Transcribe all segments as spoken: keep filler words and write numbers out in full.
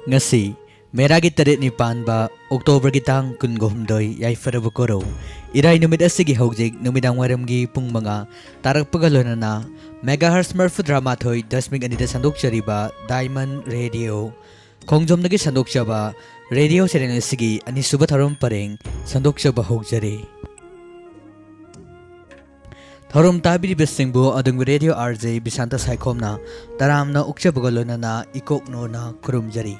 ꯉꯁꯤ ꯃꯦꯔꯥꯒꯤ ꯇꯔꯦꯠꯅꯤ ꯄꯥꯟꯕ ꯑꯣꯛꯇꯣꯕꯔꯒꯤ ꯇꯥꯡ ꯀꯨꯟꯒ ꯍꯨꯝꯗꯣꯏ, ꯌꯥꯏꯐꯔꯕ ꯀꯣꯔꯧ ꯏꯔꯥꯏ ꯅꯨꯃꯤꯠ ꯑꯁꯤꯒꯤ ꯍꯧꯖꯤꯛ ꯅꯨꯃꯤꯗꯥꯡ ꯋꯥꯏꯔꯝꯒꯤ ꯄꯨꯡ ꯃꯉꯥ ꯇꯥꯔꯛꯄꯒ ꯂꯣꯏꯅꯅ megahertz ꯃꯔꯐꯨꯇꯔꯥ ꯃꯥꯊꯣꯏ ꯗꯁꯃꯤꯛ ꯑꯅꯤꯗ ꯁꯟꯗꯣꯛꯆꯔꯤꯕ Diamond Radio ꯈꯣꯡꯖꯣꯝꯗꯒꯤ ꯁꯟꯗꯣꯛꯆꯕ ꯔꯦꯗꯤꯑꯣ ꯆꯦꯅꯦꯜ ꯑꯁꯤꯒꯤ ꯑꯅꯤꯁꯨꯕ ꯊꯧꯔꯝ ꯄꯔꯦꯡ ꯁꯟꯗꯣꯛꯆꯕ ꯍꯧꯖꯔꯤ꯫ ꯊꯧꯔꯝ ꯇꯥꯕꯤꯔꯤꯕꯁꯤꯡꯕꯨ ꯑꯗꯣꯝꯒꯤ ꯔꯦꯗꯤꯑꯣ RJ ꯕꯤꯁꯥꯟꯇ ꯁꯥꯏꯈꯣꯝꯅ ꯇꯔꯥꯝꯅ ꯑꯣꯛꯆꯕꯒ ꯂꯣꯏꯅꯅ ꯏꯀꯣꯛ ꯅꯣꯟꯅ ꯈꯨꯔꯨꯝꯖꯔꯤ꯫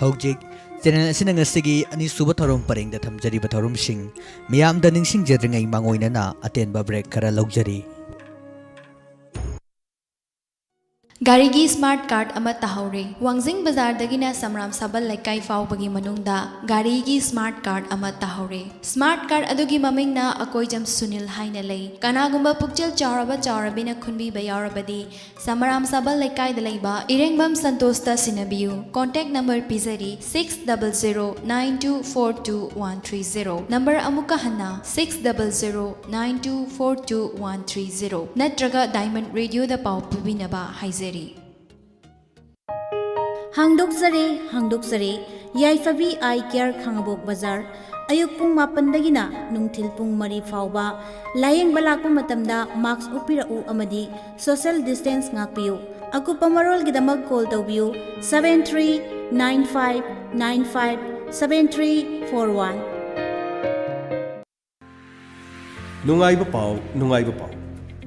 ꯍꯧꯖꯤꯛ ꯆꯦꯅꯦꯜ ꯑꯁꯤꯅ ꯉꯁꯤꯒꯤ ꯑꯅꯤꯁꯨꯕ ꯊꯧꯔꯝ ꯄꯔꯦꯡꯗ ꯊꯝꯖꯔꯤꯕ ꯊꯧꯔꯝꯁꯤꯡ ꯃꯤꯌꯥꯝꯗ ꯅꯤꯡꯁꯤꯡꯖꯗ꯭ꯔꯤꯉꯩ ꯃꯥꯡꯑꯣꯏꯅꯅ ꯑꯇꯦꯟꯕ ꯕ꯭ꯔꯦꯛ ꯈꯔ ꯂꯧꯖꯔꯤ꯫ ꯒꯥꯔꯤꯒꯤ ꯁ꯭ꯃꯥꯔꯠ ꯀꯥꯔꯗ ꯑꯃ ꯇꯥꯍꯧꯔꯦ꯫ ꯋꯥꯡꯖꯤꯡ ꯕꯖꯥꯔꯗꯒꯤꯅ ꯁꯝꯔꯥꯝ ꯁꯥꯕꯜ ꯂꯩꯀꯥꯏ ꯐꯥꯎꯕꯒꯤ ꯃꯅꯨꯡꯗ ꯒꯥꯔꯤꯒꯤ ꯁ꯭ꯃꯥꯔꯠ ꯀꯥꯔꯗ ꯑꯃ ꯇꯥꯍꯧꯔꯦ꯫ ꯁ꯭ꯃꯥꯔꯠ ꯀꯥꯔꯗ ꯑꯗꯨꯒꯤ ꯃꯃꯤꯡꯅ ꯑꯀꯣꯏꯖꯝ ꯁꯨꯅꯤꯜ ꯍꯥꯏꯅ ꯂꯩ꯫ ꯀꯅꯥꯒꯨꯝꯕ ꯄꯨꯛꯆꯦꯜ ꯆꯥꯎꯔꯕ ꯆꯥꯎꯔꯕꯤꯅ ꯈꯨꯟꯕꯤꯕ ꯌꯥꯎꯔꯕꯗꯤ ꯁꯃꯔꯥꯝ ꯁꯥꯕꯜ ꯂꯩꯀꯥꯏꯗ ꯂꯩꯕ ꯏꯔꯦꯡꯕꯝ ꯁꯟꯇꯣꯁꯇ ꯁꯤꯟꯅꯕꯤꯌꯨ꯫ ꯀꯣꯟꯇꯦꯛ ꯅꯝꯕꯔ ꯄꯤꯖꯔꯤ, six double zero nine two four two one three zero꯫ Number ꯑꯃꯨꯛꯀ ꯍꯟꯅ, six double zero nine two four two one three zero, ꯅꯠꯇ꯭ꯔꯒ ꯗꯥꯏꯃꯟ ꯔꯦꯗꯤꯑꯣꯗ ꯄꯥꯎ ꯄꯤꯕꯤꯅꯕ ꯍꯥꯏꯖꯔꯤ꯫ ꯍꯥꯡꯗꯣꯛꯆꯔꯦ, ꯍꯥꯡꯗꯣꯛꯆꯔꯦ꯫ ꯌꯥꯏꯐꯕꯤ ꯑꯥꯏ ꯀꯤꯌꯔ, ꯈꯥꯡꯉꯕꯣꯛ ꯕꯖꯥꯔ꯫ ꯑꯌꯨꯛ ꯄꯨꯡ ꯃꯥꯄꯟꯗꯒꯤꯅ ꯅꯨꯡꯊꯤꯜ ꯄꯨꯡ ꯃꯔꯤ ꯐꯥꯎꯕ꯫ ꯂꯥꯌꯦꯡꯕ ꯂꯥꯛꯄ ꯃꯇꯝꯗ ꯃꯥꯛꯁ ꯎꯞꯄꯤꯔꯛꯎ ꯑꯃꯗꯤ ꯁꯣꯁꯦꯜ ꯗꯤꯁꯇꯦꯟꯁ ꯉꯥꯛꯄꯤꯌꯨ꯫ ꯑꯀꯨꯞꯄ ꯃꯔꯣꯜꯒꯤꯗꯃꯛ ꯀꯣꯜ ꯇꯧꯕꯤꯌꯨ, seven three nine five nine five seven three four one꯫ ꯅꯨꯡꯉꯥꯏꯕ ꯄꯥꯎ, ꯅꯨꯡꯉꯥꯏꯕ ꯄꯥꯎ꯫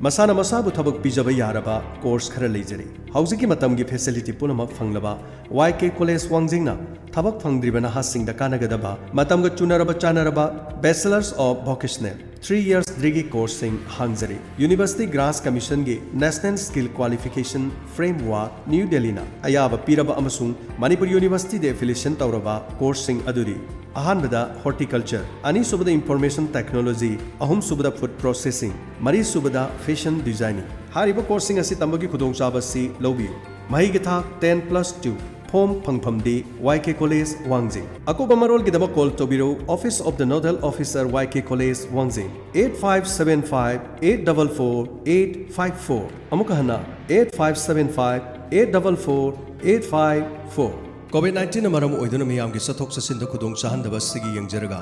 ꯃꯁꯥꯅ ꯃꯁꯥꯕꯨ ꯊꯕꯛ ꯄꯤꯖꯕ ꯌꯥꯔꯕ ꯀꯣꯔꯁ ꯈꯔ ꯂꯩꯖꯔꯤ꯫ ꯍꯧꯖꯤꯛꯀꯤ ꯃꯇꯝꯒꯤ ꯐꯦꯁꯤꯂꯤꯇꯤ ꯄꯨꯝꯅꯃꯛ ꯐꯪꯂꯕ ꯋꯥꯏ ꯀꯦ ꯀꯣꯂꯦꯖ ꯋꯥꯡꯖꯤꯡꯅ ꯊꯕꯛ ꯐꯪꯗ꯭ꯔꯤꯕ ꯅꯍꯥꯁꯤꯡꯗ ꯀꯥꯟꯅꯒꯗꯕ ꯃꯇꯝꯒ ꯆꯨꯅꯔꯕ ꯆꯥꯅꯔꯕ Bachelors of Vocational three years degree ꯀꯣꯔꯁꯁꯤꯡ ꯍꯥꯡꯖꯔꯤ꯫ ꯌꯨꯅꯤꯚꯔꯁꯤꯇꯤ ꯒ꯭ꯔꯥꯟꯁ ꯀꯃꯤꯁꯟꯒꯤ National Skill Qualification Framework, new ꯗꯦꯜꯂꯤꯅ ꯑꯌꯥꯕ ꯄꯤꯔꯕ ꯑꯃꯁꯨꯡ ꯃꯅꯤꯄꯨꯔ ꯌꯨꯅꯤꯚꯔꯁꯤꯇꯤꯗ ꯑꯦꯐꯤꯂꯤꯌꯦꯁꯟ ꯇꯧꯔꯕ ꯀꯣꯔꯁꯁꯤꯡ ꯑꯗꯨꯗꯤ: ꯑꯍꯥꯟꯕꯗ ꯍꯣꯔꯇꯤꯀꯜꯆꯔ, ꯑꯅꯤꯁꯨꯕꯗ ꯏꯟꯐꯣꯔꯃꯦꯁꯟ ꯇꯦꯛꯅꯣꯂꯣꯖꯤ, ꯑꯍꯨꯝꯁꯨꯕꯗ ꯐꯨꯗ ꯄ꯭ꯔꯣꯁꯦꯁꯤꯡ, ꯃꯔꯤꯁꯨꯕꯗ ꯐꯦꯁꯟ ꯗꯤꯖꯥꯏꯅꯤꯡ꯫ ꯍꯥꯏꯔꯤꯕ ꯀꯣꯔꯁꯁꯤꯡ ꯑꯁꯤ ꯇꯝꯕꯒꯤ ꯈꯨꯗꯣꯡꯆꯥꯕ ꯑꯁꯤ ꯂꯧꯕꯤꯌꯨ꯫ ꯃꯍꯩꯒꯤ ꯊꯥꯛ ten plus two꯫ ꯐꯣꯝ ꯐꯪꯐꯝꯗꯤ ꯋꯥꯏ ꯀꯦ ꯀꯣꯂꯦꯖ ꯋꯥꯡꯖꯤꯡ꯫ ꯑꯀꯨꯞꯄ ꯃꯔꯣꯜꯒꯤꯗꯃꯛ ꯀꯣꯜ ꯇꯧꯕꯤꯔꯧ, Office of the Nodal Officer, Y K college Wangjing, eight five seven five eight double four eight five four꯫ ꯑꯃꯨꯛꯀ ꯍꯟꯅ, eight five seven five eight double four eight five four꯫ COVID ꯅꯥꯏꯟꯇꯤꯟꯅ ꯃꯔꯝ ꯑꯣꯏꯗꯨꯅ ꯃꯤꯌꯥꯝꯒꯤ ꯆꯠꯊꯣꯛ ꯆꯠꯁꯤꯟꯗ ꯈꯨꯗꯣꯡ ꯆꯥꯍꯟꯗꯕ ꯑꯁꯤꯒꯤ ꯌꯦꯡꯖꯔꯒ,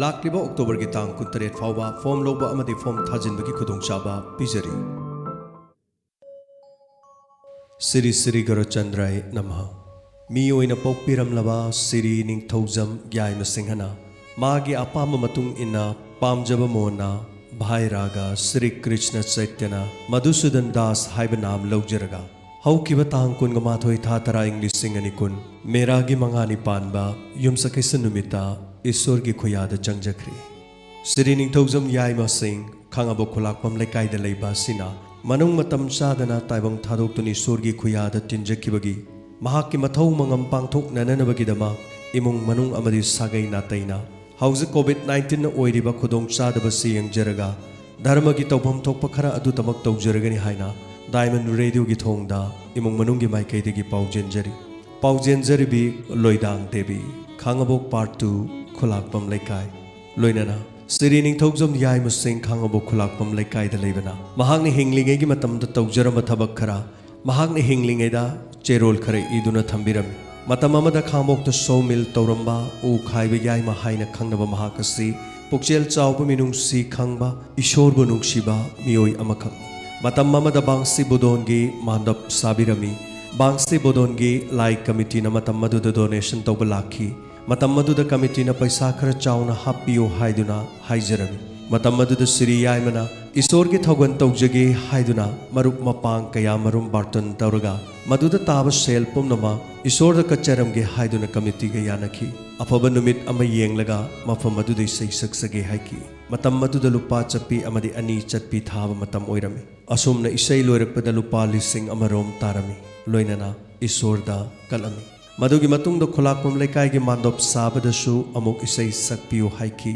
ꯂꯥꯛꯂꯤꯕ ꯑꯣꯛꯇꯣꯕꯔꯒꯤ ꯇꯥꯡ ꯀꯨꯟꯇꯔꯦꯠ ꯐꯥꯎꯕ ꯐꯣꯝ ꯂꯧꯕ ꯑꯃꯗꯤ ꯐꯣꯝ ꯊꯥꯖꯤꯟꯕꯒꯤ ꯈꯨꯗꯣꯡꯆꯥꯕ ꯄꯤꯖꯔꯤ꯫ ꯁ꯭ꯔꯤ ꯁ꯭ꯔꯤ ꯒꯨꯔꯨꯆꯟꯗ꯭ꯔꯥꯏ ꯅꯃꯍ꯫ ꯃꯤ ꯑꯣꯏꯅ ꯄꯣꯛꯄꯤꯔꯝꯂꯕ ꯁ꯭ꯔꯤ ꯅꯤꯡꯊꯧꯖꯝ ꯌꯥꯏꯃ ꯁꯤꯡꯍꯅ ꯃꯥꯒꯤ ꯑꯄꯥꯝꯕ ꯃꯇꯨꯡ ꯏꯟꯅ ꯄꯥꯝꯖꯕ ꯃꯣꯟꯅ ꯚꯥꯏ ꯔꯥꯒ ꯁ꯭ꯔꯤ ꯀ꯭ꯔꯤꯁꯅ ꯆꯩꯇꯟꯌ ꯃꯙꯨꯁꯨꯗꯟ ꯗꯥꯁ ꯍꯥꯏꯕ ꯅꯥꯝ ꯂꯧꯖꯔꯒ, ꯍꯧꯈꯤꯕ ꯇꯥꯡ ꯀꯨꯟꯒ ꯃꯥꯊꯣꯏ ꯊꯥ ꯇꯔꯥ ꯏꯪ ꯂꯤꯁꯤꯡ ꯑꯅꯤ ꯀꯨꯟ ꯃꯦꯔꯥꯒꯤ ꯃꯉꯥꯅꯤ ꯄꯥꯟꯕ ꯌꯨꯝꯁꯀꯩꯁ ꯅꯨꯃꯤꯠꯇ ꯏꯁꯣꯔꯒꯤ ꯈꯨꯌꯥꯗ ꯆꯪꯖꯈ꯭ꯔꯤ꯫ ꯁ꯭ꯔꯤ ꯅꯤꯡꯊꯧꯖꯝ ꯌꯥꯏꯃ ꯁꯤꯡ, ꯈꯥꯡꯉꯕꯣꯛ ꯈꯨꯂꯥꯛꯄꯝ ꯂꯩꯀꯥꯏꯗ ꯂꯩꯕ ꯑꯁꯤꯅ ꯃꯅꯨꯡ ꯃꯇꯝ ꯆꯥꯗꯅ ꯇꯥꯏꯕꯪ ꯊꯥꯗꯣꯛꯇꯨꯅ ꯏꯁꯣꯔꯒꯤ ꯈꯨꯌꯥꯗ ꯇꯤꯟꯖꯈꯤꯕꯒꯤ ꯃꯍꯥꯛꯀꯤ ꯃꯊꯧ ꯃꯉꯝ ꯄꯥꯡꯊꯣꯛꯅꯅꯕꯒꯤꯗꯃꯛ ꯏꯃꯨꯡ ꯃꯅꯨꯡ ꯑꯃꯗꯤ ꯁꯥꯒꯩ ꯅꯥꯇꯩꯅ ꯍꯧꯖꯤꯛ ꯀꯣꯚꯤꯗ ꯅꯥꯏꯟꯇꯤꯟꯅ ꯑꯣꯏꯔꯤꯕ ꯈꯨꯗꯣꯡꯆꯥꯗꯕꯁꯤ ꯌꯦꯡꯖꯔꯒ, ꯙꯔꯃꯒꯤ ꯇꯧꯐꯝ ꯊꯣꯛꯄ ꯈꯔ ꯑꯗꯨꯇꯃꯛ ꯇꯧꯖꯔꯒꯅꯤ ꯍꯥꯏꯅ ꯗꯥꯏꯃꯟ ꯔꯦꯗꯤꯑꯣꯒꯤ ꯊꯣꯡꯗ ꯏꯃꯨꯡ ꯃꯅꯨꯡꯒꯤ ꯃꯥꯏꯀꯩꯗꯒꯤ ꯄꯥꯎꯖꯦꯟꯖꯔꯤ꯫ ꯄꯥꯎꯖꯦꯟꯖꯔꯤꯕꯤ ꯂꯣꯏꯗꯥꯡ ꯗꯦꯕꯤ, ꯈꯥꯡꯉꯕꯣꯛ ꯄꯥꯔꯠ ꯇꯨ, ꯈꯨꯂꯥꯛꯄꯝ ꯂꯩꯀꯥꯏ꯫ ꯂꯣꯏꯅꯅ ꯁ꯭ꯔꯤ ꯅꯤꯡꯊꯧꯖꯝ ꯌꯥꯏꯃ ꯁꯤꯡ, ꯈꯥꯡꯉꯕꯣꯛ ꯈꯨꯂꯥꯛꯄꯝ ꯂꯩꯀꯥꯏꯗ ꯂꯩꯕꯅ ꯃꯍꯥꯛꯅ ꯍꯤꯡꯂꯤꯉꯩꯒꯤ ꯃꯇꯝꯗ ꯇꯧꯖꯔꯝꯕ ꯊꯕꯛ ꯈꯔ, ꯃꯍꯥꯛꯅ ꯍꯤꯡꯂꯤꯉꯩꯗ ꯆꯦꯔꯣꯜ ꯈꯔ ꯏꯗꯨꯅ ꯊꯝꯕꯤꯔꯝꯃꯤ꯫ ꯃꯇꯝ ꯑꯃꯗ ꯈꯥꯡꯉꯕꯣꯛꯇ ꯁꯣ ꯃꯤꯜ ꯇꯧꯔꯝꯕ ꯎ ꯈꯥꯏꯕ ꯌꯥꯏꯃ ꯍꯥꯏꯅ ꯈꯪꯅꯕ ꯃꯍꯥꯛ ꯑꯁꯤ ꯄꯨꯛꯆꯦꯜ ꯆꯥꯎꯕ, ꯃꯤꯅꯨꯡꯁꯤ ꯈꯪꯕ, ꯏꯁꯣꯔꯕꯨ ꯅꯨꯡꯁꯤꯕ ꯃꯤꯑꯣꯏ ꯑꯃꯈꯛꯅꯤ꯫ ꯃꯇꯝ ꯑꯃꯗ ꯕꯥꯡꯁꯤ ꯕꯣꯗꯣꯟꯒꯤ ꯃꯥꯟꯗꯞ ꯁꯥꯕꯤꯔꯝꯃꯤ꯫ ꯕꯥꯡꯁꯤ ꯕꯣꯗꯣꯟꯒꯤ ꯂꯥꯏ ꯀꯃꯤꯇꯤꯅ ꯃꯇꯝ ꯑꯗꯨꯗ ꯗꯣꯅꯦꯁꯟ ꯇꯧꯕ ꯂꯥꯛꯈꯤ꯫ ꯃꯇꯝ ꯑꯗꯨꯗ ꯀꯃꯤꯇꯤꯅ ꯄꯩꯁꯥ ꯈꯔ ꯆꯥꯎꯅ ꯍꯥꯞꯄꯤꯌꯨ ꯍꯥꯏꯗꯨꯅ ꯍꯥꯏꯖꯔꯝꯃꯤ꯫ ꯃꯇꯝ ꯑꯗꯨꯗ ꯁ꯭ꯔꯤ ꯌꯥꯏꯃꯅ ꯏꯁꯣꯔꯒꯤ ꯊꯧꯒꯜ ꯇꯧꯖꯒꯦ ꯍꯥꯏꯗꯨꯅ ꯃꯔꯨꯞ ꯃꯄꯥꯡ ꯀꯌꯥ ꯃꯔꯨꯝ ꯕꯥꯔꯇꯟ ꯇꯧꯔꯒ ꯃꯗꯨꯗ ꯇꯥꯕ ꯁꯦꯜ ꯄꯨꯝꯅꯃꯛ ꯏꯁꯣꯔꯗ ꯀꯠꯆꯔꯝꯒꯦ ꯍꯥꯏꯗꯨꯅ ꯀꯃꯤꯇꯤꯒ ꯌꯥꯅꯈꯤ꯫ ꯑꯐꯕ ꯅꯨꯃꯤꯠ ꯑꯃ ꯌꯦꯡꯂꯒ ꯃꯐꯝ ꯑꯗꯨꯗ ꯏꯁꯩ ꯁꯛꯆꯒꯦ ꯍꯥꯏꯈꯤ꯫ ꯃꯇꯝ ꯑꯗꯨꯗ ꯂꯨꯄꯥ ꯆꯠꯄꯤ ꯑꯃꯗꯤ ꯑꯅꯤ ꯆꯠꯄꯤ ꯊꯥꯕ ꯃꯇꯝ ꯑꯣꯏꯔꯝꯃꯤ꯫ ꯑꯁꯨꯝꯅ ꯏꯁꯩ ꯂꯣꯏꯔꯛꯄꯗ ꯂꯨꯄꯥ ꯂꯤꯁꯤꯡ ꯑꯃꯔꯣꯝ ꯇꯥꯔꯝꯃꯤ꯫ ꯂꯣꯏꯅꯅ ꯏꯁꯣꯔꯗ ꯀꯠꯂꯝꯃꯤ꯫ ꯃꯗꯨꯒꯤ ꯃꯇꯨꯡꯗ ꯈꯨꯂꯥꯛꯄꯝ ꯂꯩꯀꯥꯏꯒꯤ ꯃꯥꯟꯗꯣꯞ ꯁꯥꯕꯗꯁꯨ ꯑꯃꯨꯛ ꯏꯁꯩ ꯁꯛꯄꯤꯌꯨ ꯍꯥꯏꯈꯤ꯫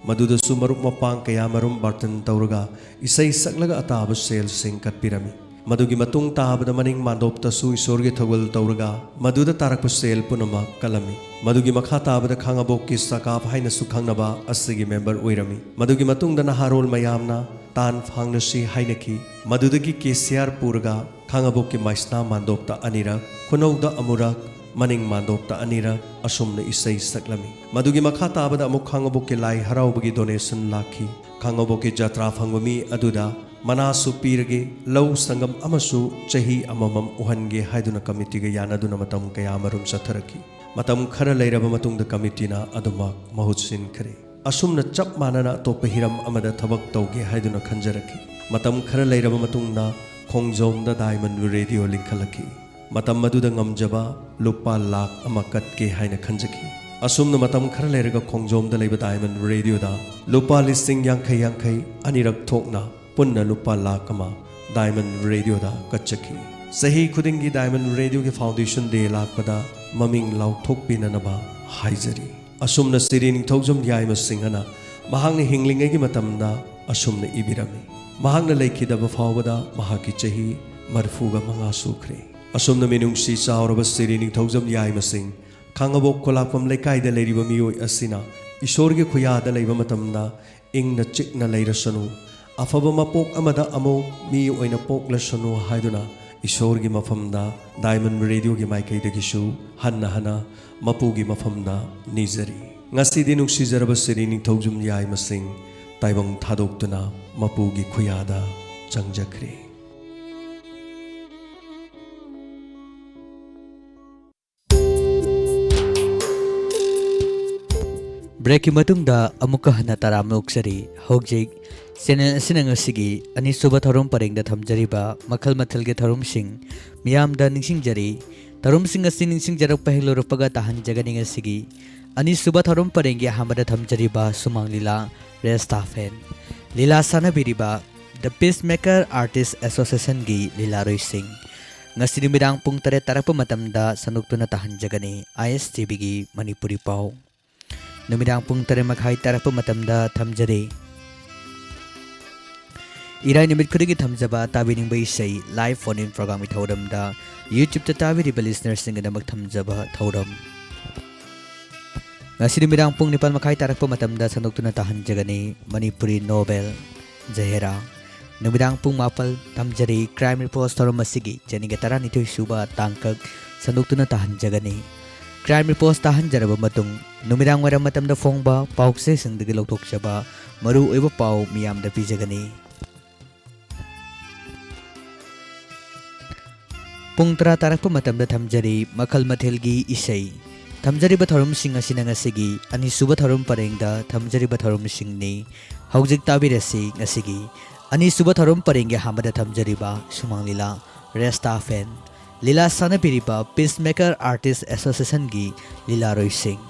ꯃꯗꯨꯗꯁꯨ ꯃꯔꯨꯞ ꯃꯄꯥꯡ ꯀꯌꯥ ꯃꯔꯨꯝ ꯕꯥꯔꯇꯟ ꯇꯧꯔꯒ ꯏꯁꯩ ꯁꯛꯂꯒ ꯑꯇꯥꯕ ꯁꯦꯜꯁꯤꯡ ꯀꯠꯄꯤꯔꯝꯃꯤ꯫ ꯃꯗꯨꯒꯤ ꯃꯇꯨꯡ ꯇꯥꯕꯗ ꯃꯅꯤꯡ ꯃꯥꯟꯗꯣꯞꯇꯁꯨ ꯏꯁꯣꯔꯒꯤ ꯊꯧꯒꯜ ꯇꯧꯔꯒ ꯃꯗꯨꯗ ꯇꯥꯔꯛꯄ ꯁꯦꯜ ꯄꯨꯝꯅꯃꯛ ꯀꯠꯂꯝꯃꯤ꯫ ꯃꯗꯨꯒꯤ ꯃꯈꯥ ꯇꯥꯕꯗ ꯈꯥꯡꯉꯕꯣꯛꯀꯤ ꯆꯀꯥꯞ ꯍꯥꯏꯅꯁꯨ ꯈꯪꯅꯕ ꯑꯁꯤꯒꯤ ꯃꯦꯝꯕꯔ ꯑꯣꯏꯔꯝꯃꯤ꯫ ꯃꯗꯨꯒꯤ ꯃꯇꯨꯡꯗ ꯅꯍꯥꯔꯣꯜ ꯃꯌꯥꯝꯅ ꯇꯥꯟ ꯐꯥꯡꯅꯁꯤ ꯍꯥꯏꯅꯈꯤ꯫ ꯃꯗꯨꯗꯒꯤ ꯀꯦ ꯁꯤ ꯑꯥꯔ ꯄꯨꯔꯒ ꯈꯥꯡꯉꯕꯣꯛꯀꯤ ꯃꯥꯏꯁꯅꯥ ꯃꯥꯟꯗꯣꯞꯇ ꯑꯅꯤꯔꯛ, ꯈꯨꯅꯧꯗ ꯑꯃꯨꯔꯛ, ꯃꯅꯤꯡ ꯃꯥꯟꯗꯣꯞꯇ ꯑꯅꯤꯔꯛ ꯑꯁꯨꯝꯅ ꯏꯁꯩ ꯁꯛꯂꯝꯃꯤ꯫ ꯃꯗꯨꯒꯤ ꯃꯈꯥ ꯇꯥꯕꯗ ꯑꯃꯨꯛ ꯈꯥꯉꯕꯣꯛꯀꯤ ꯂꯥꯏ ꯍꯔꯥꯎꯕꯒꯤ donation ꯂꯥꯛꯈꯤ꯫ ꯈꯥꯉꯕꯣꯛꯀꯤ ꯖꯇ꯭ꯔꯥ ꯐꯪꯕ ꯃꯤ ꯑꯗꯨꯗ ꯃꯅꯥꯁꯨ ꯄꯤꯔꯒꯦ, ꯂꯧ ꯁꯪꯒꯝ ꯑꯃꯁꯨ ꯆꯍꯤ ꯑꯃꯃꯝ ꯎꯍꯟꯒꯦ ꯍꯥꯏꯗꯨꯅ ꯀꯃꯤꯇꯤꯒ ꯌꯥꯅꯗꯨꯅ ꯃꯇꯝ ꯀꯌꯥꯃꯔꯨꯝ ꯆꯠꯊꯔꯛꯈꯤ꯫ ꯃꯇꯝ ꯈꯔ ꯂꯩꯔꯕ ꯃꯇꯨꯡꯗ ꯀꯃꯤꯇꯤꯅ ꯑꯗꯨꯃꯛ ꯃꯍꯨꯠ ꯁꯤꯟꯈ꯭ꯔꯦ꯫ ꯑꯁꯨꯝꯅ ꯆꯞ ꯃꯥꯟꯅꯅ ꯑꯇꯣꯞꯄ ꯍꯤꯔꯝ ꯑꯃꯗ ꯊꯕꯛ ꯇꯧꯒꯦ ꯍꯥꯏꯗꯨꯅ ꯈꯟꯖꯔꯛꯈꯤ꯫ ꯃꯇꯝ ꯈꯔ ꯂꯩꯔꯕ ꯃꯇꯨꯡꯗ ꯈꯣꯡꯖꯣꯝꯗ Diamond Radio ꯂꯤꯡꯈꯠꯂꯛꯈꯤ꯫ ꯃꯇꯝ ꯑꯗꯨꯗ ꯉꯝꯖꯕ ꯂꯨꯄꯥ ꯂꯥꯈ ꯑꯃ ꯀꯠꯀꯦ ꯍꯥꯏꯅ ꯈꯟꯖꯈꯤ꯫ ꯑꯁꯨꯝꯅ ꯃꯇꯝ ꯈꯔ ꯂꯩꯔꯒ ꯈꯣꯡꯖꯣꯝꯗ ꯂꯩꯕ Diamond Radio ꯗ ꯂꯨꯄꯥ ꯂꯤꯁꯤꯡ ꯌꯥꯡꯈꯩ ꯌꯥꯡꯈꯩ ꯑꯅꯤꯔꯛ ꯊꯣꯛꯅ ꯄꯨꯟꯅ ꯂꯨꯄꯥ ꯂꯥꯈ ꯑꯃ Diamond Radio ꯗ ꯀꯠꯆꯈꯤ꯫ ꯆꯍꯤ ꯈꯨꯗꯤꯡꯒꯤ Diamond Radio ꯒꯤ Foundation Day ꯂꯥꯛꯄꯗ ꯃꯃꯤꯡ ꯂꯥꯎꯊꯣꯛꯄꯤꯅꯅꯕ ꯍꯥꯏꯖꯔꯤ꯫ ꯑꯁꯨꯝꯅ ꯁꯤꯔꯤ ꯅꯤꯡꯊꯧꯖꯝ ꯌꯥꯏꯃ ꯁꯤꯡꯍꯅ ꯃꯍꯥꯛꯅ ꯍꯤꯡꯂꯤꯉꯩꯒꯤ ꯃꯇꯝꯗ ꯑꯁꯨꯝꯅ ꯏꯕꯤꯔꯝꯃꯤ꯫ ꯃꯍꯥꯛꯅ ꯂꯩꯈꯤꯗꯕ ꯐꯥꯎꯕꯗ ꯃꯍꯥꯛꯀꯤ ꯆꯍꯤ ꯃꯔꯤꯐꯨꯒ ꯃꯉꯥ ꯁꯨꯈ꯭ꯔꯦ꯫ ꯑꯁꯨꯝꯅ ꯃꯤꯅꯨꯡꯁꯤ ꯆꯥꯎꯔꯕ ꯁꯤꯔꯤ ꯅꯤꯡꯊꯧꯖꯝ ꯌꯥꯏꯃ ꯁꯤꯡ, ꯈꯥꯉꯕꯣꯛ ꯈꯨꯂꯥꯛꯄꯝ ꯂꯩꯀꯥꯏꯗ ꯂꯩꯔꯤꯕ ꯃꯤꯑꯣꯏ ꯑꯁꯤꯅ ꯏꯁꯣꯔꯒꯤ ꯈꯨꯌꯥꯗ ꯂꯩꯕ ꯃꯇꯝꯗ ꯏꯪꯅ ꯆꯤꯛꯅ ꯂꯩꯔꯁꯅꯨ, ꯑꯐꯕ ꯃꯄꯣꯛ ꯑꯃꯗ ꯑꯃꯨꯛ ꯃꯤ ꯑꯣꯏꯅ ꯄꯣꯛꯂꯁꯅꯨ ꯍꯥꯏꯗꯨꯅ ꯏꯁꯣꯔꯒꯤ ꯃꯐꯝꯗ Diamond Radio ꯒꯤ ꯃꯥꯏꯀꯩꯗꯒꯤꯁꯨ ꯍꯟꯅ ꯍꯟꯅ ꯃꯄꯨꯒꯤ ꯃꯐꯝꯗ ꯅꯤꯖꯔꯤ꯫ ꯉꯁꯤꯗꯤ ꯅꯨꯡꯁꯤꯖꯔꯕ ꯁꯤꯔꯤ ꯅꯤꯡꯊꯧꯖꯝ ꯌꯥꯏꯃ ꯁꯤꯡ ꯇꯥꯏꯕꯪ ꯊꯥꯗꯣꯛꯇꯨꯅ ꯃꯄꯨꯒꯤ ꯈꯨꯌꯥꯗ ꯆꯪꯖꯈ꯭ꯔꯦ꯫ Break ꯀꯤ ꯃꯇꯨꯡꯗ ꯑꯃꯨꯛꯀ ꯍꯟꯅ ꯇꯔꯥꯝꯅ ꯑꯣꯛꯆꯔꯤ꯫ ꯍꯧꯖꯤꯛ channel ꯑꯁꯤꯅ ꯉꯁꯤꯒꯤ ꯑꯅꯤꯁꯨꯕ ꯊꯧꯔꯝ ꯄꯔꯦꯡꯗ ꯊꯝꯖꯔꯤꯕ ꯃꯈꯜ ꯃꯊꯦꯜꯒꯤ ꯊꯧꯔꯝꯁꯤꯡ ꯃꯤꯌꯥꯝꯗ ꯅꯤꯡꯁꯤꯡꯖꯔꯤ꯫ ꯊꯧꯔꯝꯁꯤꯡ ꯑꯁꯤ ꯅꯤꯡꯁꯤꯡꯖꯔꯛꯄ ꯍꯦꯛ ꯂꯣꯏꯔꯛꯄꯒ ꯇꯥꯍꯟꯖꯒꯅꯤ ꯉꯁꯤꯒꯤ ꯑꯅꯤꯁꯨꯕ ꯊꯧꯔꯝ ꯄꯔꯦꯡꯒꯤ ꯑꯍꯥꯟꯕꯗ ꯊꯝꯖꯔꯤꯕ ꯁꯨꯃꯥꯡ ꯂꯤꯂꯥ ꯔꯦꯁꯇꯥꯐꯦꯟ꯫ ꯂꯤꯂꯥ ꯁꯥꯟꯅꯕꯤꯔꯤꯕ The Peacemaker Artist Association ꯒꯤ ꯂꯤꯂꯥꯔꯣꯏꯁꯤꯡ꯫ ꯉꯁꯤ ꯅꯨꯃꯤꯗꯥꯡ ꯄꯨꯡ ꯇꯔꯦꯠ ꯇꯥꯔꯛꯄ ꯃꯇꯝꯗ ꯁꯟꯗꯣꯛꯇꯨꯅ ꯇꯥꯍꯟꯖꯒꯅꯤ I S T V ꯒꯤ ꯃꯅꯤꯄꯨꯔꯤ ꯄꯥꯎ꯫ ꯅꯨꯃꯤꯗꯥꯡ ꯄꯨꯡ ꯇꯔꯦꯠ ꯃꯈꯥꯏ ꯇꯥꯔꯛꯄ ꯃꯇꯝꯗ ꯊꯝꯖꯔꯤ꯫ ꯏꯔꯥꯏ ꯅꯨꯃꯤꯠ ꯈꯨꯗꯤꯡꯒꯤ ꯊꯝꯖꯕ ꯇꯥꯕꯤꯅꯤꯡꯕ ꯏꯁꯩ live phone in program ꯒꯤ ꯊꯧꯔꯝꯗ YouTube ꯇ ꯇꯥꯕꯤꯔꯤꯕ listener ꯁꯤꯡꯒꯤꯗꯃꯛ ꯊꯝꯖꯕ ꯊꯧꯔꯝ꯫ ꯉꯁꯤ ꯅꯨꯃꯤꯗꯥꯡ ꯄꯨꯡ ꯅꯤꯄꯥꯜ ꯃꯈꯥꯏ ꯇꯥꯔꯛꯄ ꯃꯇꯝꯗ ꯁꯟꯗꯣꯛꯇꯨꯅ ꯇꯥꯍꯟꯖꯒꯅꯤ ꯃꯅꯤꯄꯨꯔꯤ novel ꯖꯍꯦꯔꯥ꯫ ꯅꯨꯃꯤꯗꯥꯡ ꯄꯨꯡ ꯃꯥꯄꯜ ꯊꯝꯖꯔꯤ꯫ Crime Reports ꯊꯧꯔꯝ ꯑꯁꯤꯒꯤ ꯆꯅꯤꯒ ꯇꯔꯥꯅꯤꯊꯣꯏ ꯁꯨꯕ ꯇꯥꯡꯀꯛ ꯁꯟꯗꯣꯛꯇꯨꯅ ꯇꯥꯍꯟꯖꯒꯅꯤ꯫ Crime Reports ꯇꯥꯍꯟꯖꯔꯕ ꯃꯇꯨꯡ, ꯅꯨꯃꯤꯗꯥꯡ ꯋꯥꯏꯔꯝ ꯃꯇꯝꯗ ꯐꯣꯡꯕ ꯄꯥꯎꯆꯦꯁꯤꯡꯗꯒꯤ ꯂꯧꯊꯣꯛꯆꯕ ꯃꯔꯨꯑꯣꯏꯕ ꯄꯥꯎ ꯃꯤꯌꯥꯝꯗ ꯄꯤꯖꯒꯅꯤ꯫ ꯄꯨꯡ ꯇꯔꯥ ꯇꯥꯔꯛꯄ ꯃꯇꯝꯗ ꯊꯝꯖꯔꯤ ꯃꯈꯜ ꯃꯊꯦꯜꯒꯤ ꯏꯁꯩ꯫ ꯊꯝꯖꯔꯤꯕ ꯊꯧꯔꯝꯁꯤꯡ ꯑꯁꯤꯅ ꯉꯁꯤꯒꯤ ꯑꯅꯤꯁꯨꯕ ꯊꯧꯔꯝ ꯄꯔꯦꯡꯗ ꯊꯝꯖꯔꯤꯕ ꯊꯧꯔꯝꯁꯤꯡꯅꯤ꯫ ꯍꯧꯖꯤꯛ ꯇꯥꯕꯤꯔꯁꯤ ꯉꯁꯤꯒꯤ ꯑꯅꯤꯁꯨꯕ ꯊꯧꯔꯝ ꯄꯔꯦꯡꯒꯤ ꯑꯍꯥꯟꯕꯗ ꯊꯝꯖꯔꯤꯕ ꯁꯨꯃꯥꯡ ꯂꯤꯂꯥ, ꯔꯦꯁꯇꯥ ꯐꯦꯟ, ꯂꯤꯂꯥ ꯁꯥꯟꯅꯕꯤꯔꯤꯕ Peacemaker Artist Associationꯒꯤ ꯂꯤꯂꯥꯔꯣꯏꯁꯤꯡ꯫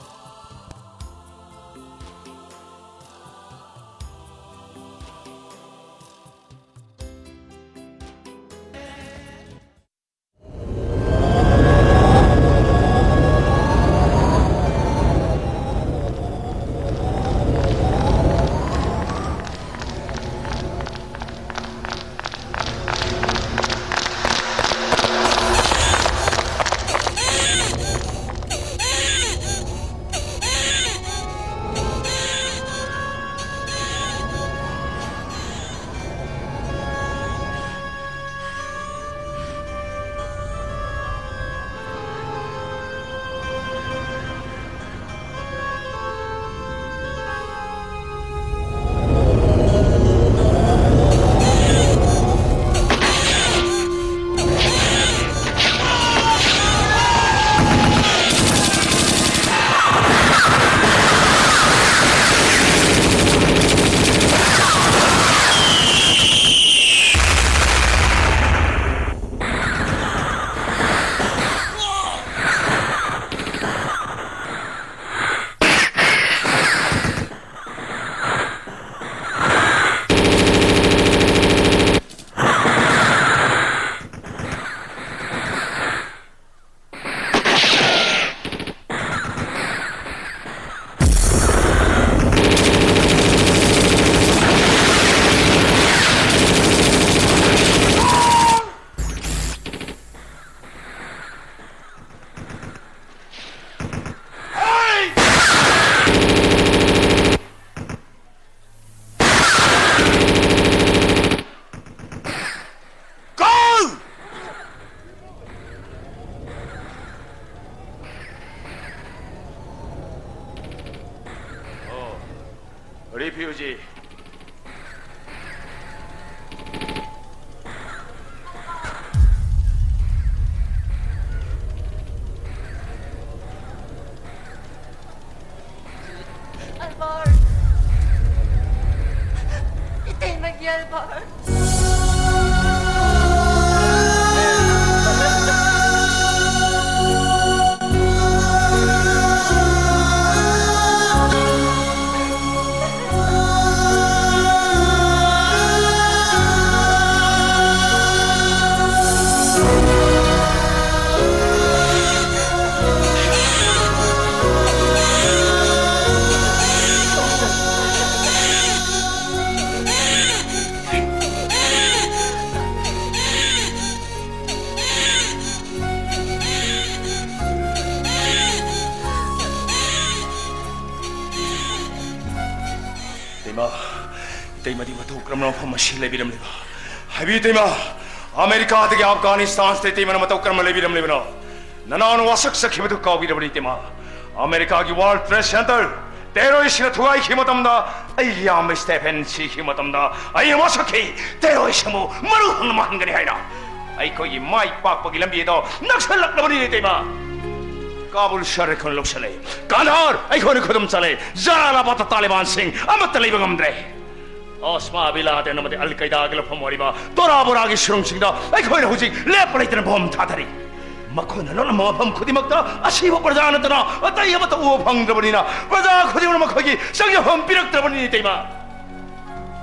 Refugee. Alvar! Itay Maggie, Alvar! ꯏꯇꯩꯃ, ꯏꯇꯩꯃꯗꯤ ꯃꯇꯧ ꯀꯔꯝꯅ ꯃꯐꯝ ꯑꯁꯤ ꯂꯩꯕꯤꯔꯝꯂꯤꯕ? ꯍꯥꯏꯕꯤꯌꯨ ꯏꯇꯩꯃ, ꯑꯃꯦꯔꯤꯀꯥꯗꯒꯤ ꯑꯐꯒꯥꯅꯤꯁꯇꯥꯟꯁꯤꯗ ꯏꯇꯩꯃꯅ ꯃꯇꯧ ꯀꯔꯝꯅ ꯂꯩꯕꯤꯔꯝꯂꯤꯕꯅꯣ? ꯅꯅꯥꯎꯅ ꯋꯥꯁꯛ ꯆꯠꯈꯤꯕꯗꯨ ꯀꯥꯎꯕꯤꯔꯕꯅꯤ ꯏꯇꯩꯃ? ꯑꯃꯦꯔꯤꯀꯥꯒꯤ World Trade Center terroristꯅ ꯊꯨꯒꯥꯏꯈꯤꯕ ꯃꯇꯝꯗ, ꯑꯩꯒꯤ ꯏꯌꯥꯝꯕ ꯁ꯭ꯇꯦꯐꯦꯟ ꯁꯤꯈꯤꯕ ꯃꯇꯝꯗ ꯑꯩꯅ ꯋꯥꯁꯛꯈꯤ, terroristꯕꯨ ꯃꯔꯨ ꯍꯪꯅ ꯃꯥꯡꯍꯟꯒꯅꯤ ꯍꯥꯏꯅ꯫ ꯑꯩꯈꯣꯏꯒꯤ ꯃꯥꯏ ꯄꯥꯛꯄꯒꯤ ꯂꯝꯕꯤ ꯑꯗꯣ ꯅꯛꯁꯜꯂꯛꯂꯕꯅꯤ ꯏꯇꯩꯃ꯫ ꯀꯥꯕꯨꯜ ꯁꯍꯔ ꯑꯩꯈꯣꯏꯅ ꯂꯧꯁꯤꯜꯂꯦ, ꯀꯥꯟꯙꯥꯔ ꯑꯩꯈꯣꯏꯅ ꯈꯨꯗꯨꯝ ꯆꯜꯂꯦ, ꯖꯂꯥꯂꯥꯕꯥꯗꯇ ꯇꯥꯂꯤꯕꯥꯟꯁꯤꯡ ꯑꯃꯠꯇ ꯂꯩꯕ ꯉꯝꯗ꯭ꯔꯦ꯫ ꯑꯣꯁꯃꯥ ꯕꯤꯟ ꯂꯥꯗꯦꯟ ꯑꯃꯗꯤ ꯑꯜ ꯀꯥꯏꯗꯥꯒꯤ ꯂꯧꯐꯝ ꯑꯣꯏꯔꯤꯕ ꯇꯣꯔꯥ ꯕꯣꯔꯥꯒꯤ ꯁꯨꯔꯨꯡꯁꯤꯡꯗ ꯑꯩꯈꯣꯏꯅ ꯍꯧꯖꯤꯛ ꯂꯦꯞꯄ ꯂꯩꯇꯅ ꯕꯣꯝ ꯊꯥꯗꯔꯤ꯫ ꯃꯈꯣꯏꯅ ꯂꯣꯠꯂꯝꯕ ꯃꯐꯝ ꯈꯨꯗꯤꯡꯃꯛꯇ ꯑꯁꯤꯕ ꯄ꯭ꯔꯖꯥ ꯅꯠꯇꯅ ꯑꯇꯩ ꯑꯃꯠꯇ ꯎꯕ ꯐꯪꯗ꯭ꯔꯕꯅꯤꯅ, ꯄ꯭ꯔꯖꯥ ꯈꯨꯗꯤꯡꯃꯛꯅ ꯃꯈꯣꯏꯒꯤ ꯆꯪꯖꯐꯝ ꯄꯤꯔꯛꯇ꯭ꯔꯕꯅꯤꯅ ꯏꯇꯩꯃ꯫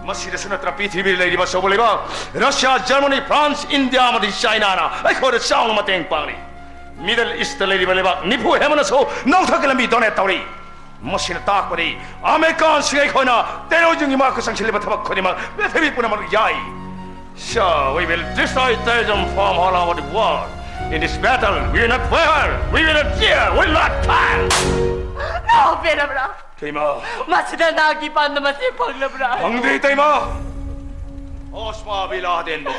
ꯃꯁꯤꯗꯁꯨ ꯅꯠꯇꯅ ꯄ꯭ꯔꯤꯊꯤꯕꯤꯗ ꯂꯩꯔꯤꯕ ꯑꯆꯧꯕ ꯂꯩꯕꯥꯛ ꯔꯁꯤꯌꯥ, ꯖꯔꯃꯅꯤ, ꯐ꯭ꯔꯥꯟꯁ, ꯏꯟꯗꯤꯌꯥ ꯑꯃꯗꯤ ꯆꯥꯏꯅꯥꯅ ꯑꯩꯈꯣꯏꯗ ꯆꯥꯎꯅ ꯃꯇꯦꯡ ꯄꯥꯡꯂꯤ꯫ Middle Eastꯇ ꯂꯩꯔꯤꯕ ꯂꯩꯕꯥꯛ ꯅꯤꯐꯨ ꯍꯦꯟꯕꯅꯁꯨ ꯅꯧꯊꯣꯛꯀꯤ ꯂꯝꯕꯤ donate ꯇꯧꯔꯤ꯫ ꯃꯁꯤꯅ ꯇꯥꯛꯄꯗꯤ ꯑꯃꯦꯔꯤꯀꯥꯟꯁꯤꯡ ꯑꯩꯈꯣꯏꯅ terrorismꯒꯤ ꯃꯥꯏꯀ ꯆꯪꯁꯤꯜꯂꯤꯕ ꯊꯕꯛ ꯈꯨꯗꯤꯡꯃꯛ ꯄ꯭ꯔꯤꯊꯤꯕꯤ ꯄꯨꯝꯅꯃꯛ ꯌꯥꯏ꯫ So we will destroy terrorism from all over the world. In this battle, we will not waver, we will not fear, we will not fail. ꯅꯥꯎ ꯄꯦꯔꯕ꯭ꯔꯥ? ꯏꯇꯩꯃ꯫ ꯃꯁꯤꯗ ꯅꯥꯒꯤ ꯄꯥꯟꯗ ꯃꯁꯤ ꯐꯪꯂꯕ꯭ꯔꯥ? ꯐꯪꯗꯦ ꯏꯇꯩꯃ꯫ ꯑꯣꯁꯃꯥ ꯕꯤꯟ ꯂꯥꯗꯦꯟꯕꯨ,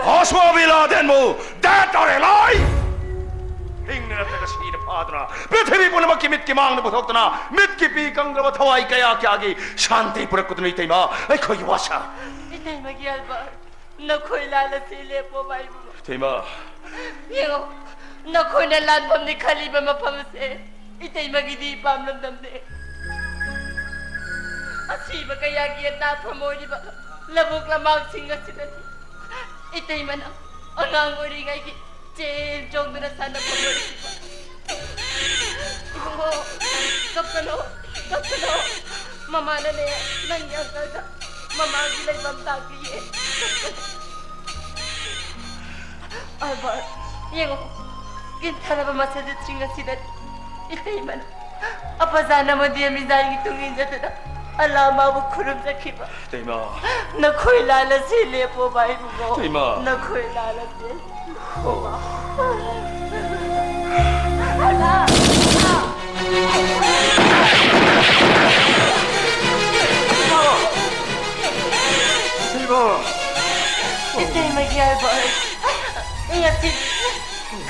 ꯑꯣꯁꯃꯥ ꯕꯤꯟ ꯂꯥꯗꯦꯟꯕꯨ, dead or alive, ꯍꯤꯡꯅ ꯅꯠꯇ꯭ꯔꯒ ꯁꯤꯅ ꯐꯥꯗꯨꯅ ꯄ꯭ꯔꯤꯊꯤꯕꯤ ꯄꯨꯝꯅꯃꯛꯀꯤ ꯃꯤꯠꯀꯤ ꯃꯥꯡꯗ ꯄꯨꯊꯣꯛꯇꯨꯅ, ꯃꯤꯠꯀꯤ ꯄꯤ ꯀꯪꯂꯕ ꯊꯋꯥꯏ ꯀꯌꯥ ꯀꯌꯥꯒꯤ ꯁꯥꯟꯇꯤ ꯄꯨꯔꯛꯄꯗꯨꯅ ꯏꯇꯩꯃ ꯑꯩꯈꯣꯏꯒꯤ ꯋꯥꯁꯛ꯫ ꯏꯇꯩꯃꯒꯤ ꯑꯜꯕꯔꯠ, ꯅꯈꯣꯏ ꯂꯥꯜꯂꯁꯤ, ꯂꯦꯞꯄꯣꯕ ꯏꯕꯨꯡꯉꯣ꯫ ꯏꯇꯩꯃ꯫ ꯌꯦꯡꯉꯣ, ꯅꯈꯣꯏꯅ ꯂꯥꯟꯐꯝꯅꯤ ꯈꯜꯂꯤꯕ ꯃꯐꯝ ꯑꯁꯦ ꯏꯇꯩꯃꯒꯤꯗꯤ ꯏꯄꯥꯝ ꯂꯝꯗꯝꯅꯦ꯫ ꯑꯁꯤꯕ ꯀꯌꯥꯒꯤ ꯑꯇꯥꯐꯝ ꯑꯣꯏꯔꯤꯕ ꯂꯧꯕꯨꯛ ꯂꯝꯍꯥꯡꯁꯤꯡ ꯑꯁꯤꯗꯗꯤ ꯏꯇꯩꯃꯅ ꯑꯉꯥꯡ ꯑꯣꯏꯔꯤꯉꯩꯒꯤ ꯆꯦꯟ ꯆꯣꯡꯗꯨꯅ ꯁꯥꯟꯅꯐꯝ ꯑꯣꯏꯔꯤꯕ꯫ ꯏꯕꯨꯡꯉꯣ, ꯀꯞꯀꯅꯣ, ꯀꯞꯀꯅꯣ꯫ ꯃꯃꯥꯅꯅꯦ, ꯅꯪꯒꯤ ꯑꯪꯀꯜꯗ ꯃꯃꯥꯒꯤ ꯂꯩꯐꯝ ꯇꯥꯛꯄꯤꯌꯦ꯫ ꯀꯞꯀꯅꯣ꯫ ꯑꯜꯕꯔꯠ, ꯌꯦꯡꯉꯣ, ꯀꯤꯟꯊꯔꯕ ꯃꯁꯖꯤꯗꯁꯤꯡ ꯑꯁꯤꯗ ꯏꯇꯩꯃꯅ ꯑꯄꯖꯥꯟ ꯑꯃꯗꯤ ꯑꯃꯤꯖꯥꯟꯒꯤ ꯇꯨꯡ ꯏꯟꯖꯗꯨꯅ ꯑꯜꯂꯥ ꯃꯥꯕꯨ ꯈꯨꯔꯨꯝꯖꯈꯤꯕ꯫ ꯏꯇꯩꯃ꯫ ꯅꯈꯣꯏ ꯂꯥꯜꯂꯁꯤ, ꯂꯦꯞꯄꯣꯕ ꯏꯕꯨꯡꯉꯣ꯫ ꯏꯇꯩꯃ꯫ ꯅꯈꯣꯏ ꯂꯥꯜꯂꯁꯤ꯫ ꯑꯜꯂꯥ꯫ ꯏꯇꯩꯃ꯫ ꯏꯇꯩꯃꯒꯤ ꯑꯜꯕꯔꯠ, ꯉꯁꯤ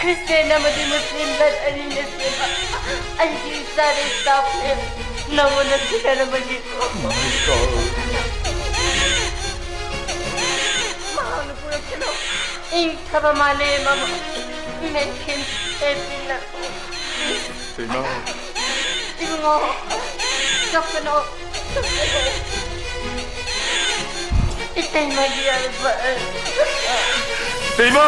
ꯈ꯭ꯔꯤꯁꯇꯤꯌꯥꯟ ꯑꯃꯗꯤ ꯃꯨꯁꯂꯤꯝ ꯂꯠ ꯑꯅꯤꯅ ꯁꯦꯝꯕ ꯑꯩꯒꯤ ꯏꯆꯥ ꯔꯦꯁꯇꯥꯞꯁꯦ ꯅꯉꯣꯟꯗ ꯁꯤꯟꯅꯔꯝꯃꯒꯦꯀꯣ꯫ ꯃꯍꯥꯛꯅ ꯄꯨꯔꯛꯈꯤꯅꯨ ꯏꯪꯊꯕ ꯃꯥꯂꯦꯝ ꯑꯃ ꯃꯦꯟꯈꯤꯟ ꯑꯦꯄꯤꯜꯅ꯫ ꯏꯇꯩꯃ꯫ ꯏꯕꯨꯡꯉꯣ, ꯀꯞꯀꯅꯣ, ꯀꯞꯀꯅꯣ꯫ ꯏꯇꯩꯃꯒꯤ ꯑꯜꯕꯔꯠ꯫ ꯏꯇꯩꯃ!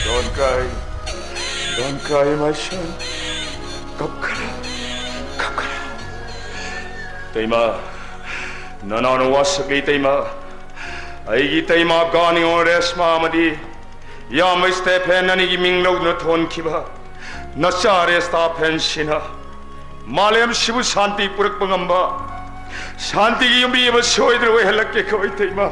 Don't cry. Don't cry, my son. ꯀꯞꯀꯅꯨ꯫ ꯀꯞꯀꯅꯨ꯫ ꯏꯇꯩꯃ, ꯅꯅꯥꯎꯅ ꯋꯥꯁꯛꯂꯤ ꯏꯇꯩꯃ꯫ ꯑꯩꯒꯤ ꯏꯇꯩꯃ ꯑꯐꯒꯥꯟ ꯅꯤꯉꯣꯜ ꯔꯦꯁꯃꯥ ꯑꯃꯗꯤ ꯏꯌꯥꯝꯕ ꯁ꯭ꯇꯦꯐꯦꯟ ꯑꯅꯤꯒꯤ ꯃꯤꯡ ꯂꯧꯗꯨꯅ ꯊꯣꯟꯈꯤꯕ ꯅꯆꯥ ꯔꯦꯁꯇꯥꯐꯦꯟꯁꯤꯅ ꯃꯥꯂꯦꯝꯁꯤꯕꯨ ꯁꯥꯟꯇꯤ ꯄꯨꯔꯛꯄ ꯉꯝꯕ ꯁꯥꯟꯇꯤꯒꯤ ꯌꯨꯝꯕꯤ ꯑꯃ ꯁꯣꯏꯗꯅ ꯑꯣꯏꯍꯜꯂꯛꯀꯦꯀꯣ ꯏꯇꯩꯃ꯫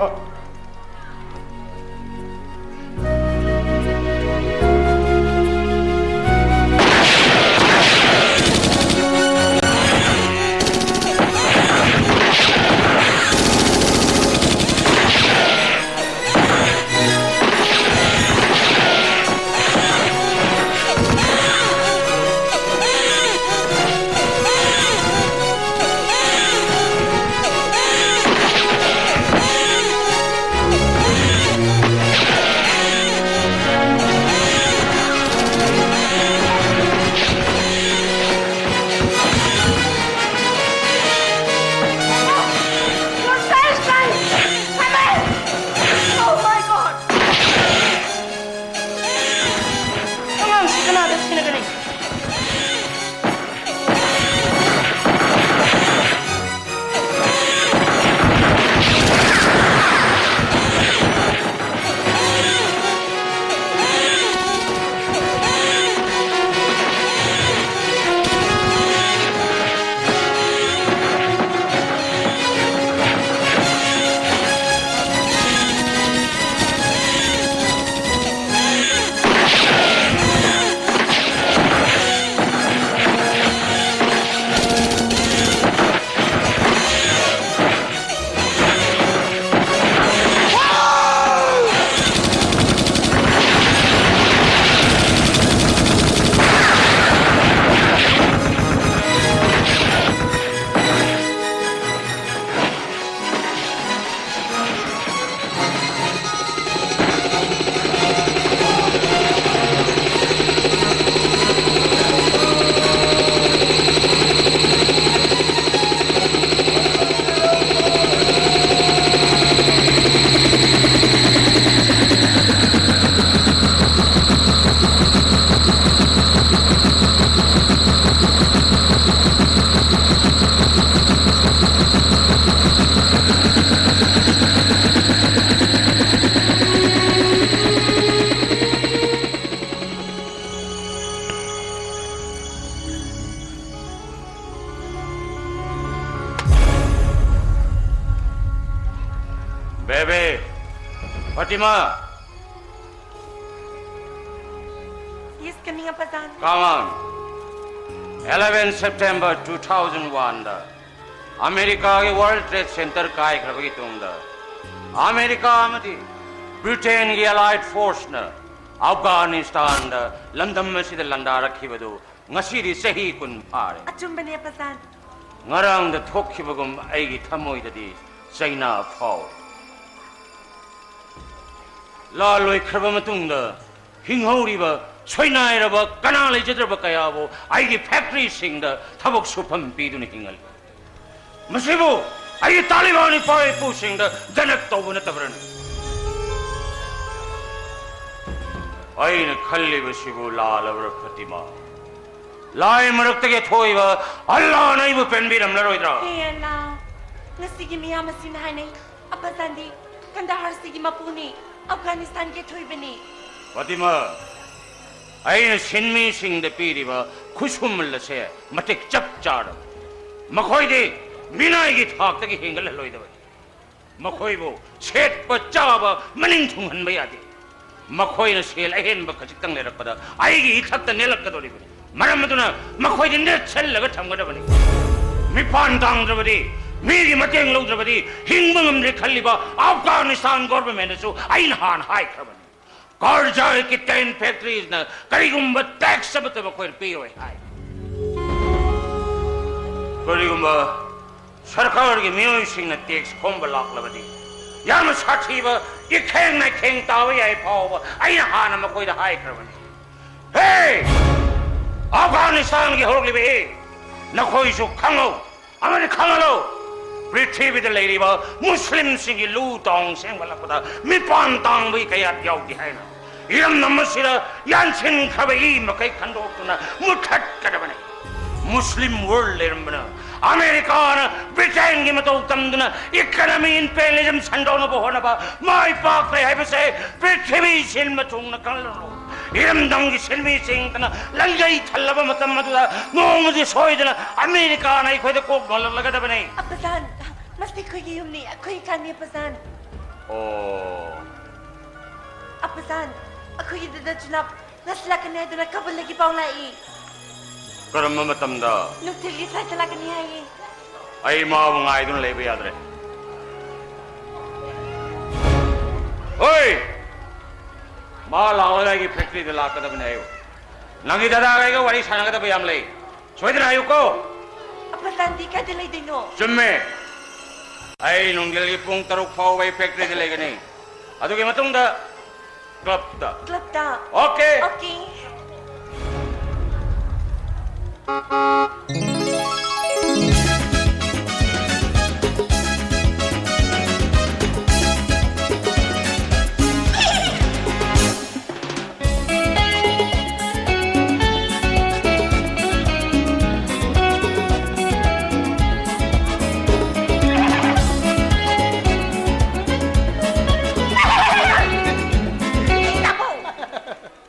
Fatima, Yes, coming up, Azan. Come on. Eleven September two thousand one ꯗ ꯑꯃꯦꯔꯤꯀꯥꯒꯤ World Trade Center ꯀꯥꯏꯈ꯭ꯔꯕꯒꯤ ꯇꯨꯡꯗ ꯑꯃꯦꯔꯤꯀꯥ ꯑꯃꯗꯤ ꯕ꯭ꯔꯤꯇꯦꯟꯒꯤ Allied Force ꯅ ꯑꯐꯒꯥꯅꯤꯁꯇꯥꯟꯗ ꯂꯝꯗꯝ ꯑꯁꯤꯗ ꯂꯥꯟꯗꯥꯔꯛꯈꯤꯕꯗꯨ ꯉꯁꯤꯗꯤ ꯆꯍꯤ ꯀꯨꯟ ꯐꯥꯔꯦ꯫ ꯑꯆꯨꯝꯕꯅꯦ, ꯑꯄꯥꯖꯥꯟ꯫ ꯉꯔꯥꯡꯗ ꯊꯣꯛꯈꯤꯕꯒꯨꯝ ꯑꯩꯒꯤ ꯊꯃꯣꯏꯗꯗꯤ ꯆꯩꯅꯥ ꯐꯥꯎ꯫ ꯂꯥꯜ ꯂꯣꯏꯈ꯭ꯔꯕ ꯃꯇꯨꯡꯗ ꯍꯤꯡꯍꯧꯔꯤꯕ ꯁꯣꯏꯅꯥꯏꯔꯕ ꯀꯅꯥ ꯂꯩꯖꯗ꯭ꯔꯕ ꯀꯌꯥꯕꯨ ꯑꯩꯒꯤ ꯐꯦꯛꯇꯔꯤꯁꯤꯡꯗ ꯊꯕꯛ ꯁꯨꯐꯝ ꯄꯤꯗꯨꯅ ꯍꯤꯡꯍꯜꯂꯤ꯫ ꯃꯁꯤꯕꯨ ꯑꯩꯒꯤ ꯇꯥꯂꯤꯕꯥꯟ ꯏꯄꯥ ꯏꯄꯨꯁꯤꯡꯗ ꯗꯅꯛ ꯇꯧꯕ ꯅꯠꯇꯕ꯭ꯔꯅꯦ? ꯑꯩꯅ ꯈꯜꯂꯤꯕꯁꯤꯕꯨ ꯂꯥꯜꯂꯕ꯭ꯔꯥ ꯐꯇꯤꯃꯥ? ꯂꯥꯏ ꯃꯔꯛꯇꯒꯤ ꯊꯣꯛꯏꯕ ꯑꯜꯂꯥꯅ ꯑꯩꯕꯨ ꯄꯦꯟꯕꯤꯔꯝꯂꯔꯣꯏꯗ꯭ꯔꯥ? ꯍꯦ ꯑꯜꯂꯥ, ꯉꯁꯤꯒꯤ ꯃꯤꯌꯥꯝ ꯑꯁꯤꯅ ꯍꯥꯏꯅꯩ, ꯑꯄꯥꯖꯥꯟꯗꯤ ꯀꯟꯗꯥꯍꯥꯔꯁꯤꯒꯤ ꯃꯄꯨꯅꯤ, ꯑꯐꯒꯥꯅꯤꯁꯇꯥꯟꯒꯤ ꯑꯊꯣꯏꯕꯅꯤ꯫ ꯐꯇꯤꯃꯥ, ꯑꯩꯅ ꯁꯤꯟꯃꯤꯁꯤꯡꯗ ꯄꯤꯔꯤꯕ ꯈꯨꯠꯁꯨꯃꯜ ꯑꯁꯦ ꯃꯇꯤꯛ ꯆꯞ ꯆꯥꯔꯕ꯫ ꯃꯈꯣꯏꯗꯤ ꯃꯤꯅꯥꯏꯒꯤ ꯊꯥꯛꯇꯒꯤ ꯍꯦꯟꯒꯠꯍꯜꯂꯣꯏꯗꯕꯅꯤ꯫ ꯃꯈꯣꯏꯕꯨ ꯁꯦꯠꯄ ꯆꯥꯕ ꯃꯅꯤꯡ ꯊꯨꯡꯍꯟꯕ ꯌꯥꯗꯦ꯫ ꯃꯈꯣꯏꯅ ꯁꯦꯜ ꯑꯍꯦꯟꯕ ꯈꯖꯤꯛꯇꯪ ꯂꯩꯔꯛꯄꯗ ꯑꯩꯒꯤ ꯏꯊꯛꯇ ꯅꯦꯜꯂꯛꯀꯗꯧꯔꯤꯕꯅꯤ꯫ ꯃꯔꯝ ꯑꯗꯨꯅ ꯃꯈꯣꯏꯗꯤ ꯅꯦꯠꯁꯜꯂꯒ ꯊꯝꯒꯗꯕꯅꯤ꯫ ꯃꯤꯄꯥꯟ ꯇꯥꯡꯗ꯭ꯔꯕꯗꯤ, ꯃꯤꯒꯤ ꯃꯇꯦꯡ ꯂꯧꯗ꯭ꯔꯕꯗꯤ ꯍꯤꯡꯕ ꯉꯝꯗ꯭ꯔꯦ ꯈꯜꯂꯤꯕ ꯑꯐꯒꯥꯅꯤꯁꯇꯥꯟ ꯒꯣꯔꯚꯔꯃꯦꯟꯗꯁꯨ ꯑꯩꯅ ꯍꯥꯟꯅ ꯍꯥꯏꯈ꯭ꯔꯕꯅꯤ꯫ ꯀꯥꯔꯖꯥꯏꯒꯤ ꯇꯦꯟ ꯐꯦꯛꯇꯔꯤꯁꯅ ꯀꯔꯤꯒꯨꯝꯕ ꯇꯦꯛꯁ ꯑꯃꯠꯇ ꯃꯈꯣꯏꯅ ꯄꯤꯔꯣꯏ ꯍꯥꯏ꯫ ꯀꯔꯤꯒꯨꯝꯕ ꯁꯔꯀꯥꯔꯒꯤ ꯃꯤꯑꯣꯏꯁꯤꯡꯅ ꯇꯦꯛꯁ ꯈꯣꯝꯕ ꯂꯥꯛꯂꯕꯗꯤ ꯌꯥꯝꯅ ꯁꯥꯊꯤꯕ ꯏꯈꯦꯡ ꯅꯥꯏꯈꯦꯡ ꯇꯥꯕ ꯌꯥꯏ ꯐꯥꯎꯕ ꯑꯩꯅ ꯍꯥꯟꯅ ꯃꯈꯣꯏꯗ ꯍꯥꯏꯈ꯭ꯔꯕꯅꯤ꯫ ꯍꯦ! ꯑꯐꯒꯥꯅꯤꯁꯇꯥꯟꯒꯤ ꯍꯧꯔꯛꯂꯤꯕ ꯏ, ꯅꯈꯣꯏꯁꯨ ꯈꯪꯍꯧ ꯑꯃꯗꯤ ꯈꯪꯍꯜꯂꯧ꯫ ꯄ꯭ꯔꯤꯊꯤꯕꯤꯗ ꯂꯩꯔꯤꯕ ꯃꯨꯁꯂꯤꯝꯁꯤꯡꯒꯤ ꯂꯨ ꯇꯥꯎꯟ ꯁꯦꯝꯒꯠꯂꯛꯄꯗ ꯃꯤꯄꯥꯟ ꯇꯥꯡꯕꯒꯤ ꯀꯌꯥꯠ ꯌꯥꯎꯗꯦ ꯍꯥꯏꯅ ꯏꯔꯝꯗꯝ ꯑꯁꯤꯗ ꯌꯥꯟꯁꯤꯟꯈ꯭ꯔꯕ ꯏ ꯃꯈꯩ ꯈꯟꯗꯣꯛꯇꯨꯅ ꯃꯨꯠꯊꯠꯀꯗꯕꯅꯤ꯫ ꯃꯨꯁꯂꯤꯝ ꯋꯥꯔꯜ ꯂꯩꯔꯝꯕꯅ, ꯑꯃꯦꯔꯤꯀꯥꯅ ꯕ꯭ꯔꯤꯇꯦꯟꯒꯤ ꯃꯇꯧ ꯇꯝꯗꯨꯅ ꯏꯀꯅꯃꯤ ꯏꯝꯄꯦꯔꯤꯌꯦꯂꯤꯖꯝ ꯁꯟꯗꯣꯛꯅꯕ ꯍꯣꯠꯅꯕ ꯃꯥꯏ ꯄꯥꯛꯈ꯭ꯔꯦ ꯍꯥꯏꯕꯁꯦ ꯄ꯭ꯔꯤꯊꯤꯕꯤ ꯁꯤꯟꯕ ꯊꯨꯡꯅ ꯈꯪꯍꯜꯂꯨ꯫ ꯏꯔꯝꯗꯝꯒꯤ ꯁꯤꯟꯃꯤꯁꯤꯡꯗꯅ ꯂꯪꯖꯩ ꯊꯜꯂꯕ ꯃꯇꯝ ꯑꯗꯨꯗ ꯅꯣꯡꯃꯗꯤ ꯁꯣꯏꯗꯅ ꯑꯃꯦꯔꯤꯀꯥꯅ ꯑꯩꯈꯣꯏꯗ ꯀꯣꯛ ꯂꯣꯜꯂꯛꯂꯒꯗꯕꯅꯤ꯫ ꯑꯄꯥꯖꯥꯟ, ꯃꯁꯤ ꯑꯩꯈꯣꯏꯒꯤ ꯌꯨꯝꯅꯤ, ꯑꯩꯈꯣꯏ ꯀꯥꯟꯅꯤ, ꯑꯄꯥꯖꯥꯟ꯫ ꯑꯣ, ꯁꯥꯟ, ꯑꯩꯈꯣꯏꯒꯤ ꯗꯗꯥ ꯖꯨꯅꯥꯕ ꯉꯁꯤ ꯂꯥꯛꯀꯅꯤ ꯍꯥꯏꯗꯨꯅ ꯀꯥꯕꯨꯜꯗꯒꯤ ꯄꯥꯎ ꯂꯥꯛꯏ꯫ ꯀꯔꯝꯕ ꯃꯇꯝꯗ? ꯅꯨꯡꯊꯤꯜꯒꯤ flightꯇ ꯂꯥꯛꯀꯅꯤ ꯍꯥꯏꯌꯦ꯫ ꯑꯩ ꯃꯥꯕꯨ ꯉꯥꯏꯗꯨꯅ ꯂꯩꯕ ꯌꯥꯗ꯭ꯔꯦ꯫ ꯍꯣꯏ! ꯃꯥ ꯂꯥꯛꯂꯒ ꯑꯩꯒꯤ factoryꯗ ꯂꯥꯛꯀꯗꯕꯅꯤ ꯍꯥꯏꯌꯨ꯫ ꯅꯪꯒꯤ ꯗꯗꯥꯒ ꯑꯩꯒ ꯋꯥꯔꯤ ꯁꯥꯟꯅꯒꯗꯕ ꯌꯥꯝ ꯂꯩ꯫ ꯁꯣꯏꯗꯅ ꯍꯥꯏꯌꯨꯀꯣ꯫ ꯑꯄꯥ ꯁꯥꯟꯗꯤ ꯀꯥꯏꯗ ꯂꯩꯗꯣꯏꯅꯣ? ꯆꯨꯝꯃꯦ꯫ ꯑꯩ ꯅꯨꯡꯊꯤꯜꯒꯤ ꯄꯨꯡ ꯇꯔꯨꯛ ꯐꯥꯎꯕ ꯑꯩ factoryꯗ ꯂꯩꯒꯅꯤ꯫ ꯑꯗꯨꯒꯤ ꯃꯇꯨꯡꯗ clubꯇ꯫ Clubꯇ? Okay꯫ Okay꯫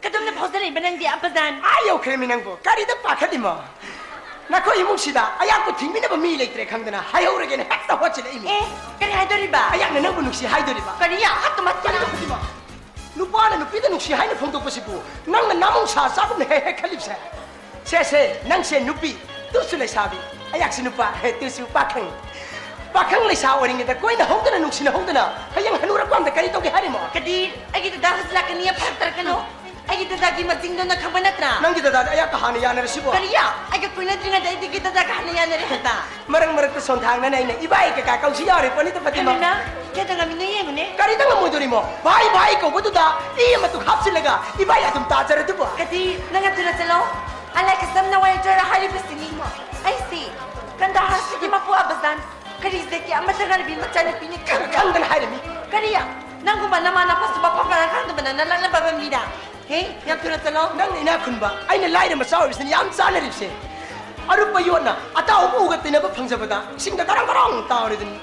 ꯀꯗꯣꯝꯗ ꯐꯥꯎꯖꯔꯛꯏꯕ ꯅꯪꯗꯤ, ꯑꯄꯥ ꯁꯥꯟ? ꯑꯥ ꯌꯧꯈ꯭ꯔꯦꯃꯤ ꯅꯪꯕꯨ꯫ ꯀꯔꯤꯗ ꯄꯥꯈꯠꯂꯤꯃꯣ? ꯅꯈꯣꯏ ꯏꯃꯨꯡꯁꯤꯗ ꯑꯌꯥꯛꯄ ꯊꯤꯡꯕꯤꯅꯕ ꯃꯤ ꯂꯩꯇ꯭ꯔꯦ ꯈꯪꯗꯅ ꯍꯥꯏꯍꯧꯔꯒꯦꯅ ꯍꯦꯛꯇ ꯍꯣꯠꯆꯤꯜꯂꯛꯏꯃꯤ꯫ ꯑꯦ, ꯀꯔꯤ ꯍꯥꯏꯗꯣꯔꯤꯕ? ꯑꯌꯥꯛꯅ ꯅꯪꯕꯨ ꯅꯨꯡꯁꯤ ꯍꯥꯏꯗꯣꯔꯤꯕ꯫ ꯀꯔꯤ? ꯍꯥꯠꯇ ꯃꯠꯇꯅ꯫ ꯀꯔꯤꯅꯣ ꯍꯧꯖꯤꯛꯃꯛ? ꯅꯨꯄꯥꯅ ꯅꯨꯄꯤꯗ ꯅꯨꯡꯁꯤ ꯍꯥꯏꯅ ꯐꯣꯡꯗꯣꯛꯄꯁꯤꯕꯨ ꯅꯪꯅ ꯅꯃꯧ ꯁꯥ ꯆꯥꯒꯨꯝꯅ ꯍꯦꯛ ꯍꯦꯛ ꯈꯜꯂꯤꯕꯁꯦ? ꯁꯦ, ꯁꯦ, ꯅꯪꯁꯦ ꯅꯨꯄꯤ, ꯇꯨꯁꯨ ꯂꯩꯁꯥꯕꯤ, ꯑꯩꯍꯥꯛꯁꯨ ꯅꯨꯄꯥ, ꯍꯦ, ꯇꯨꯁꯨ ꯄꯥꯈꯪ꯫ ꯄꯥꯈꯪ ꯂꯩꯁꯥ ꯑꯣꯏꯔꯤꯉꯩꯗ ꯀꯣꯏꯅ ꯍꯧꯗꯅ ꯅꯨꯡꯁꯤꯅ ꯍꯧꯗꯅ ꯍꯌꯦꯡ ꯍꯅꯨꯔꯀꯥꯟꯗ ꯀꯔꯤ ꯇꯧꯒꯦ ꯍꯥꯏꯔꯤꯃꯣ? ꯀꯗꯤꯔ, ꯑꯩꯒꯤ ꯗꯗꯥ ꯍꯧꯖꯤꯛ ꯂꯥꯛꯀꯅꯤ, ꯐꯔꯛ ꯇꯥꯔꯛꯀꯅꯨ꯫ ꯑꯩꯒꯤ ꯗꯗꯥꯒꯤ ꯃꯆꯤꯡꯗꯣ ꯅꯪ ꯈꯪꯕ ꯅꯠꯇ꯭ꯔꯥ? ꯅꯪꯒꯤ ꯗꯗꯥꯗꯤ ꯑꯩꯍꯥꯛꯀ ꯍꯥꯟꯅ ꯌꯥꯅꯔꯁꯤꯕꯣ? ꯀꯔꯤ? ꯑꯩꯒ ꯀꯣꯏꯅꯗ꯭ꯔꯤꯉꯩꯗ ꯑꯩꯗꯒꯤ ꯗꯗꯥꯒ ꯍꯥꯟꯅ ꯌꯥꯅꯔꯦ ꯍꯥꯏꯕ? ꯃꯔꯛ ꯃꯔꯛꯇ ꯁꯣꯟꯊꯥꯡꯅꯅ ꯑꯩꯅ ꯏꯕꯥꯏ ꯀꯩꯀꯥ ꯀꯧꯁꯤ ꯌꯥꯎꯔꯦ ꯄꯣꯠꯅꯤꯗ ꯐꯥꯇꯤꯃꯥ꯫ ꯀꯔꯤꯅ? ꯀꯦꯗ ꯉꯝꯃꯤꯅꯣ ꯌꯦꯡꯉꯨꯅꯦ꯫ ꯀꯔꯤꯗ ꯉꯝꯃꯣꯏꯗꯣꯔꯤꯃꯣ? ꯚꯥꯏ ꯚꯥꯏ ꯀꯧꯕꯗꯨꯗ ꯏ ꯑꯃꯇꯨꯛ ꯍꯥꯞꯆꯤꯜꯂꯒ ꯏꯕꯥꯏ ꯑꯗꯨꯝ ꯇꯥꯖꯔꯗꯨꯕꯨ꯫ ꯀꯗꯤ, ꯅꯪ ꯑꯗꯨꯗ ꯆꯠꯂꯣ꯫ ꯑꯂꯥꯏ ꯀꯁꯝꯅ ꯋꯥꯏ ꯖꯣꯔ ꯍꯥꯏꯔꯤꯕꯁꯤꯅꯤ꯫ ꯑꯩꯁꯤ ꯀꯟꯗꯥꯍꯥꯔꯁꯤꯒꯤ ꯃꯄꯨ ꯑꯕꯖꯥꯟ ꯀꯔꯤꯖꯦꯠꯀꯤ ꯑꯃꯠꯇ ꯉꯥꯏꯔꯕꯤ ꯃꯆꯥꯅꯨꯄꯤꯅꯤ꯫ ꯈꯪ-, ꯈꯪꯗꯅ ꯍꯥꯏꯔꯤꯃꯤ꯫ ꯀꯔꯤ? ꯅꯪꯒꯨꯝꯕ ꯅꯃꯥ ꯅꯄꯥꯁꯨ ꯃꯐꯝ ꯃꯔꯥꯡ ꯈꯪꯗꯕ ꯅꯪꯅ ꯂꯛꯅꯕ ꯃꯤꯔꯥ? ꯍꯦ, ꯌꯥꯝ ꯊꯨꯅ ꯆꯠꯂꯣ꯫ ꯅꯪꯅ ꯏꯅꯥꯛ ꯈꯨꯟꯕ, ꯑꯩꯅ ꯂꯥꯏꯔ ꯃꯆꯥ ꯑꯣꯏꯕꯁꯤꯅ ꯌꯥꯝ ꯆꯥꯅꯔꯤꯕꯁꯦ꯫ ꯑꯔꯨꯞꯄ ꯌꯣꯠꯅ ꯑꯇꯥꯎꯕ ꯎꯒ ꯇꯤꯟꯅꯕ ꯐꯪꯖꯕꯗ ꯏꯁꯤꯡꯗ ꯒꯔꯥꯡ ꯒꯔꯥꯡ ꯇꯥꯎꯔꯤꯗꯨꯅꯤ꯫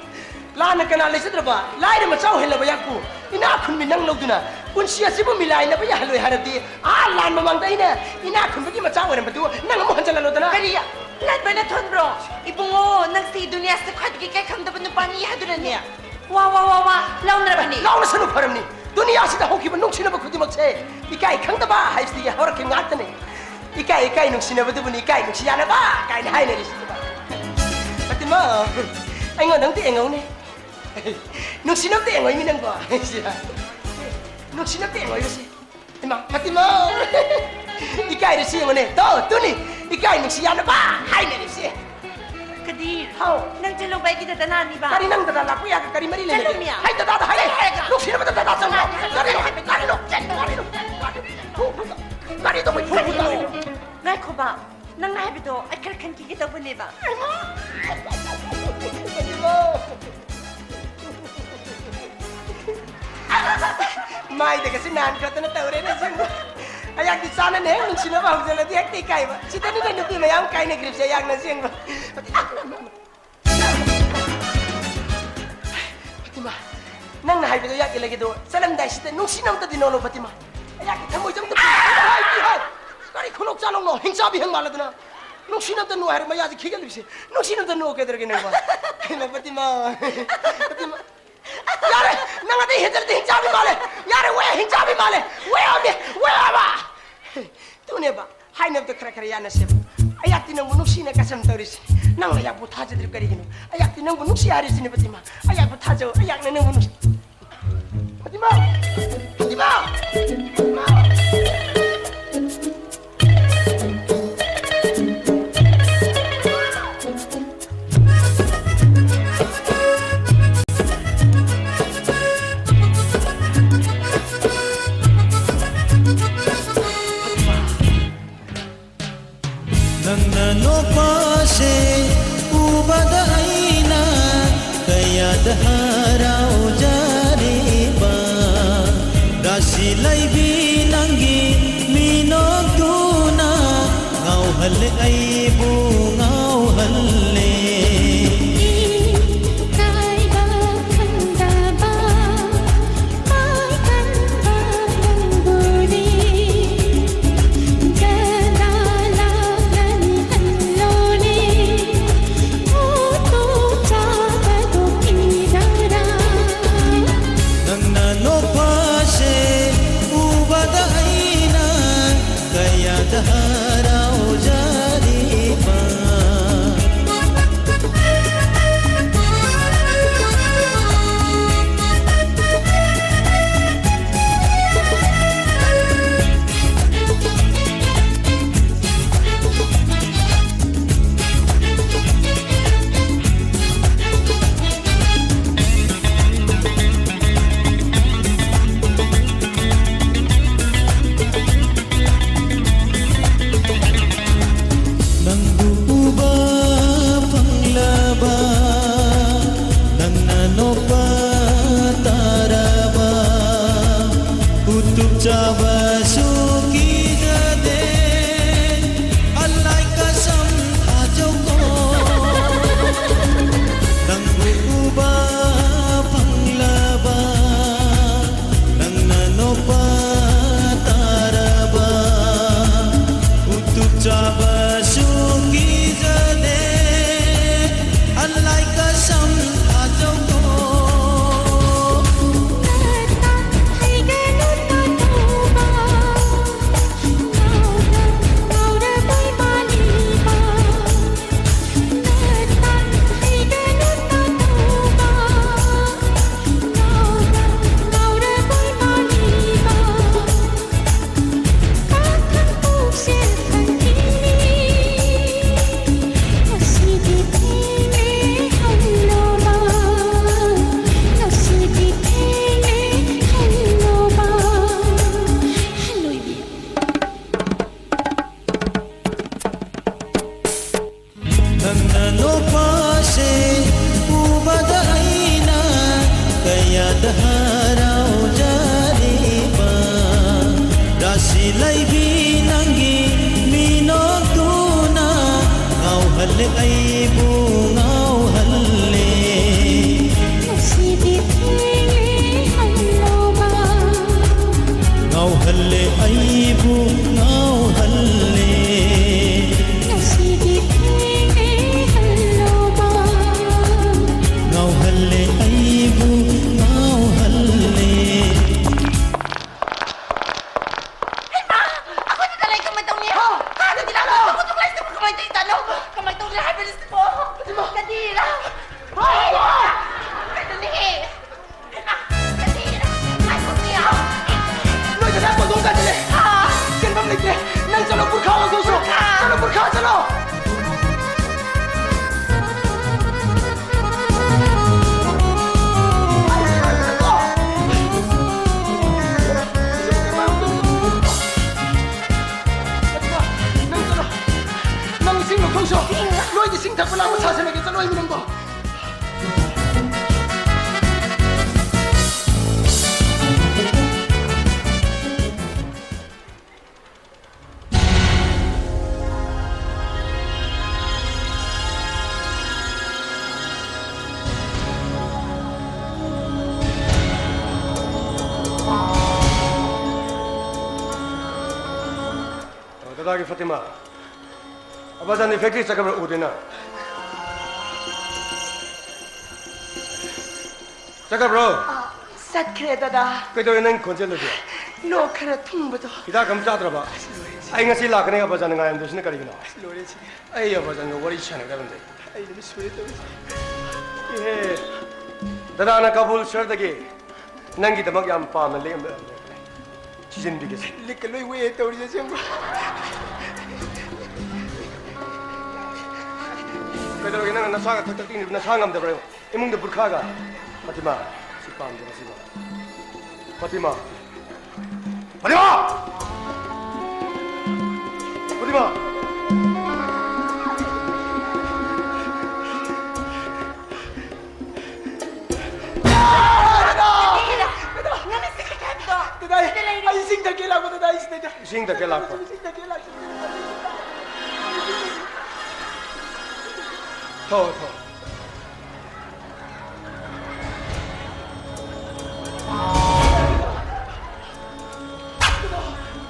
ꯂꯥꯟꯅ ꯀꯅꯥ ꯂꯩꯖꯗ꯭ꯔꯕ ꯂꯥꯏꯔ ꯃꯆꯥ ꯑꯣꯏꯍꯜꯂꯕ ꯌꯥꯛꯄꯨ ꯏꯅꯥꯛ ꯈꯨꯟꯕꯤ ꯅꯪ ꯂꯧꯗꯨꯅ ꯄꯨꯟꯁꯤ ꯑꯁꯤꯕꯨ ꯃꯤꯂꯥꯏꯅꯕ ꯌꯥꯍꯜꯂꯣꯏ ꯍꯥꯏꯔꯕꯗꯤ, ꯑꯥ ꯂꯥꯟ ꯃꯃꯥꯡꯗ ꯑꯩꯅ ꯏꯅꯥꯛ ꯈꯨꯟꯕꯒꯤ ꯃꯆꯥ ꯑꯣꯏꯔꯝꯕꯗꯨ ꯅꯪ ꯑꯃꯨꯛ ꯍꯟꯖꯜꯍꯜꯂꯣꯗꯅ꯫ ꯀꯔꯤ? ꯂꯥꯟꯕꯅ ꯊꯣꯟꯕ꯭ꯔꯣ? ꯏꯕꯨꯡꯉꯣ, ꯅꯪꯁꯤ ꯗꯨꯅꯤꯌꯥꯁꯤꯗ ꯈ꯭ꯋꯥꯏꯗꯒꯤ ꯏꯀꯥꯏ ꯈꯪꯗꯕ ꯅꯨꯄꯥꯅꯤ ꯍꯥꯏꯗꯨꯅꯅꯦ꯫ ꯋꯥ, ꯋꯥ, ꯋꯥ, ꯋꯥ, ꯂꯥꯎꯅꯔꯕꯅꯤ꯫ ꯂꯥꯎꯅꯁꯅꯨ ꯐꯔꯝꯅꯤ꯫ ꯗꯨꯅꯤꯌꯥꯁꯤꯗ ꯍꯧꯈꯤꯕ ꯅꯨꯡꯁꯤꯅꯕ ꯈꯨꯗꯤꯡ ꯏꯀꯥꯏ ꯈꯪꯗꯕ ꯍꯥꯏꯕꯁꯤꯗꯤ ꯍꯧꯔꯛꯈꯤꯕ ꯉꯥꯛꯇꯅꯦ꯫ "ꯏꯀꯥꯏ ꯏꯀꯥꯏ ꯅꯨꯡꯁꯤꯅꯕꯗꯨꯕꯨꯅꯤ ꯏꯀꯥꯏ ꯅꯨꯡꯁꯤ ꯌꯥꯅꯕ" ꯀꯥꯏꯅ ꯍꯥꯏꯅꯔꯤꯁꯤꯗꯤ꯫ ꯐꯥꯇꯤꯃꯥ, ꯑꯩꯉꯣꯟꯗ ꯑꯝꯇ ꯌꯦꯡꯉꯧꯅꯦ꯫ ꯅꯨꯡꯁꯤꯅꯕꯗ ꯌꯦꯡꯉꯣꯏꯃꯤ ꯅꯪꯕꯣ꯫ ꯅꯨꯡꯁꯤꯅꯕꯗ ꯌꯦꯡꯉꯣꯏꯕꯁꯤ꯫ ꯏꯃꯥ, ꯐꯥꯇꯤꯃꯥ꯫ ꯏꯀꯥꯏꯔꯤꯁꯤ ꯌꯦꯡꯉꯨꯅꯦ꯫ ꯇꯣ, ꯇꯨꯅꯤ꯫ ꯏꯀꯥꯏ ꯅꯨꯡꯁꯤ ꯌꯥꯅꯕ ꯍꯥꯏꯅꯔꯤꯁꯤ꯫ ꯀꯗꯤꯔ, ꯍꯥꯎ꯫ ꯅꯪ ꯆꯠꯂꯣ, ꯑꯩꯒꯤ ꯗꯗꯥ ꯅꯥꯅꯤꯕ꯫ ꯀꯔꯤ ꯅꯪ ꯗꯗꯥ ꯂꯥꯛꯄ ꯌꯥꯒ ꯀꯔꯤ ꯃꯔꯤ ꯂꯩꯅꯒꯦ? ꯆꯠꯂꯣꯃꯤ꯫ ꯍꯥꯏ ꯗꯗꯥꯗ ꯍꯥꯏꯔꯦ꯫ ꯆꯠꯂꯣ ꯍꯥꯏꯔꯒ꯫ ꯅꯨꯡꯁꯤꯅꯕꯗ ꯗꯗꯥ ꯆꯪꯕ꯭ꯔꯣ? ꯀꯔꯤꯅꯣ? ꯀꯔꯤꯅꯣ? ꯀꯔꯤꯅꯣ? ꯀꯔꯤꯅꯣ? ꯀꯔꯤ ꯇꯧꯕꯩ ꯐꯨ ꯐꯨ ꯇꯧꯔꯤꯅꯣ? ꯉꯥꯏꯈꯣꯕ, ꯅꯪꯅ ꯍꯥꯏꯕꯗꯣ ꯑꯩ ꯈꯔ ꯈꯟꯈꯤꯒꯦ ꯇꯧꯕꯅꯦꯕ꯫ ꯃꯥꯏꯗꯒꯁꯤ ꯅꯥꯟ ꯈꯣꯠꯇꯅ ꯇꯧꯔꯦꯅꯦ ꯑꯁꯦꯡꯕ꯫ ꯑꯌꯥꯛꯇꯤ ꯆꯥꯅꯅ ꯍꯦꯛ ꯅꯨꯡꯁꯤꯅꯕ ꯍꯧꯖꯤꯜꯂꯗꯤ ꯍꯦꯛꯇ ꯏꯀꯥꯏꯕ꯫ ꯁꯤꯗꯅꯤꯅꯦ ꯅꯨꯄꯤ ꯃꯌꯥꯝ ꯀꯥꯏꯅꯈ꯭ꯔꯤꯕꯁꯦ ꯑꯌꯥꯛꯅ ꯑꯁꯦꯡꯕ꯫ ꯐꯥꯇꯤꯃꯥ, ꯅꯪꯅ ꯍꯥꯏꯕꯗꯣ ꯌꯥꯛ ꯏꯜꯂꯒꯦꯗꯣ, ꯆꯠꯂꯝꯗꯥꯏꯁꯤꯗ ꯅꯨꯡꯁꯤꯅ ꯑꯝꯇꯗꯤ ꯅꯣꯛꯂꯣ ꯐꯥꯇꯤꯃꯥ꯫ ꯑꯩꯍꯥꯛꯀꯤ ꯊꯃꯣꯏꯁꯦ ꯑꯝꯇ ꯄꯨ-, ꯍꯥꯏ, ꯍꯥꯏ, ꯍꯥꯏ꯫ ꯀꯔꯤ ꯈꯨꯅꯣꯛ ꯆꯥꯅꯣꯛꯅꯣ? ꯍꯤꯡꯆꯥꯕꯤ ꯍꯪ ꯃꯥꯜꯂꯗꯅ꯫ ꯅꯨꯡꯁꯤꯅ ꯑꯝꯇ ꯅꯣꯛ ꯍꯥꯏꯔ ꯃꯌꯥꯁꯦ ꯈꯤꯒꯠꯂꯤꯕꯁꯦ꯫ ꯅꯨꯡꯁꯤꯅ ꯑꯝꯇ ꯅꯣꯛ ꯀꯩꯗꯧꯔꯒꯦ ꯅꯪꯕꯣ? ꯍꯩꯃꯥ ꯐꯥꯇꯤꯃꯥ, ꯐꯥꯇꯤꯃꯥ꯫ ꯌꯥꯔꯦ, ꯅꯪ ꯑꯗꯩ ꯍꯦꯟꯖꯜꯂꯗꯤ ꯍꯤꯡꯆꯥꯕꯤ ꯃꯥꯜꯂꯦ꯫ ꯌꯥꯔꯦ, ꯋꯦ, ꯍꯤꯡꯆꯥꯕꯤ ꯃꯥꯜꯂꯦ꯫ ꯋꯦ ꯍꯥꯏꯕꯅꯦ, ꯋꯦ ꯍꯥꯏꯕ꯫ ꯇꯨꯅꯦꯕ꯫ ꯍꯥꯏꯅꯕꯗ ꯈꯔ ꯈꯔ ꯌꯥꯅꯁꯦꯕ꯫ ꯑꯩꯍꯥꯛꯇꯤ ꯅꯪꯕꯨ ꯅꯨꯡꯁꯤꯅ ꯀꯁꯝ ꯇꯧꯔꯤꯁꯤ꯫ ꯅꯪ ꯑꯩꯍꯥꯛꯄꯨ ꯊꯥꯖꯗ꯭ꯔꯤ ꯀꯔꯤꯒꯤꯅꯣ? ꯑꯩꯍꯥꯛꯇꯤ ꯅꯪꯕꯨ ꯅꯨꯡꯁꯤ ꯍꯥꯏꯔꯤꯁꯤꯅꯦ ꯐꯥꯇꯤꯃꯥ꯫ ꯑꯩꯍꯥꯛꯄꯨ ꯊꯥꯖꯧ, ꯑꯩꯍꯥꯛꯅ ꯅꯪꯕꯨ ꯅꯨꯡꯁꯤ꯫ ꯐꯥꯇꯤꯃꯥ! ꯐꯥꯇꯤꯃꯥ! ꯐꯥꯇꯤꯃꯥ! ꯅꯪꯅ ꯅꯣꯛꯄꯁꯦ ꯎꯕꯗ ꯑꯩꯅ ꯀꯌꯥꯗ ꯍꯔꯥꯎꯖꯔꯤꯕ꯫ ꯔꯥꯁꯤ ꯂꯩꯕꯤ ꯅꯪꯒꯤ ꯃꯤꯅꯣꯛꯇꯨꯅ ꯉꯥꯎꯍꯜꯂꯦ ꯑꯩꯕꯨ ꯉꯥꯎꯍꯜꯂꯦ꯫ ꯏꯀꯥꯏꯕ ꯈꯪꯗꯕ ꯃꯥꯏꯀꯟꯗ ꯅꯪꯕꯨꯗꯤ ꯀꯅꯥ ꯂꯥꯛꯂꯅꯤ ꯈꯜꯂꯣꯅꯦ꯫ ꯐꯣꯇꯣ ꯆꯥꯕꯗꯣ ꯀꯤꯗꯔꯥ? ꯅꯪꯅ ꯅꯣꯛꯄꯁꯦ ꯎꯕ ꯆꯨꯞꯆꯥꯕꯁꯨ ꯀꯤꯖꯗꯦ, ꯑꯜꯂꯥꯏ ꯀꯁꯝ ꯊꯥꯖꯧꯀꯣ꯫ ꯅꯪꯕꯨ ꯎꯕ ꯐꯪꯂꯕ, ꯅꯪꯅ ꯅꯣꯛꯄ ꯇꯥꯔꯕ, ꯎꯇꯨꯞ ꯆꯥꯕꯁꯨ ꯀꯤꯖꯗꯦ, ꯑꯜꯂꯥꯏ ꯀꯁꯝ ꯊꯥꯖꯧꯀꯣ꯫ ꯅꯪꯅ ꯅꯣꯛꯄꯁꯦ ꯎꯕꯗ ꯑꯩꯅ ꯀꯌꯥꯗ ꯍꯔꯥꯎꯖꯔꯤꯕ꯫ ꯔꯥꯁꯤ ꯂꯩꯕꯤ ꯅꯪꯒꯤ ꯃꯤꯅꯣꯛꯇꯨꯅ ꯉꯥꯎꯍꯜꯂꯦ ꯑꯩꯕꯨ ꯉꯥꯎꯍꯜꯂꯦ꯫ ꯉꯁꯤꯗꯤ ꯊꯦꯡꯂꯦ ꯍꯜꯂꯣꯕ꯫ ꯉꯥꯎꯍꯜꯂꯦ ꯑꯩꯕꯨ ꯉꯥꯎꯍꯜꯂꯦ꯫ ꯉꯁꯤꯗꯤ ꯊꯦꯡꯂꯦ ꯍꯜꯂꯣꯕ꯫ ꯉꯥꯎꯍꯜꯂꯦ ꯑꯩꯕꯨ ꯉꯥꯎꯍꯜꯂꯦ꯫ ꯍꯩꯃꯥ! ꯑꯩꯈꯣꯏꯗ ꯂꯩ ꯀꯃꯥꯏ ꯇꯧꯅꯤ? ꯍꯥ? ꯀꯥꯗꯗꯤ ꯂꯥꯛꯑꯣ꯫ ꯈꯨꯠꯇꯨ ꯂꯩꯁꯤꯕꯨ ꯀꯃꯥꯏ ꯇꯧꯔꯤꯖꯥꯠꯅꯣ? ꯀꯃꯥꯏ ꯇꯧꯅꯤ ꯍꯥꯏꯕꯅꯤ ꯁꯤꯕꯣ? ꯍꯩꯃꯥ! ꯀꯔꯤꯔꯥ? ꯍꯥ? ꯀꯩꯅꯣꯅꯦꯍꯦ? ꯍꯩꯃꯥ! ꯀꯔꯤꯔꯥ? ꯉꯥꯏꯈꯣ, ꯉꯥꯏꯈꯣ꯫ ꯅꯣꯏ ꯗꯗꯥ ꯀꯣꯟꯊꯣꯡ ꯀꯥꯏꯗ ꯂꯩ? ꯍꯥ? ꯆꯦꯟꯐꯝ ꯂꯩꯇ꯭ꯔꯦ꯫ ꯅꯪ ꯆꯠꯂꯣ, ꯄꯨꯔꯈꯥ ꯑꯣꯟꯊꯣꯛꯆꯣ꯫ ꯄꯨꯔꯈꯥ? ꯆꯠꯂꯣ, ꯄꯨꯔꯈꯥ ꯆꯠꯂꯣ꯫ ꯅꯪ ꯆꯠꯂꯣ꯫ ꯅꯪ ꯏꯁꯤꯡ ꯂꯧꯊꯣꯛꯆꯣ꯫ ꯅꯣꯏꯗꯤ ꯏꯁꯤꯡ ꯊꯛꯄ ꯂꯥꯛꯄ ꯁꯥꯁꯟꯅꯒꯦ꯫ ꯆꯠꯂꯣ ꯏꯕꯨꯡꯉꯣ꯫ ꯗꯗꯥꯒꯤ ꯐꯥꯇꯤꯃꯥ, ꯑꯕꯥꯖꯥꯟꯗꯤ ꯐꯦꯛꯇ꯭ꯔꯤ ꯆꯠꯈ꯭ꯔꯕ꯭ꯔꯥ ꯎꯗꯦꯅ? ꯆꯠꯈ꯭ꯔꯕ꯭ꯔꯣ? ꯑꯥ, ꯆꯠꯈ꯭ꯔꯦ, ꯗꯗꯥ꯫ ꯀꯩꯗꯧꯔꯦ ꯅꯪ ꯈꯣꯟꯖꯦꯜꯗꯨꯗꯤ? ꯂꯣꯛ ꯈꯔ ꯊꯨꯡꯕꯗꯣ꯫ ꯍꯤꯗꯥꯛ ꯑꯃ ꯆꯥꯗ꯭ꯔꯕ? ꯑꯁ, ꯂꯣꯏꯔꯦ, ꯁꯤ꯫ ꯑꯩ ꯉꯁꯤ ꯂꯥꯛꯀꯅꯤ ꯑꯕꯥꯖꯥꯟꯅ ꯉꯥꯏꯔꯝꯗꯣꯏꯁꯤꯅ ꯀꯔꯤꯒꯤꯅꯣ? ꯑꯁ, ꯂꯣꯏꯔꯦ, ꯁꯤ꯫ ꯑꯩ ꯑꯕꯥꯖꯥꯟꯒ ꯋꯥꯔꯤ ꯁꯥꯟꯅꯒꯗꯕꯅꯤ꯫ ꯑꯩ ꯅꯨꯃꯤꯠ ꯁꯨꯔꯦ ꯇꯧꯔꯤꯁꯦ꯫ ꯏꯍꯦ, ꯗꯗꯥꯅ ꯀꯥꯕꯨꯜ ꯁꯍꯔꯗꯒꯤ ꯅꯪꯒꯤꯗꯃꯛ ꯌꯥꯝ ꯄꯥꯝꯅ ꯂꯦꯛꯑꯝꯕ ꯊꯤꯖꯤꯟꯕꯤꯒꯦꯁꯦ꯫ ꯂꯤꯛꯀ ꯂꯣꯏ ꯋꯦ ꯇꯧꯔꯤꯁꯦ ꯑꯁꯦꯡꯕ꯫ ꯀꯩꯗꯧꯔꯒꯦ ꯅꯪꯅ ꯅꯁꯥꯒ ꯊꯛ ꯊꯛ ꯇꯤꯡꯉꯤꯗꯨꯕꯨ ꯅꯁꯥ ꯉꯝꯗꯕ꯭ꯔꯥ? ꯏꯃꯨꯡꯗ ꯕꯨꯔꯈꯥꯒ꯫ ꯐꯥꯇꯤꯃꯥ, ꯁꯤ ꯄꯥꯝꯗꯦ ꯃꯁꯤꯃ꯫ ꯐꯥꯇꯤꯃꯥ꯫ ꯐꯥꯇꯤꯃꯥ! ꯐꯥꯇꯤꯃꯥ! ꯗꯗꯥ! ꯗꯗꯥ! ꯗꯗꯥ! ꯑꯩ ꯏꯁꯤꯡ ꯊꯛꯀꯦ ꯂꯥꯛꯄ, ꯗꯗꯥ, ꯑꯩ ꯏꯁꯤꯡ ꯊꯛꯀꯦ꯫ ꯏꯁꯤꯡ ꯊꯛꯀꯦ ꯂꯥꯛꯄ꯫ ꯏꯁꯤꯡ ꯊꯛꯀꯦ ꯂꯥꯛꯄ꯫ ꯊꯛꯑꯣ, ꯊꯛꯑꯣ꯫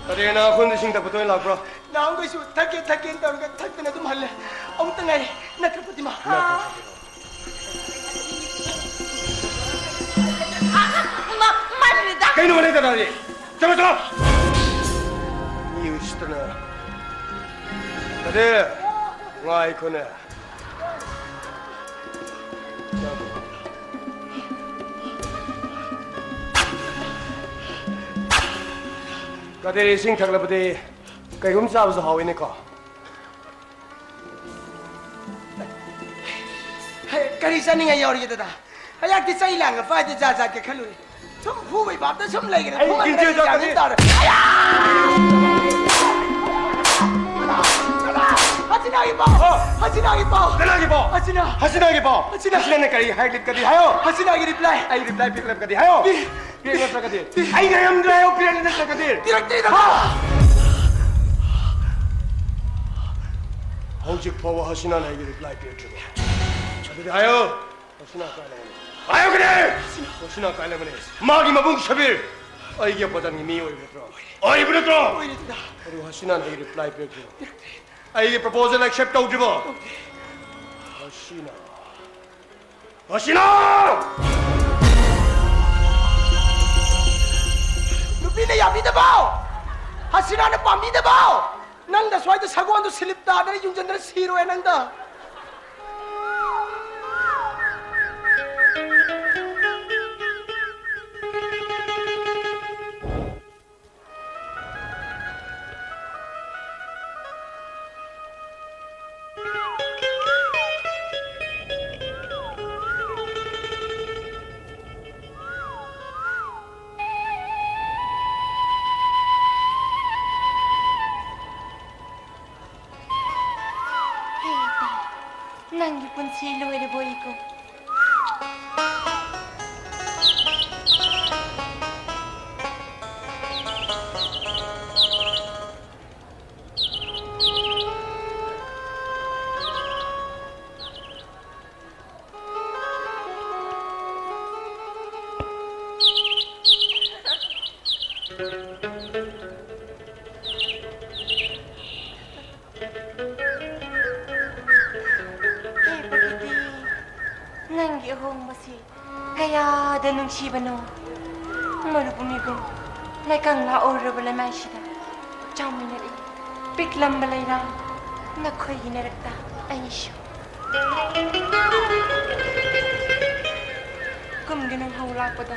ꯀꯔꯤ, ꯅꯪ ꯑꯩꯈꯣꯏꯗ ꯏꯁꯤꯡ ꯊꯛꯄ ꯇꯣꯏꯅ ꯂꯥꯛꯄ꯭ꯔꯣ? ꯅꯍꯥꯟꯈꯩꯁꯨ ꯊꯛꯀꯦ ꯊꯛꯀꯦꯅ ꯇꯧꯔꯒ ꯊꯛꯇꯅ ꯑꯗꯨꯝ ꯍꯜꯂꯦ꯫ ꯑꯃꯨꯛꯇ ꯉꯥꯏꯔꯦ꯫ ꯅꯠꯇ꯭ꯔ ꯐꯥꯇꯤꯃꯥ? ꯅꯠꯇ꯭ꯔ ꯐꯥꯇꯤꯃꯥ? ꯃꯥ-, ꯃꯥꯅꯤꯗ꯫ ꯀꯩꯅꯣ ꯅꯪ ꯀꯗꯥꯏꯗ? ꯆꯠꯂꯣ, ꯆꯠꯂꯣ! ꯃꯤ ꯎꯁꯤꯠꯇꯅ꯫ ꯀꯗꯤꯔ, ꯉꯥꯏꯈꯣꯅꯦ꯫ ꯀꯗꯤꯔ, ꯏꯁꯤꯡ ꯊꯛꯂꯕꯗꯤ ꯀꯩꯒꯨꯝ ꯆꯥꯕꯁꯨ ꯍꯥꯎꯋꯤꯅꯦꯀꯣ꯫ ꯍꯦ, ꯀꯔꯤ ꯆꯥꯅꯤꯡꯉꯥꯏ ꯌꯥꯎꯔꯤꯒꯦ, ꯗꯗꯥ? ꯑꯩꯍꯥꯛꯇꯤ ꯆꯩ ꯂꯥꯡꯒ ꯄꯥꯏꯗꯦ, ꯖꯥꯠ ꯖꯥꯠꯀ ꯈꯜꯂꯨꯔꯦ꯫ ꯁꯨꯝ ꯐꯨꯕꯩ ꯚꯥꯞꯇ ꯁꯨꯝ ꯂꯩꯈ꯭ꯔꯦ꯫ ꯑꯩ ꯐꯨꯃꯟꯗꯅ ꯏꯟꯖꯦꯛꯁꯟ ꯒ꯭ꯌꯥꯟ ꯃꯦꯟ ꯀꯥꯞꯀꯅꯤ꯫ ꯇꯥꯔꯦ꯫ ꯑꯌꯥ! ꯍꯁꯤꯅꯥꯒꯤ ꯄꯥꯎ! ꯑꯣ! ꯍꯁꯤꯅꯥꯒꯤ ꯄꯥꯎ! ꯀꯅꯥꯒꯤ ꯄꯥꯎ? ꯍꯁꯤꯅꯥ! ꯍꯁꯤꯅꯥꯒꯤ ꯄꯥꯎ! ꯍꯁꯤꯅꯥ! ꯍꯁꯤꯅꯥꯅ ꯀꯔꯤ ꯍꯥꯏꯔꯛꯀꯗꯤ ꯍꯥꯏꯌꯣ? ꯍꯁꯤꯅꯥꯒꯤ ꯔꯤꯄ꯭ꯂꯥꯏ! ꯑꯩ ꯔꯤꯄ꯭ꯂꯥꯏ ꯄꯤꯔꯛꯂꯕꯗꯤ ꯍꯥꯏꯌꯣ? ꯄꯤ-, ꯄꯤꯔꯛ ꯅꯠꯇ꯭ꯔꯒꯗꯤ? ꯄꯤ-, ꯑꯩ ꯉꯥꯏꯔꯝꯗ꯭ꯔꯦ ꯍꯥꯏꯌꯣ, ꯄꯤꯔꯛ ꯅꯠꯇ꯭ꯔꯒꯗꯤ? ꯄꯤꯔꯛꯇꯦ, ꯗꯗꯥ! ꯍꯥ? ꯍꯧꯖꯤꯛ ꯐꯥꯎꯕ ꯍꯁꯤꯅꯥꯅ ꯑꯩꯒꯤ ꯔꯤꯄ꯭ꯂꯥꯏ ꯄꯤꯔꯛꯇ꯭ꯔꯤꯕ꯫ ꯑꯗꯨꯗꯤ ꯍꯥꯏꯌꯣ꯫ ꯍꯁꯤꯅꯥ ꯀꯥꯏ ꯂꯩꯔꯝꯃꯤ? ꯍꯥꯏꯌꯨ ꯀꯔꯤ? ꯍꯁꯤꯅꯥ ꯀꯥꯏ ꯂꯩꯔꯝꯃꯤ? ꯃꯥꯒꯤ ꯃꯕꯨꯡ ꯁꯕꯤꯔ, ꯑꯩꯒꯤ ꯑꯣꯄꯣꯖꯤꯁꯟꯒꯤ ꯃꯤ ꯑꯣꯏꯕ ꯅꯠꯇ꯭ꯔꯣ? ꯑꯣꯏꯕ ꯅꯠꯇ꯭ꯔꯣ? ꯑꯣꯏꯔꯦꯗꯅ꯫ ꯑꯗꯨ ꯍꯁꯤꯅꯥꯗꯒꯤ ꯔꯤꯄ꯭ꯂꯥꯏ ꯄꯤꯔꯛꯇ꯭ꯔꯣ? ꯄꯤꯔꯛꯇꯦ꯫ ꯑꯩꯒꯤ ꯄ꯭ꯔꯄꯣꯖꯦꯜ ꯑꯦꯛꯁꯦꯞ ꯇꯧꯗ꯭ꯔꯤꯕꯣ? ꯇꯧꯗꯦ꯫ ꯍꯁꯤꯅꯥ꯫ ꯍꯁꯤꯅꯥ! ꯅꯨꯄꯤꯅ ꯌꯥꯕꯤꯗꯕ! ꯍꯁꯤꯅꯥꯅ ꯄꯥꯝꯕꯤꯗꯕ! ꯅꯪꯗ ꯁ꯭ꯋꯥꯏꯗ ꯁꯒꯣꯜꯗꯨ ꯁꯤꯂꯤꯞ ꯇꯥꯗꯅ ꯌꯨꯡꯁꯤꯟꯗꯅ ꯁꯤꯔꯣꯏ ꯅꯪꯗ꯫ ꯍꯦ ꯏꯇꯥ, ꯅꯪꯒꯤ ꯄꯨꯟꯁꯤ ꯂꯣꯏꯔꯕꯣ ꯏꯀꯣ? ꯍꯦ ꯄ꯭ꯔꯀ꯭ꯔꯤꯇꯤ, ꯅꯪꯒꯤ ꯑꯍꯣꯡꯕꯁꯤ ꯀꯌꯥꯗ ꯅꯨꯡꯁꯤꯕꯅꯣ꯫ ꯃꯔꯨꯞ ꯃꯤꯒꯨꯝ ꯂꯩꯀꯪꯂꯥ ꯑꯣꯏꯔꯕ ꯂꯩꯃꯥꯏꯁꯤꯗ ꯆꯥꯎꯃꯤꯟꯅꯔꯛꯏ ꯄꯤꯛꯂꯝꯕ ꯂꯩꯔꯥꯡ ꯅꯈꯣꯏꯒꯤ ꯅꯔꯛꯇ ꯑꯩꯁꯨ꯫ ꯀꯨꯝꯒꯤ ꯅꯨꯡꯍꯧ ꯂꯥꯛꯄꯗ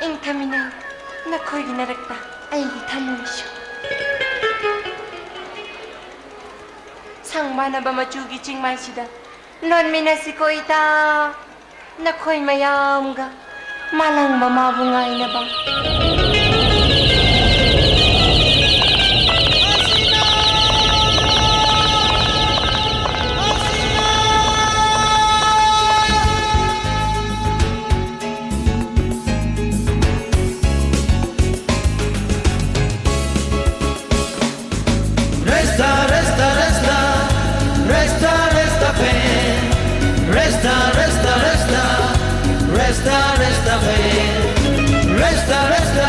ꯏꯪꯊꯃꯤꯟꯅꯩ ꯅꯈꯣꯏꯒꯤ ꯅꯔꯛꯇ ꯑꯩꯒꯤ ꯊꯃꯣꯏꯁꯨ꯫ ꯁꯪꯕꯥꯅꯕ ꯃꯆꯨꯒꯤ ꯆꯤꯡꯃꯥꯏꯁꯤꯗ ꯂꯣꯟꯃꯤꯟꯅꯁꯤꯀꯣ ꯏꯇꯥ, ꯅꯈꯣꯏ ꯃꯌꯥꯝꯒ ꯃꯥꯂꯪꯕ ꯃꯥꯕꯨ ꯉꯥꯏꯅꯕ꯫ Resta, resta, resta, ven. Resta, resta, resta. Resta, resta, ven. Resta, resta,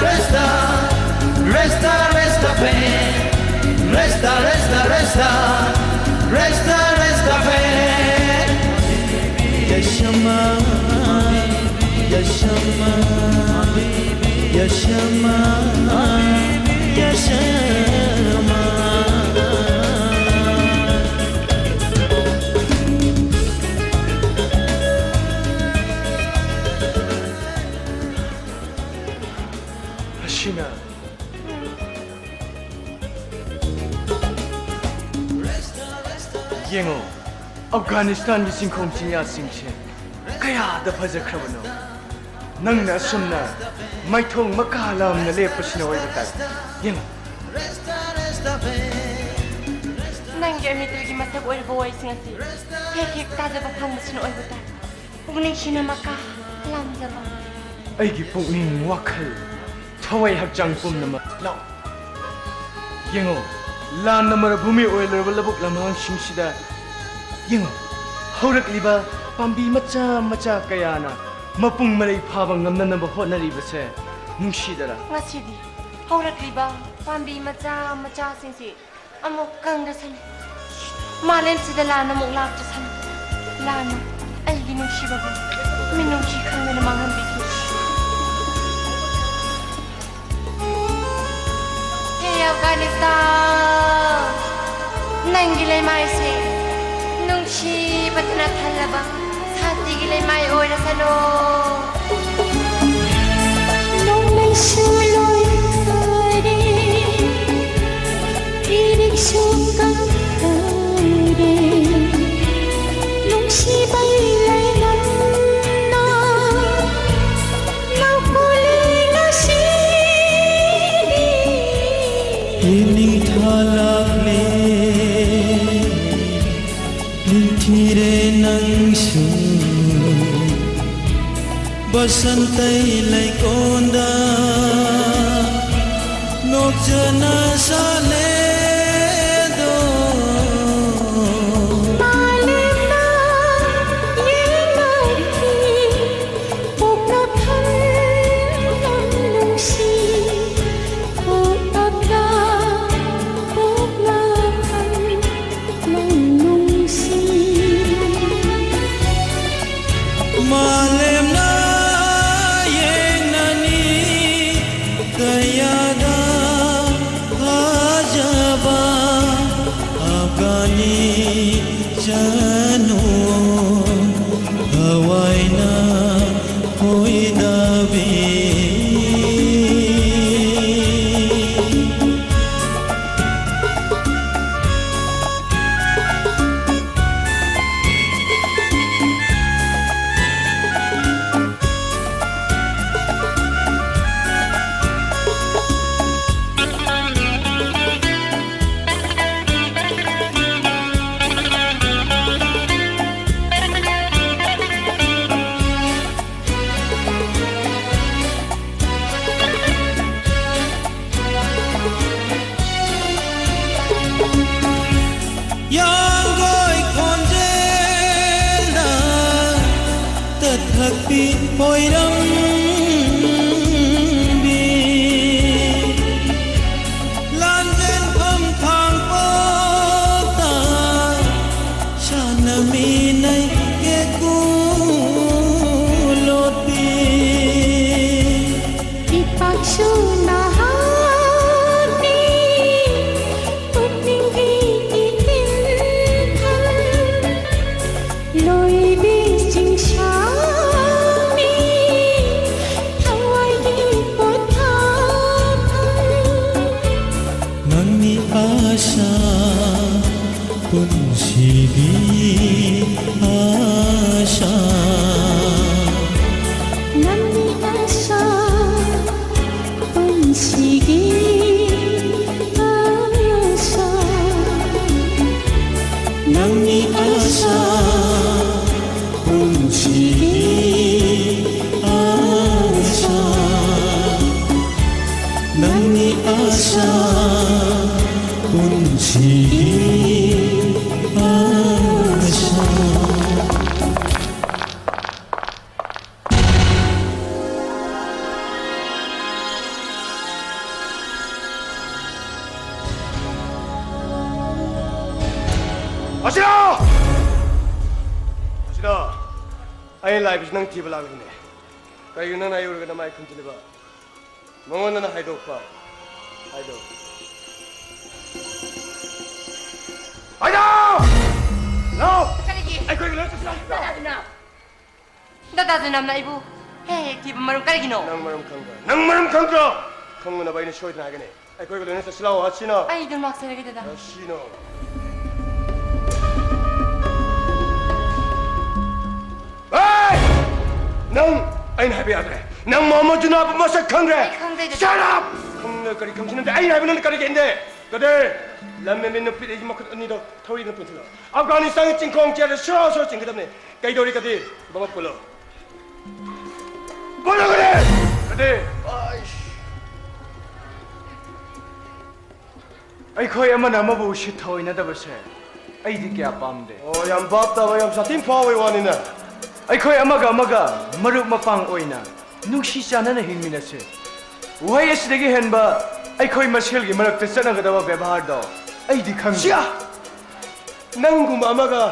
Resta, resta, resta bene. Yaşama, yaşama, yaşama, yaşama. Hasina. ꯌꯦꯡꯉꯣ, ꯑꯐꯒꯥꯅꯤꯁꯇꯥꯟꯒꯤ ꯆꯤꯡꯈꯣꯡ ꯆꯤꯡꯌꯥꯁꯤꯡꯁꯦ ꯀꯌꯥꯗ ꯐꯖꯈ꯭ꯔꯕꯅꯣ꯫ ꯅꯪꯅ ꯑꯁꯨꯝꯅ ꯃꯥꯏꯊꯣꯡ ꯃꯀꯥ ꯂꯥꯝꯅ ꯂꯦꯞꯄꯁꯤꯅ ꯑꯣꯏꯕ ꯇꯥꯏ꯫ ꯌꯦꯡꯉꯣ꯫ ꯅꯪꯒꯤ ꯑꯃꯤꯇ꯭ꯔꯒꯤ ꯃꯁꯛ ꯑꯣꯏꯔꯕ ꯋꯥꯍꯩꯁꯤꯡ ꯑꯁꯤ ꯍꯦꯛ ꯍꯦꯛ ꯇꯥꯖꯕ ꯐꯪꯕꯁꯤꯅ ꯑꯣꯏꯕ ꯇꯥꯏ꯫ ꯄꯨꯛꯅꯤꯡꯁꯤꯅ ꯃꯀꯥ ꯂꯥꯝꯖꯕ꯫ ꯑꯩꯒꯤ ꯄꯨꯛꯅꯤꯡ, ꯋꯥꯈꯜ, ꯊꯋꯥꯏ ꯍꯛꯆꯥꯡ ꯄꯨꯝꯅꯃꯛ ꯂꯥꯎ꯫ ꯌꯦꯡꯉꯣ, ꯂꯥꯟꯅ ꯃꯔꯚꯨꯃꯤ ꯑꯣꯏꯂꯨꯔꯕ ꯂꯧꯕꯨꯛ ꯂꯝꯍꯥꯡꯁꯤꯡꯁꯤꯗ ꯌꯦꯡꯉꯣ, ꯍꯧꯔꯛꯂꯤꯕ ꯄꯥꯝꯕꯤ ꯃꯆꯥ ꯃꯆꯥ ꯀꯌꯥꯅ ꯃꯄꯨꯡ ꯃꯔꯩ ꯐꯥꯕ ꯉꯝꯅꯅꯕ ꯍꯣꯠꯅꯔꯤꯕꯁꯦ ꯅꯨꯡꯁꯤꯗꯔꯥ? ꯉꯁꯤꯗꯤ ꯍꯧꯔꯛꯂꯤꯕ ꯄꯥꯝꯕꯤ ꯃꯆꯥ ꯃꯆꯥꯁꯤꯡꯁꯤ ꯑꯃꯨꯛ ꯀꯪꯗꯁꯅꯨ꯫ ꯃꯥꯂꯦꯝꯁꯤꯗ ꯂꯥꯟ ꯑꯃꯨꯛ ꯂꯥꯛꯇꯁꯅꯨ꯫ ꯂꯥꯟꯅ ꯑꯩꯒꯤ ꯅꯨꯡꯁꯤꯕꯕꯨ ꯃꯤꯅꯨꯡꯁꯤ ꯈꯪꯗꯅ ꯃꯥꯡꯍꯟꯕꯤꯈꯤ꯫ ꯍꯦ ꯑꯐꯒꯥꯅꯤꯁꯇꯥꯟ, ꯅꯪꯒꯤ ꯂꯩꯃꯥꯏꯁꯦ ꯅꯨꯡꯁꯤꯕꯇꯅ ꯊꯜꯂꯕ ꯁꯥꯟꯇꯤꯒꯤ ꯂꯩꯃꯥꯏ ꯑꯣꯏꯔꯁꯅꯨ꯫ ꯅꯣꯡꯃꯩꯁꯨ ꯂꯣꯏꯈꯔꯦ, ꯏꯔꯤꯛꯁꯨ ꯀꯪꯈꯔꯦ, ꯅꯨꯡꯁꯤꯕꯩ ꯂꯩꯅꯝꯅ ꯂꯧ ꯈꯨꯂꯦ ꯉꯁꯤꯗꯤ꯫ ꯏꯅꯤꯡꯊꯥ ꯂꯥꯛꯂꯦ, ꯅꯤꯡꯊꯤꯔꯦ ꯅꯪꯁꯨ ꯕꯁꯟꯇꯩ ꯂꯩꯀꯣꯟꯗ ꯅꯣꯛꯆꯅ ꯁꯥꯠꯂꯦꯗꯣ꯫ ꯃꯥꯂꯦꯝꯅ ꯌꯦꯡꯂꯛꯈꯤ, ꯄꯣꯛꯅꯐꯝ ꯂꯝ ꯅꯨꯡꯁꯤ, ꯄꯣꯛꯅꯐꯝ, ꯄꯣꯛꯅꯐꯝ꯫ ꯌꯥꯗ ꯐꯖꯕ ꯑꯐꯒꯥꯅꯤ ꯆꯅꯨ ꯊꯋꯥꯏꯅ ꯈꯣꯏꯗꯥꯕꯤ꯫ ꯌꯥꯡꯒꯣꯏ ꯈꯣꯟꯖꯦꯜꯅ ꯇꯠꯊꯛꯄꯤ ꯑꯣꯏꯔꯝꯕꯤ꯫ ꯂꯥꯟꯖꯦꯟꯐꯝ ꯈꯥꯡꯄꯣꯛꯇ ꯁꯥꯟꯅꯃꯤꯟꯅꯩ ꯀꯦꯀꯨ ꯂꯣꯠꯄꯤ꯫ ꯏꯄꯥꯛꯁꯨ ꯅꯍꯥꯛꯅꯤ, ꯄꯨꯛꯅꯤꯡꯒꯤ ꯏꯊꯤꯟꯐꯝ꯫ ꯂꯣꯏꯕꯤ ꯆꯤꯡꯁꯥꯡꯅꯤ, ꯊꯋꯥꯏꯒꯤ ꯄꯣꯊꯥꯐꯝ꯫ ꯅꯪꯅꯤ ꯑꯥꯁꯥ, ꯄꯨꯟꯁꯤꯒꯤ ꯑꯥꯁꯥ꯫ ꯅꯪꯅꯤ ꯑꯥꯁꯥ, ꯄꯨꯟꯁꯤꯒꯤ ꯑꯥꯁꯥ꯫ ꯅꯪꯅꯤ ꯑꯥꯁꯥ, ꯄꯨꯟꯁꯤꯒꯤ ꯑꯥꯁꯥ꯫ ꯅꯪꯅꯤ ꯑꯥꯁꯥ, ꯄꯨꯟꯁꯤꯒꯤ ꯑꯥꯁꯥ꯫ ꯑꯁꯤꯗ! ꯑꯁꯤꯗ! ꯑꯩꯅ ꯂꯥꯛꯏꯕꯁꯤ ꯅꯪ ꯊꯤꯕ ꯂꯥꯛꯂꯤꯕꯅꯦ꯫ ꯀꯔꯤꯒꯤꯅꯣ ꯅꯪꯅ ꯑꯩ ꯎꯔꯒ ꯅꯃꯥꯏ ꯈꯨꯝꯖꯤꯜꯂꯤꯕ? ꯃꯉꯣꯟꯗꯅ ꯍꯥꯏꯗꯣꯛꯄ꯫ ꯍꯥꯏꯗꯣꯛ꯫ ꯍꯥꯏꯗꯣ! ꯂꯥꯎ! ꯀꯔꯤꯒꯤ? ꯑꯩꯈꯣꯏꯒꯤ ꯂꯣꯏ ꯆꯠꯁꯤ ꯂꯥꯎ! ꯗꯗꯥ ꯖꯤꯅꯥ! ꯗꯗꯥ ꯖꯤꯅꯥꯝꯅ ꯑꯩꯕꯨ ꯍꯦꯛ ꯍꯦꯛ ꯊꯤꯕ ꯃꯔꯝ ꯀꯔꯤꯒꯤꯅꯣ? ꯅꯪ ꯃꯔꯝ ꯈꯪꯕ꯭ꯔꯥ? ꯅꯪ ꯃꯔꯝ ꯈꯪꯗ꯭ꯔꯣ? ꯈꯪꯅꯅꯕ ꯑꯩꯅ ꯁꯣꯏꯗꯅ ꯍꯥꯏꯒꯅꯤ꯫ ꯑꯩꯈꯣꯏꯒ ꯂꯣꯏꯅ ꯆꯠꯁꯤ ꯂꯥꯎ, ꯍꯥꯁꯤꯅꯣ꯫ ꯑꯩ ꯑꯗꯨꯝ ꯂꯥꯛꯆꯔꯒꯦ, ꯗꯗꯥ꯫ ꯍꯥꯁꯤꯅꯣ꯫ ꯍꯦ! ꯅꯪ ꯑꯩꯅ ꯍꯥꯏꯕ ꯌꯥꯗ꯭ꯔꯦ꯫ ꯅꯪ ꯃꯣꯍꯝꯃꯗ ꯖꯨꯅꯥꯕ ꯃꯁꯛ ꯈꯪꯗ꯭ꯔꯦ꯫ ꯑꯩ ꯈꯪꯗꯦ, ꯗꯗꯥ꯫ Shut up! ꯈꯪꯗ ꯀꯔꯤ ꯈꯪꯁꯤꯟꯅꯗꯦ? ꯑꯩꯅ ꯍꯥꯏꯕ ꯅꯪ ꯀꯔꯤꯒꯤ ꯏꯟꯗꯦ? ꯀꯗꯦ! ꯂꯝ ꯃꯦꯟꯕꯤ ꯅꯨꯄꯤꯗ ꯑꯩꯒꯤ ꯃꯈꯨꯠ ꯑꯅꯤꯗꯣ ꯊꯧꯔꯤꯅ ꯄꯨꯟꯁꯤꯜꯂꯣ꯫ ꯑꯐꯒꯥꯅꯤꯁꯇꯥꯟꯒꯤ ꯆꯤꯡꯈꯣꯡ ꯆꯦꯜꯂ ꯁꯣꯔ ꯁꯣꯔ ꯆꯤꯡꯒꯗꯕꯅꯤ꯫ ꯀꯩꯗꯧꯔꯤ ꯀꯗꯤ? ꯕꯕꯥ ꯄꯨꯜꯂꯣ꯫ ꯄꯨꯜꯂꯣ ꯀꯗꯤ? ꯀꯗꯤ? ꯑꯩꯈꯣꯏ ꯑꯃꯅ ꯑꯃꯕꯨ ꯎꯁꯤꯠ ꯊꯑꯣꯏꯅꯗꯕꯁꯦ ꯑꯩꯗꯤ ꯀꯌꯥ ꯄꯥꯝꯗꯦ꯫ ꯑꯣ, ꯌꯥꯝ ꯚꯥꯞ ꯇꯥꯕ, ꯌꯥꯝ ꯁꯥꯊꯤꯅ ꯐꯥꯎꯕꯒꯤ ꯋꯥꯅꯤꯅꯦ꯫ ꯑꯩꯈꯣꯏ ꯑꯃꯒ ꯑꯃꯒ ꯃꯔꯨꯞ ꯃꯄꯥꯡ ꯑꯣꯏꯅ ꯅꯨꯡꯁꯤ ꯆꯥꯟꯅꯅ ꯍꯤꯡꯃꯤꯟꯅꯁꯦ꯫ ꯋꯥꯍꯩ ꯑꯁꯤꯗꯒꯤ ꯍꯦꯟꯕ ꯑꯩꯈꯣꯏ ꯃꯁꯦꯜꯒꯤ ꯃꯔꯛꯇ ꯆꯠꯅꯒꯗꯕ ꯕꯦꯕꯥꯔꯗꯣ ꯑꯩꯗꯤ ꯈꯪꯗꯦ꯫ ꯁꯤꯌꯥ! ꯅꯪꯒꯨꯝꯕ ꯑꯃꯒ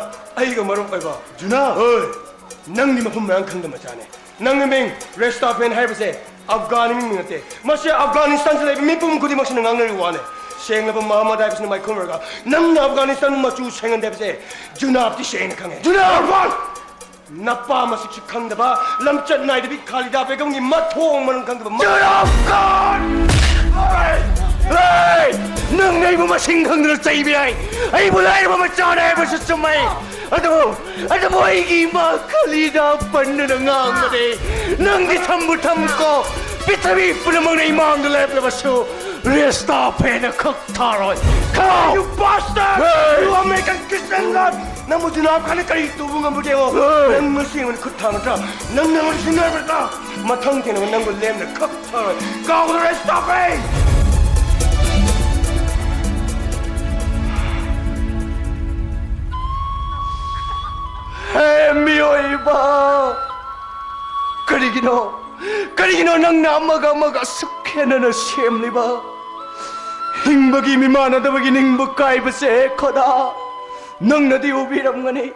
ꯑꯩꯒ ꯃꯔꯨꯞ ꯑꯣꯏꯕ꯫ ꯖꯨꯅꯥ! ꯍꯣꯏ꯫ ꯅꯪꯗꯤ ꯃꯐꯝ ꯃꯔꯥꯡ ꯈꯪꯗꯕ ꯃꯆꯥꯅꯦ꯫ ꯅꯪꯒꯤ ꯃꯤꯡ ꯔꯦꯁꯇꯥꯐꯦꯟ ꯍꯥꯏꯕꯁꯦ ꯑꯐꯒꯥꯟ ꯃꯤꯡ ꯅꯠꯇꯦ꯫ ꯃꯁꯤ ꯑꯐꯒꯥꯅꯤꯁꯇꯥꯟꯁꯤꯗ ꯂꯩꯕ ꯃꯤꯄꯨꯝ ꯈꯨꯗꯤꯡꯃꯛꯁꯤꯅ ꯉꯥꯡꯅꯔꯤꯕ ꯋꯥꯅꯦ꯫ ꯁꯦꯡꯂꯕ ꯃꯍꯃꯗ ꯍꯥꯏꯕꯁꯤꯅ ꯃꯥꯏꯈꯨꯝꯔꯒ ꯅꯪꯅ ꯑꯐꯒꯥꯅꯤꯁꯇꯥꯟ ꯃꯆꯨ ꯁꯦꯡꯍꯟꯗꯦ ꯍꯥꯏꯕꯁꯦ ꯖꯨꯅꯥꯞꯇꯤ ꯁꯦꯡꯅ ꯈꯪꯉꯦ꯫ ꯖꯨꯅꯥꯞ! ꯅꯄꯥ ꯃꯁꯛꯁꯨ ꯈꯪꯗꯕ, ꯂꯝꯆꯠ ꯅꯥꯏꯗꯕꯤ ꯈꯥꯂꯤꯗꯥ ꯕꯦꯒꯝꯒꯤ ꯃꯊꯣꯡ ꯃꯔꯝ ꯈꯪꯗꯕ ꯃ- ꯖꯨꯅꯥꯞ ꯈꯥꯟ! ꯍꯦ! ꯅꯪ ꯑꯩꯕꯨ ꯃꯁꯤꯡ ꯈꯪꯗꯅ ꯆꯩꯕ ꯌꯥꯏ꯫ ꯑꯩꯕꯨ ꯂꯥꯏꯔꯕ ꯃꯆꯥꯅꯦ ꯍꯥꯏꯕꯁꯨ ꯆꯨꯝꯃꯦ꯫ ꯑꯗꯨꯕꯨ, ꯑꯗꯨꯕꯨ ꯑꯩꯒꯤ ꯏꯃꯥ ꯈꯥꯂꯤꯗꯥ ꯄꯟꯗꯨꯅ ꯉꯥꯡꯕꯅꯦ꯫ ꯅꯪꯗꯤ ꯊꯝꯕꯨ ꯊꯝꯀꯣ, ꯄ꯭ꯔꯤꯊꯤꯕꯤ ꯄꯨꯝꯅꯃꯛꯅ ꯏꯃꯥꯡꯗ ꯂꯦꯞꯂꯕꯁꯨ ꯔꯦꯁꯇꯥꯐꯦꯟꯅ ꯈꯛ ꯊꯥꯔꯣꯏ꯫ ꯈꯥꯎ! You bastard! ꯍꯦ! You American Christian God! ꯅꯪꯕꯨ ꯖꯨꯅꯥꯞ ꯈꯥꯟꯅ ꯀꯔꯤ ꯇꯧꯕ ꯉꯝꯕꯒꯦ ꯌꯦꯡꯉꯣ꯫ ꯍꯦ! ꯅꯪ ꯃꯁꯤ ꯑꯩꯉꯣꯟꯗ ꯈꯨꯠ ꯊꯥꯡꯒꯗ꯭ꯔꯥ? ꯅꯪ ꯅꯪꯉꯣꯟꯗ ꯁꯤꯡꯅꯔꯕ꯭ꯔꯥ? ꯃꯊꯪ ꯊꯦꯡꯅꯕ ꯅꯪꯕꯨ ꯂꯦꯝꯅ ꯈꯛ ꯊꯥꯔꯣꯏ꯫ ꯀꯥꯎꯗ ꯔꯦꯁꯇꯥꯐꯦꯟ! ꯍꯦ ꯃꯤꯑꯣꯏꯕ! ꯀꯔꯤꯒꯤꯅꯣ? ꯀꯔꯤꯒꯤꯅꯣ ꯅꯪꯅ ꯑꯃꯒ ꯑꯃꯒ ꯑꯁꯨꯛ ꯈꯦꯠꯅꯅ ꯁꯦꯝꯂꯤꯕ? ꯍꯤꯡꯕꯒꯤ ꯃꯤꯃꯥꯟꯅꯗꯕꯒꯤ ꯅꯤꯡꯕ ꯀꯥꯏꯕꯁꯦ, ꯍꯦ ꯈꯣꯗꯥ, ꯅꯪꯅꯗꯤ ꯎꯕꯤꯔꯝꯒꯅꯤ꯫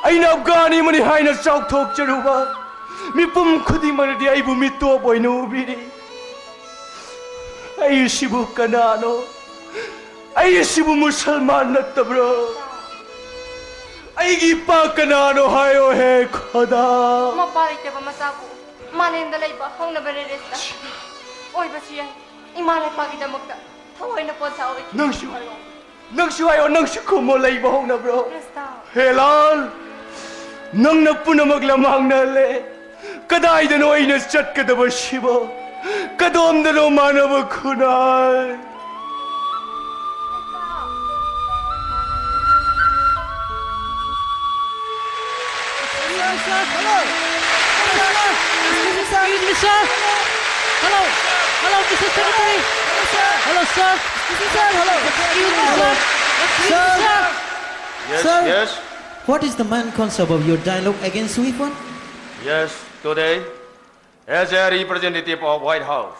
ꯑꯩꯅ ꯑꯐꯒꯥꯅꯤ ꯑꯃꯅꯤ ꯍꯥꯏꯅ ꯆꯥꯎꯊꯣꯛꯆꯔꯨꯕ ꯃꯤꯄꯨꯝ ꯈꯨꯗꯤꯡꯃꯛꯅꯗꯤ ꯑꯩꯕꯨ ꯃꯤꯇꯣꯞ ꯑꯣꯏꯅ ꯎꯕꯤꯔꯤ꯫ ꯑꯩꯁꯤꯕꯨ ꯀꯅꯥꯅꯣ? ꯑꯩꯁꯤꯕꯨ ꯃꯨꯁꯜꯃꯥꯟ ꯅꯠꯇꯕ꯭ꯔꯣ? ꯑꯩꯒꯤ ꯏꯄꯥ ꯀꯅꯥꯅꯣ ꯍꯥꯏꯌꯣ ꯍꯦ ꯈꯣꯗꯥ꯫ ꯃꯄꯥ ꯂꯩꯇꯕ ꯃꯆꯥꯕꯨ ꯃꯥꯂꯦꯝꯗ ꯂꯩꯕ ꯍꯧꯅꯕ ꯔꯦꯔꯦꯁꯇ ꯑꯣꯏꯕꯁꯨ ꯌꯥꯏ꯫ ꯏꯃꯥ ꯂꯩꯄꯥꯛꯀꯤꯗꯃꯛꯇ ꯊꯑꯣꯏꯅ ꯄꯣꯟꯊꯥ ꯑꯣꯏꯈꯤ꯫ ꯅꯪꯁꯨ, ꯅꯪꯁꯨ ꯍꯥꯏꯌꯣ, ꯅꯪꯁꯨ ꯈꯨꯝꯃꯣ, ꯂꯩꯕ ꯍꯧꯅꯕ꯭ꯔꯣ? ꯈ꯭ꯔꯤꯁꯇ꯫ ꯍꯦ ꯂꯥꯜ, ꯅꯪꯅ ꯄꯨꯝꯅꯃꯛ ꯂꯝꯍꯥꯡꯅꯍꯜꯂꯦ꯫ ꯀꯗꯥꯏꯗꯅꯣ ꯑꯩꯅ ꯆꯠꯀꯗꯕꯁꯤꯕꯣ? ꯀꯗꯣꯝꯗꯅꯣ ꯃꯥꯟꯅꯕ ꯈꯨꯟꯅꯥꯏ? Sir, sir, hello. Hello, sir. Excuse me, sir. Excuse me, sir. Hello. Hello, Mister Secretary. Hello, sir. Hello, sir. Excuse me, sir. Hello. Excuse me, sir. Excuse me, sir. Yes, sir. Yes. What is the main concept of your dialogue against Wifon? Yes, today, as a representative of White House,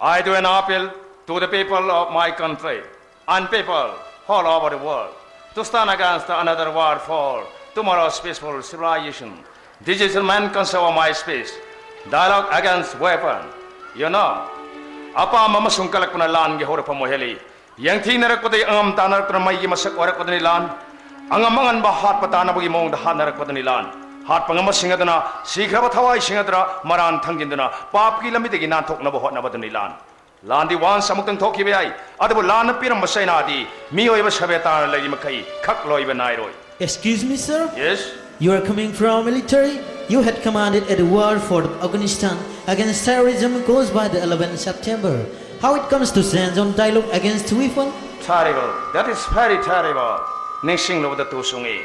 I do an appeal to the people of my country and people all over the world to stand against another war for tomorrow's peaceful civilization. This is the main concept of my speech, dialogue against weapon. You know, ꯑꯄꯥꯝꯕ ꯑꯃꯁꯨꯡ ꯀꯜꯂꯛꯄꯅ ꯂꯥꯟꯒꯤ ꯍꯧꯔꯛꯐꯝ ꯑꯣꯏꯍꯜꯂꯤ꯫ ꯌꯦꯡꯊꯤꯅꯔꯛꯄꯗꯒꯤ ꯑꯉꯝ ꯇꯥꯅꯔꯛꯇꯨꯅ ꯃꯩꯒꯤ ꯃꯁꯛ ꯑꯣꯏꯔꯛꯄꯗꯨꯅꯤ ꯂꯥꯟ꯫ ꯑꯉꯝ ꯑꯉꯝꯕ ꯍꯥꯠꯄ ꯇꯥꯅꯕꯒꯤ ꯃꯑꯣꯡꯗ ꯍꯥꯠꯅꯔꯛꯄꯗꯨꯅꯤ ꯂꯥꯟ꯫ ꯍꯥꯠꯄ ꯉꯝꯕꯁꯤꯡ ꯑꯗꯨꯅ ꯁꯤꯈ꯭ꯔꯕ ꯊꯋꯥꯏꯁꯤꯡ ꯑꯗꯨꯅ ꯃꯔꯥꯟ ꯊꯝꯖꯤꯟꯗꯨꯅ ꯄꯥꯞꯀꯤ ꯂꯝꯕꯤꯗꯒꯤ ꯅꯥꯟꯊꯣꯛꯅꯕ ꯍꯣꯠꯅꯕꯗꯨꯅꯤ ꯂꯥꯟ꯫ ꯂꯥꯟꯗꯤ once ꯑꯃꯨꯛꯇꯪ ꯊꯣꯛꯈꯤꯕ ꯌꯥꯏ, ꯑꯗꯨꯕꯨ ꯂꯥꯟꯅ ꯄꯤꯔꯝꯕ ꯆꯩꯅꯥꯗꯤ ꯃꯤꯑꯣꯏꯕ ꯁꯚ꯭ꯌꯇꯥꯅ ꯂꯩꯔꯤ ꯃꯈꯩ ꯈꯛ ꯂꯣꯏꯕ ꯅꯥꯏꯔꯣꯏ꯫ Excuse me, sir. Yes? You are coming from military. You had commanded at the war for Afghanistan against terrorism caused by the eleventh September. How it comes to Zen Zone dialogue against Wifon? Terrible. That is very terrible. ꯅꯤꯡꯁꯤꯡꯂꯨꯕꯗ ꯇꯨ ꯆꯨꯡꯏ꯫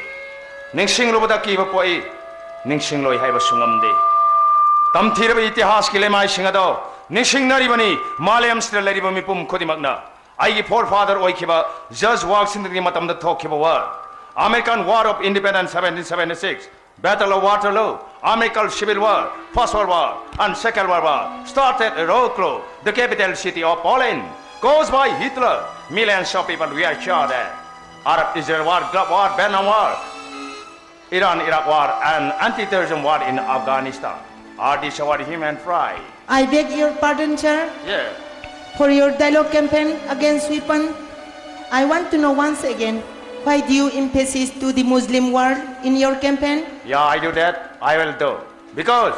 ꯅꯤꯡꯁꯤꯡꯂꯨꯕꯗ ꯀꯤꯕ ꯄꯣꯛꯏ꯫ ꯅꯤꯡꯁꯤꯡꯂꯣꯏ ꯍꯥꯏꯕꯁꯨ ꯉꯝꯗꯦ꯫ ꯇꯝꯊꯤꯔꯕ ꯏꯇꯤꯍꯥꯁꯀꯤ ꯂꯩꯃꯥꯏꯁꯤꯡ ꯑꯗꯣ ꯅꯤꯡꯁꯤꯡꯅꯔꯤꯕꯅꯤ꯫ ꯃꯥꯂꯦꯝꯁꯤꯗ ꯂꯩꯔꯤꯕ ꯃꯤꯄꯨꯝ ꯈꯨꯗꯤꯡꯃꯛꯅ ꯑꯩꯒꯤ forefather ꯑꯣꯏꯈꯤꯕ George Washingtonꯒꯤ ꯃꯇꯝꯗ ꯊꯣꯛꯈꯤꯕ war, American War of Independence seventeen seventy-six, Battle of Waterloo, American Civil War, First World War, and Second World War started at Wrocław, the capital city of Poland. Caused by Hitler, millions of people were killed there. Arab-Israel War, Gulf War, Vietnam War, Iran-Iraq War, and anti-terrorism war in Afghanistan. Are these our human pride? I beg your pardon, sir. Yeah. For your dialogue campaign against weapon, I want to know once again, why do you emphasis to the Muslim world in your campaign? Yeah, I do that. I will do. Because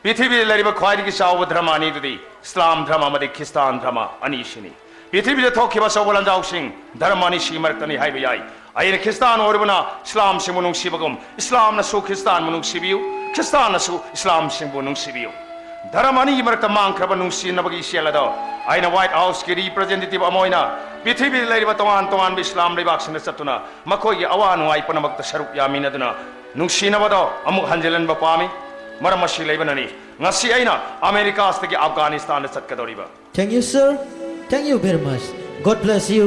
ꯄ꯭ꯔꯤꯊꯤꯕꯤꯗ ꯂꯩꯔꯤꯕ ꯈ꯭ꯋꯥꯏꯗꯒꯤ ꯆꯥꯎꯕ ꯙꯔꯃ ꯑꯅꯤꯗꯨꯗꯤ ꯏꯁꯂꯥꯝ ꯙꯔꯃ ꯑꯃꯗꯤ Christian ꯙꯔꯃ ꯑꯅꯤꯁꯤꯅꯤ꯫ ꯄ꯭ꯔꯤꯊꯤꯕꯤꯗ ꯊꯣꯛꯈꯤꯕ ꯑꯆꯧꯕ ꯂꯥꯟꯖꯥꯎꯁꯤꯡ ꯙꯔꯃ ꯑꯅꯤꯁꯤꯒꯤ ꯃꯔꯛꯇꯅꯤ ꯍꯥꯏꯕ ꯌꯥꯏ꯫ ꯑꯩꯅ ꯈ꯭ꯔꯤꯁꯇꯥꯟ ꯑꯣꯏꯔꯨꯕꯅ ꯏꯁꯂꯥꯝꯁꯤꯡꯕꯨ ꯅꯨꯡꯁꯤꯕꯒꯨꯝ, ꯏꯁꯂꯥꯝꯅꯁꯨ ꯈ꯭ꯔꯤꯁꯇꯥꯟꯕꯨ ꯅꯨꯡꯁꯤꯕꯤꯌꯨ, ꯈ꯭ꯔꯤꯁꯇꯥꯟꯅꯁꯨ ꯏꯁꯂꯥꯝꯁꯤꯡꯕꯨ ꯅꯨꯡꯁꯤꯕꯤꯌꯨ꯫ ꯙꯔꯃ ꯑꯅꯤꯒꯤ ꯃꯔꯛꯇ ꯃꯥꯡꯈ꯭ꯔꯕ ꯅꯨꯡꯁꯤꯅꯕꯒꯤ ꯏꯆꯦꯜ ꯑꯗꯣ ꯑꯩꯅ White Houseꯀꯤ representative ꯑꯃ ꯑꯣꯏꯅ ꯄ꯭ꯔꯤꯊꯤꯕꯤꯗ ꯂꯩꯔꯤꯕ ꯇꯣꯉꯥꯟ ꯇꯣꯉꯥꯟꯕ ꯏꯁꯂꯥꯝ ꯂꯩꯕꯥꯛꯁꯤꯡꯗ ꯆꯠꯇꯨꯅ ꯃꯈꯣꯏꯒꯤ ꯑꯋꯥ ꯅꯨꯡꯉꯥꯏ ꯄꯨꯝꯅꯃꯛꯇ ꯁꯔꯨꯛ ꯌꯥꯃꯤꯟꯅꯗꯨꯅ ꯅꯨꯡꯁꯤꯅꯕꯗꯣ ꯑꯃꯨꯛ ꯍꯟꯖꯤꯜꯍꯟꯕ ꯄꯥꯝꯃꯤ꯫ ꯃꯔꯝ ꯑꯁꯤ ꯂꯩꯕꯅꯅꯤ ꯉꯁꯤ ꯑꯩꯅ ꯑꯃꯦꯔꯤꯀꯥꯁꯤꯗꯒꯤ ꯑꯐꯒꯥꯅꯤꯁꯇꯥꯟꯗ ꯆꯠꯀꯗꯧꯔꯤꯕ꯫ Thank you, sir. Thank you very much. God bless you.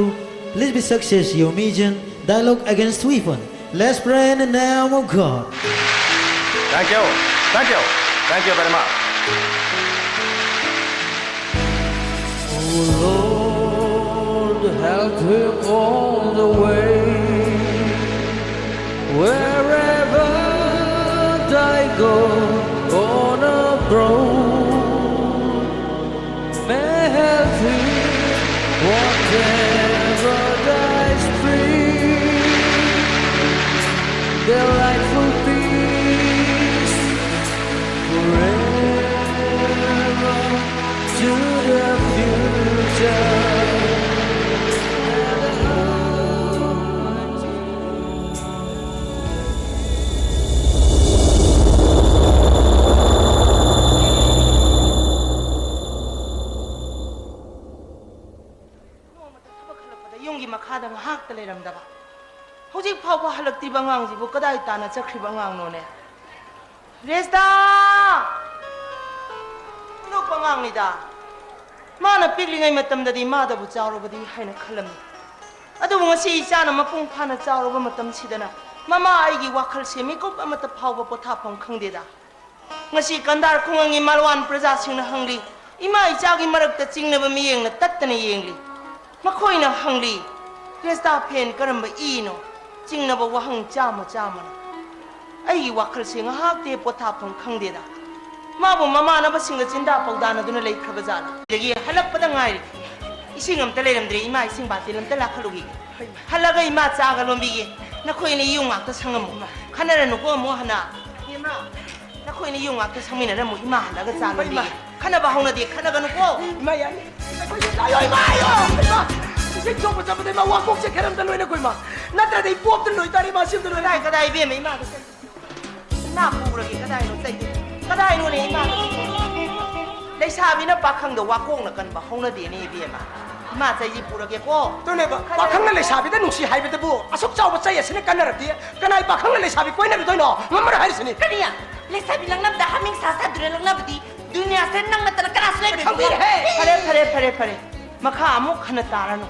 Please be success your mission. Dialogue against weapon. Let's pray in the name of God. Thank you. Thank you. Thank you very much. Oh Lord, help him all the way. Wherever I go on abroad, may help him whatever thy spirit, delightful peace forever to the future. ꯅꯣꯡꯃꯇ ꯊꯕꯛ ꯍꯜꯂꯛꯄꯗ ꯌꯨꯝꯒꯤ ꯃꯈꯥꯗ ꯉꯥꯏꯍꯥꯛꯇ ꯂꯩꯔꯝꯗꯕ, ꯍꯧꯖꯤꯛ ꯐꯥꯎꯕ ꯍꯜꯂꯛꯇ꯭ꯔꯤꯕ ꯑꯉꯥꯡꯁꯤꯕꯨ ꯀꯗꯥꯏ ꯇꯥꯅ ꯆꯠꯈ꯭ꯔꯤꯕ ꯑꯉꯥꯡꯅꯣꯅꯦ? ꯔꯦꯁꯇꯥ! ꯄꯤꯛꯂꯣꯛꯄ ꯑꯉꯥꯡꯅꯤꯗ꯫ ꯃꯥꯅ ꯄꯤꯛꯂꯤꯉꯩ ꯃꯇꯝꯗꯗꯤ ꯃꯥꯗꯕꯨ ꯆꯥꯎꯔꯕꯗꯤ ꯍꯥꯏꯅ ꯈꯜꯂꯝꯃꯤ꯫ ꯑꯗꯨꯕꯨ ꯉꯁꯤ ꯏꯆꯥꯅ ꯃꯄꯨꯡ ꯐꯥꯅ ꯆꯥꯎꯔꯕ ꯃꯇꯝꯁꯤꯗꯅ ꯃꯃꯥ ꯑꯩꯒꯤ ꯋꯥꯈꯜꯁꯦ ꯃꯤꯀꯨꯞ ꯑꯃꯠꯇ ꯐꯥꯎꯕ ꯄꯣꯊꯥꯐꯝ ꯈꯪꯗꯦꯗ꯫ ꯉꯁꯤ ꯀꯟꯗꯥꯔ ꯈꯨꯡꯒꯪꯒꯤ ꯃꯥꯂꯋꯥꯟ ꯄ꯭ꯔꯖꯥꯁꯤꯡꯅ ꯍꯪꯂꯤ, ꯏꯃꯥ ꯏꯆꯥꯒꯤ ꯃꯔꯛꯇ ꯆꯤꯡꯅꯕ ꯃꯤꯠꯌꯦꯡꯅ ꯇꯠꯇꯅ ꯌꯦꯡꯂꯤ꯫ ꯃꯈꯣꯏꯅ ꯍꯪꯂꯤ, "ꯔꯦꯁꯇꯥ ꯐꯦꯟ ꯀꯔꯝꯕ ꯏꯅꯣ?" ꯆꯤꯡꯅꯕ ꯋꯥꯍꯪ ꯆꯥꯝꯃ ꯆꯥꯝꯃꯅ꯫ ꯑꯩꯒꯤ ꯋꯥꯈꯜꯁꯦ ꯉꯥꯏꯍꯥꯛꯇꯤ ꯄꯣꯊꯥꯐꯝ ꯈꯪꯗꯦꯗ꯫ ꯃꯥꯕꯨ ꯃꯃꯥꯟꯅꯕꯁꯤꯡꯒ ꯆꯤꯟꯗꯥ ꯄꯥꯎꯗꯥꯅꯗꯨꯅ ꯂꯩꯈ꯭ꯔꯕ ꯖꯥꯠꯂ? ꯑꯗꯒꯤ ꯍꯜꯂꯛꯄꯗ ꯉꯥꯏꯔꯤ꯫ ꯏꯁꯤꯡ ꯑꯝꯇ ꯂꯩꯔꯝꯗ꯭ꯔꯦ꯫ ꯏꯃꯥ, ꯏꯁꯤꯡ ꯕꯥꯇꯤꯜ ꯑꯝꯇ ꯂꯥꯛꯈꯠꯂꯨꯈꯤꯒꯦ꯫ ꯍꯣꯏ, ꯏꯃꯥ꯫ ꯍꯜꯂꯒ ꯏꯃꯥ ꯆꯥꯒ ꯂꯣꯟꯕꯤꯒꯦ꯫ ꯅꯈꯣꯏ ꯑꯅꯤ ꯌꯨꯝ ꯉꯥꯛꯇ ꯁꯪꯉꯝꯃꯨ꯫ ꯏꯃꯥ꯫ ꯈꯟꯅꯔꯅꯨꯀꯣ ꯑꯃꯨꯛ ꯍꯟꯅ꯫ ꯏꯃꯥ꯫ ꯅꯈꯣꯏ ꯑꯅꯤ ꯌꯨꯝ ꯉꯥꯛꯇ ꯁꯪꯃꯤꯟꯅꯔꯝꯃꯨ꯫ ꯏꯃꯥ ꯍꯜꯂꯒ ꯆꯥ ꯍꯣꯏ, ꯏꯃꯥ꯫ ꯂꯣꯟꯕꯤꯒꯦ꯫ ꯈꯟꯅꯕ ꯍꯧꯅꯗꯦ, ꯈꯟꯅꯒꯅꯨꯀꯣ꯫ ꯏꯃꯥ, ꯌꯥꯅꯤ꯫ ꯑꯩꯈꯣꯏ ꯆꯥ-, ꯑꯌꯣ, ꯏꯃꯥ, ꯑꯌꯣ! ꯏꯃꯥ! ꯏꯁꯤꯡ ꯁꯣꯛꯄ ꯆꯠꯄꯗ ꯏꯃꯥ ꯋꯥꯀꯣꯛꯁꯦ ꯈꯦꯔꯝꯗ ꯂꯣꯏꯅ ꯑꯩꯈꯣꯏ ꯏꯃꯥ꯫ ꯅꯠꯇ꯭ꯔꯗꯤ ꯄꯣꯞꯇ ꯂꯣꯏ ꯇꯥꯔꯦ ꯏꯃꯥ, ꯁꯤꯝꯇ ꯂꯣꯏ꯫ ꯀꯗꯥꯏ, ꯀꯗꯥꯏ ꯏꯕꯦꯝꯃ, ꯏꯃꯥꯗ ꯆꯠ-, ꯏꯃꯥ ꯄꯨꯔꯒꯦ꯫ ꯀꯗꯥꯏꯅꯣ ꯆꯠꯂꯤ? ꯀꯗꯥꯏꯅꯣꯅꯦ ꯏꯃꯥꯗ? ꯂꯩꯁꯥꯕꯤꯅ ꯄꯥꯈꯪꯗ ꯋꯥꯀꯣꯛꯅ ꯀꯟꯕ ꯍꯧꯅꯗꯦꯅꯦ ꯏꯕꯦꯝꯃ꯫ ꯏꯃꯥ ꯆꯩꯁꯤ ꯄꯨꯔꯒꯦꯀꯣ꯫ ꯑꯗꯨꯅꯦꯕ, ꯀꯗꯥꯏ? ꯄꯥꯈꯪꯅ ꯂꯩꯁꯥꯕꯤꯗ ꯅꯨꯡꯁꯤ ꯍꯥꯏꯕꯗꯕꯨ ꯑꯁꯨꯛ ꯆꯥꯎꯕ ꯆꯩ ꯑꯁꯤꯅ ꯀꯟꯅꯔꯕꯗꯤ ꯀꯅꯥꯏ ꯄꯥꯈꯪꯅ ꯂꯩꯁꯥꯕꯤ ꯀꯣꯏꯅꯔꯨꯗꯣꯏꯅꯣ? ꯉꯝꯃꯔꯣꯏ ꯍꯥꯏꯔꯤꯁꯤꯅꯤ꯫ ꯀꯔꯤ? ꯂꯩꯁꯥꯕꯤ ꯂꯪꯅꯕꯗ ꯍꯥꯃꯤꯡ ꯁꯥ ꯁꯥꯗꯨꯅ ꯂꯪꯅꯕꯗꯤ ꯗꯨꯅꯤꯌꯥꯁꯦ ꯅꯪ ꯅꯠꯇꯅ ꯀꯅꯥꯁꯨ ꯂꯩꯔꯣꯏ꯫ ꯈꯪꯕꯤꯔꯦꯍꯦ꯫ ꯐꯔꯦ, ꯐꯔꯦ, ꯐꯔꯦ, ꯐꯔꯦ꯫ ꯃꯈꯥ ꯑꯃꯨꯛ ꯍꯟꯅ ꯇꯥꯔꯅꯨ꯫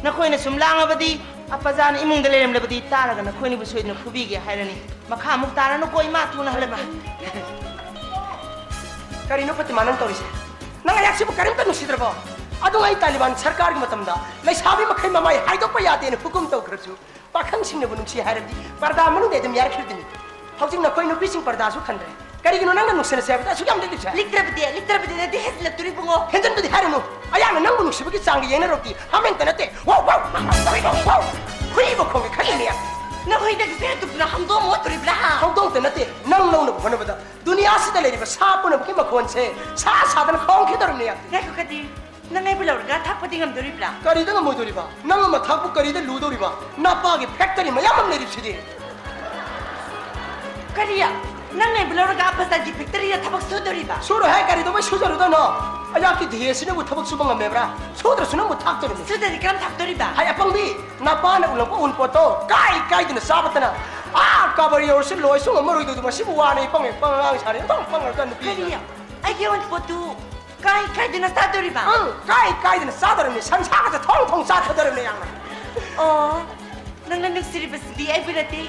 ꯅꯈꯣꯏꯅ ꯁꯨꯝ ꯂꯥꯡꯉꯕꯗꯤ, ꯑꯄꯖꯥꯅ ꯏꯃꯨꯡꯗ ꯂꯩꯔꯝꯂꯕꯗꯤ ꯇꯥꯔꯒ ꯅꯈꯣꯏꯅꯤꯕꯨ ꯁꯣꯏꯗꯅ ꯐꯨꯕꯤꯒꯦ ꯍꯥꯏꯔꯅꯤ꯫ ꯃꯈꯥ ꯑꯃꯨꯛ ꯇꯥꯔꯅꯨꯀꯣ ꯏꯃꯥ, ꯊꯨꯅ ꯍꯜꯂꯛꯀꯦ꯫ ꯀꯔꯤꯅꯣ ꯐꯇꯤꯃꯥ ꯅꯪ ꯇꯧꯔꯤꯁꯦ? ꯅꯪ ꯑꯩꯍꯥꯛꯁꯤꯕꯨ ꯀꯔꯤꯝꯇ ꯅꯨꯡꯁꯤꯗ꯭ꯔꯕꯣ? ꯑꯗꯨꯉꯩ ꯇꯥꯂꯤꯕꯥꯟ ꯁꯔꯀꯥꯔꯒꯤ ꯃꯇꯝꯗ ꯂꯩꯁꯥꯕꯤ ꯃꯈꯩ ꯃꯃꯥꯏ ꯍꯥꯏꯗꯣꯛꯄ ꯌꯥꯗꯦꯅ ꯍꯨꯀꯨꯝ ꯇꯧꯈ꯭ꯔꯁꯨ, ꯄꯥꯈꯪꯁꯤꯡꯅꯕꯨ ꯅꯨꯡꯁꯤ ꯍꯥꯏꯔꯕꯗꯤ ꯄꯔꯗꯥ ꯃꯅꯨꯡꯗ ꯑꯗꯨꯝ ꯌꯥꯔꯛꯈ꯭ꯔꯗꯨꯅꯤ꯫ ꯍꯧꯖꯤꯛ ꯅꯈꯣꯏ ꯅꯨꯄꯤꯁꯤꯡ ꯄꯔꯗꯥꯁꯨ ꯈꯟꯗ꯭ꯔꯦ꯫ ꯀꯔꯤꯒꯤꯅꯣ ꯅꯪꯅ ꯅꯨꯡꯁꯤꯅꯁꯦ ꯍꯥꯏꯕꯗ ꯑꯁꯨꯛ ꯌꯥꯝ ꯂꯤꯛꯂꯤꯕꯁꯦ? ꯂꯤꯛꯇ꯭ꯔꯕꯗꯤ, ꯂꯤꯛꯇ꯭ꯔꯕꯗꯤ ꯅꯠꯇꯦ, ꯍꯦꯟꯖꯤꯜꯂꯛꯇꯣꯔꯤꯕꯨꯡꯉꯣ꯫ ꯍꯦꯟꯖꯤꯟꯕꯗꯤ ꯍꯥꯏꯔꯨꯅꯨ꯫ ꯑꯩꯍꯥꯛꯅ ꯅꯪꯕꯨ ꯅꯨꯡꯁꯤꯕꯒꯤ ꯆꯥꯡꯒ ꯌꯦꯡꯅꯔꯨꯔꯗꯤ ꯍꯥꯃꯦꯡꯇ ꯅꯠꯇꯦ꯫ ꯋꯥꯎ, ꯋꯥꯎ, ꯋꯥꯎ, ꯋꯥꯎ, ꯋꯥꯎ꯫ ꯍꯨꯏꯕ ꯈꯣꯡꯒꯦ ꯈꯜꯂꯤꯅꯦ꯫ ꯅꯈꯣꯏꯗꯒꯤꯁꯦ ꯍꯦꯟꯗꯣꯛꯇꯨꯅ ꯍꯧꯗꯣꯡ ꯑꯃ ꯑꯣꯠꯇꯣꯔꯤꯕ꯭ꯔꯥ? ꯍꯧꯗꯣꯡꯇ ꯅꯠꯇꯦ, ꯅꯪ ꯂꯧꯅꯕ ꯍꯣꯠꯅꯕꯗ ꯗꯨꯅꯤꯌꯥꯁꯤꯗ ꯂꯩꯔꯤꯕ ꯁꯥ ꯄꯨꯝꯅꯃꯛꯀꯤ ꯃꯈꯣꯟꯁꯦ ꯁꯥ ꯁꯥꯗꯅ ꯈꯣꯡꯈꯤꯗꯧꯔꯤꯕꯅꯦ꯫ ꯉꯥꯏꯈꯣ, ꯀꯗꯤ ꯅꯪ ꯑꯩꯕꯨ ꯂꯧꯔꯒ ꯊꯥꯛꯄꯗꯤ ꯉꯝꯗꯣꯔꯤꯕ꯭ꯔꯥ? ꯀꯔꯤꯗ ꯉꯝꯃꯣꯏꯗꯧꯔꯤꯕ? ꯅꯪ ꯑꯃ ꯊꯥꯛꯄꯨ ꯀꯔꯤꯗ ꯂꯨꯗꯧꯔꯤꯕ? ꯅꯄꯥꯒꯤ ꯐꯦꯛꯇꯔꯤ ꯃꯌꯥꯝ ꯑꯃ ꯂꯩꯔꯤꯕꯁꯤꯗꯤ꯫ ꯀꯔꯤ? ꯅꯪ ꯑꯩꯕꯨ ꯂꯧꯔꯒ ꯑꯄꯁꯥꯒꯤ ꯐꯦꯛꯇꯔꯤꯗ ꯊꯕꯛ ꯁꯨꯗꯣꯔꯤꯕ? ꯁꯨꯔꯣꯏ ꯍꯥꯏ, ꯀꯔꯤꯗꯧꯕꯩ ꯁꯨꯖꯔꯨꯗꯣꯏꯅꯣ? ꯑꯩꯍꯥꯛꯀꯤ ꯗꯤꯍꯦꯁꯤꯅꯕꯨ ꯊꯕꯛ ꯁꯨꯕ ꯉꯝꯃꯦꯕ꯭ꯔꯥ? ꯁꯨꯗ꯭ꯔꯁꯨ ꯅꯪꯕꯨ ꯊꯥꯛꯇꯣꯔꯤꯕꯅꯤ꯫ ꯁꯨꯗ꯭ꯔꯗꯤ ꯀꯔꯝ ꯊꯥꯛꯇꯣꯔꯤꯕ? ꯍꯥꯏ ꯑꯄꯪꯕꯤ, ꯅꯄꯥꯅ ꯎꯠꯂꯛꯄ ꯎꯟꯄꯣꯠꯇꯣ ꯀꯥꯏ ꯀꯥꯏꯗꯅ ꯆꯥꯕꯇꯅ ꯑꯥ ꯀꯥꯕꯔ ꯌꯧꯔꯁꯨ ꯂꯣꯏꯁꯨ ꯉꯝꯃꯔꯣꯏꯗꯧꯗꯨ ꯃꯁꯤꯕꯨ ꯋꯥꯅ ꯄꯪꯉꯦ ꯄꯪꯉ ꯑꯉꯥꯡ ꯁꯥꯔꯦ꯫ ꯑꯗꯨꯝ ꯄꯪꯉꯒ ꯅꯨꯄꯤ꯫ ꯀꯔꯤ? ꯑꯩꯒꯤ ꯎꯟꯄꯣꯠꯇꯨ ꯀꯥꯏ ꯀꯥꯏꯗꯅ ꯆꯥꯗꯣꯔꯤꯕ? ꯑꯪ, ꯀꯥꯏ ꯀꯥꯏꯗꯅ ꯆꯥꯗꯣꯔꯤꯕꯅꯤ꯫ ꯁꯟꯁꯥꯒꯁꯦ ꯊꯣꯡ ꯊꯣꯡ ꯆꯥꯊꯗꯣꯔꯤꯕꯅꯤ ꯌꯥꯝꯅ꯫ ꯑꯣ, ꯅꯪꯅ ꯅꯨꯡꯁꯤꯔꯤꯕꯁꯤꯗꯤ ꯑꯩꯕꯨ ꯅꯠꯇꯦ,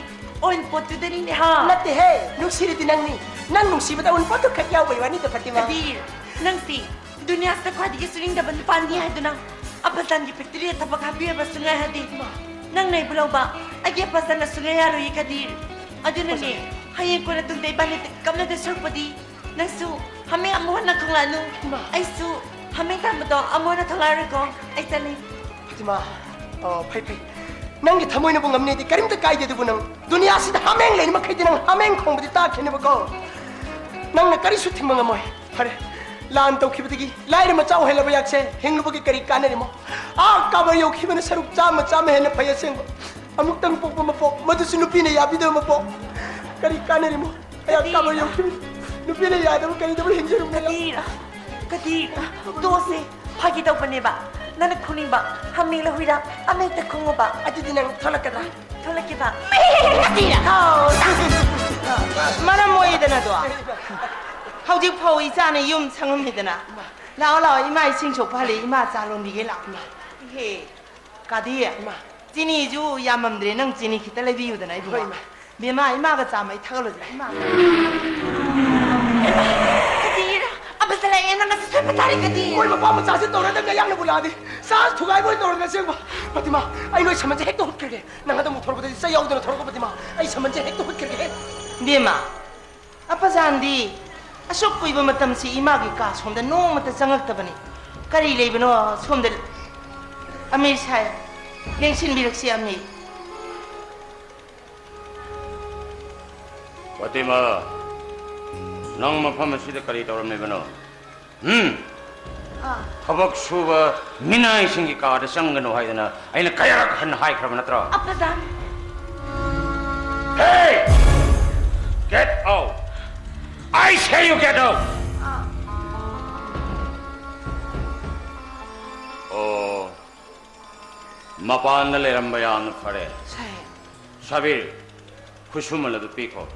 ꯑꯎꯟꯄꯣꯠꯇꯨꯗꯅꯤꯅꯦ ꯍꯥ? ꯅꯠꯇꯦꯍꯦ, ꯅꯨꯡꯁꯤꯔꯤꯗꯤ ꯅꯪꯅꯤ꯫ ꯅꯪ ꯅꯨꯡꯁꯤꯕꯗ ꯑꯎꯟꯄꯣꯠꯇꯨ ꯈꯛ ꯌꯥꯎꯕꯩ ꯋꯥꯅꯤꯗ, ꯐꯇꯤꯃꯥ꯫ ꯀꯗꯤꯔ, ꯅꯪꯁꯤ ꯗꯨꯅꯤꯌꯥꯁꯤꯗ ꯈ꯭ꯋꯥꯏꯗꯒꯤ ꯁꯨꯅꯤꯡꯗꯕ ꯅꯨꯄꯥꯅꯤ ꯍꯥꯏꯗꯨꯅ ꯑꯐꯖꯥꯟꯒꯤ ꯐꯦꯛꯇꯔꯤꯗ ꯊꯕꯛ ꯍꯥꯞꯄꯤꯔꯕꯁꯨ ꯉꯥꯏꯍꯜꯂꯤ꯫ ꯅꯪꯅ ꯑꯩꯕꯨ ꯂꯧꯕ ꯑꯩꯒꯤ ꯑꯐꯖꯥꯟꯅꯁꯨ ꯉꯥꯏ ꯌꯥꯔꯣꯏꯌꯦ ꯀꯗꯤꯔ꯫ ꯑꯗꯨꯅꯅꯦ, ꯍꯌꯦꯡ ꯀꯣꯟꯅ ꯇꯨꯡꯗ ꯏꯕꯥꯅꯤ ꯀꯞꯅꯗꯣꯏ ꯁꯔꯨꯛꯄꯨꯗꯤ ꯅꯪꯁꯨ ꯍꯥꯃꯦꯡ ꯑꯃꯨꯛ ꯍꯟꯅ ꯊꯣꯡꯂꯛꯑꯅꯨ꯫ ꯏꯃꯥ꯫ ꯑꯩꯁꯨ ꯍꯥꯃꯦꯡ ꯇꯥꯟꯕꯗꯣ ꯑꯃꯨꯛ ꯍꯟꯅ ꯊꯣꯡꯂꯛꯑꯔꯣꯏꯀꯣ꯫ ꯑꯩ ꯆꯠꯂꯤ꯫ ꯐꯥꯇꯤꯃꯥ, ꯑꯣ, ꯐꯩ, ꯐꯩ꯫ ꯅꯪꯒꯤ ꯊꯃꯣꯏꯅꯕꯨ ꯉꯝꯅꯦꯗꯤ ꯀꯔꯤꯝꯇ ꯀꯥꯏꯗꯦ, ꯑꯗꯨꯕꯨ ꯅꯪ ꯗꯨꯅꯤꯌꯥꯁꯤꯗ ꯍꯥꯃꯦꯡ ꯂꯩꯔꯤ ꯃꯈꯩꯗꯤ ꯅꯪ ꯍꯥꯃꯦꯡ ꯈꯣꯡꯕꯗꯤ ꯇꯥꯈꯤꯅꯦꯕꯀꯣ꯫ ꯅꯪꯅ ꯀꯔꯤꯁꯨ ꯊꯤꯡꯕ ꯉꯝꯃꯣꯏ꯫ ꯐꯔꯦ, ꯂꯥꯟ ꯇꯧꯈꯤꯕꯗꯒꯤ ꯂꯥꯏꯔ ꯃꯆꯥ ꯑꯣꯏꯍꯜꯂꯕ ꯌꯥꯛꯁꯦ ꯍꯤꯡꯂꯨꯕꯒꯤ ꯀꯔꯤ ꯀꯥꯟꯅꯔꯤꯃꯣ? ꯑꯥ ꯀꯥꯕ ꯌꯧꯈꯤꯕꯅ ꯁꯔꯨꯛ ꯆꯥꯝꯃ, ꯆꯥꯝꯃ ꯍꯦꯟꯅ ꯐꯩ ꯑꯁꯦꯡꯕ꯫ ꯑꯃꯨꯛꯇꯪ ꯄꯣꯛꯄ ꯃꯄꯣꯛ, ꯃꯗꯨꯁꯨ ꯅꯨꯄꯤꯅ ꯌꯥꯕꯤꯗꯕ ꯃꯄꯣꯛ꯫ ꯀꯔꯤ ꯀꯥꯟꯅꯔꯤꯃꯣ? ꯑꯩꯍꯥꯛ ꯀꯥꯕ ꯌꯧꯈꯤꯕꯅꯤ꯫ ꯅꯨꯄꯤꯅ ꯌꯥꯗꯕ ꯀꯔꯤꯗꯕꯨ ꯍꯤꯡꯖꯔꯨꯝꯅꯣ? ꯀꯗꯤꯔ, ꯀꯗꯤꯔ, ꯇꯣꯛꯑꯁꯦ꯫ ꯐꯥꯒꯤ ꯇꯧꯕꯅꯦꯕ꯫ ꯅꯪꯅ ꯈꯨꯝꯅꯤꯡꯕ ꯍꯥꯃꯦꯡꯂ ꯍꯨꯏꯔ ꯑꯃ ꯍꯦꯛꯇ ꯈꯨꯝꯃꯨꯕ꯫ ꯑꯗꯨꯗꯤ ꯅꯪ ꯊꯣꯛꯂꯛꯀꯗ꯭ꯔꯥ? ꯊꯣꯛꯂꯛꯀꯦꯕ꯫ ꯀꯗꯤꯔ! ꯍꯥꯎ! ꯃꯔꯝ ꯃꯣꯛꯏꯗꯅ ꯑꯗꯣ꯫ ꯍꯧꯖꯤꯛ ꯐꯥꯎ ꯏꯆꯥꯅ ꯌꯨꯝ ꯁꯪꯉꯝꯃꯤꯗꯅ꯫ ꯂꯥꯛꯑꯣ, ꯂꯥꯛꯑꯣ, ꯏꯃꯥ ꯏꯁꯤꯡ ꯁꯣꯛꯄ ꯍꯜꯂꯤ, ꯏꯃꯥ ꯆꯥ ꯂꯣꯟꯕꯤꯒꯦ, ꯂꯥꯛꯑꯣ꯫ ꯏꯍꯦ, ꯀꯥꯗꯤ, ꯏꯃꯥ꯫ ꯆꯤꯅꯤꯁꯨ ꯌꯥꯝꯃꯝꯗ꯭ꯔꯦ, ꯅꯪ ꯆꯤꯅꯤ ꯈꯤꯇ ꯂꯩꯕꯤꯌꯨꯗꯅ, ꯏꯕꯨꯡꯉꯣ꯫ ꯍꯣꯏ, ꯏꯃꯥ꯫ ꯕꯦꯝꯃ, ꯏꯃꯥꯒ ꯆꯥ ꯃꯩ ꯊꯥꯒꯠꯂꯨꯁꯦ, ꯏꯃꯥ꯫ ꯀꯗꯤꯔ, ꯑꯕꯁ ꯂꯥꯛꯑꯦ, ꯅꯪ ꯉꯁꯤ ꯁꯣꯏꯕ ꯇꯥꯔꯦ, ꯀꯗꯤꯔ꯫ ꯃꯣꯏ ꯃꯄꯥ ꯃꯆꯥꯁꯦ ꯇꯧꯔꯗꯕꯅꯦ, ꯑꯌꯥꯡꯅꯕꯨ ꯂꯥꯛꯑꯗꯤ꯫ ꯆꯥ ꯊꯨꯒꯥꯏꯕ ꯑꯣꯏꯅ ꯇꯧꯔꯗꯅ, ꯑꯁꯦꯡꯕ꯫ ꯐꯥꯇꯤꯃꯥ, ꯑꯩ ꯅꯣꯏ ꯁꯃꯟꯁꯦ ꯍꯦꯛꯇ ꯍꯨꯠꯈ꯭ꯔꯒꯦ꯫ ꯅꯪ ꯍꯟꯗꯛ ꯑꯃꯨꯛ ꯊꯣꯔꯛꯄꯗꯗꯤ ꯆꯩ ꯌꯥꯎꯗꯅ ꯊꯣꯔꯛꯎꯀꯣ, ꯐꯥꯇꯤꯃꯥ꯫ ꯑꯩ ꯁꯃꯟꯁꯦ ꯍꯦꯛꯇ ꯍꯨꯠꯈ꯭ꯔꯒꯦ꯫ ꯕꯦꯝꯃ, ꯑꯄꯥꯖꯥꯟꯗꯤ ꯑꯁꯨꯛ ꯀꯨꯏꯕ ꯃꯇꯝꯁꯤ ꯏꯃꯥꯒꯤ ꯀꯥ ꯁꯣꯝꯗ ꯅꯣꯡꯃꯇ ꯆꯪꯉꯛꯇꯕꯅꯤ꯫ ꯀꯔꯤ ꯂꯩꯕꯅꯣ ꯁꯣꯝꯗ? ꯑꯃꯤꯔ ꯁꯥꯍꯦꯕ, ꯂꯦꯡꯁꯤꯟꯕꯤꯔꯛꯁꯤ ꯑꯃꯤꯔ꯫ ꯐꯥꯇꯤꯃꯥ, ꯅꯪ ꯃꯐꯝ ꯑꯁꯤꯗ ꯀꯔꯤ ꯇꯧꯔꯝꯃꯤꯕꯅꯣ? ꯎꯝ? ꯑꯥ꯫ ꯊꯕꯛ ꯁꯨꯕ ꯃꯤꯅꯥꯏꯁꯤꯡꯒꯤ ꯀꯥꯗ ꯆꯪꯒꯅꯨ ꯍꯥꯏꯗꯅ ꯑꯩꯅ ꯀꯌꯥꯔꯛ ꯍꯟꯅ ꯍꯥꯏꯈ꯭ꯔꯕ ꯅꯠꯇ꯭ꯔꯣ? ꯑꯄ꯭ꯔꯙꯥꯟ꯫ Hey! Get out! I say you get out! ꯑꯥ꯫ ꯑꯣ, ꯃꯄꯥꯟꯗ ꯂꯩꯔꯝꯕ ꯌꯥꯝꯅ ꯐꯔꯦ꯫ ꯁꯥꯍꯦꯕ꯫ ꯁꯥꯕꯤꯔ, ꯈꯨꯠꯁꯨꯃꯜ ꯑꯗꯨ ꯄꯤꯈꯣ꯫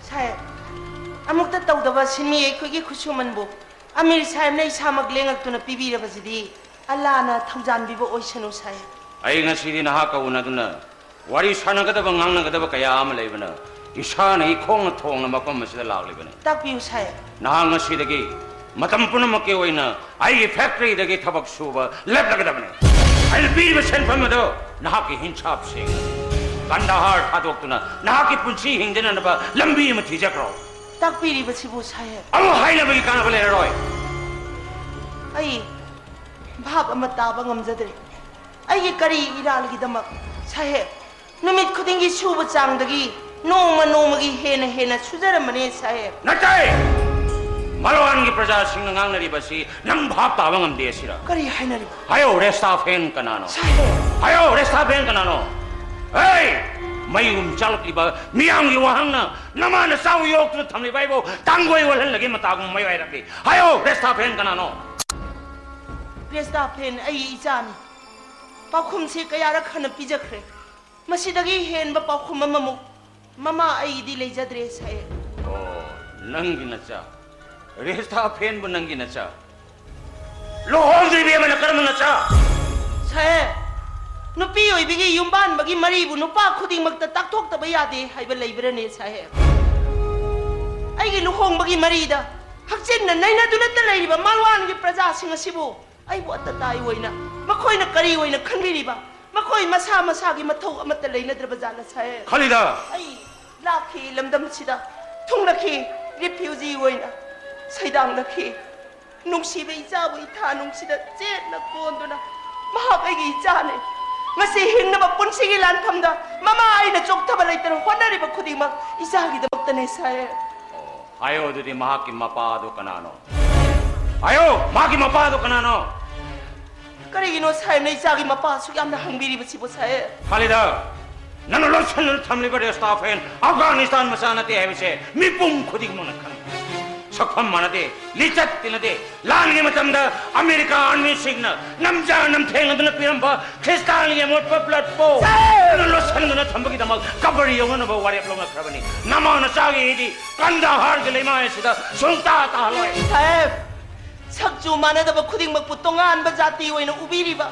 ꯁꯥꯍꯦꯕ, ꯑꯃꯨꯛꯇ ꯇꯧꯗꯕ ꯁꯤꯟꯃꯤ ꯑꯩꯈꯣꯏꯒꯤ ꯈꯨꯠꯁꯨꯃꯟꯕꯨ ꯑꯃꯤꯔ ꯁꯥꯍꯦꯕꯅ ꯏꯁꯥꯃꯛ ꯂꯦꯡꯉꯛꯇꯨꯅ ꯄꯤꯕꯤꯔꯕꯁꯤꯗꯤ ꯑꯜꯂꯥꯅ ꯊꯧꯖꯥꯟꯕꯤꯕ ꯑꯣꯏꯁꯅꯨ, ꯁꯥꯍꯦꯕ꯫ ꯑꯩ ꯉꯁꯤꯗꯤ ꯅꯍꯥꯛꯀ ꯎꯅꯗꯨꯅ ꯋꯥꯔꯤ ꯁꯥꯟꯅꯒꯗꯕ, ꯉꯥꯡꯅꯒꯗꯕ ꯀꯌꯥ ꯑꯃ ꯂꯩꯕꯅ ꯏꯁꯥꯅ ꯏꯈꯣꯡꯅ ꯊꯣꯡꯅ ꯃꯐꯝ ꯑꯁꯤꯗ ꯂꯥꯛꯂꯤꯕꯅꯤ꯫ ꯇꯥꯛꯄꯤꯌꯨ ꯁꯥꯍꯦꯕ꯫ ꯅꯍꯥꯛ ꯉꯁꯤꯗꯒꯤ ꯃꯇꯝ ꯄꯨꯝꯅꯃꯛꯀꯤ ꯑꯣꯏꯅ ꯑꯩꯒꯤ ꯐꯦꯛꯇꯔꯤꯗꯒꯤ ꯊꯕꯛ ꯁꯨꯕ ꯂꯦꯞꯂꯒꯗꯕꯅꯤ꯫ ꯑꯩꯅ ꯄꯤꯔꯤꯕ ꯁꯦꯟꯐꯝ ꯑꯗꯨ ꯅꯍꯥꯛꯀꯤ ꯍꯤꯟꯁꯥꯞꯁꯤꯡ, ꯀꯟꯗꯥꯍꯥꯔ ꯊꯥꯗꯣꯛꯇꯨꯅ ꯅꯍꯥꯛꯀꯤ ꯄꯨꯟꯁꯤ ꯍꯤꯡꯗꯅꯅꯕ ꯂꯝꯕꯤ ꯑꯃ ꯊꯤꯖꯈ꯭ꯔꯣ꯫ ꯇꯥꯛꯄꯤꯔꯤꯕꯁꯤꯕꯨ ꯁꯥꯍꯦꯕ꯫ ꯑꯃꯨꯛ ꯍꯥꯏꯅꯕꯒꯤ ꯀꯥꯟꯅꯕ ꯂꯩꯔꯔꯣꯏ꯫ ꯑꯩ ꯚꯥꯞ ꯑꯃ ꯇꯥꯕ ꯉꯝꯖꯗ꯭ꯔꯦ꯫ ꯑꯩꯒꯤ ꯀꯔꯤ ꯏꯔꯥꯜꯒꯤꯗꯃꯛ ꯁꯥꯍꯦꯕ? ꯅꯨꯃꯤꯠ ꯈꯨꯗꯤꯡꯒꯤ ꯁꯨꯕ ꯆꯥꯡꯗꯒꯤ ꯅꯣꯡꯃ ꯅꯣꯡꯃꯒꯤ ꯍꯦꯟꯅ ꯍꯦꯟꯅ ꯁꯨꯖꯔꯝꯕꯅꯦ ꯁꯥꯍꯦꯕ꯫ ꯅꯠꯇꯦ! ꯃꯂꯋꯥꯟꯒꯤ ꯄ꯭ꯔꯖꯥꯁꯤꯡꯅ ꯉꯥꯡꯅꯔꯤꯕ ꯑꯁꯤ ꯅꯪ ꯚꯥꯞ ꯇꯥꯕ ꯉꯝꯗꯦ ꯑꯁꯤꯔ? ꯀꯔꯤ ꯍꯥꯏꯅꯔꯤꯕ? ꯍꯥꯏꯌꯣ, ꯔꯦꯁꯇꯥꯐꯦꯟ ꯀꯅꯥꯅꯣ? ꯁꯥꯍꯦꯕ! ꯍꯥꯏꯌꯣ, ꯔꯦꯁꯇꯥꯐꯦꯟ ꯀꯅꯥꯅꯣ? ꯍꯦ! ꯃꯩ ꯎꯝ ꯆꯥꯛꯂꯛꯂꯤꯕ ꯃꯤꯌꯥꯝꯒꯤ ꯋꯥꯍꯪꯅ ꯅꯃꯥ ꯅꯆꯥꯕꯨ ꯌꯣꯛꯇꯨꯅ ꯊꯝꯂꯤꯕ ꯑꯩꯕꯨ ꯇꯥꯡꯒꯣꯏ ꯑꯣꯜꯍꯜꯂꯒꯦ ꯃꯇꯥꯒꯨꯝ ꯃꯌꯥꯏ ꯂꯥꯛꯂꯤ꯫ ꯍꯥꯏꯌꯣ, ꯔꯦꯁꯇꯥꯐꯦꯟ ꯀꯅꯥꯅꯣ? ꯔꯦꯁꯇꯥꯐꯦꯟ ꯑꯩꯒꯤ ꯏꯆꯥꯅꯤ꯫ ꯄꯥꯎꯈꯨꯝꯁꯤ ꯀꯌꯥꯔꯛ ꯍꯟꯅ ꯄꯤꯖꯈ꯭ꯔꯦ꯫ ꯃꯁꯤꯗꯒꯤ ꯍꯦꯟꯕ ꯄꯥꯎꯈꯨꯝ ꯑꯃꯃꯨꯛ ꯃꯃꯥ ꯑꯩꯒꯤꯗꯤ ꯂꯩꯖꯗ꯭ꯔꯦ ꯁꯥꯍꯦꯕ꯫ ꯑꯣ, ꯅꯪꯒꯤ ꯅꯆꯥ? ꯔꯦꯁꯇꯥꯐꯦꯟꯕꯨ ꯅꯪꯒꯤ ꯅꯆꯥ? ꯂꯨꯍꯣꯡꯗ꯭ꯔꯤꯕꯤ ꯑꯃꯅ ꯀꯔꯝꯕ ꯅꯆꯥ? ꯁꯥꯍꯦꯕ, ꯅꯨꯄꯤ ꯑꯣꯏꯕꯤꯒꯤ ꯌꯨꯝꯕꯥꯟꯕꯒꯤ ꯃꯔꯤꯕꯨ ꯅꯨꯄꯥ ꯈꯨꯗꯤꯡꯃꯛꯇ ꯇꯥꯛꯊꯣꯛꯇꯕ ꯌꯥꯗꯦ ꯍꯥꯏꯕ ꯂꯩꯕ꯭ꯔꯅꯦ ꯁꯥꯍꯦꯕ? ꯑꯩꯒꯤ ꯂꯨꯍꯣꯡꯕꯒꯤ ꯃꯔꯤꯗ ꯍꯛꯆꯤꯟꯅ ꯅꯩꯅꯗꯨꯅꯇ ꯂꯩꯔꯤꯕ ꯃꯥꯜꯋꯥꯟꯒꯤ ꯄ꯭ꯔꯖꯥꯁꯤꯡ ꯑꯁꯤꯕꯨ ꯑꯩꯕꯨ ꯑꯇꯇꯥꯏ ꯑꯣꯏꯅ ꯃꯈꯣꯏꯅ ꯀꯔꯤ ꯑꯣꯏꯅ ꯈꯟꯕꯤꯔꯤꯕ? ꯃꯈꯣꯏ ꯃꯁꯥ ꯃꯁꯥꯒꯤ ꯃꯊꯧ ꯑꯃꯠꯇ ꯂꯩꯅꯗ꯭ꯔꯕ ꯖꯥꯠꯂ ꯁꯥꯍꯦꯕ? ꯈꯂꯤꯗꯥ! ꯑꯩ ꯂꯥꯛꯈꯤ, ꯂꯝꯗꯝꯁꯤꯗ ꯊꯨꯡꯂꯈꯤ, ꯔꯤꯐ꯭ꯌꯨꯖꯤ ꯑꯣꯏꯅ ꯁꯩꯗꯥꯡꯂꯈꯤ꯫ ꯅꯨꯡꯁꯤꯕ ꯏꯆꯥꯕꯨ ꯏꯊꯥ ꯅꯨꯡꯁꯤꯗ ꯆꯦꯠꯅ ꯀꯣꯟꯗꯨꯅ, ꯃꯍꯥꯛ ꯑꯩꯒꯤ ꯏꯆꯥꯅꯤ꯫ ꯉꯁꯤ ꯍꯤꯡꯅꯕ ꯄꯨꯟꯁꯤꯒꯤ ꯂꯥꯟꯐꯝꯗ ꯃꯃꯥ ꯑꯩꯅ ꯆꯣꯛꯊꯕ ꯂꯩꯇꯅ ꯍꯣꯠꯅꯔꯤꯕ ꯈꯨꯗꯤꯡꯃꯛ ꯏꯆꯥꯒꯤꯗꯃꯛꯇꯅꯦ ꯁꯥꯍꯦꯕ꯫ ꯑꯣ, ꯍꯥꯏꯌꯣ ꯑꯗꯨꯗꯤ, ꯃꯍꯥꯛꯀꯤ ꯃꯄꯥꯗꯨ ꯀꯅꯥꯅꯣ? ꯍꯥꯏꯌꯣ, ꯃꯍꯥꯛꯀꯤ ꯃꯄꯥꯗꯨ ꯀꯅꯥꯅꯣ? ꯀꯔꯤꯒꯤꯅꯣ ꯁꯥꯍꯦꯕꯅ ꯏꯆꯥꯒꯤ ꯃꯄꯥ ꯑꯁꯨꯛ ꯌꯥꯝꯅ ꯍꯪꯕꯤꯔꯤꯕꯁꯤꯕꯨ ꯁꯥꯍꯦꯕ? ꯈꯂꯤꯗꯥ, ꯅꯪꯅ ꯂꯣꯠꯁꯤꯟꯗꯨꯅ ꯊꯝꯂꯤꯕ ꯔꯦꯁꯇꯥꯐꯦꯟ ꯑꯐꯒꯥꯅꯤꯁꯇꯥꯟ ꯃꯆꯥ ꯅꯠꯇꯦ ꯍꯥꯏꯕꯁꯦ ꯃꯤꯄꯨꯝ ꯈꯨꯗꯤꯡꯃꯛꯅ ꯈꯪꯏ꯫ ꯁꯛꯐꯝ ꯃꯥꯟꯅꯗꯦ, ꯂꯤꯆꯠ ꯇꯤꯟꯅꯗꯦ, ꯂꯥꯟꯒꯤ ꯃꯇꯝꯗ ꯑꯃꯦꯔꯤꯀꯥ ꯑꯥꯔꯃꯤꯁꯤꯡꯅ ꯅꯝꯖ ꯅꯝꯊꯦꯡꯅꯗꯨꯅ ꯄꯤꯔꯝꯕ ꯈ꯭ꯔꯤꯁꯇꯥꯟꯒꯤ ꯑꯃꯣꯠꯄ ꯕ꯭ꯂꯠꯄꯨ ꯁꯥꯍꯦꯕ! ꯅꯪꯅ ꯂꯣꯠꯁꯤꯟꯗꯨꯅ ꯊꯝꯕꯒꯤꯗꯃꯛ ꯀꯕꯔ ꯌꯧꯅꯅꯕ ꯋꯥꯔꯦꯞ ꯂꯧꯅꯈ꯭ꯔꯕꯅꯤ꯫ ꯅꯃꯥ ꯅꯆꯥꯒꯤ ꯑꯩꯗꯤ ꯀꯟꯗꯥꯍꯥꯔꯒꯤ ꯂꯩꯃꯥꯏ ꯑꯁꯤꯗ ꯁꯨꯡꯇꯥ ꯇꯥꯍꯜꯂꯣꯏ꯫ ꯁꯥꯍꯦꯕ, ꯁꯛꯆꯨ ꯃꯥꯟꯅꯗꯕ ꯈꯨꯗꯤꯡꯃꯛꯄꯨ ꯇꯣꯉꯥꯟꯕ ꯖꯥꯇꯤ ꯑꯣꯏꯅ ꯎꯕꯤꯔꯤꯕ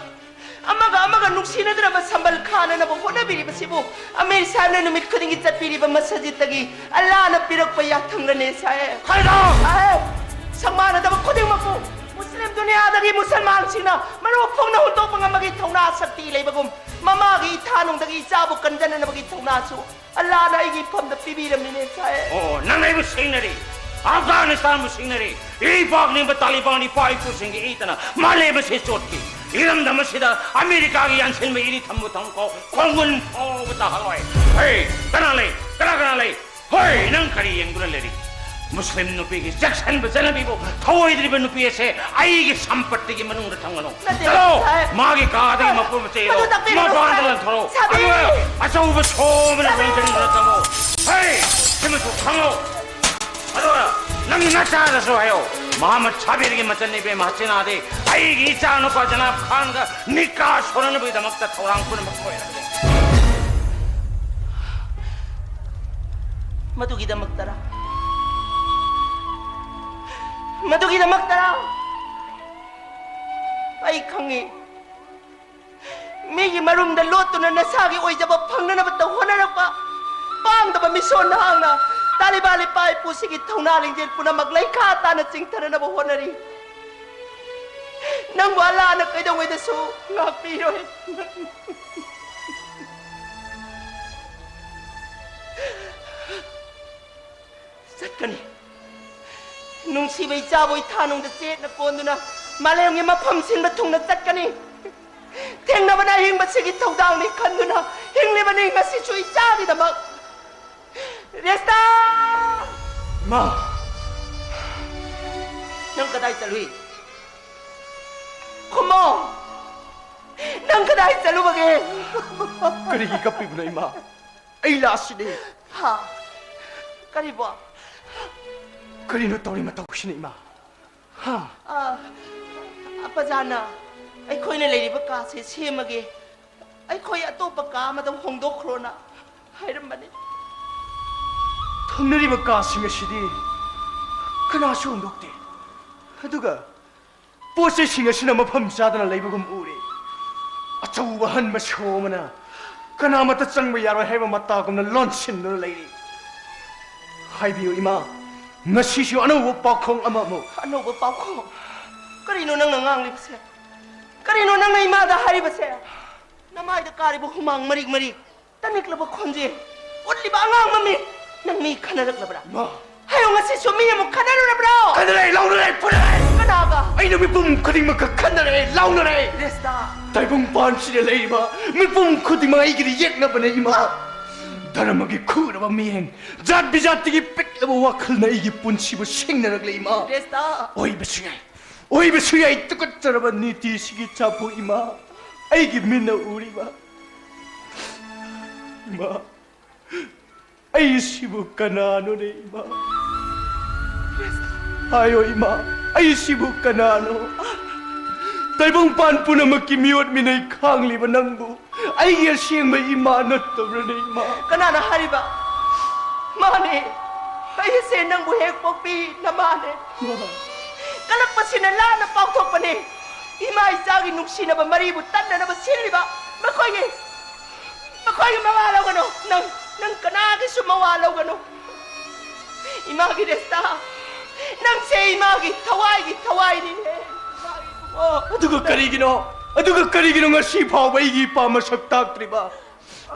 ꯑꯃꯒ ꯑꯃꯒ ꯅꯨꯡꯁꯤꯅꯗꯅꯕ ꯁꯝꯕꯜ ꯈꯥꯅꯅꯕ ꯍꯣꯠꯅꯕꯤꯔꯤꯕꯁꯤꯕꯨ ꯑꯃꯤꯔ ꯁꯥꯍꯦꯕꯅ ꯅꯨꯃꯤꯠ ꯈꯨꯗꯤꯡꯒꯤ ꯆꯠꯄꯤꯔꯤꯕ ꯃꯁꯖꯤꯗꯇꯒꯤ ꯑꯜꯂꯥꯅ ꯄꯤꯔꯛꯄ ꯌꯥꯊꯪꯂꯅꯦ ꯁꯥꯍꯦꯕ꯫ ꯈꯥꯏꯗꯣ! ꯁꯥꯍꯦꯕ! ꯁꯪꯃꯥꯟꯅꯗꯕ ꯈꯨꯗꯤꯡꯃꯛꯄꯨ ꯃꯨꯁꯂꯤꯝ ꯗꯨꯅꯤꯌꯥꯗꯒꯤ ꯃꯨꯁꯜꯃꯥꯟꯁꯤꯡꯅ ꯃꯔꯨ ꯐꯣꯡꯅ ꯍꯨꯟꯗꯣꯛꯄ ꯉꯝꯕꯒꯤ ꯊꯧꯅꯥ ꯁꯛꯇꯤ ꯂꯩꯕꯒꯨꯝ, ꯃꯃꯥꯒꯤ ꯏꯊꯥꯅꯨꯡꯗꯒꯤ ꯏꯆꯥꯕꯨ ꯀꯟꯖꯅꯅꯕꯒꯤ ꯊꯧꯅꯥꯁꯨ ꯑꯜꯂꯥꯅ ꯑꯩꯒꯤ ꯏꯐꯝꯗ ꯄꯤꯕꯤꯔꯝꯃꯤꯅꯦ ꯁꯥꯍꯦꯕ꯫ ꯑꯣ, ꯅꯪ ꯑꯩꯕꯨ ꯁꯤꯡꯅꯔꯤ, ꯑꯐꯒꯥꯅꯤꯁꯇꯥꯟꯕꯨ ꯁꯤꯡꯅꯔꯤ, ꯏ ꯄꯥꯛ ꯅꯤꯡꯕ ꯇꯥꯂꯤꯕꯥꯟ ꯏꯄꯥ ꯏꯄꯨꯁꯤꯡꯒꯤ ꯏꯇꯅ ꯃꯥꯂꯦꯝ ꯑꯁꯤ ꯆꯣꯠꯈꯤ꯫ ꯏꯔꯝꯗꯝ ꯑꯁꯤꯗ ꯑꯃꯦꯔꯤꯀꯥꯒꯤ ꯌꯥꯟꯁꯤꯟꯕ ꯏꯔꯤ ꯊꯝꯕ ꯊꯝꯈꯣ, ꯈꯣꯡꯒꯨꯟ ꯐꯥꯎꯕ ꯇꯥꯍꯜꯂꯣꯏ꯫ ꯍꯦ, ꯀꯅꯥ ꯂꯩ? ꯀꯅꯥ ꯀꯅꯥ ꯂꯩ? ꯍꯣꯏ, ꯅꯪ ꯀꯔꯤ ꯌꯦꯡꯗꯨꯅ ꯂꯩꯔꯤ? ꯃꯨꯁꯂꯤꯝ ꯅꯨꯄꯤꯒꯤ ꯆꯦꯛꯁꯤꯟꯕ ꯆꯠꯅꯕꯤꯕꯨ ꯊꯧꯑꯣꯏꯗ꯭ꯔꯤꯕ ꯅꯨꯄꯤ ꯑꯁꯦ ꯑꯩꯒꯤ ꯁꯝꯄꯠꯇꯤꯒꯤ ꯃꯅꯨꯡꯗ ꯊꯝꯒꯅꯨ꯫ ꯅꯠꯇꯦ, ꯆꯠꯂꯣ! ꯁꯥꯍꯦꯕ꯫ ꯃꯥꯒꯤ ꯀꯥꯗꯒꯤ ꯃꯄꯣꯠ ꯃꯆꯩꯗꯣ ꯃꯗꯨ ꯇꯥꯛꯄꯤꯔꯨꯅꯨ, ꯃꯄꯥꯟꯗ ꯁꯥꯍꯦꯕ꯫ ꯂꯪꯊꯣꯔꯛꯎ꯫ ꯁꯥꯕꯤ! ꯑꯗꯨꯒ ꯑꯆꯧꯕ ꯁꯣ ꯑꯃꯅ ꯁꯥꯕꯤ! ꯂꯣꯟꯁꯤꯟꯗꯨꯅ ꯊꯝꯃꯨ꯫ ꯍꯩ! ꯁꯤꯃꯁꯨ ꯈꯪꯉꯨ꯫ ꯑꯗꯨꯒ ꯅꯪꯒꯤ ꯅꯆꯥꯗꯁꯨ ꯍꯥꯏꯌꯣ, ꯃꯣꯍꯝꯃꯗ ꯁꯥꯕꯤꯔꯒꯤ ꯃꯆꯟ ꯏꯕꯦꯝꯃ ꯍꯁꯤꯅꯥꯗꯤ ꯑꯩꯒꯤ ꯏꯆꯥ ꯅꯨꯄꯥ ꯖꯅꯥꯕ ꯈꯥꯟꯒ ꯅꯤꯀꯥ ꯁꯣꯟꯅꯅꯕꯒꯤꯗꯃꯛꯇ ꯊꯧꯔꯥꯡ ꯄꯨꯝꯅꯃꯛ ꯂꯣꯏꯔꯕꯅꯤ꯫ ꯃꯗꯨꯒꯤꯗꯃꯛꯇꯔꯥ? ꯃꯗꯨꯒꯤꯗꯃꯛꯇꯔꯥ? ꯑꯩ ꯈꯪꯉꯤ꯫ ꯃꯤꯒꯤ ꯃꯔꯨꯝꯗ ꯂꯣꯠꯇꯨꯅ ꯅꯁꯥꯒꯤ ꯑꯣꯏꯖꯕ ꯐꯪꯅꯅꯕꯇ ꯍꯣꯠꯅꯔꯛꯄ ꯄꯥꯡꯗꯕ ꯃꯤꯁꯣꯟ ꯅꯍꯥꯛꯅ ꯇꯥꯂꯤꯕꯥꯟ ꯏꯄꯥ ꯏꯄꯨꯁꯤꯡꯒꯤ ꯊꯧꯅꯥ ꯂꯤꯡꯖꯦꯜ ꯄꯨꯝꯅꯃꯛ ꯂꯩꯈꯥ ꯇꯥꯅ ꯆꯤꯡꯊꯅꯅꯕ ꯍꯣꯠꯅꯔꯤ꯫ ꯅꯪꯕꯨ ꯑꯜꯂꯥꯅ ꯀꯩꯗꯧꯉꯩꯗꯁꯨ ꯉꯥꯛꯄꯤꯔꯣꯏ꯫ ꯆꯠꯀꯅꯤ꯫ ꯅꯨꯡꯁꯤꯕ ꯏꯆꯥꯕꯨ ꯏꯊꯥꯅꯨꯡꯗ ꯆꯦꯠꯅ ꯀꯣꯟꯗꯨꯅ ꯃꯥꯂꯦꯝꯒꯤ ꯃꯐꯝ ꯁꯤꯟꯕ ꯊꯨꯡꯅ ꯆꯠꯀꯅꯤ꯫ ꯊꯦꯡꯅꯕꯅ ꯑꯍꯤꯡꯕꯁꯤꯒꯤ ꯊꯧꯗꯥꯡꯅꯤ ꯈꯟꯗꯨꯅ ꯍꯤꯡꯂꯤꯕꯅꯤ ꯉꯁꯤꯁꯨ ꯏꯆꯥꯒꯤꯗꯃꯛ꯫ ꯔꯦꯁꯇꯥ! ꯏꯃꯥ! ꯅꯪ ꯀꯗꯥꯏ ꯆꯠꯂꯨꯏ? ꯈꯨꯝꯃꯣ! ꯅꯪ ꯀꯗꯥꯏ ꯆꯠꯂꯨꯕꯒꯦ? ꯀꯔꯤꯒꯤ ꯀꯞꯄꯤꯕꯅꯣ, ꯏꯃꯥ? ꯑꯩ ꯂꯥꯁꯁꯤꯗꯤ꯫ ꯍꯥ? ꯀꯔꯤꯕꯣ? ꯀꯔꯤꯅꯣ ꯇꯧꯔꯤ ꯃꯇꯧꯁꯤꯅ, ꯏꯃꯥ? ꯍꯥ? ꯑ, ꯑꯄꯥꯖꯥꯅ ꯑꯩꯈꯣꯏꯅ ꯂꯩꯔꯤꯕ ꯀꯥꯁꯦ ꯁꯦꯝꯃꯒꯦ, ꯑꯩꯈꯣꯏ ꯑꯇꯣꯞꯄ ꯀꯥ ꯑꯃꯗ ꯍꯣꯡꯗꯣꯛꯈ꯭ꯔꯣꯅ ꯍꯥꯏꯔꯝꯕꯅꯤ꯫ ꯊꯪꯅꯔꯤꯕ ꯀꯥꯁꯤꯡ ꯑꯁꯤꯗꯤ ꯀꯅꯥꯁꯨ ꯍꯣꯡꯗꯣꯛꯇꯦ꯫ ꯑꯗꯨꯒ ꯄꯣꯠ ꯆꯩꯁꯤꯡ ꯑꯁꯤꯅ ꯃꯐꯝ ꯆꯥꯗꯅ ꯂꯩꯕꯒꯨꯝ ꯎꯔꯦ꯫ ꯑꯆꯧꯕ ꯍꯟꯕ ꯁꯣ ꯑꯃꯅ ꯀꯅꯥꯃꯠꯇ ꯆꯪꯕ ꯌꯥꯔꯣꯏ ꯍꯥꯏꯕ ꯃꯇꯥꯒꯨꯝꯅ ꯂꯣꯟꯁꯤꯟꯗꯨꯅ ꯂꯩꯔꯤ꯫ ꯍꯥꯏꯕꯤꯌꯨ ꯏꯃꯥ, ꯉꯁꯤꯁꯨ ꯑꯅꯧꯕ ꯄꯥꯎꯈꯣꯡ ꯑꯃꯃꯨꯛ꯫ ꯑꯅꯧꯕ ꯄꯥꯎꯈꯣꯡ? ꯀꯔꯤꯅꯣ ꯅꯪꯅ ꯉꯥꯡꯂꯤꯕꯁꯦ? ꯀꯔꯤꯅꯣ ꯅꯪꯅ ꯏꯃꯥꯗ ꯍꯥꯏꯔꯤꯕꯁꯦ? ꯅꯃꯥꯏꯗ ꯀꯥꯔꯤꯕ ꯍꯨꯃꯥꯡ ꯃꯔꯤꯛ ꯃꯔꯤꯛ, ꯇꯅꯤꯛꯂꯕ ꯈꯣꯟꯖꯦꯜ ꯎꯠꯂꯤꯕ ꯑꯉꯥꯡ ꯃꯃꯤꯠ, ꯅꯪ ꯃꯤ ꯈꯟꯅꯔꯛꯂꯕ꯭ꯔꯥ? ꯃꯥ! ꯍꯥꯏꯌꯨ, ꯉꯁꯤꯁꯨ ꯃꯤ ꯑꯃꯨꯛ ꯈꯟꯅꯔꯨꯔꯕ꯭ꯔꯣ? ꯈꯟꯅꯔꯦ, ꯂꯥꯎꯅꯔꯦ, ꯐꯨꯅꯔꯦ! ꯀꯅꯥꯒ? ꯑꯩꯅ ꯃꯤꯄꯨꯝ ꯈꯨꯗꯤꯡꯃꯛꯀ ꯈꯟꯅꯔꯦ, ꯂꯥꯎꯅꯔꯦ! ꯔꯦꯁꯇꯥ! ꯇꯥꯏꯕꯪ ꯄꯥꯟꯁꯤꯗ ꯂꯩꯔꯤꯕ ꯃꯤꯄꯨꯝ ꯈꯨꯗꯤꯡꯃꯛ ꯑꯩꯒꯤꯗꯤ ꯌꯦꯛꯅꯕꯅꯦ, ꯏꯃꯥ꯫ ꯙꯔꯃꯒꯤ ꯈꯨꯔꯕ ꯃꯤꯠꯌꯦꯡ, ꯖꯥꯠ ꯕꯤꯖꯥꯠꯇꯒꯤ ꯄꯤꯛꯂꯕ ꯋꯥꯈꯜꯅ ꯑꯩꯒꯤ ꯄꯨꯟꯁꯤꯕꯨ ꯁꯤꯡꯅꯔꯛꯂꯦ, ꯏꯃꯥ꯫ ꯔꯦꯁꯇꯥ! ꯑꯣꯏꯕꯁꯨ ꯌꯥꯏ, ꯑꯣꯏꯕꯁꯨ ꯌꯥꯏ, ꯇꯨꯀꯠꯆꯔꯕ ꯅꯤꯇꯤꯁꯤꯒꯤ ꯆꯥꯐꯨ, ꯏꯃꯥ꯫ ꯑꯩꯒꯤ ꯃꯤꯠꯅ ꯎꯔꯤꯕ, ꯏꯃꯥ, ꯑꯩꯁꯤꯕꯨ ꯀꯅꯥꯅꯣꯅꯦ, ꯏꯃꯥ? ꯍꯥꯏꯌꯣ, ꯏꯃꯥ, ꯑꯩꯁꯤꯕꯨ ꯀꯅꯥꯅꯣ? ꯇꯥꯏꯕꯪꯄꯥꯟ ꯄꯨꯝꯅꯃꯛꯀꯤ ꯃꯤꯑꯣꯠ ꯃꯤꯅꯩ ꯈꯥꯡꯂꯤꯕ ꯅꯪꯕꯨ ꯑꯩꯒꯤ ꯑꯁꯦꯡꯕ ꯏꯃꯥ ꯅꯠꯇꯕ꯭ꯔꯅꯦ, ꯏꯃꯥ? ꯀꯅꯥꯅ ꯍꯥꯏꯔꯤꯕ? ꯃꯥꯅꯦ, ꯑꯩꯁꯦ ꯅꯪꯕꯨ ꯍꯦꯛ ꯄꯣꯛꯄꯤ ꯅꯃꯥꯅꯦ꯫ ꯏꯃꯥ! ꯀꯂꯛꯄꯁꯤꯅ ꯂꯥꯟꯅ ꯄꯥꯡꯊꯣꯛꯄꯅꯦ꯫ ꯏꯃꯥ ꯏꯆꯥꯒꯤ ꯅꯨꯡꯁꯤꯅꯕ ꯃꯔꯤꯕꯨ ꯇꯠꯅꯅꯕ ꯁꯤꯜꯂꯤꯕ ꯃꯈꯣꯏꯒꯤ, ꯃꯈꯣꯏꯒꯤ ꯃꯋꯥ ꯂꯧꯒꯅꯨ꯫ ꯅꯪ, ꯅꯪ ꯀꯅꯥꯒꯤꯁꯨ ꯃꯋꯥ ꯂꯧꯒꯅꯨ꯫ ꯏꯃꯥꯒꯤ ꯔꯦꯁꯇꯥ, ꯅꯪꯁꯦ ꯏꯃꯥꯒꯤ ꯊꯋꯥꯏꯒꯤ ꯊꯋꯥꯏꯅꯤꯅꯦ꯫ ꯏꯃꯥꯒꯤ ꯏꯕꯨꯡꯉꯣ꯫ ꯑꯗꯨꯒ ꯀꯔꯤꯒꯤꯅꯣ, ꯑꯗꯨꯒ ꯀꯔꯤꯒꯤꯅꯣ ꯉꯁꯤ ꯐꯥꯎꯕ ꯑꯩꯒꯤ ꯏꯄꯥ ꯃꯁꯛ ꯇꯥꯛꯇ꯭ꯔꯤꯕ?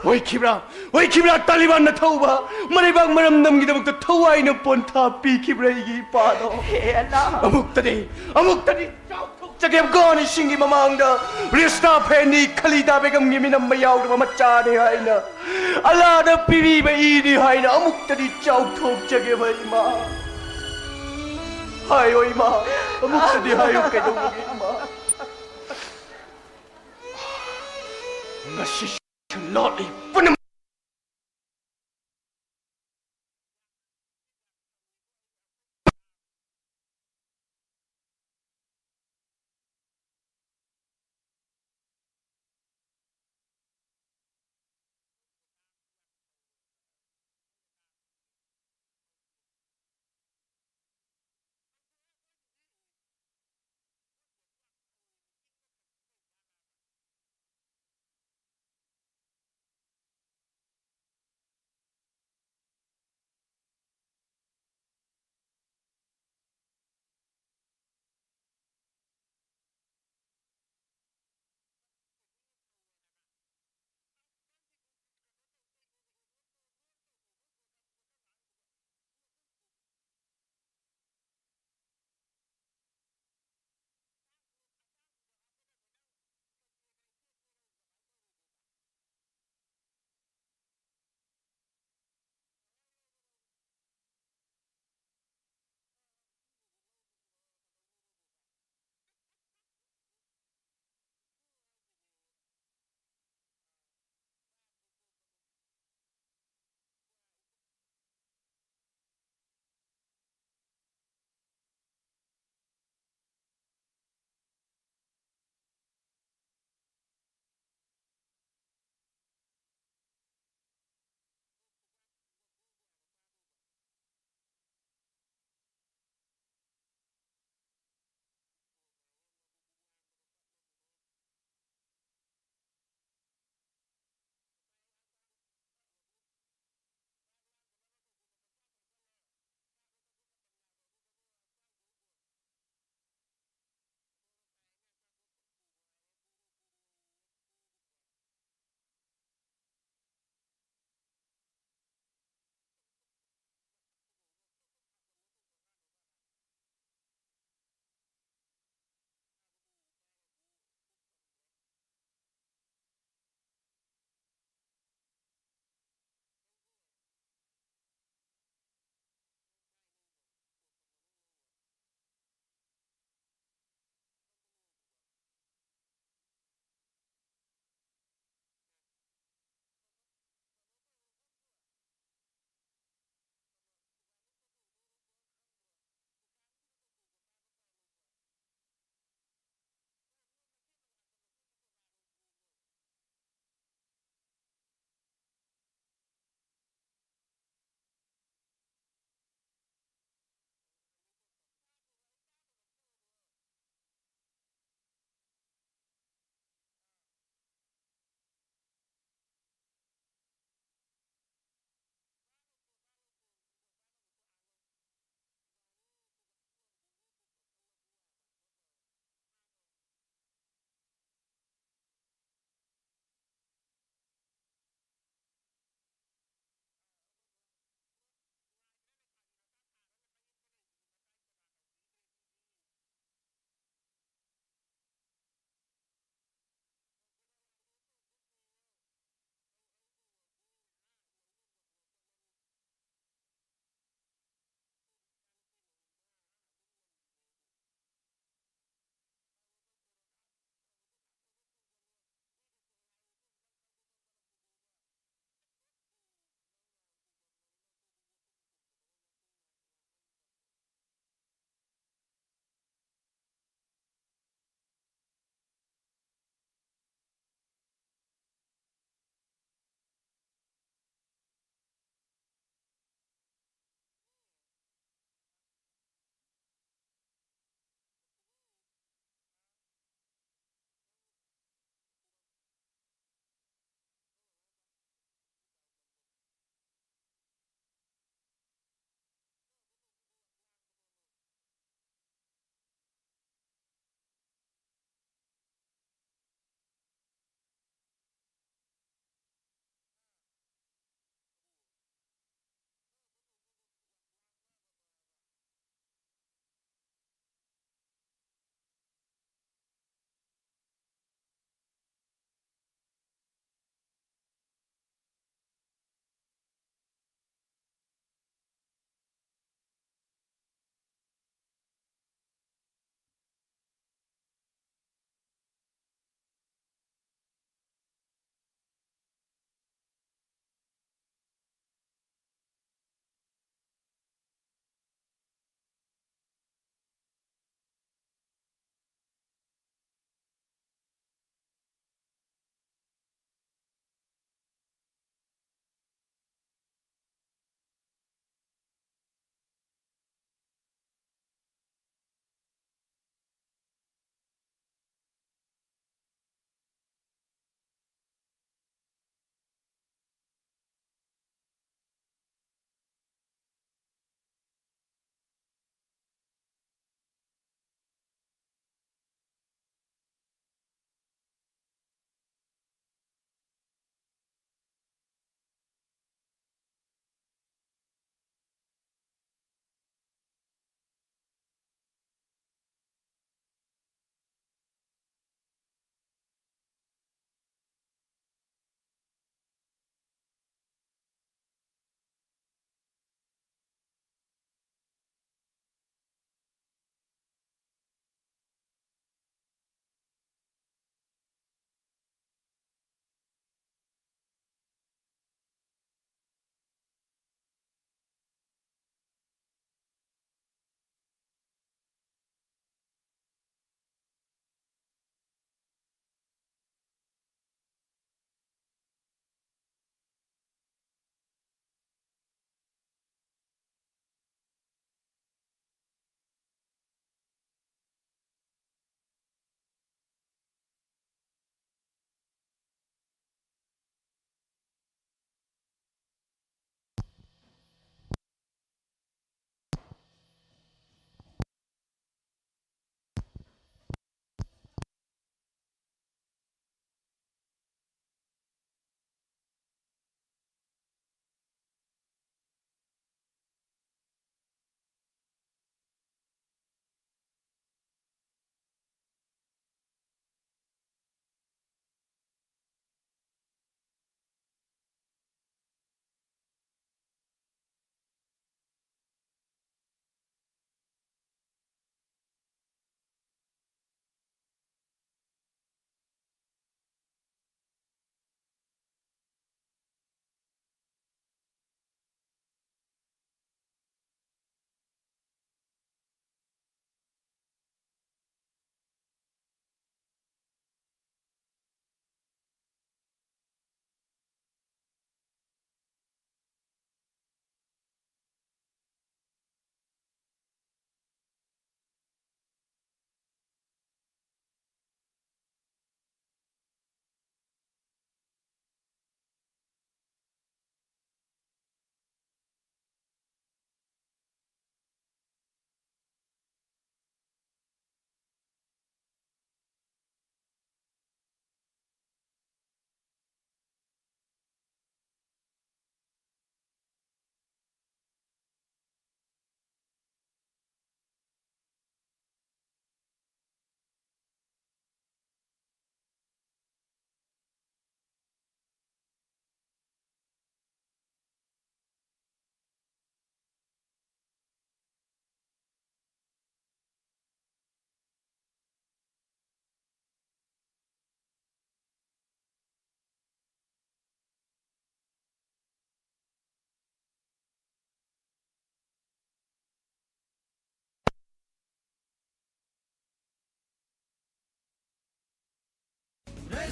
ꯑꯣꯏꯈꯤꯕ꯭ꯔꯥ? ꯑꯣꯏꯈꯤꯕ꯭ꯔꯥ ꯇꯥꯂꯤꯕꯥꯟꯅ ꯊꯧꯕ ꯃꯔꯩꯕꯥꯛ ꯃꯔꯝꯗꯝꯒꯤꯗꯃꯛꯇ ꯊꯋꯥꯏꯅ ꯄꯣꯟꯊꯥ ꯄꯤꯈꯤꯕ꯭ꯔꯥ ꯑꯩꯒꯤ ꯏꯄꯥꯗꯣ? ꯍꯦ ꯑꯜꯂꯥ! ꯑꯃꯨꯛꯇꯗꯤ, ꯑꯃꯨꯛꯇꯗꯤ ꯆꯥꯎꯊꯣꯛꯆꯒꯦ ꯑꯐꯒꯥꯅꯤꯁꯤꯡꯒꯤ ꯃꯃꯥꯡꯗ꯫ ꯔꯤꯁꯇꯥ ꯐꯦꯟꯗꯤ ꯈꯂꯤꯗꯥ ꯕꯦꯒꯝꯒꯤ ꯃꯤꯅꯝꯕ ꯌꯥꯎꯗꯕ ꯃꯆꯥꯅꯤ ꯍꯥꯏꯅ, ꯑꯜꯂꯥꯗ ꯄꯤꯕꯤꯕ ꯏꯅꯤ ꯍꯥꯏꯅ ꯑꯃꯨꯛꯇꯗꯤ ꯆꯥꯎꯊꯣꯛꯆꯒꯦꯕ ꯏꯃꯥ꯫ ꯍꯥꯏꯌꯣ ꯏꯃꯥ, ꯑꯃꯨꯛꯇꯗꯤ ꯍꯥꯏꯌꯨ, ꯀꯩꯗꯧꯕꯒꯤ ꯏꯃꯥ? ꯉꯁꯤ ꯂꯣꯠꯂꯤ ꯄꯨꯝꯅꯃꯛ꯫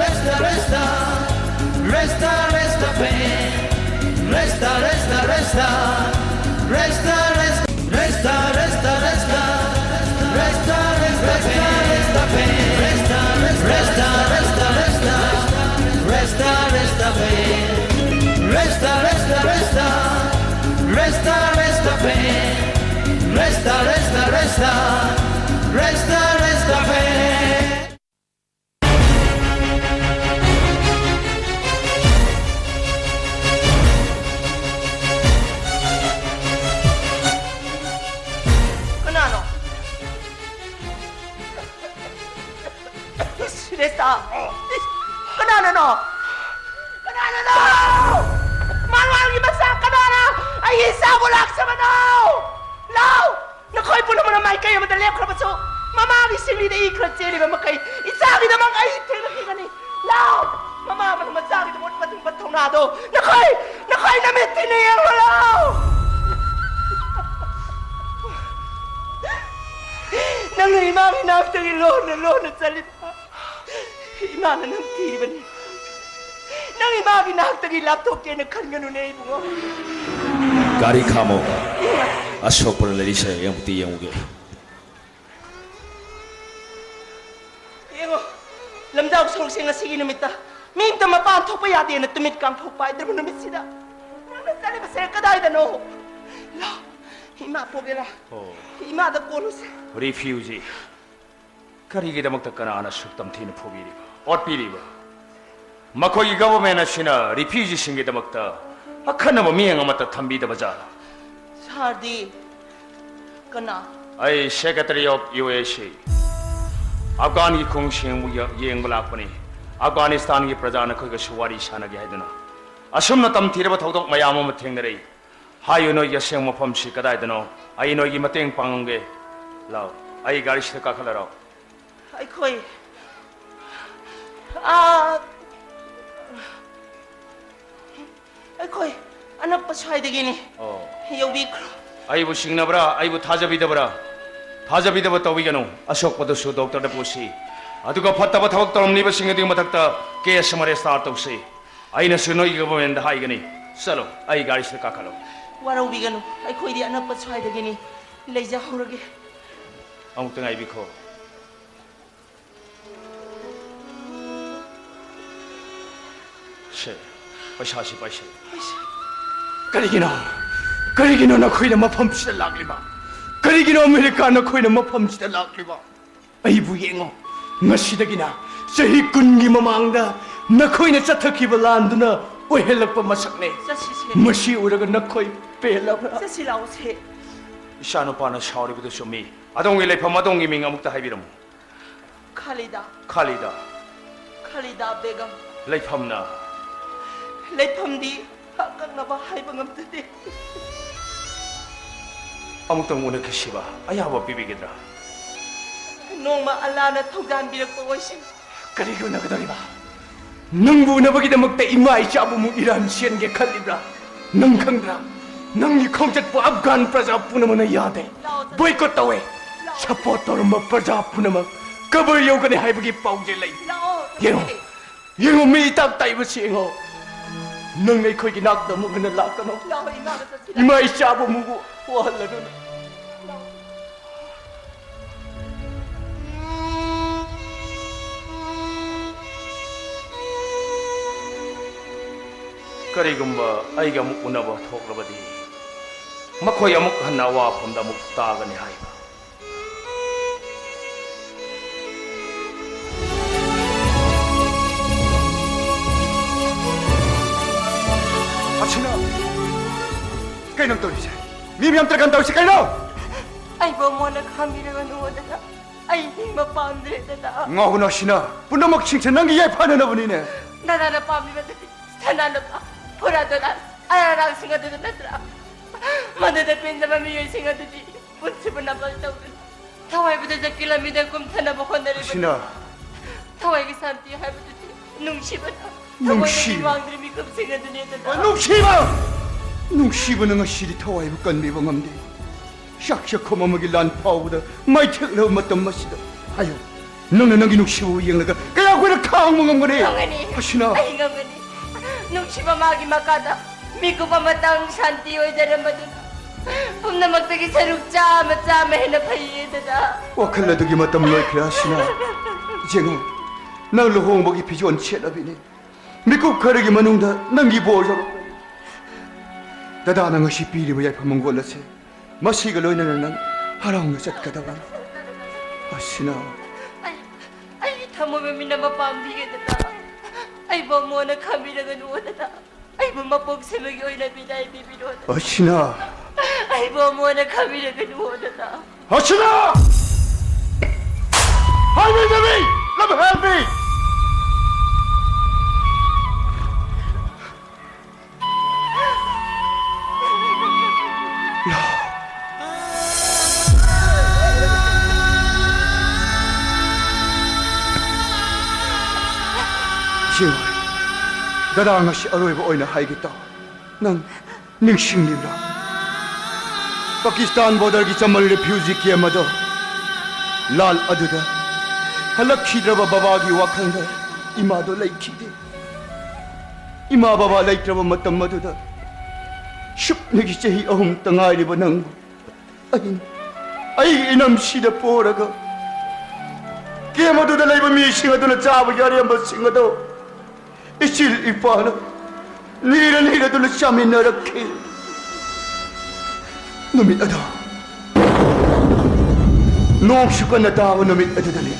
resta, resta. Resta, resta, pain. Resta, resta, resta. Resta, resta, resta, resta, resta. Resta, resta, pain. Resta, resta, resta, resta, resta. Resta, resta, pain. Resta, resta, resta. Resta, resta, pain. Resta, resta, resta. Resta, resta, pain. Kanano? Ish, Resta! Ish, kanano no? Kanano no? Malwalgi macha kanano? ꯑꯩ ꯏꯆꯥꯕꯨ ꯂꯥꯛꯆꯕꯅꯣ? ꯂꯥꯎ! ꯅꯈꯣꯏ ꯄꯨꯝꯅꯃꯛꯅ ꯃꯥꯏꯀꯩ ꯑꯃꯗ ꯂꯦꯞꯈ꯭ꯔꯕꯁꯨ, ꯃꯃꯥꯒꯤ ꯁꯤꯡꯂꯤꯗ E ꯈꯔ ꯆꯦꯜꯂꯤꯕ ꯃꯈꯩ ꯏꯆꯥꯒꯤꯗꯃꯛ ꯑꯩ ꯊꯦꯡꯅꯈꯤꯒꯅꯤ꯫ ꯂꯥꯎ! ꯃꯃꯥ ꯑꯃꯅ ꯃꯆꯥꯒꯤꯗꯃꯛ ꯎꯠꯄ ꯊꯨꯡꯕ ꯊꯧꯅꯥꯗꯣ ꯅꯈꯣꯏ, ꯅꯈꯣꯏ ꯅꯃꯤꯠꯇꯤꯅ ꯌꯦꯡꯉꯣ ꯂꯥꯎ! ꯅꯪꯅ ꯏꯃꯥꯒꯤ ꯅꯥꯛꯇꯒꯤ ꯂꯣꯟꯅ ꯂꯣꯟꯅ ꯆꯠꯂꯤꯕ ꯏꯃꯥꯅ ꯅꯪ ꯊꯤꯔꯤꯕꯅꯤ꯫ ꯅꯪ ꯏꯃꯥꯒꯤ ꯅꯥꯛꯇꯒꯤ ꯂꯥꯞꯊꯣꯛꯀꯦꯅ ꯈꯟꯒꯅꯨꯅꯦ ꯏꯕꯨꯡꯉꯣ꯫ ꯒꯥꯔꯤ ꯈꯥꯝꯃꯣ꯫ ꯑꯁꯣꯛꯄꯗ ꯂꯩꯔꯤꯁꯦ ꯑꯃꯨꯛꯇꯤ ꯌꯦꯡꯉꯨꯒꯦ꯫ ꯌꯦꯡꯉꯣ, ꯂꯝꯖꯥꯎ ꯁꯣꯔꯣꯛꯁꯦ ꯉꯁꯤꯒꯤ ꯅꯨꯃꯤꯠꯇ ꯃꯤ ꯑꯝꯇ ꯃꯄꯥꯟ ꯊꯣꯛꯄ ꯌꯥꯗꯦꯅ ꯇꯨꯃꯤꯠ ꯀꯥꯡꯐꯧ ꯄꯥꯏꯗ꯭ꯔꯕ ꯅꯨꯃꯤꯠꯁꯤꯗ ꯅꯪꯅ ꯆꯠꯂꯤꯕꯁꯦ ꯀꯗꯥꯏꯗꯅꯣ? ꯂꯥꯎ, ꯏꯃꯥ ꯄꯣꯛꯒꯦꯔꯥ? ꯑꯣ꯫ ꯏꯃꯥꯗ ꯀꯣꯜꯂꯨꯁꯦ꯫ ꯔꯤꯐ꯭ꯌꯨꯖꯤ꯫ ꯀꯔꯤꯒꯤꯗꯃꯛꯇ ꯀꯅꯥꯅ ꯑꯁꯨꯛ ꯇꯝꯊꯤꯅ ꯐꯨꯕꯤꯔꯤꯕ, ꯑꯣꯠꯄꯤꯔꯤꯕ? ꯃꯈꯣꯏꯒꯤ ꯒꯚꯔꯟꯃꯦꯟꯠ ꯑꯁꯤꯅ ꯔꯤꯐ꯭ꯌꯨꯖꯤꯁꯤꯡꯒꯤꯗꯃꯛꯇ ꯑꯈꯟꯅꯕ ꯃꯤꯠꯌꯦꯡ ꯑꯃꯠꯇ ꯊꯝꯕꯤꯗꯕ ꯖꯥꯠꯂ? ꯁꯥꯔꯗꯤ ꯀꯅꯥ? ꯑꯩ Secretary of U A C, ꯑꯐꯒꯥꯟꯒꯤ ꯈꯣꯡꯁꯤꯡꯕꯨ ꯌ-, ꯌꯦꯡꯕ ꯂꯥꯛꯄꯅꯤ꯫ ꯑꯐꯒꯥꯅꯤꯁꯇꯥꯟꯒꯤ ꯄ꯭ꯔꯖꯥ ꯅꯈꯣꯏꯒꯁꯨ ꯋꯥꯔꯤ ꯁꯥꯟꯅꯒꯦ ꯍꯥꯏꯗꯨꯅ꯫ ꯑꯁꯨꯝꯅ ꯇꯝꯊꯤꯔꯕ ꯊꯧꯗꯣꯛ ꯃꯌꯥꯝ ꯑꯃ ꯊꯦꯡꯅꯔꯛꯏ꯫ ꯍꯥꯏꯌꯨ, ꯅꯣꯏꯒꯤ ꯑꯁꯦꯡꯕ ꯃꯐꯝꯁꯤ ꯀꯗꯥꯏꯗꯅꯣ? ꯑꯩ ꯅꯣꯏꯒꯤ ꯃꯇꯦꯡ ꯄꯥꯡꯉꯝꯒꯦ꯫ ꯂꯥꯎ, ꯑꯩ ꯒꯥꯔꯤꯁꯤꯗ ꯀꯥꯈꯠꯂꯔꯥꯎ꯫ ꯑꯩꯈꯣꯏ, ꯑꯥ, ꯑꯩꯈꯣꯏ ꯑꯅꯛꯄ ꯁ꯭ꯋꯥꯏꯗꯒꯤꯅꯤ꯫ ꯑꯣ꯫ ꯌꯧꯕꯤꯈ꯭ꯔꯣ꯫ ꯑꯩꯕꯨ ꯁꯤꯡꯅꯕ꯭ꯔꯥ? ꯑꯩꯕꯨ ꯊꯥꯖꯕꯤꯗꯕ꯭ꯔꯥ? ꯊꯥꯖꯕꯤꯗꯕ ꯇꯧꯕꯤꯒꯅꯨ꯫ ꯑꯁꯣꯛꯄꯗꯨꯁꯨ ꯗꯣꯛꯇꯔꯗ ꯄꯨꯁꯤ꯫ ꯑꯗꯨꯒ ꯐꯠꯇꯕ ꯊꯕꯛ ꯇꯧꯔꯝꯂꯤꯕꯁꯤꯡ ꯑꯗꯨꯒꯤ ꯃꯊꯛꯇ ꯀꯦꯁ ꯑꯃ ꯔꯦꯖꯤꯁꯇꯥꯔ ꯇꯧꯁꯤ꯫ ꯑꯩꯅꯁꯨ ꯅꯣꯏꯒꯤ ꯒꯚꯔꯟꯃꯦꯟꯗ ꯍꯥꯏꯒꯅꯤ꯫ ꯆꯠꯂꯣ, ꯑꯩ ꯒꯥꯔꯤꯁꯤꯗ ꯀꯥꯈꯠꯂꯣ꯫ ꯋꯥꯔꯧꯕꯤꯒꯅꯨ, ꯑꯩꯈꯣꯏꯗꯤ ꯑꯅꯛꯄ ꯁ꯭ꯋꯥꯏꯗꯒꯤꯅꯤ꯫ ꯂꯩꯖꯍꯧꯔꯒꯦ꯫ ꯑꯃꯨꯛꯇ ꯉꯥꯏꯕꯤꯈꯣ꯫ ꯁꯦ, ꯄꯩꯁꯥꯁꯤ ꯄꯥꯏꯁꯦ꯫ ꯀꯔꯤꯒꯤꯅꯣ? ꯀꯔꯤꯒꯤꯅꯣ ꯅꯈꯣꯏꯅ ꯃꯐꯝꯁꯤꯗ ꯂꯥꯛꯂꯤꯕ? ꯀꯔꯤꯒꯤꯅꯣ ꯑꯃꯦꯔꯤꯀꯥ ꯅꯈꯣꯏꯅ ꯃꯐꯝꯁꯤꯗ ꯂꯥꯛꯂꯤꯕ? ꯑꯩꯕꯨ ꯌꯦꯡꯉꯣ꯫ ꯉꯁꯤꯗꯒꯤꯅ ꯆꯍꯤ ꯀꯨꯟꯒꯤ ꯃꯃꯥꯡꯗ ꯅꯈꯣꯏꯅ ꯆꯠꯊꯈꯤꯕ ꯂꯥꯟꯗꯨꯅ ꯑꯣꯏꯍꯜꯂꯛꯄ ꯃꯁꯛꯅꯦ꯫ ꯆꯠꯁꯤꯁꯦ꯫ ꯃꯁꯤ ꯎꯔꯒ ꯅꯈꯣꯏ ꯄꯦꯜꯂꯕ꯭ꯔꯥ? ꯆꯠꯁꯤ ꯂꯥꯛꯑꯣꯁꯦ꯫ ꯏꯆꯥꯅꯨꯄꯥꯅ ꯁꯥꯎꯔꯤꯕꯗꯨ ꯆꯨꯝꯃꯤ꯫ ꯑꯗꯣꯝꯒꯤ ꯂꯩꯐꯝ, ꯑꯗꯣꯝꯒꯤ ꯃꯤꯡ ꯑꯃꯨꯛꯇ ꯍꯥꯏꯕꯤꯔꯝꯃꯨ꯫ ꯈꯥꯂꯤꯗꯥ꯫ ꯈꯥꯂꯤꯗꯥ꯫ ꯈꯥꯂꯤꯗꯥ ꯕꯦꯒꯝ꯫ ꯂꯩꯐꯝꯅ? ꯂꯩꯐꯝꯗꯤ ꯑꯀꯛꯅꯕ ꯍꯥꯏꯕ ꯉꯝꯖꯗꯦ꯫ ꯑꯃꯨꯛꯇꯪ ꯎꯅꯈꯤꯁꯤꯕ ꯑꯌꯥꯕ ꯄꯤꯕꯤꯒꯗ꯭ꯔꯥ? ꯅꯣꯡꯃ ꯑꯜꯂꯥꯅ ꯊꯧꯖꯥꯟꯕꯤꯔꯛꯄ ꯑꯣꯏꯁꯅꯨ꯫ ꯀꯔꯤꯒꯤ ꯎꯅꯒꯗꯧꯔꯤꯕ? ꯅꯪꯕꯨ ꯎꯅꯕꯒꯤꯗꯃꯛꯇ ꯏꯃꯥ ꯏꯆꯥꯕꯨ ꯑꯃꯨꯛ ꯏꯔꯥꯟ ꯆꯦꯟꯒꯦ ꯈꯜꯂꯤꯕ꯭ꯔꯥ? ꯅꯪ ꯈꯪꯗ꯭ꯔꯥ? ꯅꯪꯒꯤ ꯈꯣꯡꯆꯠꯄꯨ ꯑꯐꯒꯥꯟ ꯄ꯭ꯔꯖꯥ ꯄꯨꯝꯅꯃꯛꯅ ꯌꯥꯗꯦ꯫ ꯂꯥꯛꯑꯣ, ꯆꯠꯁꯤ꯫ ꯕꯣꯏꯀꯣꯠ ꯇꯧꯋꯦ꯫ ꯂꯥꯛꯑꯣ꯫ ꯁꯄꯣꯔꯠ ꯇꯧꯔꯝꯕ ꯄ꯭ꯔꯖꯥ ꯄꯨꯝꯅꯃꯛ ꯀꯕꯔ ꯌꯧꯒꯅꯤ ꯍꯥꯏꯕꯒꯤ ꯄꯥꯎꯖꯦꯜ ꯂꯩ꯫ ꯂꯥꯛꯑꯣ, ꯌꯦꯡꯉꯣ꯫ ꯆꯠꯁꯤ꯫ ꯌꯦꯡꯉꯣ, ꯃꯤ ꯏꯇꯥꯛ ꯇꯥꯏꯕꯁꯤ ꯌꯦꯡꯉꯣ꯫ ꯅꯪ ꯑꯩꯈꯣꯏꯒꯤ ꯅꯥꯛꯇ ꯑꯃꯨꯛ ꯍꯟꯅ ꯂꯥꯛꯀꯅꯨ꯫ ꯂꯥꯛꯑꯣ, ꯏꯃꯥꯒ ꯆꯠꯁꯤ꯫ ꯏꯃꯥ ꯏꯆꯥꯕꯨ ꯑꯃꯨꯛ ꯋꯥꯍꯜꯂꯅꯨ꯫ ꯂꯥꯛꯑꯣ꯫ ꯀꯔꯤꯒꯨꯝꯕ ꯑꯩꯒ ꯑꯃꯨꯛ ꯎꯅꯕ ꯊꯣꯛꯂꯕꯗꯤ, ꯃꯈꯣꯏ ꯑꯃꯨꯛ ꯍꯟꯅ ꯑꯋꯥꯐꯝꯗ ꯑꯃꯨꯛ ꯇꯥꯒꯅꯤ ꯍꯥꯏꯕ꯫ ꯑꯁꯤꯅ ꯀꯩꯅꯣ ꯇꯧꯔꯤꯁꯦ? ꯃꯤ ꯃꯌꯥꯝ ꯇꯔꯀꯥꯟ ꯇꯧꯔꯤꯁꯦ ꯀꯩꯅꯣ? ꯑꯩꯕꯨ ꯑꯃꯨꯛ ꯍꯟꯅ ꯈꯥꯝꯕꯤꯔꯒꯅꯨ, ꯗꯗꯥ꯫ ꯑꯩ ꯍꯤꯡꯕ ꯄꯥꯝꯗ꯭ꯔꯦ, ꯗꯗꯥ꯫ ꯉꯥꯎꯒꯅꯨ ꯑꯁꯤꯅ꯫ ꯄꯨꯝꯅꯃꯛꯁꯤꯡꯁꯦ ꯅꯪꯒꯤ ꯌꯥꯏꯐꯅꯅꯕꯅꯤꯅꯦ꯫ ꯗꯗꯥꯅ ꯄꯥꯝꯂꯤꯕꯗꯨꯗꯤ ꯁꯅꯥ ꯂꯨꯄꯥ, ꯐꯨꯔꯥ ꯗꯣꯂꯥ, ꯑꯔꯥꯔꯥꯡꯁꯤꯡ ꯑꯗꯨꯗ ꯅꯠꯇ꯭ꯔꯥ? ꯃꯗꯨꯗ ꯄꯦꯟꯗꯕ ꯃꯤꯑꯣꯏꯁꯤꯡ ꯑꯗꯨꯗꯤ ꯄꯨꯟꯁꯤꯕꯨ ꯅꯝꯕꯜ ꯇꯧꯗꯨꯅ ꯊꯋꯥꯏꯕꯨꯗ ꯖꯛꯀꯤ ꯂꯝꯕꯤꯗ ꯀꯨꯝꯊꯅꯕ ꯍꯣꯠꯅꯔꯤꯕꯅꯤ꯫ ꯑꯁꯤꯅ ꯊꯋꯥꯏꯒꯤ ꯁꯥꯟꯇꯤ ꯍꯥꯏꯕꯗꯨꯗꯤ ꯅꯨꯡꯁꯤꯕꯅ ꯊꯃꯣꯏꯗꯒꯤ ꯅꯨꯡꯁꯤꯕ꯫ ꯋꯥꯡꯗ꯭ꯔꯤ ꯃꯤꯀꯨꯞꯁꯤꯡ ꯑꯗꯨꯅꯤ, ꯗꯗꯥ꯫ ꯅꯨꯡꯁꯤꯕ! ꯅꯨꯡꯁꯤꯕꯅ ꯉꯁꯤꯗꯤ ꯊꯋꯥꯏꯕꯨ ꯀꯟꯕꯤꯕ ꯉꯝꯗꯦ꯫ ꯆꯥꯛ ꯆꯥꯛꯈꯨꯝ ꯑꯃꯒꯤ ꯂꯥꯟ ꯐꯥꯎꯕꯗ ꯃꯥꯏꯊꯦꯛꯂꯕ ꯃꯇꯝ ꯑꯁꯤꯗ꯫ ꯍꯥꯏꯌꯨ, ꯅꯪꯅ ꯅꯪꯒꯤ ꯅꯨꯡꯁꯤꯕꯕꯨ ꯌꯦꯡꯂꯒ ꯀꯌꯥ ꯀꯨꯏꯅ ꯈꯥꯡꯕ ꯉꯝꯒꯅꯤ? ꯉꯝꯒꯅꯤ꯫ ꯍꯁꯤꯅꯥ꯫ ꯑꯩ ꯉꯝꯒꯅꯤ꯫ ꯅꯨꯡꯁꯤꯕ ꯃꯥꯒꯤ ꯃꯈꯥꯗ ꯃꯤꯀꯨꯞ ꯑꯃꯇꯪ ꯁꯥꯟꯇꯤ ꯑꯣꯏꯖꯔꯝꯕꯗꯨꯅ ꯄꯨꯝꯅꯃꯛꯇꯒꯤ ꯁꯔꯨꯛ ꯆꯥꯝꯃ, ꯆꯥꯝꯃ ꯍꯦꯟꯅ ꯐꯩꯌꯦ, ꯗꯗꯥ꯫ ꯋꯥꯈꯜ ꯑꯗꯨꯒꯤ ꯃꯇꯝ ꯂꯣꯏꯈ꯭ꯔꯦ, ꯍꯁꯤꯅꯥ꯫ ꯌꯦꯡꯉꯨ, ꯅꯪ ꯂꯨꯍꯣꯡꯕꯒꯤ ꯐꯤꯖꯣꯜ ꯁꯦꯠꯂꯕꯤꯅꯤ꯫ ꯃꯤꯀꯨꯞ ꯈꯔꯒꯤ ꯃꯅꯨꯡꯗ ꯅꯪꯒꯤ ꯕꯣꯔ ꯌꯧꯔꯛꯀꯅꯤ꯫ ꯗꯗꯥꯅ ꯉꯁꯤ ꯄꯤꯔꯤꯕ ꯌꯥꯏꯐ ꯃꯪꯒꯣꯜ ꯑꯁꯦ ꯃꯁꯤꯒ ꯂꯣꯏꯅꯅ ꯅꯪ ꯍꯔꯥꯎꯅ ꯆꯠꯀꯗꯕꯅꯤ꯫ ꯍꯁꯤꯅꯥ꯫ ꯑꯩ, ꯑꯩꯒꯤ ꯊꯃꯣꯏꯕ ꯃꯤꯅꯝ ꯑꯃ ꯄꯥꯝꯕꯤꯒꯦ, ꯗꯗꯥ꯫ ꯑꯩꯕꯨ ꯑꯃꯨꯛ ꯍꯟꯅ ꯈꯥꯝꯕꯤꯔꯒꯅꯨ, ꯗꯗꯥ꯫ ꯑꯩꯕꯨ ꯃꯄꯣꯛ ꯁꯦꯝꯕꯒꯤ ꯑꯣꯏꯅ ꯕꯤꯗꯥꯏ ꯄꯤꯕꯤꯔꯣ, ꯗꯗꯥ꯫ ꯍꯁꯤꯅꯥ꯫ ꯑꯩꯕꯨ ꯑꯃꯨꯛ ꯍꯟꯅ ꯈꯥꯝꯕꯤꯔꯒꯅꯨ, ꯗꯗꯥ꯫ Hasina! ꯍꯥꯏꯕꯤꯗꯕꯤ! Let me help me! ꯁꯤꯡ, ꯗꯗꯥ, ꯉꯁꯤ ꯑꯔꯣꯏꯕ ꯑꯣꯏꯅ ꯍꯥꯏꯒꯦ ꯇꯧ꯫ ꯅꯪ ꯅꯤꯡꯁꯤꯡꯂꯤꯕ꯭ꯔꯥ? ꯄꯥꯀꯤꯁꯇꯥꯟ ꯕꯣꯔꯗꯔꯒꯤ ꯆꯃꯜ ꯔꯤꯐ꯭ꯌꯨꯖꯤ ꯀꯦꯝ ꯑꯗꯣ, ꯂꯥꯜ ꯑꯗꯨꯗ ꯍꯜꯂꯛꯈꯤꯗ꯭ꯔꯕ ꯕꯕꯥꯒꯤ ꯋꯥꯈꯜꯗ ꯏꯃꯥꯗꯣ ꯂꯩꯈꯤꯗꯦ꯫ ꯏꯃꯥ ꯕꯕꯥ ꯂꯩꯇ꯭ꯔꯕ ꯃꯇꯝ ꯑꯗꯨꯗ ꯁꯨꯞꯅꯒꯤ ꯆꯍꯤ ꯑꯍꯨꯝꯇ ꯉꯥꯏꯔꯤꯕ ꯅꯪꯕꯨ ꯑꯩ, ꯑꯩꯒꯤ ꯏꯅꯝꯁꯤꯗ ꯄꯣꯔꯒ ꯀꯦꯝ ꯑꯗꯨꯗ ꯂꯩꯕ ꯃꯤꯁꯤꯡ ꯑꯗꯨꯅ ꯆꯥꯕꯒꯤ ꯑꯔꯦꯝꯕꯁꯤꯡ ꯑꯗꯣ ꯏꯆꯤꯜ ꯏꯄꯥꯅ ꯅꯤꯔ ꯅꯤꯔꯗꯨꯅ ꯆꯥꯃꯤꯟꯅꯔꯛꯈꯤ꯫ ꯅꯨꯃꯤꯠ ꯑꯗꯣ, ꯅꯣꯡꯁꯨ ꯀꯟꯅ ꯇꯥꯕ ꯅꯨꯃꯤꯠ ꯑꯗꯨꯗꯅꯤ,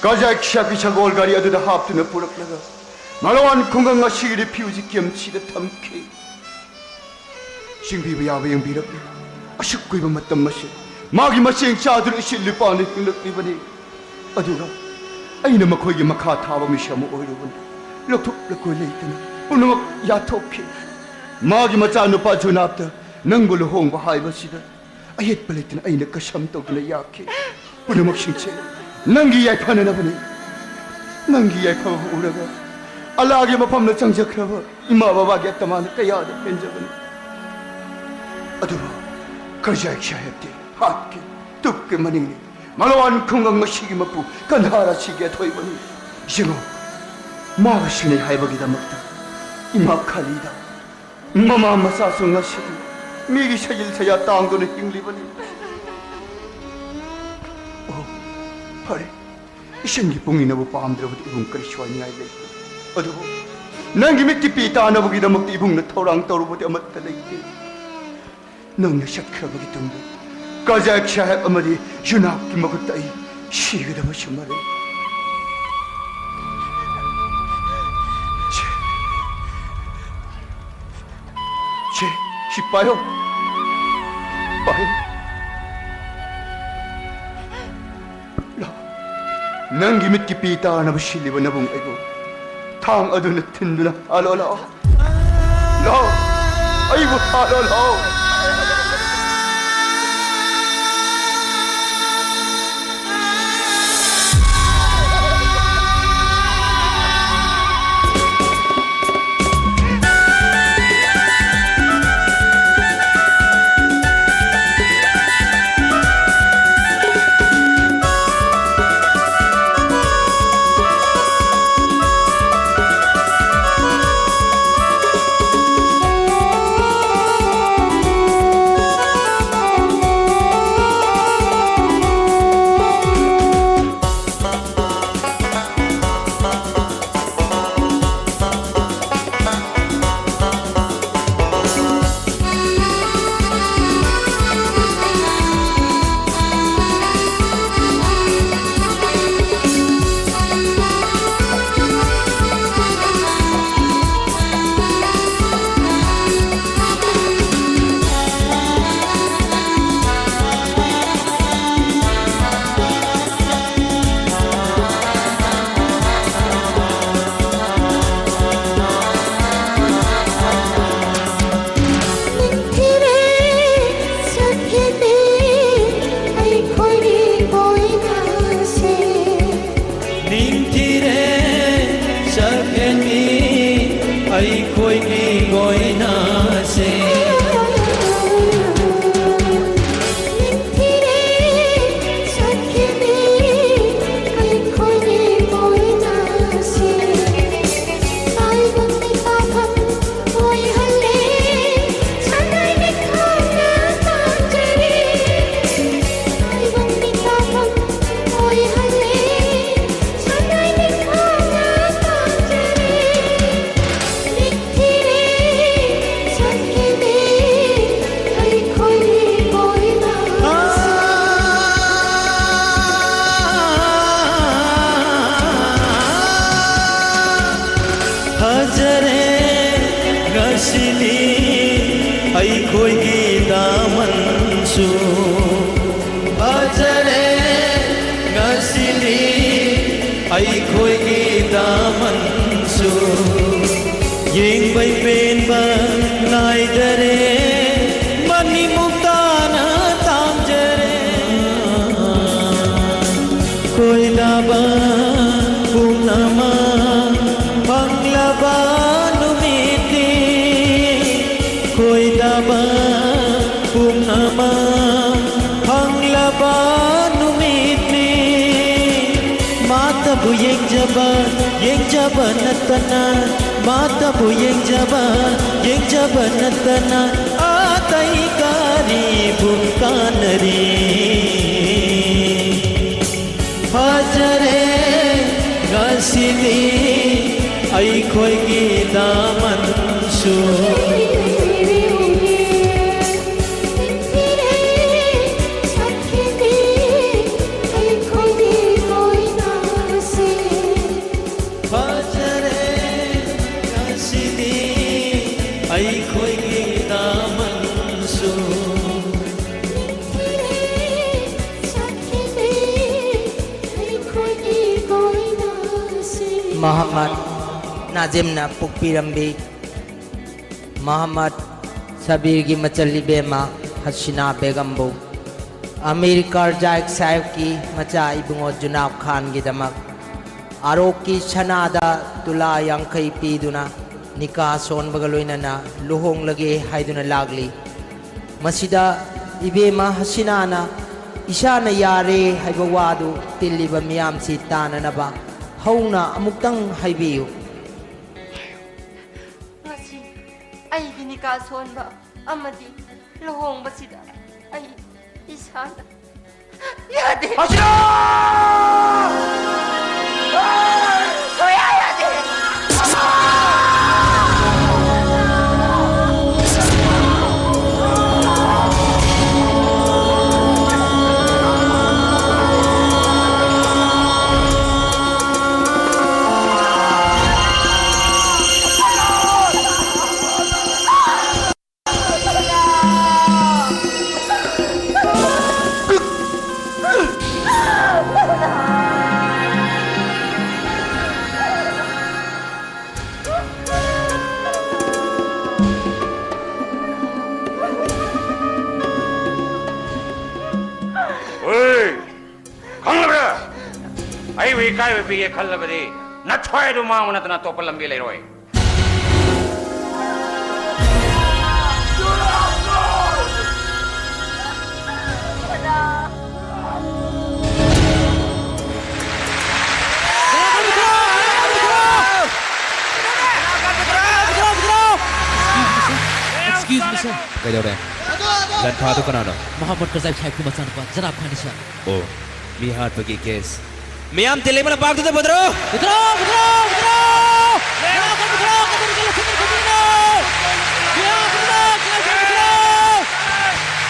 ꯀꯖꯥꯛ ꯁꯥꯀꯤ ꯁꯒꯣꯜ ꯒꯥꯔꯤ ꯑꯗꯨꯗ ꯍꯥꯞꯇꯨꯅ ꯄꯨꯔꯛꯂꯒ ꯃꯔꯋꯥꯟ ꯈꯨꯡꯒꯪ ꯑꯁꯤꯒꯤ ꯔꯤꯐ꯭ꯌꯨꯖꯤ ꯀꯦꯝꯁꯤꯗ ꯊꯝꯈꯤ꯫ ꯆꯤꯡꯕꯤꯕ ꯌꯥꯕ ꯌꯦꯡꯕꯤꯔꯛꯂꯤ꯫ ꯑꯁꯨꯛ ꯀꯨꯏꯕ ꯃꯇꯝ ꯑꯁꯤ ꯃꯥꯒꯤ ꯃꯆꯦꯡ ꯆꯥꯗꯨꯅ ꯏꯆꯤꯜ ꯏꯄꯥꯅ ꯍꯤꯡꯂꯛꯂꯤꯕꯅꯤ꯫ ꯑꯗꯨꯒ ꯑꯩꯅ ꯃꯈꯣꯏꯒꯤ ꯃꯈꯥ ꯊꯥꯕ ꯃꯤꯁꯛ ꯑꯃ ꯑꯣꯏꯔꯨꯕꯅꯤ꯫ ꯂꯧꯊꯣꯛ ꯂꯧꯀꯣꯏ ꯂꯩꯇꯅ ꯄꯨꯝꯅꯃꯛ ꯌꯥꯊꯣꯛꯈꯤ꯫ ꯃꯥꯒꯤ ꯃꯆꯥꯅꯨꯄꯥ ꯖꯨꯅꯥꯞꯇ ꯅꯪꯕꯨ ꯂꯨꯍꯣꯡꯕ ꯍꯥꯏꯕꯁꯤꯗ ꯑꯌꯦꯠꯄ ꯂꯩꯇꯅ ꯑꯩꯅ ꯀꯁꯝ ꯇꯧꯗꯨꯅ ꯌꯥꯈꯤ꯫ ꯄꯨꯝꯅꯃꯛꯁꯤꯡꯁꯦ ꯅꯪꯒꯤ ꯌꯥꯏꯐꯅꯅꯕꯅꯤ꯫ ꯅꯪꯒꯤ ꯌꯥꯏꯐꯕ ꯎꯔꯒ ꯑꯂꯥꯒꯤ ꯃꯐꯝꯗ ꯆꯪꯖꯈ꯭ꯔꯕ ꯏꯃꯥ ꯕꯕꯥꯒꯤ ꯑꯇꯃꯥꯅ ꯀꯌꯥꯗ ꯄꯦꯟꯖꯕꯅꯤ꯫ ꯑꯗꯨꯕꯨ ꯀꯔꯖꯥꯏ ꯁꯥꯍꯦꯕꯇꯤ ꯍꯥꯠꯀꯦ ꯇꯨꯞꯀꯦ ꯃꯅꯤꯡꯅꯤ꯫ ꯃꯂꯋꯥꯟ ꯈꯨꯡꯒꯪ ꯑꯁꯤꯒꯤ ꯃꯄꯨ ꯀꯟꯙꯥꯔꯥꯁꯤꯒꯤ ꯑꯊꯣꯏꯕꯅꯤ꯫ ꯌꯦꯡꯉꯨ, ꯃꯥꯒ ꯁꯤꯟꯅꯩ ꯍꯥꯏꯕꯒꯤꯗꯃꯛꯇ ꯏꯃꯥ ꯈꯥꯂꯤꯗ ꯃꯃꯥ ꯃꯆꯥꯁꯨ ꯉꯁꯤꯗꯤ ꯃꯤꯒꯤ ꯁꯖꯤꯜ ꯁꯌꯥ ꯇꯥꯡꯗꯨꯅ ꯍꯤꯡꯂꯤꯕꯅꯤ꯫ ꯑꯣ, ꯐꯔꯦ, ꯏꯁꯤꯡꯒꯤ ꯄꯨꯡꯅꯤꯅꯕꯨ ꯄꯥꯝꯗ꯭ꯔꯕꯗꯤ ꯏꯕꯨꯡ ꯀꯔꯤ ꯁꯣꯏꯅꯤꯡꯉꯥꯏ ꯂꯩ? ꯑꯗꯨꯕꯨ ꯅꯪꯒꯤ ꯃꯤꯠꯀꯤ ꯄꯤ ꯇꯥꯅꯕꯒꯤꯗꯃꯛꯇ ꯏꯕꯨꯡꯅ ꯊꯧꯔꯥꯡ ꯇꯧꯔꯨꯕꯗꯤ ꯑꯃꯠꯇ ꯂꯩꯇꯦ꯫ ꯅꯪꯅ ꯆꯠꯈ꯭ꯔꯕꯒꯤ ꯇꯨꯡꯗ ꯀꯖꯥꯛ ꯁꯥꯍꯦꯕ ꯑꯃꯗꯤ ꯖꯨꯅꯥꯕꯀꯤ ꯃꯈꯨꯠꯇ ꯑꯩ ꯁꯤꯒꯗꯕꯁꯨ ꯃꯔꯩ꯫ ꯁꯦ, ꯁꯦ, ꯁꯤ ꯄꯥꯏꯌꯣ꯫ ꯄꯥꯏꯌꯣ꯫ ꯂꯥꯛꯑꯣ꯫ ꯅꯪꯒꯤ ꯃꯤꯠꯀꯤ ꯄꯤ ꯇꯥꯅꯕ ꯁꯤꯜꯂꯤꯕ ꯅꯕꯨꯡ ꯑꯩꯕꯨ ꯊꯥꯡ ꯑꯗꯨꯅ ꯊꯤꯟꯗꯨꯅ ꯍꯥꯠꯂꯣ ꯂꯥꯛꯑꯣ꯫ ꯂꯥꯛꯑꯣ꯫ ꯑꯩꯕꯨ ꯍꯥꯠꯂꯣ ꯂꯥꯛꯑꯣ꯫ ꯅꯤꯡꯊꯤꯔꯦ, ꯆꯠꯈꯤꯅꯤ ꯑꯩꯈꯣꯏꯒꯤ ꯀꯣꯏꯅꯁꯦ꯫ ꯅꯤꯡꯊꯤꯔꯦ, ꯆꯠꯈꯤꯅꯤ ꯑꯩꯈꯣꯏꯒꯤ ꯀꯣꯏꯅꯁꯦ꯫ ꯑꯩꯈꯣꯏꯒꯤ ꯗꯥꯃꯟꯁꯨ ꯐꯖꯔꯦ ꯉꯁꯤꯗꯤ, ꯑꯩꯈꯣꯏꯒꯤ ꯗꯥꯃꯟꯁꯨ ꯌꯦꯡꯕꯩ ꯄꯦꯟꯕ ꯅꯥꯏꯗꯔꯦ, ꯃꯅꯤꯃꯨꯛꯇꯥꯅ ꯇꯥꯝꯖꯔꯦ꯫ ꯈꯣꯏꯗꯥꯕ ꯄꯨꯝꯅꯃꯛ ꯐꯪꯂꯕ ꯅꯨꯃꯤꯠꯅꯤ, ꯈꯣꯏꯗꯥꯕ ꯄꯨꯝꯅꯃꯛ ꯐꯪꯂꯕ ꯅꯨꯃꯤꯠꯅꯤ꯫ ꯃꯥꯇꯕꯨ ꯌꯦꯡꯖꯕ, ꯌꯦꯡꯖꯕ ꯅꯠꯇꯅ, ꯃꯥꯇꯕꯨ ꯌꯦꯡꯖꯕ, ꯌꯦꯡꯖꯕ ꯅꯠꯇꯅ ꯑꯇꯩ ꯀꯔꯤꯕꯨ ꯀꯥꯟꯅꯔꯤ? ꯐꯖꯔꯦ ꯉꯁꯤꯗꯤ ꯑꯩꯈꯣꯏꯒꯤ ꯗꯥꯃꯟꯁꯨ꯫ ꯐꯖꯔꯦ ꯉꯁꯤꯗꯤ ꯑꯩꯈꯣꯏꯒꯤ ꯗꯥꯃꯟꯁꯨ꯫ ꯃꯍꯝꯃꯗ ꯅꯥꯖꯤꯝꯅ ꯄꯣꯛꯄꯤꯔꯝꯕꯤ ꯃꯍꯝꯃꯗ ꯁꯕꯤꯔꯒꯤ ꯃꯆꯜ ꯏꯕꯦꯝꯃ ꯍꯁꯤꯅꯥ ꯕꯦꯒꯝꯕꯨ ꯑꯃꯤꯔ ꯀꯔꯖꯥꯏꯛ ꯁꯥꯍꯦꯕꯀꯤ ꯃꯆꯥ ꯏꯕꯨꯡꯉꯣ ꯖꯨꯅꯥꯕ ꯈꯥꯟꯒꯤꯗꯃꯛ ꯑꯥꯔꯣꯛꯀꯤ ꯁꯅꯥꯗ ꯇꯨꯂꯥ ꯌꯥꯡꯈꯩ ꯄꯤꯗꯨꯅ ꯅꯤꯀꯥ ꯁꯣꯟꯕꯒ ꯂꯣꯏꯅꯅ ꯂꯨꯍꯣꯡꯂꯒꯦ ꯍꯥꯏꯗꯨꯅ ꯂꯥꯛꯂꯤ꯫ ꯃꯁꯤꯗ ꯏꯕꯦꯝꯃ ꯍꯁꯤꯅꯥꯅ ꯏꯁꯥꯅ ꯌꯥꯔꯦ ꯍꯥꯏꯕ ꯋꯥꯗꯨ ꯇꯤꯜꯂꯤꯕ ꯃꯤꯌꯥꯝꯁꯤ ꯇꯥꯅꯅꯕ ꯍꯧꯅ ꯑꯃꯨꯛꯇꯪ ꯍꯥꯏꯕꯤꯌꯨ꯫ ꯉꯁꯤ ꯑꯩꯒꯤ ꯅꯤꯀꯥ ꯁꯣꯟꯕ ꯑꯃꯗꯤ ꯂꯨꯍꯣꯡꯕꯁꯤꯗ ꯑꯩ ꯏꯁꯥꯅ ꯌꯥꯗꯦ꯫ ꯍꯁꯤꯅꯥ! ꯁꯨꯡꯌꯥ ꯌꯥꯗꯦ꯫ ꯏꯀꯥꯏꯕ ꯄꯤꯒꯦ ꯈꯜꯂꯕꯗꯤ ꯅꯊ꯭ꯋꯥꯏꯗꯨ ꯃꯥꯡꯕ ꯅꯠꯇꯅ ꯑꯇꯣꯞꯄ ꯂꯝꯕꯤ ꯂꯩꯔꯣꯏ꯫ Excuse me, sir. ꯀꯩꯗꯧꯔꯦ? ꯂꯟꯊꯥꯗꯣ ꯀꯅꯥꯅꯣ? ꯃꯣꯍꯝꯃꯗ ꯀꯖꯥꯏ ꯁꯥꯍꯤꯕꯀꯤ ꯃꯆꯥꯅꯨꯄꯥ ꯖꯅꯥꯕ ꯈꯥꯟꯅꯤ, ꯁꯥꯔ꯫ ꯑꯣ, ꯃꯤ ꯍꯥꯠꯄꯒꯤ ꯀꯦꯁ꯫ ꯃꯤꯌꯥꯝ ꯇꯤꯜꯂꯤꯕ ꯂꯝꯄꯥꯛꯇꯨꯗ ꯄꯨꯊꯔꯣ꯫ ꯄꯨꯊꯔꯣ, ꯄꯨꯊꯔꯣ, ꯄꯨꯊꯔꯣ! ꯃꯤꯌꯥꯝ ꯄꯨꯊꯔꯣ, ꯀꯗꯔꯒꯤ ꯂꯧꯁꯤꯟꯕ ꯊꯝꯕꯤꯒꯅꯨ! ꯃꯤꯌꯥꯝ ꯄꯨꯝꯅꯃꯛ ꯂꯧꯁꯤꯟꯕ ꯊꯝꯕꯤꯒꯅꯨ!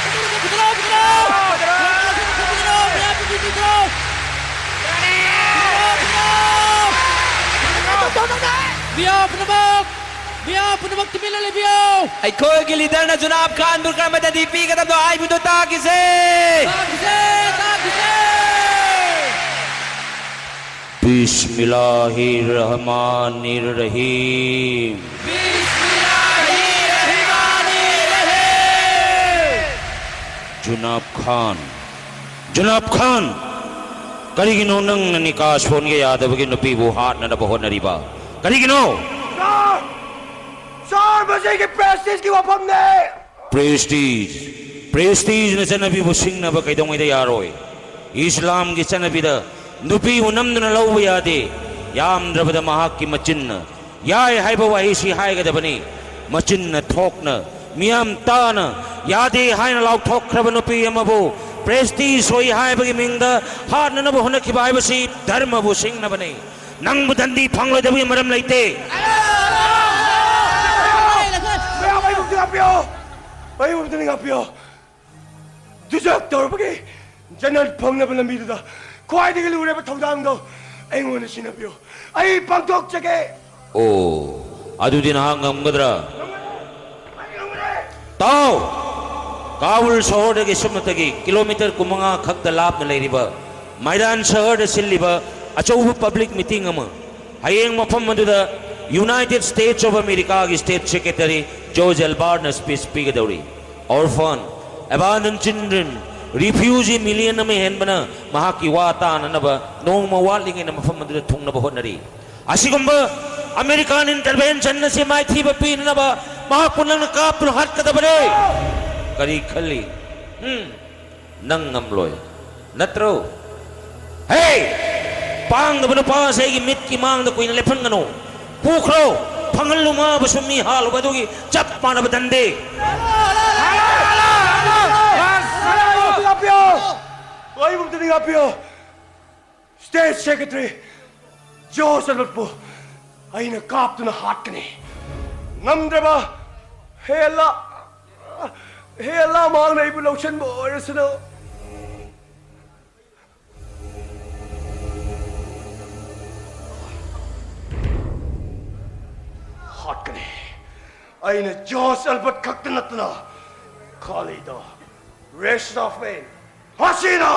ꯄꯨꯊꯔꯣ, ꯄꯨꯊꯔꯣ, ꯄꯨꯊꯔꯣ! ꯃꯤꯌꯥꯝ ꯄꯨꯝꯅꯃꯛ ꯄꯨꯊꯔꯣ! ꯄꯨꯊꯔꯣ, ꯄꯨꯊꯔꯣ! ꯃꯤꯌꯥꯝ ꯄꯨꯝꯅꯃꯛ! ꯃꯤꯌꯥꯝ ꯄꯨꯝꯅꯃꯛ ꯇꯨꯃꯤꯟꯅ ꯂꯩꯕꯤꯌꯨ! ꯑꯩꯈꯣꯏꯒꯤ ꯂꯤꯗꯔꯅ ꯖꯨꯅꯥꯕ ꯈꯥꯟꯕꯨ ꯀꯔꯝꯕ ꯗꯟꯗꯤ ꯄꯤꯒꯗꯕꯅꯣ ꯍꯥꯏꯕꯗꯨ ꯇꯥꯈꯤꯁꯦ! ꯇꯥꯈꯤꯁꯦ! ꯇꯥꯈꯤꯁꯦ! ꯕꯤꯁꯃꯤꯜꯂꯥꯍꯤꯔ ꯔꯍꯃꯥꯅꯤꯔ ꯔꯍꯤꯝ꯫ ꯕꯤꯁꯃꯤꯜꯂꯥꯍꯤꯔ ꯔꯍꯃꯥꯅꯤꯔ ꯔꯍꯤꯝ꯫ ꯖꯨꯅꯥꯕ ꯈꯥꯟ, ꯖꯨꯅꯥꯕ ꯈꯥꯟ, ꯀꯔꯤꯒꯤꯅꯣ ꯅꯪꯅ ꯅꯤꯀꯥ ꯁꯣꯟꯒꯦ ꯌꯥꯗꯕꯒꯤ ꯅꯨꯄꯤꯕꯨ ꯍꯥꯠꯅꯅꯕ ꯍꯣꯠꯅꯔꯤꯕ? ꯀꯔꯤꯒꯤꯅꯣ? ꯁꯥꯔ! ꯁꯥꯔ, ꯃꯁꯤꯒꯤ ꯄ꯭ꯔꯦꯁꯇꯤꯖꯀꯤ ꯋꯥꯐꯝꯅꯦ! ꯄ꯭ꯔꯦꯁꯇꯤꯖ, ꯄ꯭ꯔꯦꯁꯇꯤꯖꯅ ꯆꯠꯅꯕꯤꯕꯨ ꯁꯤꯡꯅꯕ ꯀꯩꯗꯧꯉꯩꯗ ꯌꯥꯔꯣꯏ꯫ ꯏꯁꯂꯥꯝꯒꯤ ꯆꯠꯅꯕꯤꯗ ꯅꯨꯄꯤꯕꯨ ꯅꯝꯗꯨꯅ ꯂꯧꯕ ꯌꯥꯗꯦ꯫ ꯌꯥꯝꯗ꯭ꯔꯕꯗ ꯃꯍꯥꯛꯀꯤ ꯃꯆꯤꯟꯅ ꯌꯥꯏ ꯍꯥꯏꯕ ꯋꯥꯍꯩꯁꯤ ꯍꯥꯏꯒꯗꯕꯅꯤ꯫ ꯃꯆꯤꯟꯅ ꯊꯣꯛꯅ, ꯃꯤꯌꯥꯝ ꯇꯥꯅ ꯌꯥꯗꯦ ꯍꯥꯏꯅ ꯂꯥꯎꯊꯣꯛꯈ꯭ꯔꯕ ꯅꯨꯄꯤ ꯑꯃꯕꯨ ꯄ꯭ꯔꯦꯁꯇꯤꯖ ꯁꯣꯏ ꯍꯥꯏꯕꯒꯤ ꯃꯤꯡꯗ ꯍꯥꯠꯅꯅꯕ ꯍꯣꯠꯅꯈꯤꯕ ꯍꯥꯏꯕꯁꯤ ꯙꯔꯃꯕꯨ ꯁꯤꯡꯅꯕꯅꯤ꯫ ꯅꯪꯕꯨ ꯗꯟꯗꯤ ꯐꯪꯂꯣꯏꯗꯕꯒꯤ ꯃꯔꯝ ꯂꯩꯇꯦ꯫ ꯃꯌꯥꯝ ꯑꯩꯕꯨ ꯑꯝꯇ ꯉꯥꯛꯄꯤꯌꯨ꯫ ꯑꯩꯕꯨ ꯑꯝꯇ ꯉꯥꯛꯄꯤꯌꯨ꯫ ꯗꯤꯖꯔꯠ ꯇꯧꯔꯕꯒꯤ ꯖꯟꯅꯠ ꯐꯪꯅꯕ ꯂꯝꯕꯤꯗꯨꯗ ꯈ꯭ꯋꯥꯏꯗꯒꯤ ꯂꯨꯔꯕ ꯊꯧꯗꯥꯡꯗꯣ ꯑꯩꯉꯣꯟꯗ ꯁꯤꯟꯅꯕꯤꯌꯨ꯫ ꯑꯩ ꯄꯥꯡꯊꯣꯛꯆꯒꯦ꯫ ꯑꯣ, ꯑꯗꯨꯗꯤ ꯅꯍꯥꯛ ꯉꯝꯒꯗ꯭ꯔꯥ? ꯇꯥꯎ! ꯀꯥꯕꯨꯜ ꯁꯍꯔꯗꯒꯤ ꯁꯨꯞꯅꯇꯒꯤ ꯀꯤꯂꯣꯃꯤꯇꯔ ꯀꯨꯟꯃꯉꯥ ꯈꯛꯇ ꯂꯥꯞꯅ ꯂꯩꯔꯤꯕ ꯃꯥꯏꯗꯥꯟ ꯁꯍꯔꯗ ꯁꯤꯜꯂꯤꯕ ꯑꯆꯧꯕ ꯄꯕ꯭ꯂꯤꯛ ꯃꯤꯇꯤꯡ ꯑꯃ꯫ ꯍꯌꯦꯡ ꯃꯐꯝ ꯑꯗꯨꯗ ꯌꯨꯅꯥꯏꯇꯦꯗ ꯁ꯭ꯇꯦꯠꯁ ꯑꯣꯐ ꯑꯃꯦꯔꯤꯀꯥꯒꯤ ꯁ꯭ꯇꯦꯠ ꯁꯦꯀ꯭ꯔꯦꯇꯔꯤ ꯖꯣꯔꯖ ꯑꯦꯜꯕꯥꯔꯠꯅ ꯁ꯭ꯄꯤꯆ ꯄꯤꯒꯗꯧꯔꯤ꯫ Orphan, abandoned children, Refugee million ꯑꯃ ꯍꯦꯟꯕꯅ ꯃꯍꯥꯛꯀꯤ ꯋꯥ ꯇꯥꯅꯅꯕ ꯅꯣꯡꯃ ꯋꯥꯠꯂꯤꯉꯩꯗ ꯃꯐꯝ ꯑꯗꯨꯗ ꯊꯨꯡꯅꯕ ꯍꯣꯠꯅꯔꯤ꯫ ꯑꯁꯤꯒꯨꯝꯕ American intervention ꯑꯁꯤ ꯃꯥꯏꯊꯤꯕ ꯄꯤꯅꯅꯕ ꯃꯍꯥꯛꯄꯨ ꯅꯪꯅ ꯀꯥꯞꯇꯨꯅ ꯍꯥꯠꯀꯗꯕꯅꯤ꯫ ꯀꯔꯤ ꯈꯜꯂꯤ? ꯎꯝ? ꯅꯪ ꯉꯝꯂꯣꯏ, ꯅꯠꯇ꯭ꯔꯣ? ꯍꯦ! ꯄꯥꯡꯗꯕ ꯅꯨꯄꯥ ꯑꯁꯤ ꯑꯩꯒꯤ ꯃꯤꯠꯀꯤ ꯃꯥꯡꯗ ꯀꯨꯏꯅ ꯂꯦꯞꯍꯟꯒꯅꯨ꯫ ꯄꯨꯈ꯭ꯔꯣ! ꯐꯪꯍꯜꯂꯨ ꯃꯥꯕꯨꯁꯨ ꯃꯤ ꯍꯥꯠꯂꯨꯕ ꯑꯗꯨꯒꯤ ꯆꯞ ꯃꯥꯟꯅꯕ ꯗꯟꯗꯤ꯫ ꯉꯥꯛꯄꯤꯌꯨ! ꯑꯩꯕꯨ ꯑꯝꯇꯗꯤ ꯉꯥꯛꯄꯤꯌꯨ! State Secretary ꯖꯣꯁ ꯑꯦꯜꯕꯔꯠꯄꯨ ꯑꯩꯅ ꯀꯥꯞꯇꯨꯅ ꯍꯥꯠꯀꯅꯤ꯫ ꯉꯝꯗ꯭ꯔꯕ ꯍꯦꯂꯥ, ꯍꯦꯂꯥ ꯃꯍꯥꯛꯅ ꯑꯩꯕꯨ ꯂꯧꯁꯤꯟꯕ ꯑꯣꯏꯔꯁꯅꯨ꯫ ꯍꯥꯠꯀꯅꯤ꯫ ꯑꯩꯅ ꯖꯣꯁ ꯑꯦꯜꯕꯔꯠ ꯈꯛꯇ ꯅꯠꯇꯅ ꯈꯥꯂꯤꯗꯣ, ꯔꯦꯁꯇꯣꯐꯦꯟ, ꯍꯁꯤꯅꯥ,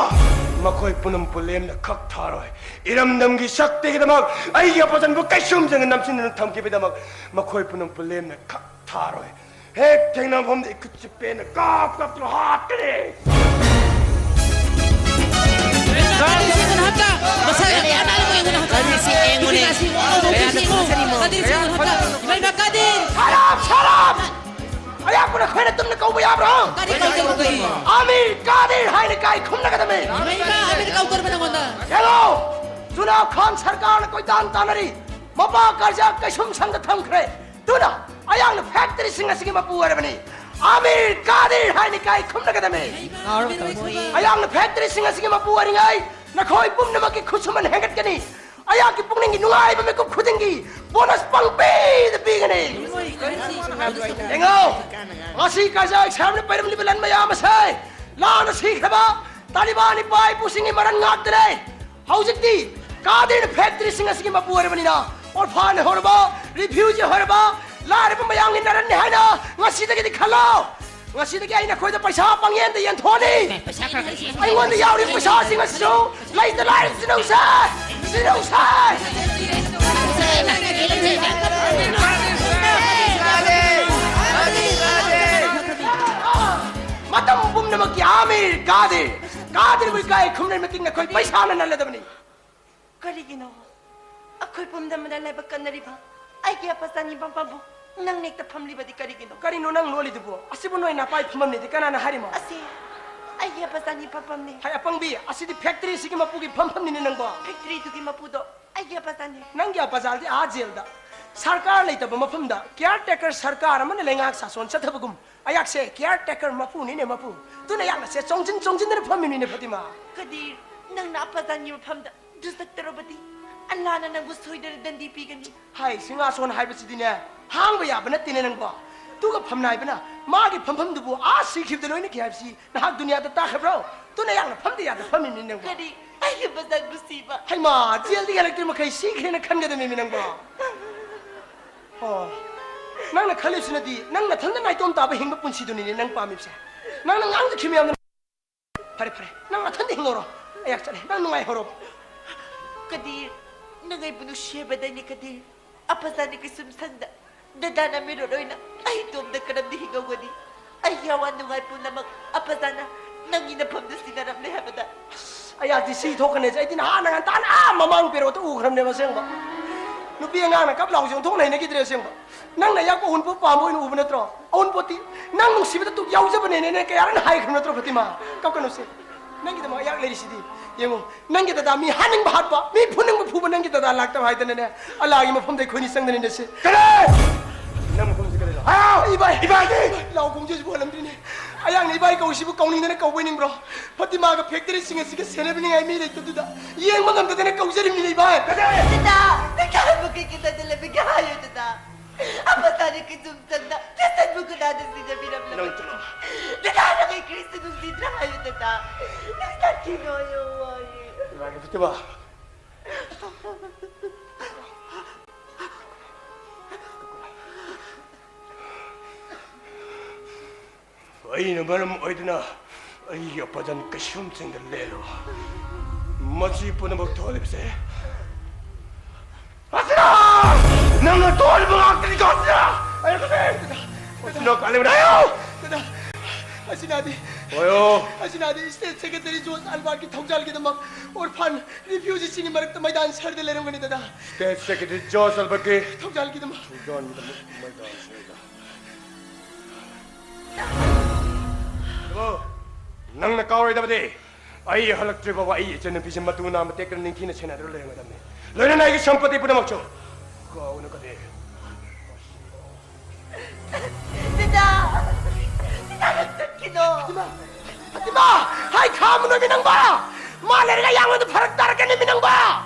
ꯃꯈꯣꯏ ꯄꯨꯝꯅꯃꯛꯄꯨ ꯂꯦꯝꯅ ꯈꯛ ꯊꯥꯔꯣꯏ꯫ ꯏꯔꯝꯗꯝꯒꯤ ꯁꯛꯇꯤꯒꯤꯗꯃꯛ ꯑꯩꯒꯤ ꯑꯄꯥꯖꯟꯕꯨ ꯀꯩꯁꯨꯝꯁꯪꯅ ꯅꯝꯁꯤꯟꯗꯨꯅ ꯊꯝꯈꯤꯕꯒꯤꯗꯃꯛ ꯃꯈꯣꯏ ꯄꯨꯝꯅꯃꯛꯄꯨ ꯂꯦꯝꯅ ꯈꯛ ꯊꯥꯔꯣꯏ꯫ ꯍꯦꯛ ꯊꯦꯡꯅꯕ ꯃꯐꯝꯗ ꯏꯈꯨꯠꯁꯤ ꯄꯦꯟꯅ ꯀꯥꯞ ꯀꯥꯞꯇꯨꯅ ꯍꯥꯠꯀꯅꯤ꯫ ꯀꯔꯤꯁꯤ ꯌꯦꯡꯉꯨꯅꯦ꯫ ꯀꯔꯤꯁꯤ ꯌꯦꯡꯉꯨꯅꯦ꯫ ꯀꯥꯗꯤꯔ ꯁꯤꯡ ꯍꯞꯇꯥ꯫ ꯏꯃꯥ, ꯏꯃꯥ, ꯀꯥꯗꯤꯔ! ꯁꯔꯥꯞ! ꯁꯔꯥꯞ! ꯑꯌꯥꯝꯕꯅ ꯑꯩꯈꯣꯏꯅ ꯇꯨꯝꯅ ꯀꯧꯕ ꯌꯥꯕ꯭ꯔꯣ? ꯀꯔꯤ ꯀꯧꯗꯧꯕꯒꯤ? ꯑꯃꯤꯔ ꯀꯥꯗꯤꯔ ꯍꯥꯏꯅ ꯀꯥꯏ ꯈꯨꯝꯅꯒꯗꯕꯅꯤ꯫ ꯏꯃꯥ, ꯏꯃꯥ, ꯑꯃꯤꯔ ꯀꯧꯗꯧꯔꯕ ꯅꯪꯉꯣꯟꯗ? ꯌꯦꯡꯉꯣ, ꯆꯨꯅꯥꯕ ꯈꯥꯟ ꯁꯔꯀꯥꯔꯅ ꯀꯣꯏꯇꯥꯟ ꯇꯥꯟꯅꯔꯤ꯫ ꯃꯄꯥ ꯀꯔꯖꯥꯛ ꯀꯩꯁꯨꯝ ꯁꯪꯗ ꯊꯝꯈ꯭ꯔꯦ꯫ ꯑꯗꯨꯅ ꯑꯌꯥꯡꯅ ꯐꯦꯛꯇꯔꯤꯁꯤꯡ ꯑꯁꯤꯒꯤ ꯃꯄꯨ ꯑꯣꯏꯔꯕꯅꯤ꯫ ꯑꯃꯤꯔ ꯀꯥꯗꯤꯔ ꯍꯥꯏꯅ ꯀꯥꯏ ꯈꯨꯝꯅꯒꯗꯕꯅꯤ꯫ ꯑꯌꯥꯡꯅ ꯐꯦꯛꯇꯔꯤꯁꯤꯡ ꯑꯁꯤꯒꯤ ꯃꯄꯨ ꯑꯣꯏꯔꯤꯉꯩ ꯅꯈꯣꯏ ꯄꯨꯝꯅꯃꯛꯀꯤ ꯈꯨꯠꯁꯨꯃꯟ ꯍꯦꯟꯒꯠꯀꯅꯤ꯫ ꯑꯌꯥꯛꯀꯤ ꯄꯨꯛꯅꯤꯡꯒꯤ ꯅꯨꯡꯉꯥꯏꯕ ꯃꯤꯀꯨꯞ ꯈꯨꯗꯤꯡꯒꯤ ꯕꯣꯅꯁ ꯄꯪꯄꯤꯗ ꯄꯤꯒꯅꯤ꯫ ꯌꯦꯡꯉꯣ, ꯉꯁꯤ ꯀꯔꯖꯥꯏ ꯁꯥꯍꯦꯕꯅ ꯄꯥꯏꯔꯝꯂꯤꯕ ꯂꯟ ꯃꯌꯥꯝ ꯑꯁꯦ ꯂꯥꯟꯅ ꯁꯤꯈ꯭ꯔꯕ ꯇꯥꯂꯤꯕꯥꯟ ꯏꯄꯥ ꯏꯄꯨꯁꯤꯡꯒꯤ ꯃꯔꯟ ꯉꯥꯛꯇꯅꯦ꯫ ꯍꯧꯖꯤꯛꯇꯤ ꯀꯥꯗꯤꯔ ꯐꯦꯛꯇꯔꯤꯁꯤꯡ ꯑꯁꯤꯒꯤ ꯃꯄꯨ ꯑꯣꯏꯔꯕꯅꯤꯅ ꯑꯣꯔꯐꯥꯟ ꯑꯣꯏꯍꯧꯔꯕ, ꯔꯤꯐ꯭ꯌꯨꯖꯤ ꯑꯣꯏꯍꯧꯔꯕ, ꯂꯥꯏꯔꯕ ꯃꯌꯥꯝꯒꯤ ꯅꯔꯟꯅꯤ ꯍꯥꯏꯅ ꯉꯁꯤꯗꯒꯤꯗꯤ ꯈꯜꯂꯣ꯫ ꯉꯁꯤꯗꯒꯤ ꯑꯩ ꯅꯈꯣꯏꯗ ꯄꯩꯁꯥ ꯄꯪꯌꯦꯟꯗ ꯌꯦꯟꯊꯣꯛꯑꯅꯤ꯫ ꯑꯩꯉꯣꯟꯗ ꯌꯥꯎꯔꯤꯕ ꯄꯩꯁꯥꯁꯤꯡ ꯑꯁꯤꯁꯨ ꯂꯩꯇ ꯂꯥꯏꯔ ꯁꯤꯖꯤꯟꯅꯧꯁꯦ꯫ ꯁꯤꯖꯤꯟꯅꯧꯁꯦ꯫ ꯃꯇꯝ ꯄꯨꯝ ꯅꯃꯛꯀꯤ ꯑꯥꯃꯤꯔ ꯀꯥꯗꯤꯔ, ꯀꯥꯗꯤꯔꯕꯨ ꯏꯀꯥꯏ ꯈꯨꯝꯅꯩ ꯃꯇꯤꯛ ꯅꯈꯣꯏ ꯄꯩꯁꯥꯅ ꯅꯜꯂꯗꯕꯅꯤ꯫ ꯀꯔꯤꯒꯤꯅꯣ ꯑꯩꯈꯣꯏ ꯄꯨꯝꯅꯃꯛꯅ ꯂꯥꯏꯕꯛ ꯀꯟꯅꯔꯤꯕ ꯑꯩꯒꯤ ꯑꯄꯥꯖꯥꯅꯤ ꯄꯥꯝꯄꯥꯝꯕꯨ ꯅꯪ ꯅꯦꯛꯇ ꯐꯝꯂꯤꯕꯗꯤ ꯀꯔꯤꯒꯤꯅꯣ? ꯀꯔꯤꯅꯣ ꯅꯪ ꯂꯣꯜꯂꯤꯗꯨꯕꯨ? ꯑꯁꯤꯕꯨ ꯅꯣꯏ ꯅꯄꯥꯏ ꯐꯝꯐꯝꯅꯤꯗꯤ ꯀꯅꯥꯅ ꯍꯥꯏꯔꯤꯃꯣ? ꯑꯁꯤ ꯑꯩꯒꯤ ꯑꯄꯥꯖꯥꯅꯤ ꯄꯥꯝꯄꯥꯝꯅꯤ꯫ ꯍꯥꯏ ꯑꯄꯪꯕꯤ, ꯑꯁꯤꯗꯤ ꯐꯦꯛꯇꯔꯤ ꯑꯁꯤꯒꯤ ꯃꯄꯨꯒꯤ ꯐꯝꯐꯝꯅꯤꯅꯦ ꯅꯪꯕꯣ꯫ ꯐꯦꯛꯇꯔꯤꯗꯨꯒꯤ ꯃꯄꯨꯗꯣ ꯑꯩꯒꯤ ꯑꯄꯥꯖꯥꯅꯤ꯫ ꯅꯪꯒꯤ ꯑꯄꯥꯖꯥꯗꯤ ꯑꯥ ꯖꯦꯜꯗ, ꯁꯔꯀꯥꯔ ꯂꯩꯇꯕ ꯃꯐꯝꯗ ꯀꯤꯌꯥꯔ ꯇꯦꯀꯔ ꯁꯔꯀꯥꯔ ꯑꯃꯅ ꯂꯩꯉꯥꯛ ꯁꯥꯁꯣꯟ ꯆꯠꯊꯕꯒꯨꯝ, ꯑꯩꯍꯥꯛꯁꯦ ꯀꯤꯌꯥꯔ ꯇꯦꯀꯔ ꯃꯄꯨꯅꯤꯅꯦ ꯃꯄꯨ꯫ ꯑꯗꯨꯅ ꯑꯩꯍꯥꯛꯅꯁꯦ ꯆꯣꯡꯖꯤꯟ ꯆꯣꯡꯖꯤꯟꯗꯅ ꯐꯝꯃꯤꯅꯤꯅꯦ ꯐꯇꯤꯃꯥ꯫ ꯀꯗꯤꯔ, ꯅꯪꯅ ꯑꯄꯥꯖꯥꯅꯤ ꯃꯐꯝꯗ ꯗꯨꯁꯛꯇꯔꯕꯗꯤ ꯑꯜꯂꯥꯅ ꯅꯪꯕꯨ ꯁꯣꯏꯗꯅ ꯗꯟꯗꯤ ꯄꯤꯒꯅꯤ꯫ ꯍꯥꯏ, ꯁꯤꯡꯍꯥꯁꯣꯟ ꯍꯥꯏꯕꯁꯤꯗꯤꯅꯦ, ꯍꯥꯡꯕ ꯌꯥꯕ ꯅꯠꯇꯦꯅꯦ ꯅꯪꯕꯣ꯫ ꯑꯗꯨꯒ ꯐꯝꯅꯥꯏꯕꯅ ꯃꯥꯒꯤ ꯐꯝꯐꯝꯗꯨꯕꯨ ꯑꯥ ꯁꯤꯈꯤꯕꯗ ꯂꯣꯏꯅꯈꯤ ꯍꯥꯏꯕꯁꯤ ꯅꯍꯥꯛ ꯗꯨꯅꯤꯌꯥꯗ ꯇꯥꯈ꯭ꯔꯕ꯭ꯔꯣ? ꯑꯗꯨꯅ ꯌꯥꯝꯅ ꯐꯝꯗ ꯌꯥꯗ ꯐꯝꯃꯤꯕꯅꯤ ꯅꯪꯕꯣ꯫ ꯀꯔꯤ? ꯑꯩꯒꯤ ꯃꯁꯛ ꯅꯨꯡꯁꯤꯕ꯫ ꯍꯩꯃꯥ, ꯖꯦꯜꯗꯒꯤ ꯍꯜꯂꯛꯇ꯭ꯔꯤ ꯃꯈꯩ ꯁꯤꯈ꯭ꯔꯦꯅ ꯈꯟꯒꯗꯕꯅꯤꯅꯦ ꯅꯪꯕꯣ꯫ ꯑꯣ, ꯅꯪꯅ ꯈꯜꯂꯤꯁꯤꯅꯗꯤ ꯅꯪ ꯅꯊꯟꯗ ꯅꯥꯏꯇꯣꯝ ꯇꯥꯕ ꯍꯤꯡꯕ ꯄꯨꯟꯁꯤꯗꯨꯅꯤꯅꯦ ꯅꯪ ꯄꯥꯝꯃꯤꯕꯁꯦ꯫ ꯅꯪꯅ ꯉꯥꯡꯖꯈꯤꯕ ꯃꯌꯥꯝꯗꯣ ꯐꯔꯦ, ꯐꯔꯦ꯫ ꯅꯪ ꯅꯊꯟꯗ ꯍꯤꯡꯍꯧꯔꯣ꯫ ꯑꯩꯍꯥꯛ ꯆꯠꯂꯦ꯫ ꯅꯪ ꯅꯨꯡꯉꯥꯏꯍꯧꯔꯣ꯫ ꯀꯗꯤꯔ, ꯅꯪ ꯑꯩꯕꯨ ꯅꯨꯡꯁꯤꯕꯗꯩꯅꯤ ꯀꯗꯤꯔ꯫ ꯑꯄꯥꯖꯥꯅꯤ ꯀꯩꯁꯨꯝ ꯁꯪꯗ ꯗꯗꯥꯅ ꯃꯤꯔꯣꯠ ꯑꯣꯏꯅ ꯑꯩ ꯏꯇꯣꯝꯗ ꯀꯔꯝꯅ ꯍꯤꯡꯍꯧꯒꯅꯤ? ꯑꯩꯒꯤ ꯑꯋꯥ ꯅꯨꯡꯉꯥꯏ ꯄꯨꯝꯅꯃꯛ ꯑꯄꯥꯖꯥꯅ ꯅꯪꯒꯤ ꯅꯐꯝꯗ ꯁꯤꯟꯅꯔꯝꯂꯦ ꯍꯥꯏꯕꯗ꯫ ꯑꯁ, ꯑꯩꯍꯥꯛꯇꯤ ꯁꯤ ꯊꯣꯛꯀꯅꯦꯁꯦ꯫ ꯑꯩꯗꯤ ꯅꯍꯥꯟꯅ ꯉꯟꯇꯥꯅ ꯑꯥ ꯃꯃꯥꯡ ꯄꯦꯔꯣꯠꯇ ꯎꯈ꯭ꯔꯕꯅꯦꯕ ꯑꯁꯦꯡꯕ꯫ ꯅꯨꯄꯤ ꯑꯉꯥꯡꯅ ꯀꯞ ꯂꯥꯎꯁꯦ ꯑꯣꯟꯊꯣꯛꯅ ꯍꯩꯅꯈꯤꯗ꯭ꯔꯦ ꯑꯁꯦꯡꯕ꯫ ꯅꯪꯅ ꯑꯩꯍꯥꯛꯄꯨ ꯑꯎꯟꯄꯣꯠ ꯄꯥꯝꯕ ꯑꯣꯏꯅ ꯎꯕ ꯅꯠꯇ꯭ꯔꯣ? ꯑꯎꯟꯄꯣꯠꯇꯤ ꯅꯪ ꯅꯨꯡꯁꯤꯕꯗ ꯇꯨꯞ ꯌꯥꯎꯖꯕꯅꯦꯅꯦ ꯀꯌꯥꯔꯛ ꯍꯥꯏꯈ꯭ꯔꯕ ꯅꯠꯇ꯭ꯔꯣ ꯐꯇꯤꯃꯥ? ꯀꯞꯀꯅꯨꯁꯦ꯫ ꯅꯪꯒꯤꯗꯃꯛ ꯑꯩꯍꯥꯛ ꯂꯩꯔꯤꯁꯤꯗꯤ꯫ ꯌꯦꯡꯉꯨ, ꯅꯪꯒꯤ ꯗꯗꯥ ꯃꯤ ꯍꯥꯠꯅꯤꯡꯕ ꯍꯥꯠꯄ, ꯃꯤ ꯐꯨꯅꯤꯡꯕ ꯐꯨꯕ ꯅꯪꯒꯤ ꯗꯗꯥ ꯂꯥꯛꯇꯕ ꯍꯥꯏꯗꯅꯅꯦ, ꯑꯜꯂꯥꯒꯤ ꯃꯐꯝꯗ ꯑꯩꯈꯣꯏꯅꯤ ꯆꯪꯗꯅꯤꯅꯦꯁꯦ꯫ ꯀꯔꯤ? ꯅꯪ ꯃꯐꯝꯁꯤ ꯀꯔꯤꯅꯣ? ꯍꯥꯏꯌꯣ! ꯏꯕꯥꯏ! ꯏꯕꯥꯏꯗꯤ! ꯂꯥꯎ ꯈꯣꯡꯖꯦꯜꯁꯤꯕꯨ ꯍꯜꯂꯝꯗ꯭ꯔꯤꯅꯦ꯫ ꯑꯩꯍꯥꯛꯅ ꯏꯕꯥꯏ ꯀꯧꯔꯤꯁꯤꯕꯨ ꯀꯧꯅꯤꯡꯗꯅ ꯀꯧꯕꯣꯏ ꯅꯤꯡꯕ꯭ꯔꯣ? ꯐꯇꯤꯃꯥꯒ ꯐꯦꯛꯇꯔꯤꯁꯤꯡ ꯑꯁꯤꯒ ꯁꯦꯟꯅꯕꯤꯅꯤꯡꯉꯥꯏ ꯃꯤ ꯂꯩꯇꯕꯗꯨꯗ ꯌꯦꯡꯕ ꯉꯝꯗꯗꯅ ꯀꯧꯖꯔꯤꯕꯅꯤꯅꯦ ꯏꯕꯥꯏ꯫ ꯗꯗꯥ! ꯗꯗꯥ! ꯀꯩꯒꯤ ꯗꯗꯥ ꯂꯩꯕꯒꯦ ꯍꯥꯏꯌꯨ ꯗꯗꯥ꯫ ꯑꯃ ꯇꯥꯔꯦ ꯀꯩꯁꯨꯝ ꯆꯪꯗ ꯇꯦꯁꯟꯕꯨ ꯀꯅꯥꯅ ꯁꯤꯟꯅꯕꯤꯔꯝꯂꯕ? ꯅꯪ ꯆꯠꯂꯣ꯫ ꯗꯗꯥꯅ ꯀꯩ ꯀ꯭ꯔꯤꯁꯇ ꯅꯨꯡꯁꯤꯗ꯭ꯔꯥ ꯍꯥꯏꯌꯨ ꯗꯗꯥ꯫ ꯅꯪ ꯆꯠꯈꯤꯅꯣ ꯍꯥꯏꯌꯣ ꯋꯥꯔꯦ꯫ ꯏꯃꯥꯒꯤ ꯐꯇꯤꯃꯥ꯫ ꯑꯩꯅ ꯃꯔꯝ ꯑꯣꯏꯗꯨꯅ ꯑꯩꯒꯤ ꯑꯄꯥꯖꯟ ꯀꯩꯁꯨꯝꯁꯪꯗ ꯂꯦꯜꯂꯣ꯫ ꯃꯁꯤ ꯄꯨꯝꯅꯃꯛ ꯊꯣꯛꯂꯤꯕꯁꯦ ꯑꯁꯤꯅ! ꯅꯪꯅ ꯊꯣꯛꯂꯤꯕ ꯉꯥꯛꯇꯅꯤꯀꯣ ꯑꯁꯤꯅ! ꯑꯩ ꯀꯔꯤ? ꯑꯁꯤꯅ ꯀꯥꯂꯦꯟ ꯍꯥꯏꯌꯣ! ꯗꯗꯥ, ꯑꯁꯤꯅꯗꯤ ꯑꯣꯏꯌꯣ꯫ ꯑꯁꯤꯅꯗꯤ ꯁ꯭ꯇꯦꯠ ꯁꯦꯀ꯭ꯔꯦꯇꯔꯤ ꯖꯣꯔꯖ ꯑꯜꯕꯥꯔꯠꯀꯤ ꯊꯧꯖꯥꯜꯒꯤꯗꯃꯛ ꯑꯣꯔꯐꯥꯟ ꯔꯤꯐ꯭ꯌꯨꯖꯤꯁꯤꯡꯒꯤ ꯃꯔꯛꯇ ꯃꯩꯗꯥꯟ ꯁꯔꯗ ꯂꯩꯔꯝꯒꯅꯤꯗꯅ꯫ ꯁ꯭ꯇꯦꯠ ꯁꯦꯀ꯭ꯔꯦꯇꯔꯤ ꯖꯣꯔꯖ ꯑꯜꯕꯥꯔꯠꯀꯤ ꯊꯧꯖꯥꯜꯒꯤꯗꯃꯛ꯫ ꯊꯧꯖꯥꯜꯒꯤꯗꯃꯛ ꯃꯩꯗꯥꯟ ꯁꯔꯗ꯫ ꯑꯗꯨꯕꯨ ꯅꯪꯅ ꯀꯥꯎꯔꯣꯏꯗꯕꯗꯤ, ꯑꯩ ꯍꯜꯂꯛꯇ꯭ꯔꯤ ꯐꯥꯎꯕ ꯑꯩ ꯏꯆꯟꯅꯨꯄꯤꯁꯦ ꯃꯇꯨ ꯅꯥꯝꯃ ꯇꯦꯛꯇꯅ ꯅꯤꯡꯊꯤꯅ ꯁꯦꯟꯅꯗꯨꯅ ꯂꯩꯔꯝꯒꯗꯕꯅꯤ꯫ ꯂꯣꯏꯅꯅ ꯑꯩꯒꯤ ꯁꯝꯄꯇꯤ ꯄꯨꯝꯅꯃꯛꯁꯨ꯫ ꯀꯥꯎꯅ ꯀꯗꯦ꯫ ꯗꯗꯥ! ꯗꯗꯥ, ꯅꯪ ꯆꯠꯈꯤꯅꯣ! ꯐꯥꯇꯤꯃꯥ! ꯐꯥꯇꯤꯃꯥ! ꯍꯥꯏ ꯈꯥꯝꯃꯨꯅꯣꯃꯤ ꯅꯪꯕ! ꯃꯥ ꯂꯩꯔꯒ ꯌꯥꯝꯅ ꯐꯔꯛ ꯇꯥꯔꯛꯀꯅꯤꯃꯤ ꯅꯪꯕ!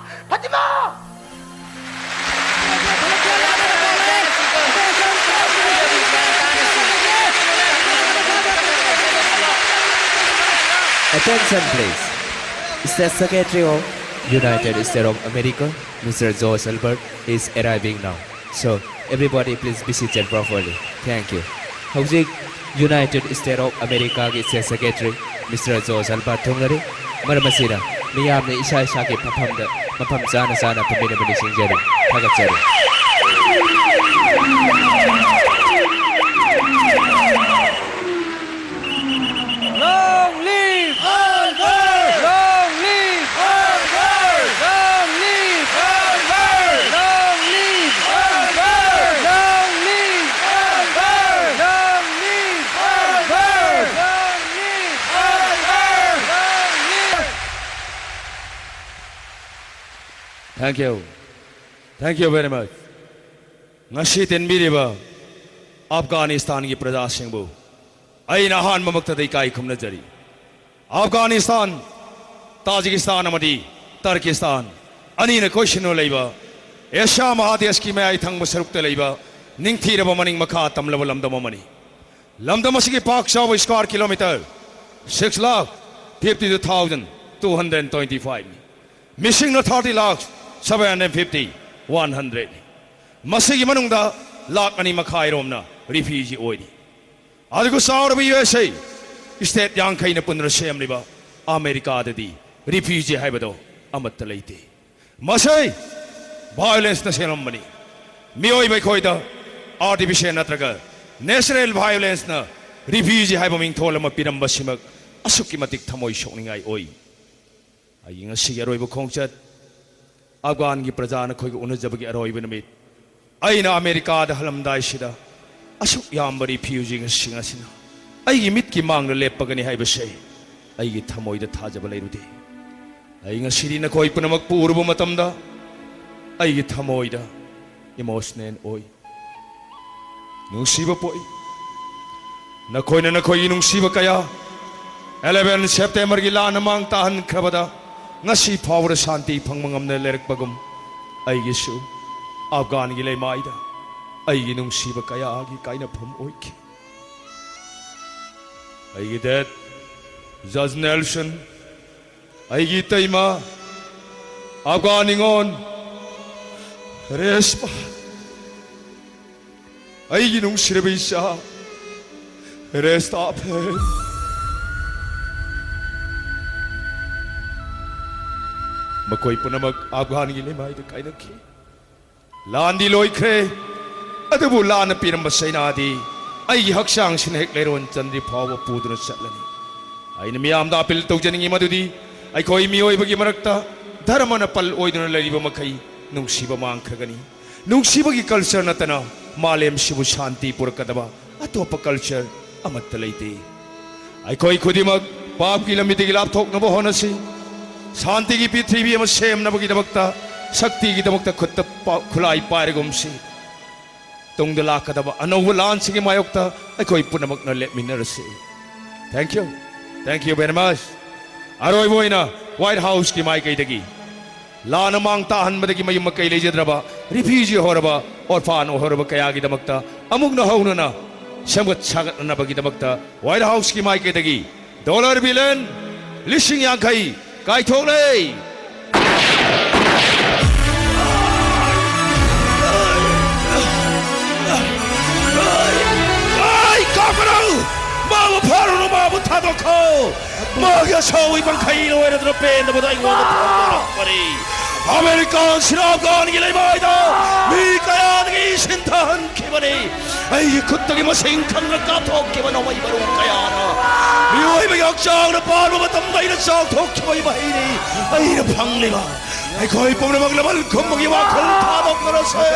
Fatima! Attention please. State Secretary of United States of America, Mister George Albert, is arriving now. So, everybody please be seated properly. Thank you. ꯍꯧꯖꯤꯛ United States of Americaꯒꯤ State Secretary Mister George Albert ꯊꯨꯡꯂꯔꯤ꯫ ꯃꯔꯝ ꯑꯁꯤꯅ ꯃꯤꯌꯥꯝꯅ ꯏꯁꯥ ꯏꯁꯥꯒꯤ ꯐꯝꯐꯝꯗ ꯃꯐꯝ ꯆꯥꯅ ꯆꯥꯅ ꯐꯝꯃꯤꯟꯅꯕ ꯅꯤꯡꯁꯤꯡꯖꯔꯤ꯫ ꯊꯥꯒꯠꯆꯔꯤ꯫ Long live! Long live! Long live! Long live! Thank you. Thank you very much. ꯉꯁꯤ ꯇꯤꯟꯕꯤꯔꯤꯕ ꯑꯐꯒꯥꯅꯤꯁꯇꯥꯟꯒꯤ ꯄ꯭ꯔꯖꯥꯁꯤꯡꯕꯨ ꯑꯩꯅ ꯑꯍꯥꯟꯕꯃꯛꯇꯗ ꯏꯀꯥꯏ ꯈꯨꯝꯅꯖꯔꯤ꯫ ꯑꯐꯒꯥꯅꯤꯁꯇꯥꯟ, ꯇꯥꯖꯤꯀꯤꯁꯇꯥꯟ ꯑꯃꯗꯤ ꯇꯔꯀꯤꯁꯇꯥꯟ ꯑꯅꯤꯅ ꯀꯣꯏꯁꯤꯟꯅ ꯂꯩꯕ ꯑꯦꯁꯤꯌꯥ ꯃꯍꯥꯗꯦꯁꯀꯤ ꯃꯌꯥꯏ ꯊꯪꯕ ꯁꯔꯨꯛꯇ ꯂꯩꯕ ꯅꯤꯡꯊꯤꯔꯕ ꯃꯅꯤꯡ ꯃꯈꯥ ꯇꯝꯂꯕ ꯂꯝꯗꯝ ꯑꯃꯅꯤ꯫ ꯂꯝꯗꯝ ꯑꯁꯤꯒꯤ ꯄꯥꯛ ꯆꯥꯎꯕ square kilometre six lakh fifty two thousand two hundred twenty five ꯅꯤ꯫ ꯃꯤꯁꯤꯡꯅ thirty lakh seven hundred fifty one hundred ꯅꯤ꯫ ꯃꯁꯤꯒꯤ ꯃꯅꯨꯡꯗ ꯂꯥꯈ ꯑꯅꯤ ꯃꯈꯥꯏ ꯔꯣꯝꯅ refugee ꯑꯣꯏꯔꯤ꯫ ꯑꯗꯨꯒ ꯆꯥꯎꯔꯕ ꯌꯨ ꯑꯦꯁ ꯑꯦ, state ꯌꯥꯡꯈꯩꯅ ꯄꯨꯟꯗꯨꯅ ꯁꯦꯝꯂꯤꯕ ꯑꯃꯦꯔꯤꯀꯥꯗꯗꯤ refugee ꯍꯥꯏꯕꯗꯣ ꯑꯃꯠꯇ ꯂꯩꯇꯦ꯫ ꯃꯁꯤ violenceꯅ ꯁꯦꯝꯂꯝꯕꯅꯤ꯫ ꯃꯤꯑꯣꯏꯕ ꯑꯩꯈꯣꯏꯗ artificial ꯅꯠꯇ꯭ꯔꯒ natural violenceꯅ ꯔꯤꯐ꯭ꯌꯨꯖꯤ ꯍꯥꯏꯕ ꯃꯤꯡꯊꯣꯜ ꯑꯃ ꯄꯤꯔꯝꯕꯁꯤꯃꯛ ꯑꯁꯨꯛꯀꯤ ꯃꯇꯤꯛ ꯊꯃꯣꯏ ꯁꯣꯛꯅꯤꯡꯉꯥꯏ ꯑꯣꯏ꯫ ꯑꯩꯒꯤ ꯉꯁꯤꯒꯤ ꯑꯔꯣꯏꯕ ꯈꯣꯡꯆꯠ, ꯑꯐꯒꯥꯟꯒꯤ ꯄ꯭ꯔꯖꯥ ꯅꯈꯣꯏꯒ ꯎꯅꯖꯕꯒꯤ ꯑꯔꯣꯏꯕ ꯅꯨꯃꯤꯠ꯫ ꯑꯩꯅ ꯑꯃꯦꯔꯤꯀꯥꯗ ꯍꯜꯂꯝꯗꯥꯏꯁꯤꯗ ꯑꯁꯨꯛ ꯌꯥꯝꯕ ꯔꯤꯐ꯭ꯌꯨꯖꯤꯁꯤꯡ ꯑꯁꯤꯅ ꯑꯩꯒꯤ ꯃꯤꯠꯀꯤ ꯃꯥꯡꯗ ꯂꯦꯞꯄꯒꯅꯤ ꯍꯥꯏꯕꯁꯦ ꯑꯩꯒꯤ ꯊꯃꯣꯏꯗ ꯊꯥꯖꯕ ꯂꯩꯔꯨꯗꯦ꯫ ꯑꯩ ꯉꯁꯤꯗꯤ ꯅꯈꯣꯏ ꯄꯨꯝꯅꯃꯛꯄꯨ ꯎꯔꯨꯕ ꯃꯇꯝꯗ ꯑꯩꯒꯤ ꯊꯃꯣꯏꯗ ꯏꯃꯣꯁꯅꯦꯜ ꯑꯣꯏ꯫ ꯅꯨꯡꯁꯤꯕ ꯄꯣꯛꯏ꯫ ꯅꯈꯣꯏꯅ ꯅꯈꯣꯏꯒꯤ ꯅꯨꯡꯁꯤꯕ ꯀꯌꯥ ꯑꯦꯂꯦꯚꯦꯟ ꯁꯦꯞꯇꯦꯝꯕꯔꯒꯤ ꯂꯥꯟꯅ ꯃꯥꯡ ꯇꯥꯍꯟꯈ꯭ꯔꯕꯗ ꯉꯁꯤ ꯐꯥꯎꯕꯗ ꯁꯥꯟꯇꯤ ꯐꯪꯕ ꯉꯝꯗꯅ ꯂꯩꯔꯛꯄꯒꯨꯝ, ꯑꯩꯒꯤꯁꯨ ꯑꯐꯒꯥꯟꯒꯤ ꯂꯩꯃꯥꯏꯗ ꯑꯩꯒꯤ ꯅꯨꯡꯁꯤꯕ ꯀꯌꯥꯒꯤ ꯀꯥꯏꯅꯐꯝ ꯑꯣꯏꯈꯤ꯫ ꯑꯩꯒꯤ ꯗꯦꯠ, ꯖꯖ ꯅꯦꯜꯁꯟ, ꯑꯩꯒꯤ ꯏꯇꯩꯃ, ꯑꯐꯒꯥꯟ ꯅꯤꯉꯣꯜ ꯔꯦꯁꯃꯥ, ꯑꯩꯒꯤ ꯅꯨꯡꯁꯤꯔꯕ ꯏꯆꯥ ꯔꯦꯁꯇꯥꯐꯦ, ꯃꯈꯣꯏ ꯄꯨꯝꯅꯃꯛ ꯑꯐꯒꯥꯟꯒꯤ ꯂꯩꯃꯥꯏꯗ ꯀꯥꯏꯅꯈꯤ꯫ ꯂꯥꯟꯗꯤ ꯂꯣꯏꯈ꯭ꯔꯦ, ꯑꯗꯨꯕꯨ ꯂꯥꯟꯅ ꯄꯤꯔꯝꯕ ꯆꯩꯅꯥꯗꯤ ꯑꯩꯒꯤ ꯍꯛꯆꯥꯡꯁꯤꯅ ꯍꯦꯛ ꯂꯩꯔꯣꯟ ꯆꯟꯗ꯭ꯔꯤ ꯐꯥꯎꯕ ꯄꯨꯗꯨꯅ ꯆꯠꯂꯅꯤ꯫ ꯑꯩꯅ ꯃꯤꯌꯥꯝꯗ ꯑꯄꯤꯜ ꯇꯧꯖꯅꯤꯡꯉꯤ ꯃꯗꯨꯗꯤ ꯑꯩꯈꯣꯏ ꯃꯤꯑꯣꯏꯕꯒꯤ ꯃꯔꯛꯇ ꯙꯔꯃꯅ ꯄꯜ ꯑꯣꯏꯗꯨꯅ ꯂꯩꯔꯤꯕ ꯃꯈꯩ ꯅꯨꯡꯁꯤꯕ ꯃꯥꯡꯈ꯭ꯔꯒꯅꯤ꯫ ꯅꯨꯡꯁꯤꯕꯒꯤ ꯀꯜꯆꯔ ꯅꯠꯇꯅ ꯃꯥꯂꯦꯝꯁꯤꯕꯨ ꯁꯥꯟꯇꯤ ꯄꯨꯔꯛꯀꯗꯕ ꯑꯇꯣꯞꯄ ꯀꯜꯆꯔ ꯑꯃꯠꯇ ꯂꯩꯇꯦ꯫ ꯑꯩꯈꯣꯏ ꯈꯨꯗꯤꯡꯃꯛ ꯄꯥꯞꯀꯤ ꯂꯝꯕꯤꯗꯒꯤ ꯂꯥꯞꯊꯣꯛꯅꯕ ꯍꯣꯠꯅꯁꯤ꯫ ꯁꯥꯟꯇꯤꯒꯤ ꯄ꯭ꯔꯤꯊꯤꯕꯤ ꯑꯃ ꯁꯦꯝꯅꯕꯒꯤꯗꯃꯛꯇ, ꯁꯛꯇꯤꯒꯤꯗꯃꯛꯇ ꯈꯨꯠꯇ ꯄꯥ-, ꯈꯨꯠꯂꯥꯏ ꯄꯥꯏꯔꯒꯨꯝꯁꯤ꯫ ꯇꯨꯡꯗ ꯂꯥꯛꯀꯗꯕ ꯑꯅꯧꯕ ꯂꯥꯟꯁꯤꯡꯒꯤ ꯃꯥꯌꯣꯛꯇ ꯑꯩꯈꯣꯏ ꯄꯨꯝꯅꯃꯛꯅ ꯂꯦꯞꯃꯤꯟꯅꯔꯁꯤ꯫ Thank you. Thank you very much. ꯑꯔꯣꯏꯕ ꯑꯣꯏꯅ ꯋꯥꯏꯠ ꯍꯥꯎꯁꯀꯤ ꯃꯥꯏꯀꯩꯗꯒꯤ ꯂꯥꯟꯅ ꯃꯥꯡ ꯇꯥꯍꯟꯕꯗꯒꯤ ꯃꯌꯨꯝ ꯃꯀꯩ ꯂꯩꯖꯗ꯭ꯔꯕ, ꯔꯤꯐ꯭ꯌꯨꯖꯤ ꯑꯣꯏꯔꯕ, ꯑꯣꯔꯐꯥꯟ ꯑꯣꯏꯍꯧꯔꯕ ꯀꯌꯥꯒꯤꯗꯃꯛꯇ ꯑꯃꯨꯛ ꯅꯧꯍꯧꯅꯅ ꯁꯦꯝꯒꯠ ꯁꯥꯒꯠꯅꯅꯕꯒꯤꯗꯃꯛꯇ ꯋꯥꯏꯠ ꯍꯥꯎꯁꯀꯤ ꯃꯥꯏꯀꯩꯗꯒꯤ ꯗꯣꯂꯔ ꯕꯤꯂꯤꯌꯟ ꯂꯤꯁꯤꯡ ꯌꯥꯡꯈꯩ ꯀꯥꯏꯊꯣꯛꯂꯦ꯫ ꯑꯩ ꯀꯥꯞꯀꯅꯨ! ꯃꯥꯕꯨ ꯐꯥꯔꯨꯅꯨ, ꯃꯥꯕꯨ ꯊꯥꯗꯣꯛꯈꯣ! ꯃꯥꯒꯤ ꯑꯁꯥꯎꯕꯒꯤ ꯄꯪꯈꯩ ꯂꯣꯏꯔꯗꯨꯅ ꯄꯦꯟꯗꯕꯗ ꯑꯩꯉꯣꯟꯗ ꯐꯣꯡꯗꯣꯔꯛꯄꯅꯤ꯫ ꯑꯃꯦꯔꯤꯀꯥꯟꯁꯤꯅ ꯑꯐꯒꯥꯟꯒꯤ ꯂꯩꯃꯥꯏꯗ ꯃꯤ ꯀꯌꯥꯗꯒꯤ ꯁꯤꯟꯊꯍꯟꯈꯤꯕꯅꯤ꯫ ꯑꯩꯒꯤ ꯈꯨꯠꯇꯒꯤ ꯃꯁꯤꯡ ꯈꯪꯅ ꯀꯥꯞꯊꯣꯛꯈꯤꯕ ꯅꯣꯡꯃꯩ ꯃꯔꯨ ꯀꯌꯥꯅ ꯃꯤꯑꯣꯏꯕꯒꯤ ꯍꯛꯆꯥꯡꯗ ꯄꯥꯟꯕ ꯃꯇꯝꯗ ꯑꯩꯅ ꯆꯥꯎꯊꯣꯛꯈꯤꯕ ꯏꯃꯍꯩꯅꯤ꯫ ꯑꯩꯅ ꯐꯪꯂꯤꯕ ꯑꯩꯈꯣꯏ ꯄꯨꯝꯅꯃꯛ ꯂꯃꯟ ꯈꯨꯝꯕꯒꯤ ꯋꯥꯈꯜ ꯊꯥꯗꯣꯛꯅꯔꯁꯦ꯫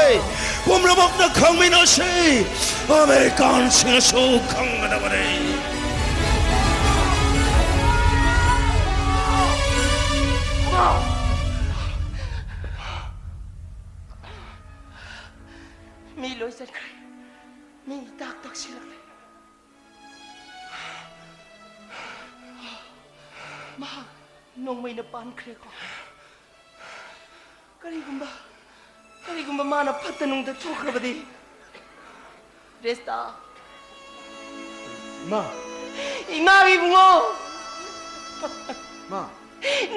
ꯄꯨꯝꯅꯃꯛꯅ ꯈꯪꯃꯤꯟꯅꯁꯤ꯫ ꯑꯃꯦꯔꯤꯀꯥꯟꯁꯤꯡꯅꯁꯨ ꯈꯪꯒꯗꯕꯅꯤ꯫ ꯃꯤ ꯂꯣꯏ ꯆꯠꯈ꯭ꯔꯦ꯫ ꯃꯤ ꯇꯥꯛ ꯇꯛꯁꯤꯜꯂꯛꯂꯦ꯫ ꯃꯍꯥꯛ ꯅꯣꯡꯃꯩꯅ ꯄꯥꯟꯈ꯭ꯔꯦꯀꯣ꯫ ꯀꯔꯤꯒꯨꯝꯕ, ꯀꯔꯤꯒꯨꯝꯕ ꯃꯥꯅ ꯐꯠꯇ ꯅꯨꯡꯗ ꯊꯣꯛꯈ꯭ꯔꯕꯗꯤ? ꯔꯦꯁꯇꯥ꯫ ꯏꯃꯥ꯫ ꯏꯃꯥꯒꯤ ꯏꯕꯨꯡꯉꯣ꯫ ꯃꯥ꯫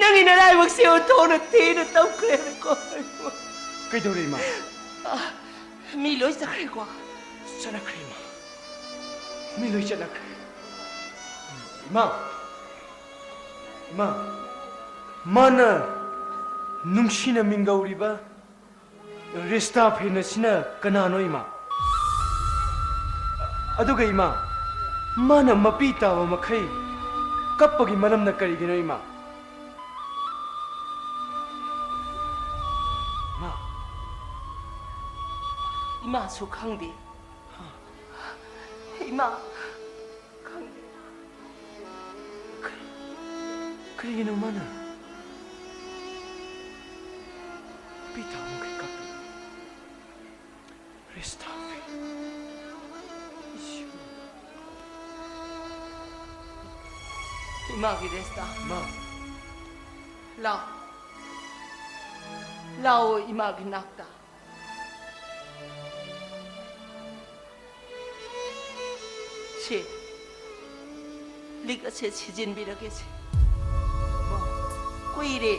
ꯅꯪꯒꯤ ꯅꯔꯥꯏꯕꯛꯁꯦ ꯑꯣꯟꯊꯣꯛꯅ ꯊꯤꯅ ꯇꯧꯈ꯭ꯔꯦꯀꯣ꯫ ꯀꯩꯗꯧꯔꯦ, ꯏꯃꯥ? ꯑ, ꯃꯤ ꯂꯣꯏ ꯆꯠꯈ꯭ꯔꯦꯀꯣ꯫ ꯆꯠꯅꯈ꯭ꯔꯦ, ꯏꯃꯥ꯫ ꯃꯤ ꯂꯣꯏ ꯆꯠꯅꯈ꯭ꯔꯦ꯫ ꯏꯃꯥ꯫ ꯏꯃꯥ꯫ ꯃꯥꯅ ꯅꯨꯡꯁꯤꯅ ꯃꯤꯡꯒꯧꯔꯤꯕ ꯔꯤꯁꯇꯥ ꯐꯦꯟ ꯑꯁꯤꯅ ꯀꯅꯥꯅꯣ, ꯏꯃꯥ? ꯑꯗꯨꯒ, ꯏꯃꯥ, ꯃꯥꯅ ꯃꯄꯤ ꯇꯥꯕ ꯃꯈꯩ ꯀꯞꯄꯒꯤ ꯃꯔꯝꯅ ꯀꯔꯤꯒꯤꯅꯣ, ꯏꯃꯥ? ꯏꯃꯥ꯫ ꯏꯃꯥꯁꯨ ꯈꯪꯗꯦ꯫ ꯏꯃꯥ, ꯈꯪꯗꯦ꯫ ꯀꯔꯤ-, ꯀꯔꯤꯒꯤꯅꯣ ꯃꯥꯅ ꯄꯤ ꯊꯥꯃꯨꯈꯩ ꯀꯞꯄꯤ? ꯔꯦꯁꯇꯥ꯫ ꯏꯁꯨ꯫ ꯏꯃꯥꯒꯤ ꯔꯦꯁꯇꯥ꯫ ꯃꯥ꯫ ꯂꯥꯛꯑꯣ꯫ ꯂꯥꯛꯑꯣ ꯏꯃꯥꯒꯤ ꯅꯥꯛꯇ꯫ ꯁꯦ, ꯂꯤꯛ ꯑꯁꯦ ꯁꯤꯖꯤꯟꯕꯤꯔꯒꯦꯁꯦ꯫ ꯀꯨꯏꯔꯦ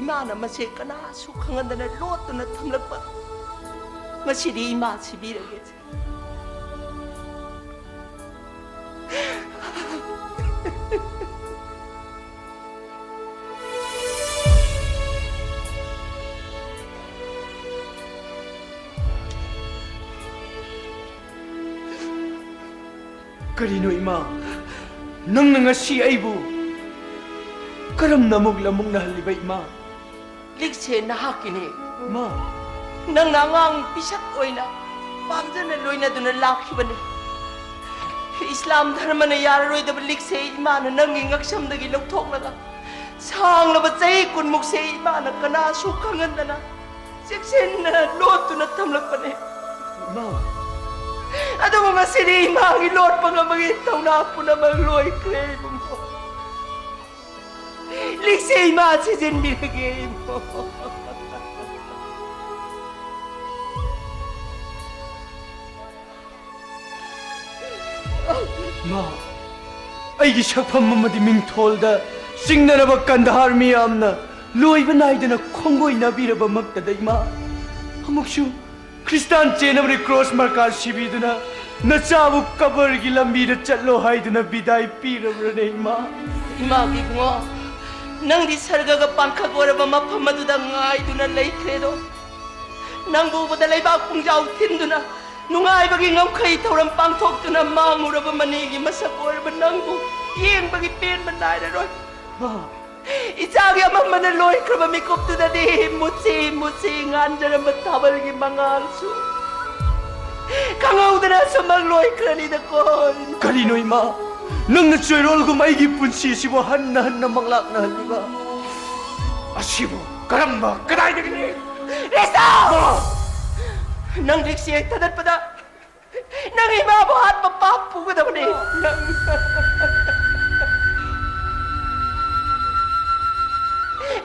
ꯏꯃꯥꯅ ꯃꯁꯦ ꯀꯅꯥꯁꯨ ꯈꯪꯍꯟꯗꯅ ꯂꯣꯠꯇꯨꯅ ꯊꯝꯂꯛꯄ꯫ ꯉꯁꯤꯗꯤ ꯏꯃꯥ ꯁꯤꯕꯤꯔꯒꯦꯁꯦ꯫ ꯀꯔꯤꯅꯣ ꯏꯃꯥ? ꯅꯪꯅ ꯉꯁꯤ ꯑꯩꯕꯨ ꯀꯔꯝꯅ ꯑꯃꯨꯛ ꯂꯃꯨꯛꯅꯍꯜꯂꯤꯕ ꯏꯃꯥ? ꯂꯤꯛꯁꯦ ꯅꯍꯥꯛꯀꯤꯅꯦ꯫ ꯏꯃꯥ꯫ ꯅꯪꯅ ꯑꯉꯥꯡ ꯄꯤꯁꯛ ꯑꯣꯏꯅ ꯄꯥꯝꯖꯅ ꯂꯣꯏꯅꯗꯨꯅ ꯂꯥꯛꯈꯤꯕꯅꯤ꯫ ꯏꯁꯂꯥꯝ ꯙꯔꯃꯅ ꯌꯥꯔꯔꯣꯏꯗꯕ ꯂꯤꯛꯁꯦ ꯏꯃꯥꯅ ꯅꯪꯒꯤ ꯉꯛꯁꯝꯗꯒꯤ ꯂꯧꯊꯣꯛꯂꯒ ꯁꯥꯡꯂꯕ ꯆꯍꯤ ꯀꯨꯟꯃꯨꯛꯁꯦ ꯏꯃꯥꯅ ꯀꯅꯥꯁꯨ ꯈꯪꯍꯟꯗꯅ ꯆꯦꯛꯁꯤꯟꯅ ꯂꯣꯠꯇꯨꯅ ꯊꯝꯂꯛꯄꯅꯦ꯫ ꯏꯃꯥ꯫ ꯑꯗꯨꯕꯨ ꯉꯁꯤꯗꯤ ꯏꯃꯥꯒꯤ ꯂꯣꯠꯄ ꯉꯝꯕꯒꯤ ꯊꯧꯅꯥ ꯄꯨꯝꯅꯃꯛ ꯂꯣꯏꯈ꯭ꯔꯦ ꯏꯕꯨꯡꯉꯣ꯫ ꯂꯤꯛꯁꯦ ꯏꯃꯥ ꯁꯤꯖꯤꯟꯕꯤꯔꯒꯦ ꯏꯕꯨꯡꯉꯣ꯫ ꯃꯥ, ꯑꯩꯒꯤ ꯁꯛꯐꯝ ꯑꯃꯗꯤ ꯃꯤꯡꯊꯣꯜꯗ ꯆꯤꯡꯅꯔꯕ ꯀꯟꯗꯍꯥꯔ ꯃꯤꯌꯥꯝꯅ ꯂꯣꯏꯕ ꯅꯥꯏꯗꯅ ꯈꯣꯡꯒꯣꯏꯅꯕꯤꯔꯕꯃꯛꯇꯗ ꯏꯃꯥ, ꯑꯃꯨꯛꯁꯨ ꯈ꯭ꯔꯤꯁꯇꯥꯟ ꯆꯦꯟꯅꯕꯒꯤ ꯀ꯭ꯔꯣꯁ ꯃꯔꯀꯥ ꯁꯤꯕꯤꯗꯨꯅ ꯅꯆꯥꯕꯨ ꯀꯕꯔꯒꯤ ꯂꯝꯕꯤꯗ ꯆꯠꯂꯣ ꯍꯥꯏꯗꯨꯅ ꯕꯤꯗꯥꯏ ꯄꯤꯔꯕ꯭ꯔꯅꯦ ꯏꯃꯥ? ꯏꯃꯥꯒꯤ ꯏꯕꯨꯡꯉꯣ, ꯅꯪꯗꯤ ꯁꯔꯒꯒ ꯄꯥꯡꯈꯛ ꯑꯣꯏꯔꯕ ꯃꯐꯝ ꯑꯗꯨꯗ ꯉꯥꯏꯗꯨꯅ ꯂꯩꯈ꯭ꯔꯦꯗꯣ꯫ ꯅꯪꯕꯨ ꯎꯕꯗ ꯂꯩꯕꯥꯛ ꯄꯨꯡꯖꯥꯎ ꯊꯤꯟꯗꯨꯅ ꯅꯨꯡꯉꯥꯏꯕꯒꯤ ꯉꯝꯈꯩ ꯊꯧꯔꯝ ꯄꯥꯡꯊꯣꯛꯇꯨꯅ ꯃꯥꯡꯉꯨꯔꯕ ꯃꯅꯤꯒꯤ ꯃꯁꯛ ꯑꯣꯏꯔꯕ ꯅꯪꯕꯨ ꯌꯦꯡꯕꯒꯤ ꯄꯦꯟꯕ ꯅꯥꯏꯔꯔꯣꯏ꯫ ꯃꯥ꯫ ꯏꯆꯥꯒꯤ ꯑꯃꯝꯕꯅ ꯂꯣꯏꯈ꯭ꯔꯕ ꯃꯤꯀꯨꯞꯇꯨꯗꯗꯤ ꯃꯨꯁꯤ ꯃꯨꯁꯤ ꯉꯥꯟꯖꯔꯝꯕ ꯊꯥꯕꯜꯒꯤ ꯃꯉꯥꯜꯁꯨ ꯈꯪꯍꯧꯗꯅ ꯑꯁꯨꯝꯃꯛ ꯂꯣꯏꯈ꯭ꯔꯅꯤꯗꯀꯣ꯫ ꯀꯔꯤꯅꯣ ꯏꯃꯥ? ꯅꯪꯅ ꯆꯣꯏꯔꯣꯜꯒꯨꯝ ꯑꯩꯒꯤ ꯄꯨꯟꯁꯤꯁꯤꯕꯨ ꯍꯟꯅ ꯍꯟꯅ ꯃꯪꯂꯥꯛꯅꯍꯜꯂꯤꯕ ꯑꯁꯤꯕꯨ ꯀꯔꯝꯕ, ꯀꯗꯥꯏꯗꯒꯤꯅꯤ? ꯔꯤꯁꯥ! ꯃꯥ! ꯅꯪ ꯂꯤꯛꯁꯦ ꯊꯥꯗꯠꯄꯗ ꯅꯪ ꯏꯃꯥꯕꯨ ꯍꯥꯠꯄ ꯄꯥꯞ ꯄꯨꯒꯗꯕꯅꯤ꯫ ꯅꯪ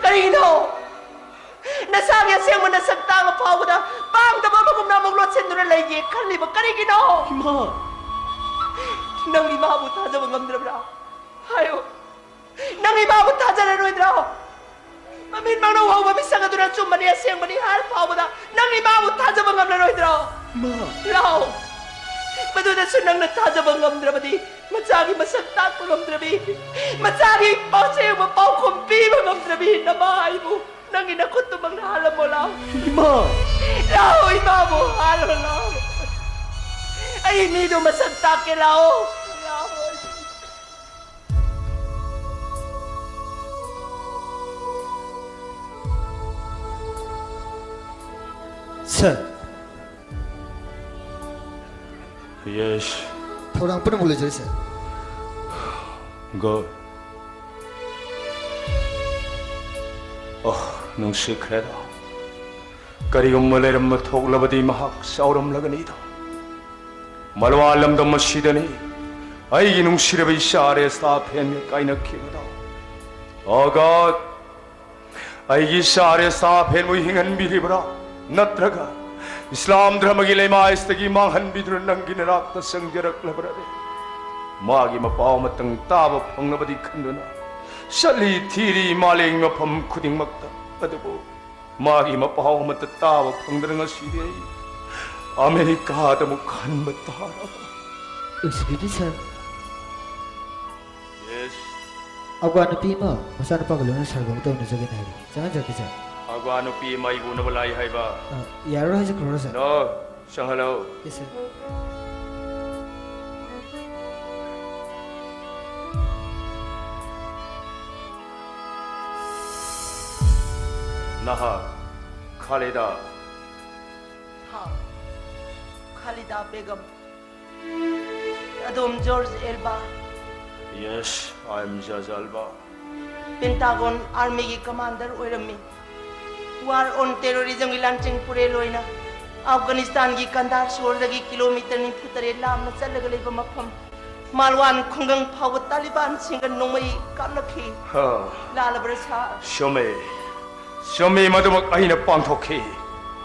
ꯀꯔꯤꯒꯤꯅꯣ? ꯅꯁꯥꯒꯤ ꯑꯁꯦꯡꯕ ꯅꯁꯛ ꯇꯥꯛꯑ ꯐꯥꯎꯕꯗ ꯄꯥꯡꯗꯕ ꯑꯃꯒꯨꯝꯅ ꯑꯃꯨꯛ ꯂꯣꯠꯁꯤꯟꯗꯨꯅ ꯂꯩꯒꯦ ꯈꯜꯂꯤꯕ ꯀꯔꯤꯒꯤꯅꯣ? ꯏꯃꯥ! ꯅꯪ ꯏꯃꯥꯕꯨ ꯊꯥꯖꯕ ꯉꯝꯗ꯭ꯔꯕ꯭ꯔꯥ? ꯍꯥꯏꯌꯨ꯫ ꯅꯪ ꯏꯃꯥꯕꯨ ꯊꯥꯖꯔꯔꯣꯏꯗ꯭ꯔꯣ? ꯃꯃꯤꯠ ꯃꯪꯅꯧ ꯍꯧꯕ ꯃꯤꯁꯛ ꯑꯗꯨꯅ ꯑꯆꯨꯝꯕꯅꯤ, ꯑꯁꯦꯡꯕꯅꯤ ꯍꯥꯏꯔ ꯐꯥꯎꯕꯗ ꯅꯪ ꯏꯃꯥꯕꯨ ꯊꯥꯖꯕ ꯉꯝꯂꯔꯣꯏꯗ꯭ꯔꯣ? ꯏꯃꯥ! ꯂꯥꯎ꯫ ꯃꯗꯨꯗꯁꯨ ꯅꯪꯅ ꯊꯥꯖꯕ ꯉꯝꯗ꯭ꯔꯕꯗꯤ, ꯃꯆꯥꯒꯤ ꯃꯁꯛ ꯇꯥꯛꯄ ꯉꯝꯗ꯭ꯔꯕꯤ, ꯃꯆꯥꯒꯤ ꯑꯁꯦꯡꯕ ꯄꯥꯎꯈꯨꯝ ꯄꯤꯕ ꯉꯝꯗ꯭ꯔꯕꯤ ꯅꯃꯥ ꯑꯩꯕꯨ ꯅꯪꯒꯤ ꯅꯈꯨꯠꯇꯨꯃꯛꯅ ꯍꯥꯜꯂꯝꯃꯣ ꯂꯥꯎ꯫ ꯏꯃꯥ! ꯂꯥꯎ, ꯏꯃꯥꯕꯨ ꯍꯥꯜꯂꯣ ꯂꯥꯎ꯫ ꯑꯩ ꯃꯤꯗꯣ ꯃꯁꯛ ꯇꯥꯛꯀꯦ ꯂꯥꯎ꯫ ꯁꯥꯔ꯫ ꯌꯦꯁ꯫ ꯊꯧꯔꯥꯡ ꯄꯨꯝꯅꯃꯛ ꯂꯣꯏꯖꯔꯦ, ꯁꯥꯔ꯫ ꯒꯨꯗ꯫ ꯑꯣ, ꯅꯨꯡꯁꯤꯈ꯭ꯔꯦꯗ꯫ ꯀꯔꯤꯒꯨꯝꯕ ꯂꯩꯔꯝꯕ ꯊꯣꯛꯂꯕꯗꯤ ꯃꯍꯥꯛ ꯆꯥꯎꯔꯝꯂꯒꯅꯤꯗ꯫ ꯃꯂꯋꯥ ꯂꯝꯗꯝ ꯑꯁꯤꯗꯅꯤ ꯑꯩꯒꯤ ꯅꯨꯡꯁꯤꯔꯕ ꯏꯆꯥ ꯔꯦꯁꯇꯥ ꯐꯦꯟꯒ ꯀꯥꯏꯅꯈꯤꯕꯗꯣ꯫ ꯑꯣ ꯒꯣꯗ, ꯑꯩꯒꯤ ꯏꯆꯥ ꯔꯦꯁꯇꯥ ꯐꯦꯟꯕꯨ ꯍꯤꯡꯍꯟꯕꯤꯔꯤꯕ꯭ꯔꯥ? ꯅꯠꯇ꯭ꯔꯒ ꯏꯁꯂꯥꯝ ꯙꯔꯃꯒꯤ ꯂꯩꯃꯥꯏꯁꯤꯗꯒꯤ ꯃꯥꯡꯍꯟꯕꯤꯗꯨꯅ ꯅꯪꯒꯤ ꯅꯅꯥꯛꯇ ꯆꯪꯖꯔꯛꯂꯕ꯭ꯔꯅꯦ? ꯃꯥꯒꯤ ꯃꯄꯥꯎ ꯑꯃꯇꯪ ꯇꯥꯕ ꯐꯪꯅꯕꯗꯤ ꯈꯟꯗꯨꯅ ꯆꯠꯂꯤ ꯊꯤꯔꯤ ꯃꯥꯂꯦꯝꯒꯤ ꯃꯐꯝ ꯈꯨꯗꯤꯡꯃꯛꯇ꯫ ꯑꯗꯨꯕꯨ ꯃꯥꯒꯤ ꯃꯄꯥꯎ ꯑꯃꯠꯇ ꯇꯥꯕ ꯐꯪꯗꯅ ꯉꯁꯤꯗꯤ ꯑꯩ ꯑꯃꯦꯔꯤꯀꯥꯗ ꯑꯃꯨꯛ ꯍꯟꯕ ꯇꯥꯔꯕ꯫ ꯑꯦꯛꯁꯀ꯭ꯌꯨꯁ ꯃꯤ, ꯁꯥꯔ꯫ ꯌꯦꯁ꯫ ꯑꯐꯒꯥꯟ ꯅꯨꯄꯤ ꯑꯃ ꯃꯆꯥꯅꯨꯄꯥꯒ ꯂꯣꯏꯅꯅ ꯁꯥꯔꯒ ꯑꯃꯨꯛꯇ ꯎꯅꯖꯒꯦꯅ ꯍꯥꯏꯔꯤ꯫ ꯆꯪꯍꯟꯖꯔꯛꯀꯦ, ꯁꯥꯔ꯫ ꯑꯐꯒꯥꯟ ꯅꯨꯄꯤ ꯑꯃ ꯑꯩꯕꯨ ꯎꯅꯕ ꯂꯥꯛꯏ ꯍꯥꯏꯕ? ꯑ, ꯌꯥꯔꯔꯣꯏ ꯍꯥꯏꯖꯈ꯭ꯔꯣꯔꯥ, ꯁꯥꯔ? ꯅꯣ, ꯆꯪꯍꯜꯂꯣ꯫ ꯌꯦꯁ, ꯁꯥꯔ꯫ ꯅꯍꯥꯛ ꯈꯥꯂꯤꯗꯥ? ꯍꯥꯎ, ꯈꯥꯂꯤꯗꯥ ꯕꯦꯒꯝ꯫ ꯑꯗꯣꯝ George Alba? Yes, I am George Alba. Pentagon ꯑꯥꯔꯃꯤꯒꯤ ꯀꯃꯥꯟꯗꯔ ꯑꯣꯏꯔꯝꯃꯤ꯫ ꯋꯥꯔ ꯑꯣꯟ ꯇꯦꯔꯣꯔꯤꯖꯝꯒꯤ ꯂꯥꯟꯆꯦꯡ ꯄꯨꯔꯦꯜ ꯑꯣꯏꯅ ꯑꯐꯒꯥꯅꯤꯁꯇꯥꯟꯒꯤ ꯀꯟꯗꯥꯔ ꯁꯣꯍꯔꯗꯒꯤ ꯀꯤꯂꯣꯃꯤꯇꯔ ꯅꯤꯐꯨ ꯇꯔꯦꯠ ꯂꯥꯞꯅ ꯆꯠꯂꯒ ꯂꯩꯕ ꯃꯐꯝ ꯃꯥꯜꯋꯥꯟ ꯈꯨꯡꯒꯪ ꯐꯥꯎꯕ ꯇꯥꯂꯤꯕꯥꯟꯁꯤꯡꯒ ꯅꯣꯡꯃꯩ ꯀꯥꯞꯅꯈꯤ꯫ ꯍꯥ꯫ ꯂꯥꯜꯂꯕ꯭ꯔꯥ, ꯁꯥꯔ? ꯆꯨꯝꯃꯦ꯫ ꯆꯨꯝꯃꯤ, ꯃꯗꯨꯃꯛ ꯑꯩꯅ ꯄꯥꯡꯊꯣꯛꯈꯤ꯫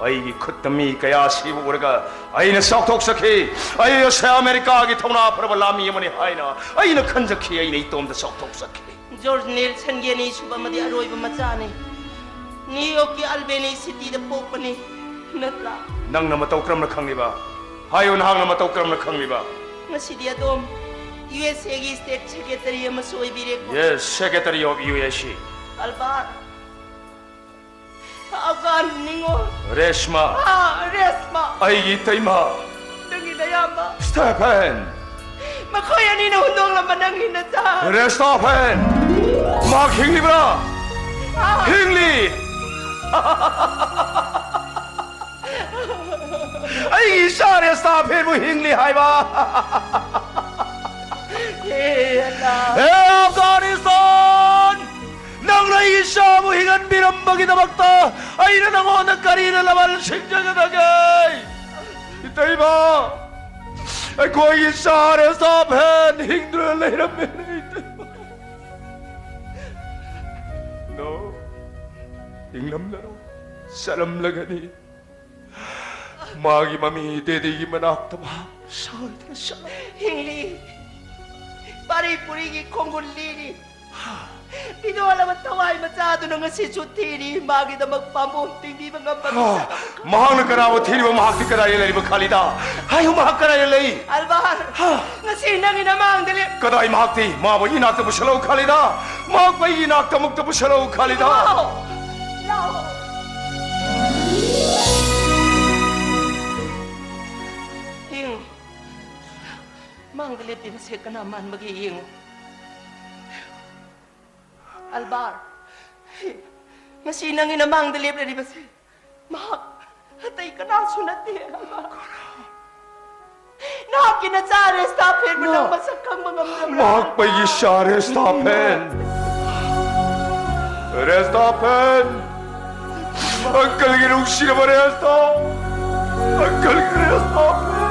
ꯑꯩꯒꯤ ꯈꯨꯠꯇ ꯃꯤ ꯀꯌꯥ ꯁꯤꯕ ꯎꯔꯒ ꯑꯩꯅ ꯆꯥꯎꯊꯣꯛꯆꯈꯤ꯫ ꯑꯩ ꯑꯁꯦ ꯑꯃꯦꯔꯤꯀꯥꯒꯤ ꯊꯧꯅꯥ ꯐꯔꯕ ꯂꯥꯟꯃꯤ ꯑꯃꯅꯤ ꯍꯥꯏꯅ ꯑꯩꯅ ꯈꯟꯖꯈꯤ꯫ ꯑꯩꯅ ꯏꯇꯣꯝꯇ ꯆꯥꯎꯊꯣꯛꯆꯈꯤ꯫ ꯖꯣꯔꯖ ꯅꯦꯜꯁꯟꯒꯤ ꯑꯅꯤꯁꯨꯕ ꯑꯃꯗꯤ ꯑꯔꯣꯏꯕ ꯃꯆꯥꯅꯤ꯫ ꯅ꯭ꯌꯨ ꯌꯣꯔꯛꯀꯤ ꯑꯜꯕꯦꯅꯤ ꯁꯤꯇꯤꯗ ꯄꯣꯛꯄꯅꯤ, ꯅꯠꯇ꯭ꯔꯥ? ꯅꯪꯅ ꯃꯇꯧ ꯀꯔꯝꯅ ꯈꯪꯂꯤꯕ? ꯍꯥꯏꯌꯨ, ꯅꯍꯥꯛꯅ ꯃꯇꯧ ꯀꯔꯝꯅ ꯈꯪꯂꯤꯕ? ꯉꯁꯤꯗꯤ ꯑꯗꯣꯝ ꯌꯨ ꯑꯦꯁ ꯑꯦꯒꯤ ꯁ꯭ꯇꯦꯠ ꯁꯦꯀ꯭ꯔꯦꯇꯔꯤ ꯑꯃꯁꯨ ꯑꯣꯏꯕꯤꯔꯦꯀꯣ꯫ Yes, Secretary of U S A. Albert, Afghan ꯅꯤꯉꯣꯜ꯫ ꯔꯦꯁꯃꯥ꯫ ꯑꯥ, ꯔꯦꯁꯃꯥ꯫ ꯑꯩꯒꯤ ꯏꯇꯩꯃ꯫ ꯅꯪꯒꯤ ꯅꯌꯥꯝꯕ꯫ ꯁ꯭ꯇꯦꯐꯦꯟ꯫ ꯃꯈꯣꯏ ꯑꯅꯤꯅ ꯍꯨꯟꯗꯣꯛꯂꯝꯕ ꯅꯪꯒꯤ ꯅꯆꯥ꯫ ꯔꯦꯁꯇꯥꯐꯦꯟ꯫ ꯃꯍꯥꯛ ꯍꯤꯡꯂꯤꯕ꯭ꯔꯥ? ꯑꯥ꯫ ꯍꯤꯡꯂꯤ꯫ ꯐꯦꯟꯕꯨ ꯍꯤꯡꯂꯤ ꯍꯥꯏꯕ꯫ ꯍꯦ ꯑꯜꯂꯥ꯫ ꯍꯦ ꯑꯐꯒꯥꯅꯤꯁꯇꯥꯟ, ꯅꯪꯅ ꯑꯩꯒꯤ ꯏꯆꯥꯕꯨ ꯍꯤꯡꯍꯟꯕꯤꯔꯝꯕꯒꯤꯗꯃꯛꯇ ꯑꯩꯅ ꯅꯉꯣꯟꯗ ꯀꯔꯤꯅ ꯂꯃꯟ ꯁꯤꯡꯖꯒꯗꯒꯦ? ꯏꯇꯩꯃ, ꯑꯩꯈꯣꯏꯒꯤ ꯏꯆꯥ ꯔꯦꯁꯇꯥ ꯐꯦꯟ ꯍꯤꯡꯗꯨꯅ ꯂꯩꯔꯝꯃꯦꯅꯦ, ꯏꯇꯩꯃ꯫ No, ꯍꯤꯡꯂꯝꯂꯔꯣꯏ, ꯆꯠꯂꯝꯂꯒꯅꯤ꯫ ꯃꯥꯒꯤ ꯃꯃꯤ ꯗꯦꯗꯤꯒꯤ ꯃꯅꯥꯛꯇ ꯃꯍꯥꯛ ꯁꯣꯏꯗꯅ ꯆꯠꯂꯝ꯫ ꯍꯤꯡꯂꯤ꯫ ꯄꯥꯔꯤ ꯄꯨꯔꯤꯒꯤ ꯈꯣꯡꯒꯨꯜ ꯂꯤꯔꯤ꯫ ꯃꯤꯅꯣꯜꯂꯕ ꯊꯋꯥꯏ ꯃꯆꯥꯗꯨꯅ ꯉꯁꯤꯁꯨ ꯊꯤꯔꯤ꯫ ꯃꯥꯒꯤꯗꯃꯛ ꯄꯥꯝꯕꯣꯝ ꯇꯤꯡꯕꯤꯕ ꯉꯝꯕ ꯃꯤꯁꯛ ꯑꯃꯈꯛ꯫ ꯃꯍꯥꯛꯅ ꯀꯅꯥꯕꯨ ꯊꯤꯔꯤꯕ? ꯃꯍꯥꯛꯇꯤ ꯀꯗꯥꯏꯗ ꯂꯩꯔꯤꯕ, ꯈꯥꯂꯤꯗꯥ? ꯍꯥꯏꯌꯨ, ꯃꯍꯥꯛ ꯀꯗꯥꯏꯗ ꯂꯩ? ꯑꯜꯕꯥꯔ, ꯍꯥ? ꯉꯁꯤ ꯅꯪꯒꯤ ꯅꯃꯥꯡꯗ ꯂꯦꯞ- ꯀꯗꯥꯏ ꯃꯍꯥꯛꯇꯤ? ꯃꯥꯕꯨ ꯑꯩꯒꯤ ꯏꯅꯥꯛꯇ ꯄꯨꯁꯤꯜꯂꯛꯎ, ꯈꯥꯂꯤꯗꯥ꯫ ꯃꯍꯥꯛꯄꯨ ꯑꯩꯒꯤ ꯏꯅꯥꯛꯇ ꯑꯃꯨꯛꯇ ꯄꯨꯁꯤꯜꯂꯛꯎ, ꯈꯥꯂꯤꯗꯥ꯫ ꯂꯥꯛꯑꯣ, ꯂꯥꯛꯑꯣ꯫ ꯌꯦꯡꯉꯨ, ꯃꯥꯡꯗ ꯂꯦꯞꯄꯤꯕꯁꯦ ꯀꯅꯥ ꯃꯥꯟꯕꯒꯦ ꯌꯦꯡꯉꯨ꯫ ꯑꯜꯕꯥꯔ, ꯉꯁꯤ ꯅꯪꯒꯤ ꯅꯃꯥꯡꯗ ꯂꯦꯞꯂꯤꯕꯁꯦ ꯃꯍꯥꯛ ꯑꯇꯩ ꯀꯅꯥꯁꯨ ꯅꯠꯇꯦ, ꯑꯜꯕꯥꯔ꯫ ꯅꯍꯥꯛꯀꯤ ꯅꯆꯥ ꯔꯦꯁꯇꯥ ꯐꯦꯟꯕꯨ ꯅꯪ ꯃꯁꯛ ꯈꯪꯕ ꯉꯝꯗꯕ꯭ꯔꯥ? ꯃꯍꯥꯛ ꯑꯩꯒꯤ ꯏꯆꯥ ꯔꯦꯁꯇꯥ ꯐꯦꯟ꯫ ꯔꯦꯁꯇꯥ ꯐꯦꯟ꯫ ꯑꯪꯀꯜꯒꯤ ꯅꯨꯡꯁꯤꯔꯕ ꯔꯦꯁꯇꯥ꯫ ꯑꯪꯀꯜꯒꯤ ꯔꯦꯁꯇꯥ ꯐꯦꯟ꯫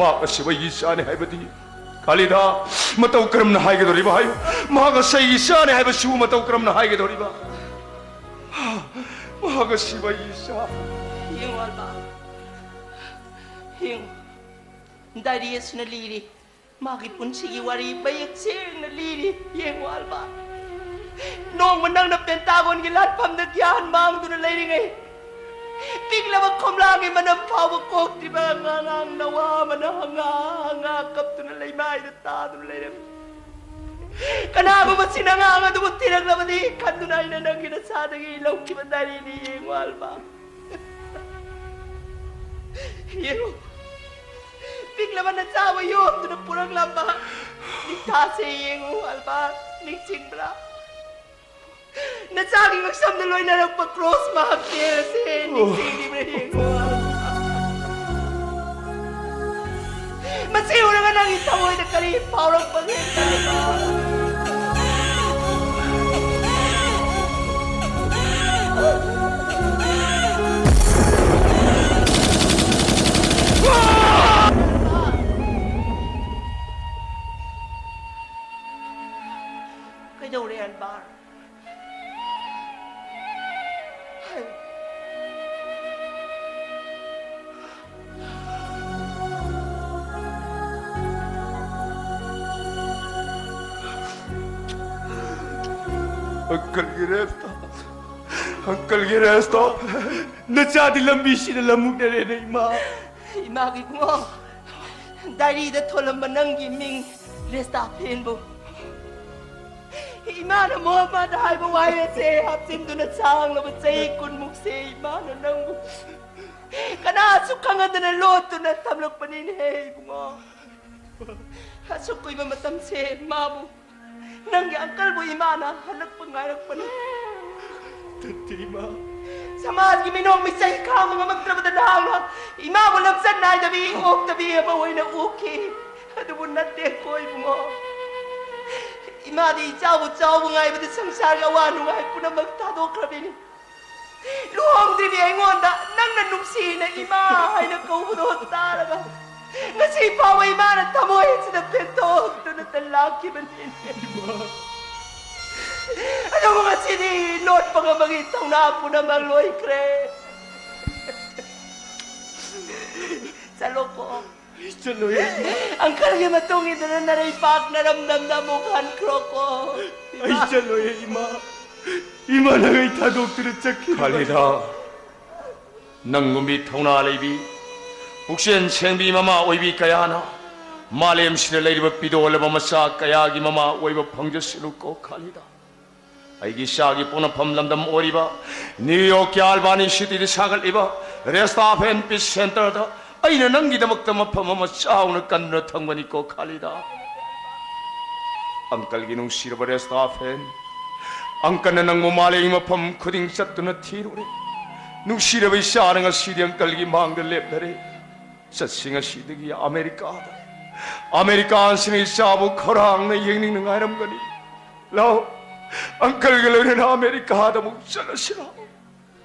ꯃꯍꯥꯛ ꯑꯁꯤꯕ ꯑꯩꯒꯤ ꯏꯆꯥꯅꯤ ꯍꯥꯏꯕꯗꯤ ꯈꯥꯂꯤꯗꯥ, ꯃꯇꯧ ꯀꯔꯝꯅ ꯍꯥꯏꯒꯗꯧꯔꯤꯕ ꯍꯥꯏꯌꯨ? ꯃꯍꯥꯛ ꯑꯁꯤ ꯑꯩꯒꯤ ꯏꯆꯥꯅꯤ ꯍꯥꯏꯕꯁꯤꯕꯨ ꯃꯇꯧ ꯀꯔꯝꯅ ꯍꯥꯏꯒꯗꯧꯔꯤꯕ? ꯃꯍꯥꯛ ꯑꯁꯤꯕ ꯑꯩꯒꯤ ꯏꯆꯥ꯫ ꯌꯦꯡꯉꯨ, ꯑꯜꯕꯥꯔ꯫ ꯌꯦꯡꯉꯨ꯫ ꯗꯥꯏꯔꯤ ꯑꯁꯤꯅ ꯂꯤꯔꯤ꯫ ꯃꯥꯒꯤ ꯄꯨꯟꯁꯤꯒꯤ ꯋꯥꯔꯤ ꯃꯌꯦꯛ ꯁꯦꯡꯅ ꯂꯤꯔꯤ꯫ ꯌꯦꯡꯉꯨ, ꯑꯜꯕꯥꯔ꯫ ꯅꯣꯡꯃ ꯅꯪꯅ ꯄꯦꯟꯇꯥꯒꯣꯟꯒꯤ ꯂꯥꯟꯐꯝꯗ ꯒ꯭ꯌꯥꯟ ꯃꯥꯡꯗꯨꯅ ꯂꯩꯔꯤꯉꯩ, ꯄꯤꯛꯂꯕ ꯈꯣꯝꯂꯥꯒꯤ ꯃꯅꯝ ꯐꯥꯎꯕ ꯀꯣꯛꯇ꯭ꯔꯤꯕ ꯑꯉꯥꯡ ꯅꯋꯥ ꯑꯃꯅ ꯍꯪꯉꯥ ꯍꯪꯉꯥ ꯀꯞꯇꯨꯅ ꯂꯩꯃꯥꯏꯗ ꯇꯥꯗꯨꯅ ꯂꯩꯔꯝꯃꯤ꯫ ꯀꯅꯥꯒꯨꯝꯕ ꯁꯤꯅ ꯑꯉꯥꯡ ꯑꯗꯨꯕꯨ ꯊꯤꯔꯛꯂꯕꯗꯤ ꯈꯟꯗꯨꯅ ꯑꯩꯅ ꯅꯪꯒꯤ ꯅꯆꯥꯗꯒꯤ ꯂꯧꯈꯤꯕ ꯗꯥꯏꯔꯤꯅꯤ꯫ ꯌꯦꯡꯉꯨ, ꯑꯜꯕꯥꯔ꯫ ꯌꯦꯡꯉꯨ, ꯄꯤꯛꯂꯕ ꯅꯆꯥꯕꯨ ꯌꯣꯝꯗꯨꯅ ꯄꯨꯔꯛꯂꯝꯕ ꯅꯤꯡꯊꯥꯁꯦ ꯌꯦꯡꯉꯨ, ꯑꯜꯕꯥꯔ, ꯅꯤꯡꯁꯤꯡꯕ꯭ꯔꯥ? ꯅꯆꯥꯒꯤ ꯉꯛꯁꯝꯗ ꯂꯣꯏꯅꯔꯛꯄ ꯀ꯭ꯔꯣꯁ ꯃꯍꯛꯇꯦꯜ ꯑꯁꯤ ꯅꯤꯡꯁꯤꯡꯂꯤꯕ꯭ꯔꯥ ꯌꯦꯡꯉꯨ꯫ ꯃꯁꯤ ꯎꯔꯒ ꯅꯪꯒꯤ ꯊꯃꯣꯏꯗ ꯀꯔꯤ ꯐꯥꯎꯔꯛꯄꯒꯦ? ꯀꯩꯗꯧꯔꯦ, ꯑꯟꯕꯥꯔ? ꯑꯪꯀꯜꯒꯤ ꯔꯦꯁꯇ, ꯑꯪꯀꯜꯒꯤ ꯔꯦꯁꯇ ꯅꯆꯥꯗꯤ ꯂꯝꯕꯤꯁꯤꯗ ꯂꯝꯃꯨꯛꯅꯔꯦꯅꯦ, ꯏꯃꯥ꯫ ꯏꯃꯥꯒꯤ ꯏꯕꯨꯡꯉꯣ, ꯗꯥꯏꯔꯤꯗ ꯊꯣꯜꯂꯝꯕ ꯅꯪꯒꯤ ꯃꯤꯡ ꯔꯦꯁꯇꯥꯐꯦꯟꯕꯨ ꯏꯃꯥꯅ ꯃꯣꯍꯃꯗ ꯍꯥꯏꯕ ꯋꯥꯍꯩ ꯑꯁꯦ ꯍꯥꯞꯆꯤꯟꯗꯨꯅ ꯁꯥꯡꯂꯕ ꯆꯍꯤ ꯀꯨꯟꯃꯨꯛꯁꯦ ꯏꯃꯥꯅ ꯅꯪꯕꯨ ꯀꯅꯥꯁꯨ ꯈꯪꯍꯟꯗꯅ ꯂꯣꯠꯇꯨꯅ ꯊꯝꯂꯛꯄꯅꯤꯅꯦꯍꯦ ꯏꯕꯨꯡꯉꯣ꯫ ꯑꯁꯨꯛ ꯀꯨꯏꯕ ꯃꯇꯝꯁꯦ ꯃꯥꯕꯨ, ꯅꯪꯒꯤ ꯑꯪꯀꯜꯕꯨ ꯏꯃꯥꯅ ꯍꯜꯂꯛꯄ ꯉꯥꯏꯔꯛꯄꯅꯤ꯫ ꯇꯠꯇꯦ, ꯏꯃꯥ꯫ ꯁꯃꯥꯖꯒꯤ ꯃꯤꯅꯣꯛ ꯃꯤꯆꯩ ꯈꯥꯡꯕ ꯉꯝꯃꯛꯇ꯭ꯔꯕꯗ ꯅꯍꯥꯛꯅ ꯏꯃꯥꯕꯨ ꯂꯝꯆꯠ ꯅꯥꯏꯗꯕꯤ, ꯑꯣꯛꯇꯕꯤ ꯑꯃ ꯑꯣꯏꯅ ꯎꯈꯤ꯫ ꯑꯗꯨꯕꯨ ꯅꯠꯇꯦꯀꯣ ꯏꯕꯨꯡꯉꯣ꯫ ꯏꯃꯥꯗꯤ ꯏꯆꯥꯕꯨ ꯆꯥꯎꯕ ꯉꯥꯏꯕꯗ ꯁꯪꯁꯥꯔꯒꯤ ꯑꯋꯥ ꯅꯨꯡꯉꯥꯏ ꯄꯨꯝꯅꯃꯛ ꯊꯥꯗꯣꯛꯈ꯭ꯔꯕꯤꯅꯤ꯫ ꯂꯨꯍꯣꯡꯗ꯭ꯔꯤꯕꯤ ꯑꯩꯉꯣꯟꯗ ꯅꯪꯅ ꯅꯨꯡꯁꯤꯅ ꯏꯃꯥ ꯍꯥꯏꯅ ꯀꯧꯕꯗꯣ ꯇꯥꯔꯒ ꯉꯁꯤ ꯐꯥꯎꯕ ꯏꯃꯥꯅ ꯊꯃꯣꯏ ꯑꯁꯤꯗ ꯄꯦꯟꯊꯣꯛꯇꯨꯅꯇ ꯂꯥꯛꯈꯤꯕꯅꯤ꯫ ꯑꯗꯨꯕꯨ ꯉꯁꯤꯗꯤ ꯂꯣꯠꯄ ꯉꯝꯕꯒꯤ ꯊꯧꯅꯥ ꯄꯨꯝꯅꯃꯛ ꯂꯣꯏꯈ꯭ꯔꯦ꯫ ꯆꯠꯂꯣꯀꯣ꯫ ꯑꯩ ꯆꯠꯂꯣꯏ, ꯏꯃꯥ꯫ ꯑꯪꯀꯜꯒꯤ ꯃꯇꯨꯡ ꯏꯟꯗꯨꯅ ꯅꯔꯩꯄꯥꯛ ꯅꯔꯝꯗꯝꯗ ꯑꯃꯨꯛ ꯍꯟꯈ꯭ꯔꯣꯀꯣ꯫ ꯑꯩ ꯆꯠꯂꯣꯏ, ꯏꯃꯥ꯫ ꯏꯃꯥ, ꯅꯪ ꯑꯩ ꯊꯥꯗꯣꯛꯇꯨꯅ ꯆꯠꯈꯤ꯫ ꯈꯥꯂꯤꯗꯥ, ꯅꯪꯒꯨꯝꯕꯤ ꯊꯧꯅꯥ ꯂꯩꯕꯤ, ꯄꯨꯛꯆꯦꯜ ꯁꯦꯡꯕꯤ ꯃꯃꯥ ꯑꯣꯏꯕꯤ ꯀꯌꯥꯅ ꯃꯥꯂꯦꯝꯁꯤꯗ ꯂꯩꯔꯤꯕ ꯄꯤꯗꯣꯜꯂꯕ ꯃꯆꯥ ꯀꯌꯥꯒꯤ ꯃꯃꯥ ꯑꯣꯏꯕ ꯐꯪꯖꯁꯅꯨꯀꯣ ꯈꯥꯂꯤꯗꯥ꯫ ꯑꯩꯒꯤ ꯏꯆꯥꯒꯤ ꯄꯣꯛꯅꯐꯝ ꯂꯝꯗꯝ ꯑꯣꯏꯔꯤꯕ ꯅ꯭ꯌꯨ ꯌꯣꯔꯛꯀꯤ ꯑꯜꯕꯥꯅꯤ ꯁꯤꯇꯤꯗ ꯁꯥꯒꯠꯂꯤꯕ ꯔꯦꯁꯇꯥꯐꯦꯟ ꯄꯤꯁ ꯁꯦꯟꯇꯔꯗ ꯑꯩꯅ ꯅꯪꯒꯤꯗꯃꯛꯇ ꯃꯐꯝ ꯑꯃ ꯆꯥꯎꯅ ꯀꯟꯗꯨꯅ ꯊꯝꯒꯅꯤꯀꯣ ꯈꯥꯂꯤꯗꯥ꯫ ꯑꯪꯀꯜꯒꯤ ꯅꯨꯡꯁꯤꯔꯕ ꯔꯦꯁꯇꯥꯐꯦꯟ, ꯑꯪꯀꯜꯅ ꯅꯪꯕꯨ ꯃꯥꯂꯦꯝꯒꯤ ꯃꯐꯝ ꯈꯨꯗꯤꯡ ꯆꯠꯇꯨꯅ ꯊꯤꯔꯨꯔꯦ꯫ ꯅꯨꯡꯁꯤꯔꯕ ꯏꯆꯥꯅ ꯉꯁꯤꯗꯤ ꯑꯪꯀꯜꯒꯤ ꯃꯥꯡꯗ ꯂꯦꯞꯂꯔꯦ꯫ ꯆꯠꯁꯤ ꯉꯁꯤꯗꯒꯤ ꯑꯃꯦꯔꯤꯀꯥꯗ꯫ ꯑꯃꯦꯔꯤꯀꯥꯁꯤꯅ ꯏꯆꯥꯕꯨ ꯈꯧꯔꯥꯡꯅ ꯌꯦꯡꯅꯤꯡꯅ ꯉꯥꯏꯔꯝꯒꯅꯤ꯫ ꯂꯥꯛꯑꯣ, ꯑꯪꯀꯜꯒ ꯂꯣꯏꯅꯅ ꯑꯃꯦꯔꯤꯀꯥꯗ ꯑꯃꯨꯛ ꯆꯠꯂꯁꯤ ꯂꯥꯛꯑꯣ꯫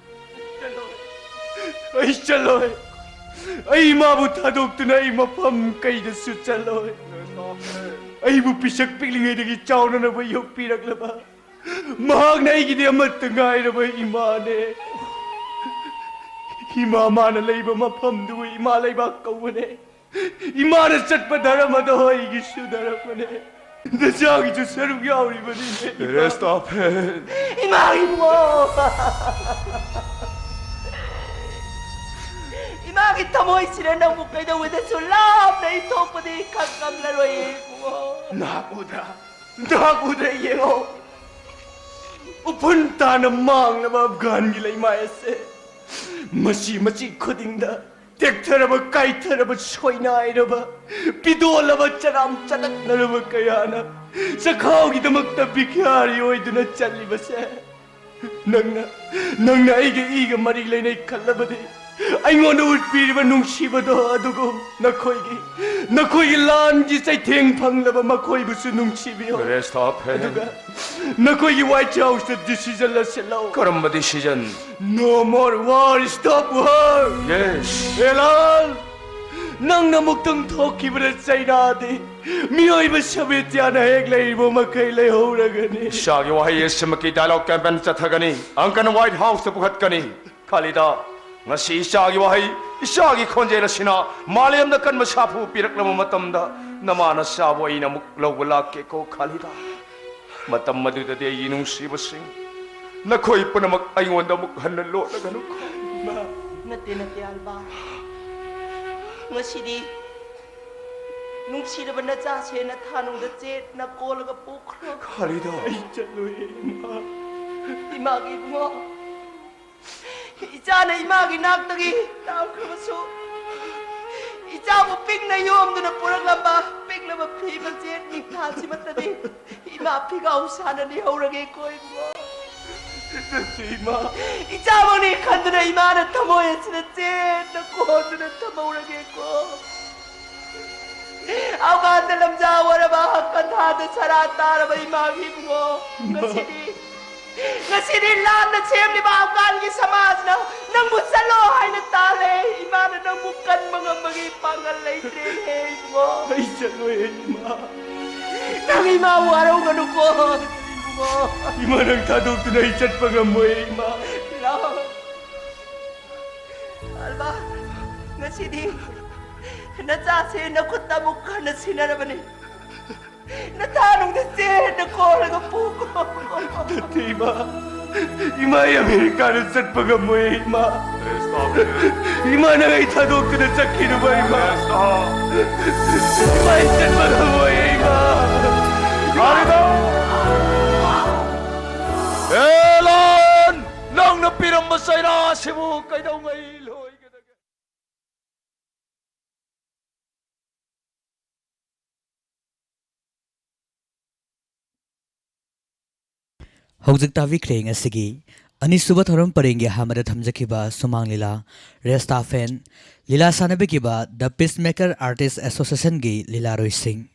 ꯆꯠꯂꯣꯏ꯫ ꯑꯩ ꯆꯠꯂꯣꯏ꯫ ꯑꯩ ꯏꯃꯥꯕꯨ ꯊꯥꯗꯣꯛꯇꯨꯅ ꯑꯩ ꯃꯐꯝ ꯀꯩꯗꯁꯨ ꯆꯠꯂꯣꯏ꯫ ꯑꯩꯕꯨ ꯄꯤꯁꯛ ꯄꯤꯛꯂꯤꯉꯩꯗꯒꯤ ꯆꯥꯎꯅꯅꯕ ꯌꯣꯛꯄꯤꯔꯛꯂꯕ, ꯃꯍꯥꯛꯅ ꯑꯩꯒꯤꯗꯤ ꯑꯃꯠꯇ ꯉꯥꯏꯔꯕ ꯏꯃꯥꯅꯦ꯫ ꯏꯃꯥ ꯃꯥꯅ ꯂꯩꯕ ꯃꯐꯝꯗꯨꯕꯨ ꯏꯃꯥ ꯂꯩꯕꯥꯛ ꯀꯧꯕꯅꯦ꯫ ꯏꯃꯥꯅ ꯆꯠꯄ ꯙꯔꯃꯗꯣ ꯑꯩꯒꯤꯁꯨ ꯙꯔꯃꯅꯦ꯫ ꯅꯆꯥꯒꯤꯁꯨ ꯁꯔꯨꯛ ꯌꯥꯎꯔꯤꯕꯅꯤꯅꯦ, ꯏꯃꯥ꯫ ꯔꯦꯁꯇꯥꯐꯦꯟ꯫ ꯏꯃꯥ ꯏꯕꯨꯡꯉꯣ! ꯏꯃꯥꯒꯤ ꯊꯃꯣꯏꯁꯤꯅ ꯅꯪꯕꯨ ꯀꯩꯗꯧꯉꯩꯗꯁꯨ ꯂꯥꯞꯅ ꯏꯟꯊꯣꯛꯄꯗꯤ ꯈꯪ ꯉꯝꯂꯔꯣꯏꯌꯦ, ꯏꯕꯨꯡꯉꯣ꯫ ꯅꯍꯥꯛ ꯎꯗ꯭ꯔꯥ? ꯅꯍꯥꯛ ꯎꯗ꯭ꯔꯥ? ꯌꯦꯡꯉꯣ꯫ ꯎꯐꯨꯟ ꯇꯥꯅ ꯃꯥꯡꯂꯕ ꯑꯐꯒꯥꯟꯒꯤ ꯂꯩꯃꯥꯏ ꯑꯁꯦ ꯃꯆꯤ ꯃꯆꯤ ꯈꯨꯗꯤꯡꯗ ꯇꯦꯛꯊꯔꯕ, ꯀꯥꯏꯊꯔꯕ, ꯁꯣꯏꯅꯥꯏꯔꯕ, ꯄꯤꯗꯣꯜꯂꯕ, ꯆꯔꯥꯝ ꯆꯇꯠꯅꯔꯕ ꯀꯌꯥꯅ ꯆꯈꯥꯎꯒꯤꯗꯃꯛꯇ ꯚꯤꯈꯥꯔꯤ ꯑꯣꯏꯗꯨꯅ ꯆꯠꯂꯤꯕꯁꯦ, ꯅꯪꯅ, ꯅꯪꯅ ꯑꯩꯒ ꯏꯒ ꯃꯔꯤ ꯂꯩꯅꯩ ꯈꯜꯂꯕꯗꯤ, ꯑꯩꯉꯣꯟꯗ ꯎꯠꯄꯤꯔꯤꯕ ꯅꯨꯡꯁꯤꯕꯗꯣ ꯑꯗꯨꯒꯨꯝ ꯅꯈꯣꯏꯒꯤ, ꯅꯈꯣꯏꯒꯤ ꯂꯥꯟꯒꯤ ꯆꯩꯊꯦꯡ ꯐꯪꯂꯕ ꯃꯈꯣꯏꯕꯨꯁꯨ ꯅꯨꯡꯁꯤꯕꯤꯌꯨ꯫ ꯔꯦꯁꯇꯥꯐꯦꯟ꯫ ꯑꯗꯨꯒ ꯅꯈꯣꯏꯒꯤ White Houseꯇ decision ꯂꯧꯁꯤꯜꯂꯧ꯫ ꯀꯔꯝꯕ decision? No more war, stop war! Yes. ꯑꯦꯂꯥꯟ, ꯅꯪꯅ ꯑꯃꯨꯛꯇꯪ ꯊꯣꯛꯈꯤꯕꯗ ꯆꯩꯅꯥꯗꯤ ꯃꯤꯑꯣꯏꯕ ꯁꯥꯕꯤꯇ꯭ꯌꯥꯅ ꯍꯦꯛ ꯂꯩꯔꯤꯕ ꯃꯈꯩ ꯂꯩꯍꯧꯔꯒꯅꯤ꯫ ꯏꯆꯥꯒꯤ ꯋꯥꯍꯩ ꯑꯁꯤꯃꯛꯀꯤ dialogue campaign ꯆꯠꯊꯒꯅꯤ꯫ ꯑꯪꯀꯜꯅ White Houseꯇ ꯄꯨꯈꯠꯀꯅꯤ꯫ ꯈꯥꯂꯤꯗꯥ, ꯉꯁꯤ ꯏꯆꯥꯒꯤ ꯋꯥꯍꯩ, ꯏꯆꯥꯒꯤ ꯈꯣꯟꯖꯦꯜ ꯑꯁꯤꯅ ꯃꯥꯂꯦꯝꯗ ꯀꯟꯕ ꯁꯥꯐꯨ ꯄꯤꯔꯛꯂꯕ ꯃꯇꯝꯗ, ꯅꯃꯥ ꯅꯆꯥꯕꯨ ꯑꯩꯅ ꯑꯃꯨꯛ ꯂꯧꯕ ꯂꯥꯛꯀꯦꯀꯣ, ꯈꯥꯂꯤꯗꯥ꯫ ꯃꯇꯝ ꯑꯗꯨꯗꯗꯤ ꯑꯩꯒꯤ ꯅꯨꯡꯁꯤꯕꯁꯤꯡ, ꯅꯈꯣꯏ ꯄꯨꯝꯅꯃꯛ ꯑꯩꯉꯣꯟꯗ ꯑꯃꯨꯛ ꯍꯟꯅ ꯂꯣꯠꯂꯒꯅꯨ꯫ ꯏꯃꯥ꯫ ꯅꯠꯇꯦ, ꯅꯠꯇꯦ, ꯑꯜꯕꯥ꯫ ꯉꯁꯤꯗꯤ ꯅꯨꯡꯁꯤꯔꯕ ꯅꯆꯥꯁꯦ ꯅꯊꯥꯅꯨꯡꯗ ꯆꯦꯠꯅ ꯀꯣꯜꯂꯒ ꯄꯨꯈ꯭ꯔꯣ꯫ ꯈꯥꯂꯤꯗꯥ꯫ ꯑꯩ ꯆꯠꯂꯣꯏ, ꯏꯃꯥ꯫ ꯏꯃꯥꯒꯤ ꯏꯕꯨꯡꯉꯣ꯫ ꯏꯆꯥꯅ ꯏꯃꯥꯒꯤ ꯅꯥꯛꯇꯒꯤ ꯇꯥꯝꯈ꯭ꯔꯕꯁꯨ, ꯏꯆꯥꯕꯨ ꯄꯤꯛꯅ ꯌꯣꯝꯗꯨꯅ ꯄꯨꯔꯛꯂꯝꯕ ꯄꯤꯛꯂꯕ ꯐꯤ ꯃꯆꯦꯠ ꯅꯤꯡꯊꯥꯁꯤꯃꯠꯇꯗꯤ ꯏꯃꯥ ꯐꯤꯒꯥꯎ ꯁꯥꯅ ꯂꯩꯍꯧꯔꯒꯦꯀꯣ ꯏꯕꯨꯡꯉꯣ꯫ ꯅꯠꯇꯦ ꯏꯃꯥ꯫ ꯏꯆꯥꯃꯛꯅꯤ ꯈꯟꯗꯨꯅ ꯏꯃꯥꯅ ꯊꯃꯣꯏ ꯑꯁꯤꯗ ꯆꯦꯠꯅ ꯀꯣꯟꯗꯨꯅ ꯊꯝꯍꯧꯔꯒꯦꯀꯣ꯫ ꯑꯧꯀꯥꯟꯗ ꯂꯝꯖꯥ ꯑꯣꯏꯔꯕ ꯀꯟꯊꯥꯗ ꯁꯔꯥ ꯇꯥꯔꯕ ꯏꯃꯥꯒꯤ ꯏꯕꯨꯡꯉꯣ꯫ ꯉꯁꯤꯗꯤ, ꯉꯁꯤꯗꯤ ꯂꯥꯟꯅ ꯁꯦꯝꯂꯤꯕ ꯑꯐꯒꯥꯟꯒꯤ ꯁꯃꯥꯖꯅ ꯅꯪꯕꯨ ꯆꯠꯂꯣ ꯍꯥꯏꯅ ꯇꯥꯜꯂꯦ꯫ ꯏꯃꯥꯅ ꯅꯪꯕꯨ ꯀꯟꯕ ꯉꯝꯕꯒꯤ ꯄꯥꯡꯒꯜ ꯂꯩꯇ꯭ꯔꯦꯅꯦ ꯏꯕꯨꯡꯉꯣ꯫ ꯑꯩ ꯆꯠꯂꯣꯏ ꯏꯃꯥ꯫ ꯅꯪ ꯏꯃꯥ ꯋꯥꯔꯧꯒꯅꯨꯀꯣ ꯏꯕꯨꯡꯉꯣ꯫ ꯏꯃꯥ, ꯅꯪ ꯊꯥꯗꯣꯛꯇꯨꯅ ꯑꯩ ꯆꯠꯄ ꯉꯝꯃꯣꯏ ꯏꯃꯥ꯫ ꯂꯥꯛꯑꯣ꯫ ꯑꯜꯕꯥ, ꯉꯁꯤꯗꯤ ꯅꯆꯥꯁꯦ ꯅꯈꯨꯠꯇ ꯑꯃꯨꯛ ꯍꯟꯅ ꯁꯤꯟꯅꯔꯕꯅꯤ꯫ ꯅꯊꯥꯅꯨꯡꯗ ꯆꯦꯠꯅ ꯀꯣꯜꯂꯒ ꯄꯨꯈꯣ꯫ ꯅꯠꯇꯦ ꯏꯃꯥ, ꯏꯃꯥ, ꯑꯩ ꯑꯃꯦꯔꯤꯀꯥꯗ ꯆꯠꯄ ꯉꯝꯃꯣꯏ ꯏꯃꯥ꯫ ꯏꯃꯥ, ꯅꯪ ꯑꯩ ꯊꯥꯗꯣꯛꯇꯨꯅ ꯆꯠꯈꯤꯅꯨꯕ ꯏꯃꯥ꯫ ꯏꯃꯥ, ꯑꯩ ꯆꯠꯄ ꯉꯝꯃꯣꯏ ꯏꯃꯥ꯫ ꯑꯦꯂꯥꯟ! ꯅꯪꯅ ꯄꯤꯔꯝꯕ ꯆꯩꯔꯥ ꯑꯁꯤꯕꯨ ꯀꯩꯗꯧꯉꯩ ꯂꯣꯏꯒꯗꯒꯦ? ꯍꯧꯖꯤꯛ ꯇꯥꯕꯤꯈ꯭ꯔꯦ ꯉꯁꯤꯒꯤ ꯑꯅꯤꯁꯨꯕ ꯊꯧꯔꯝ ꯄꯔꯦꯡꯒꯤ ꯑꯍꯥꯟꯕꯗ ꯊꯝꯖꯈꯤꯕ ꯁꯨꯃꯥꯡ ꯂꯤꯂꯥ, ꯔꯦꯁꯇꯥ ꯐꯦꯟ, ꯂꯤꯂꯥ ꯁꯥꯟꯅꯕꯤꯈꯤꯕ The Peacemaker Artist Associationꯒꯤ ꯂꯤꯂꯥꯔꯣꯏꯁꯤꯡ꯫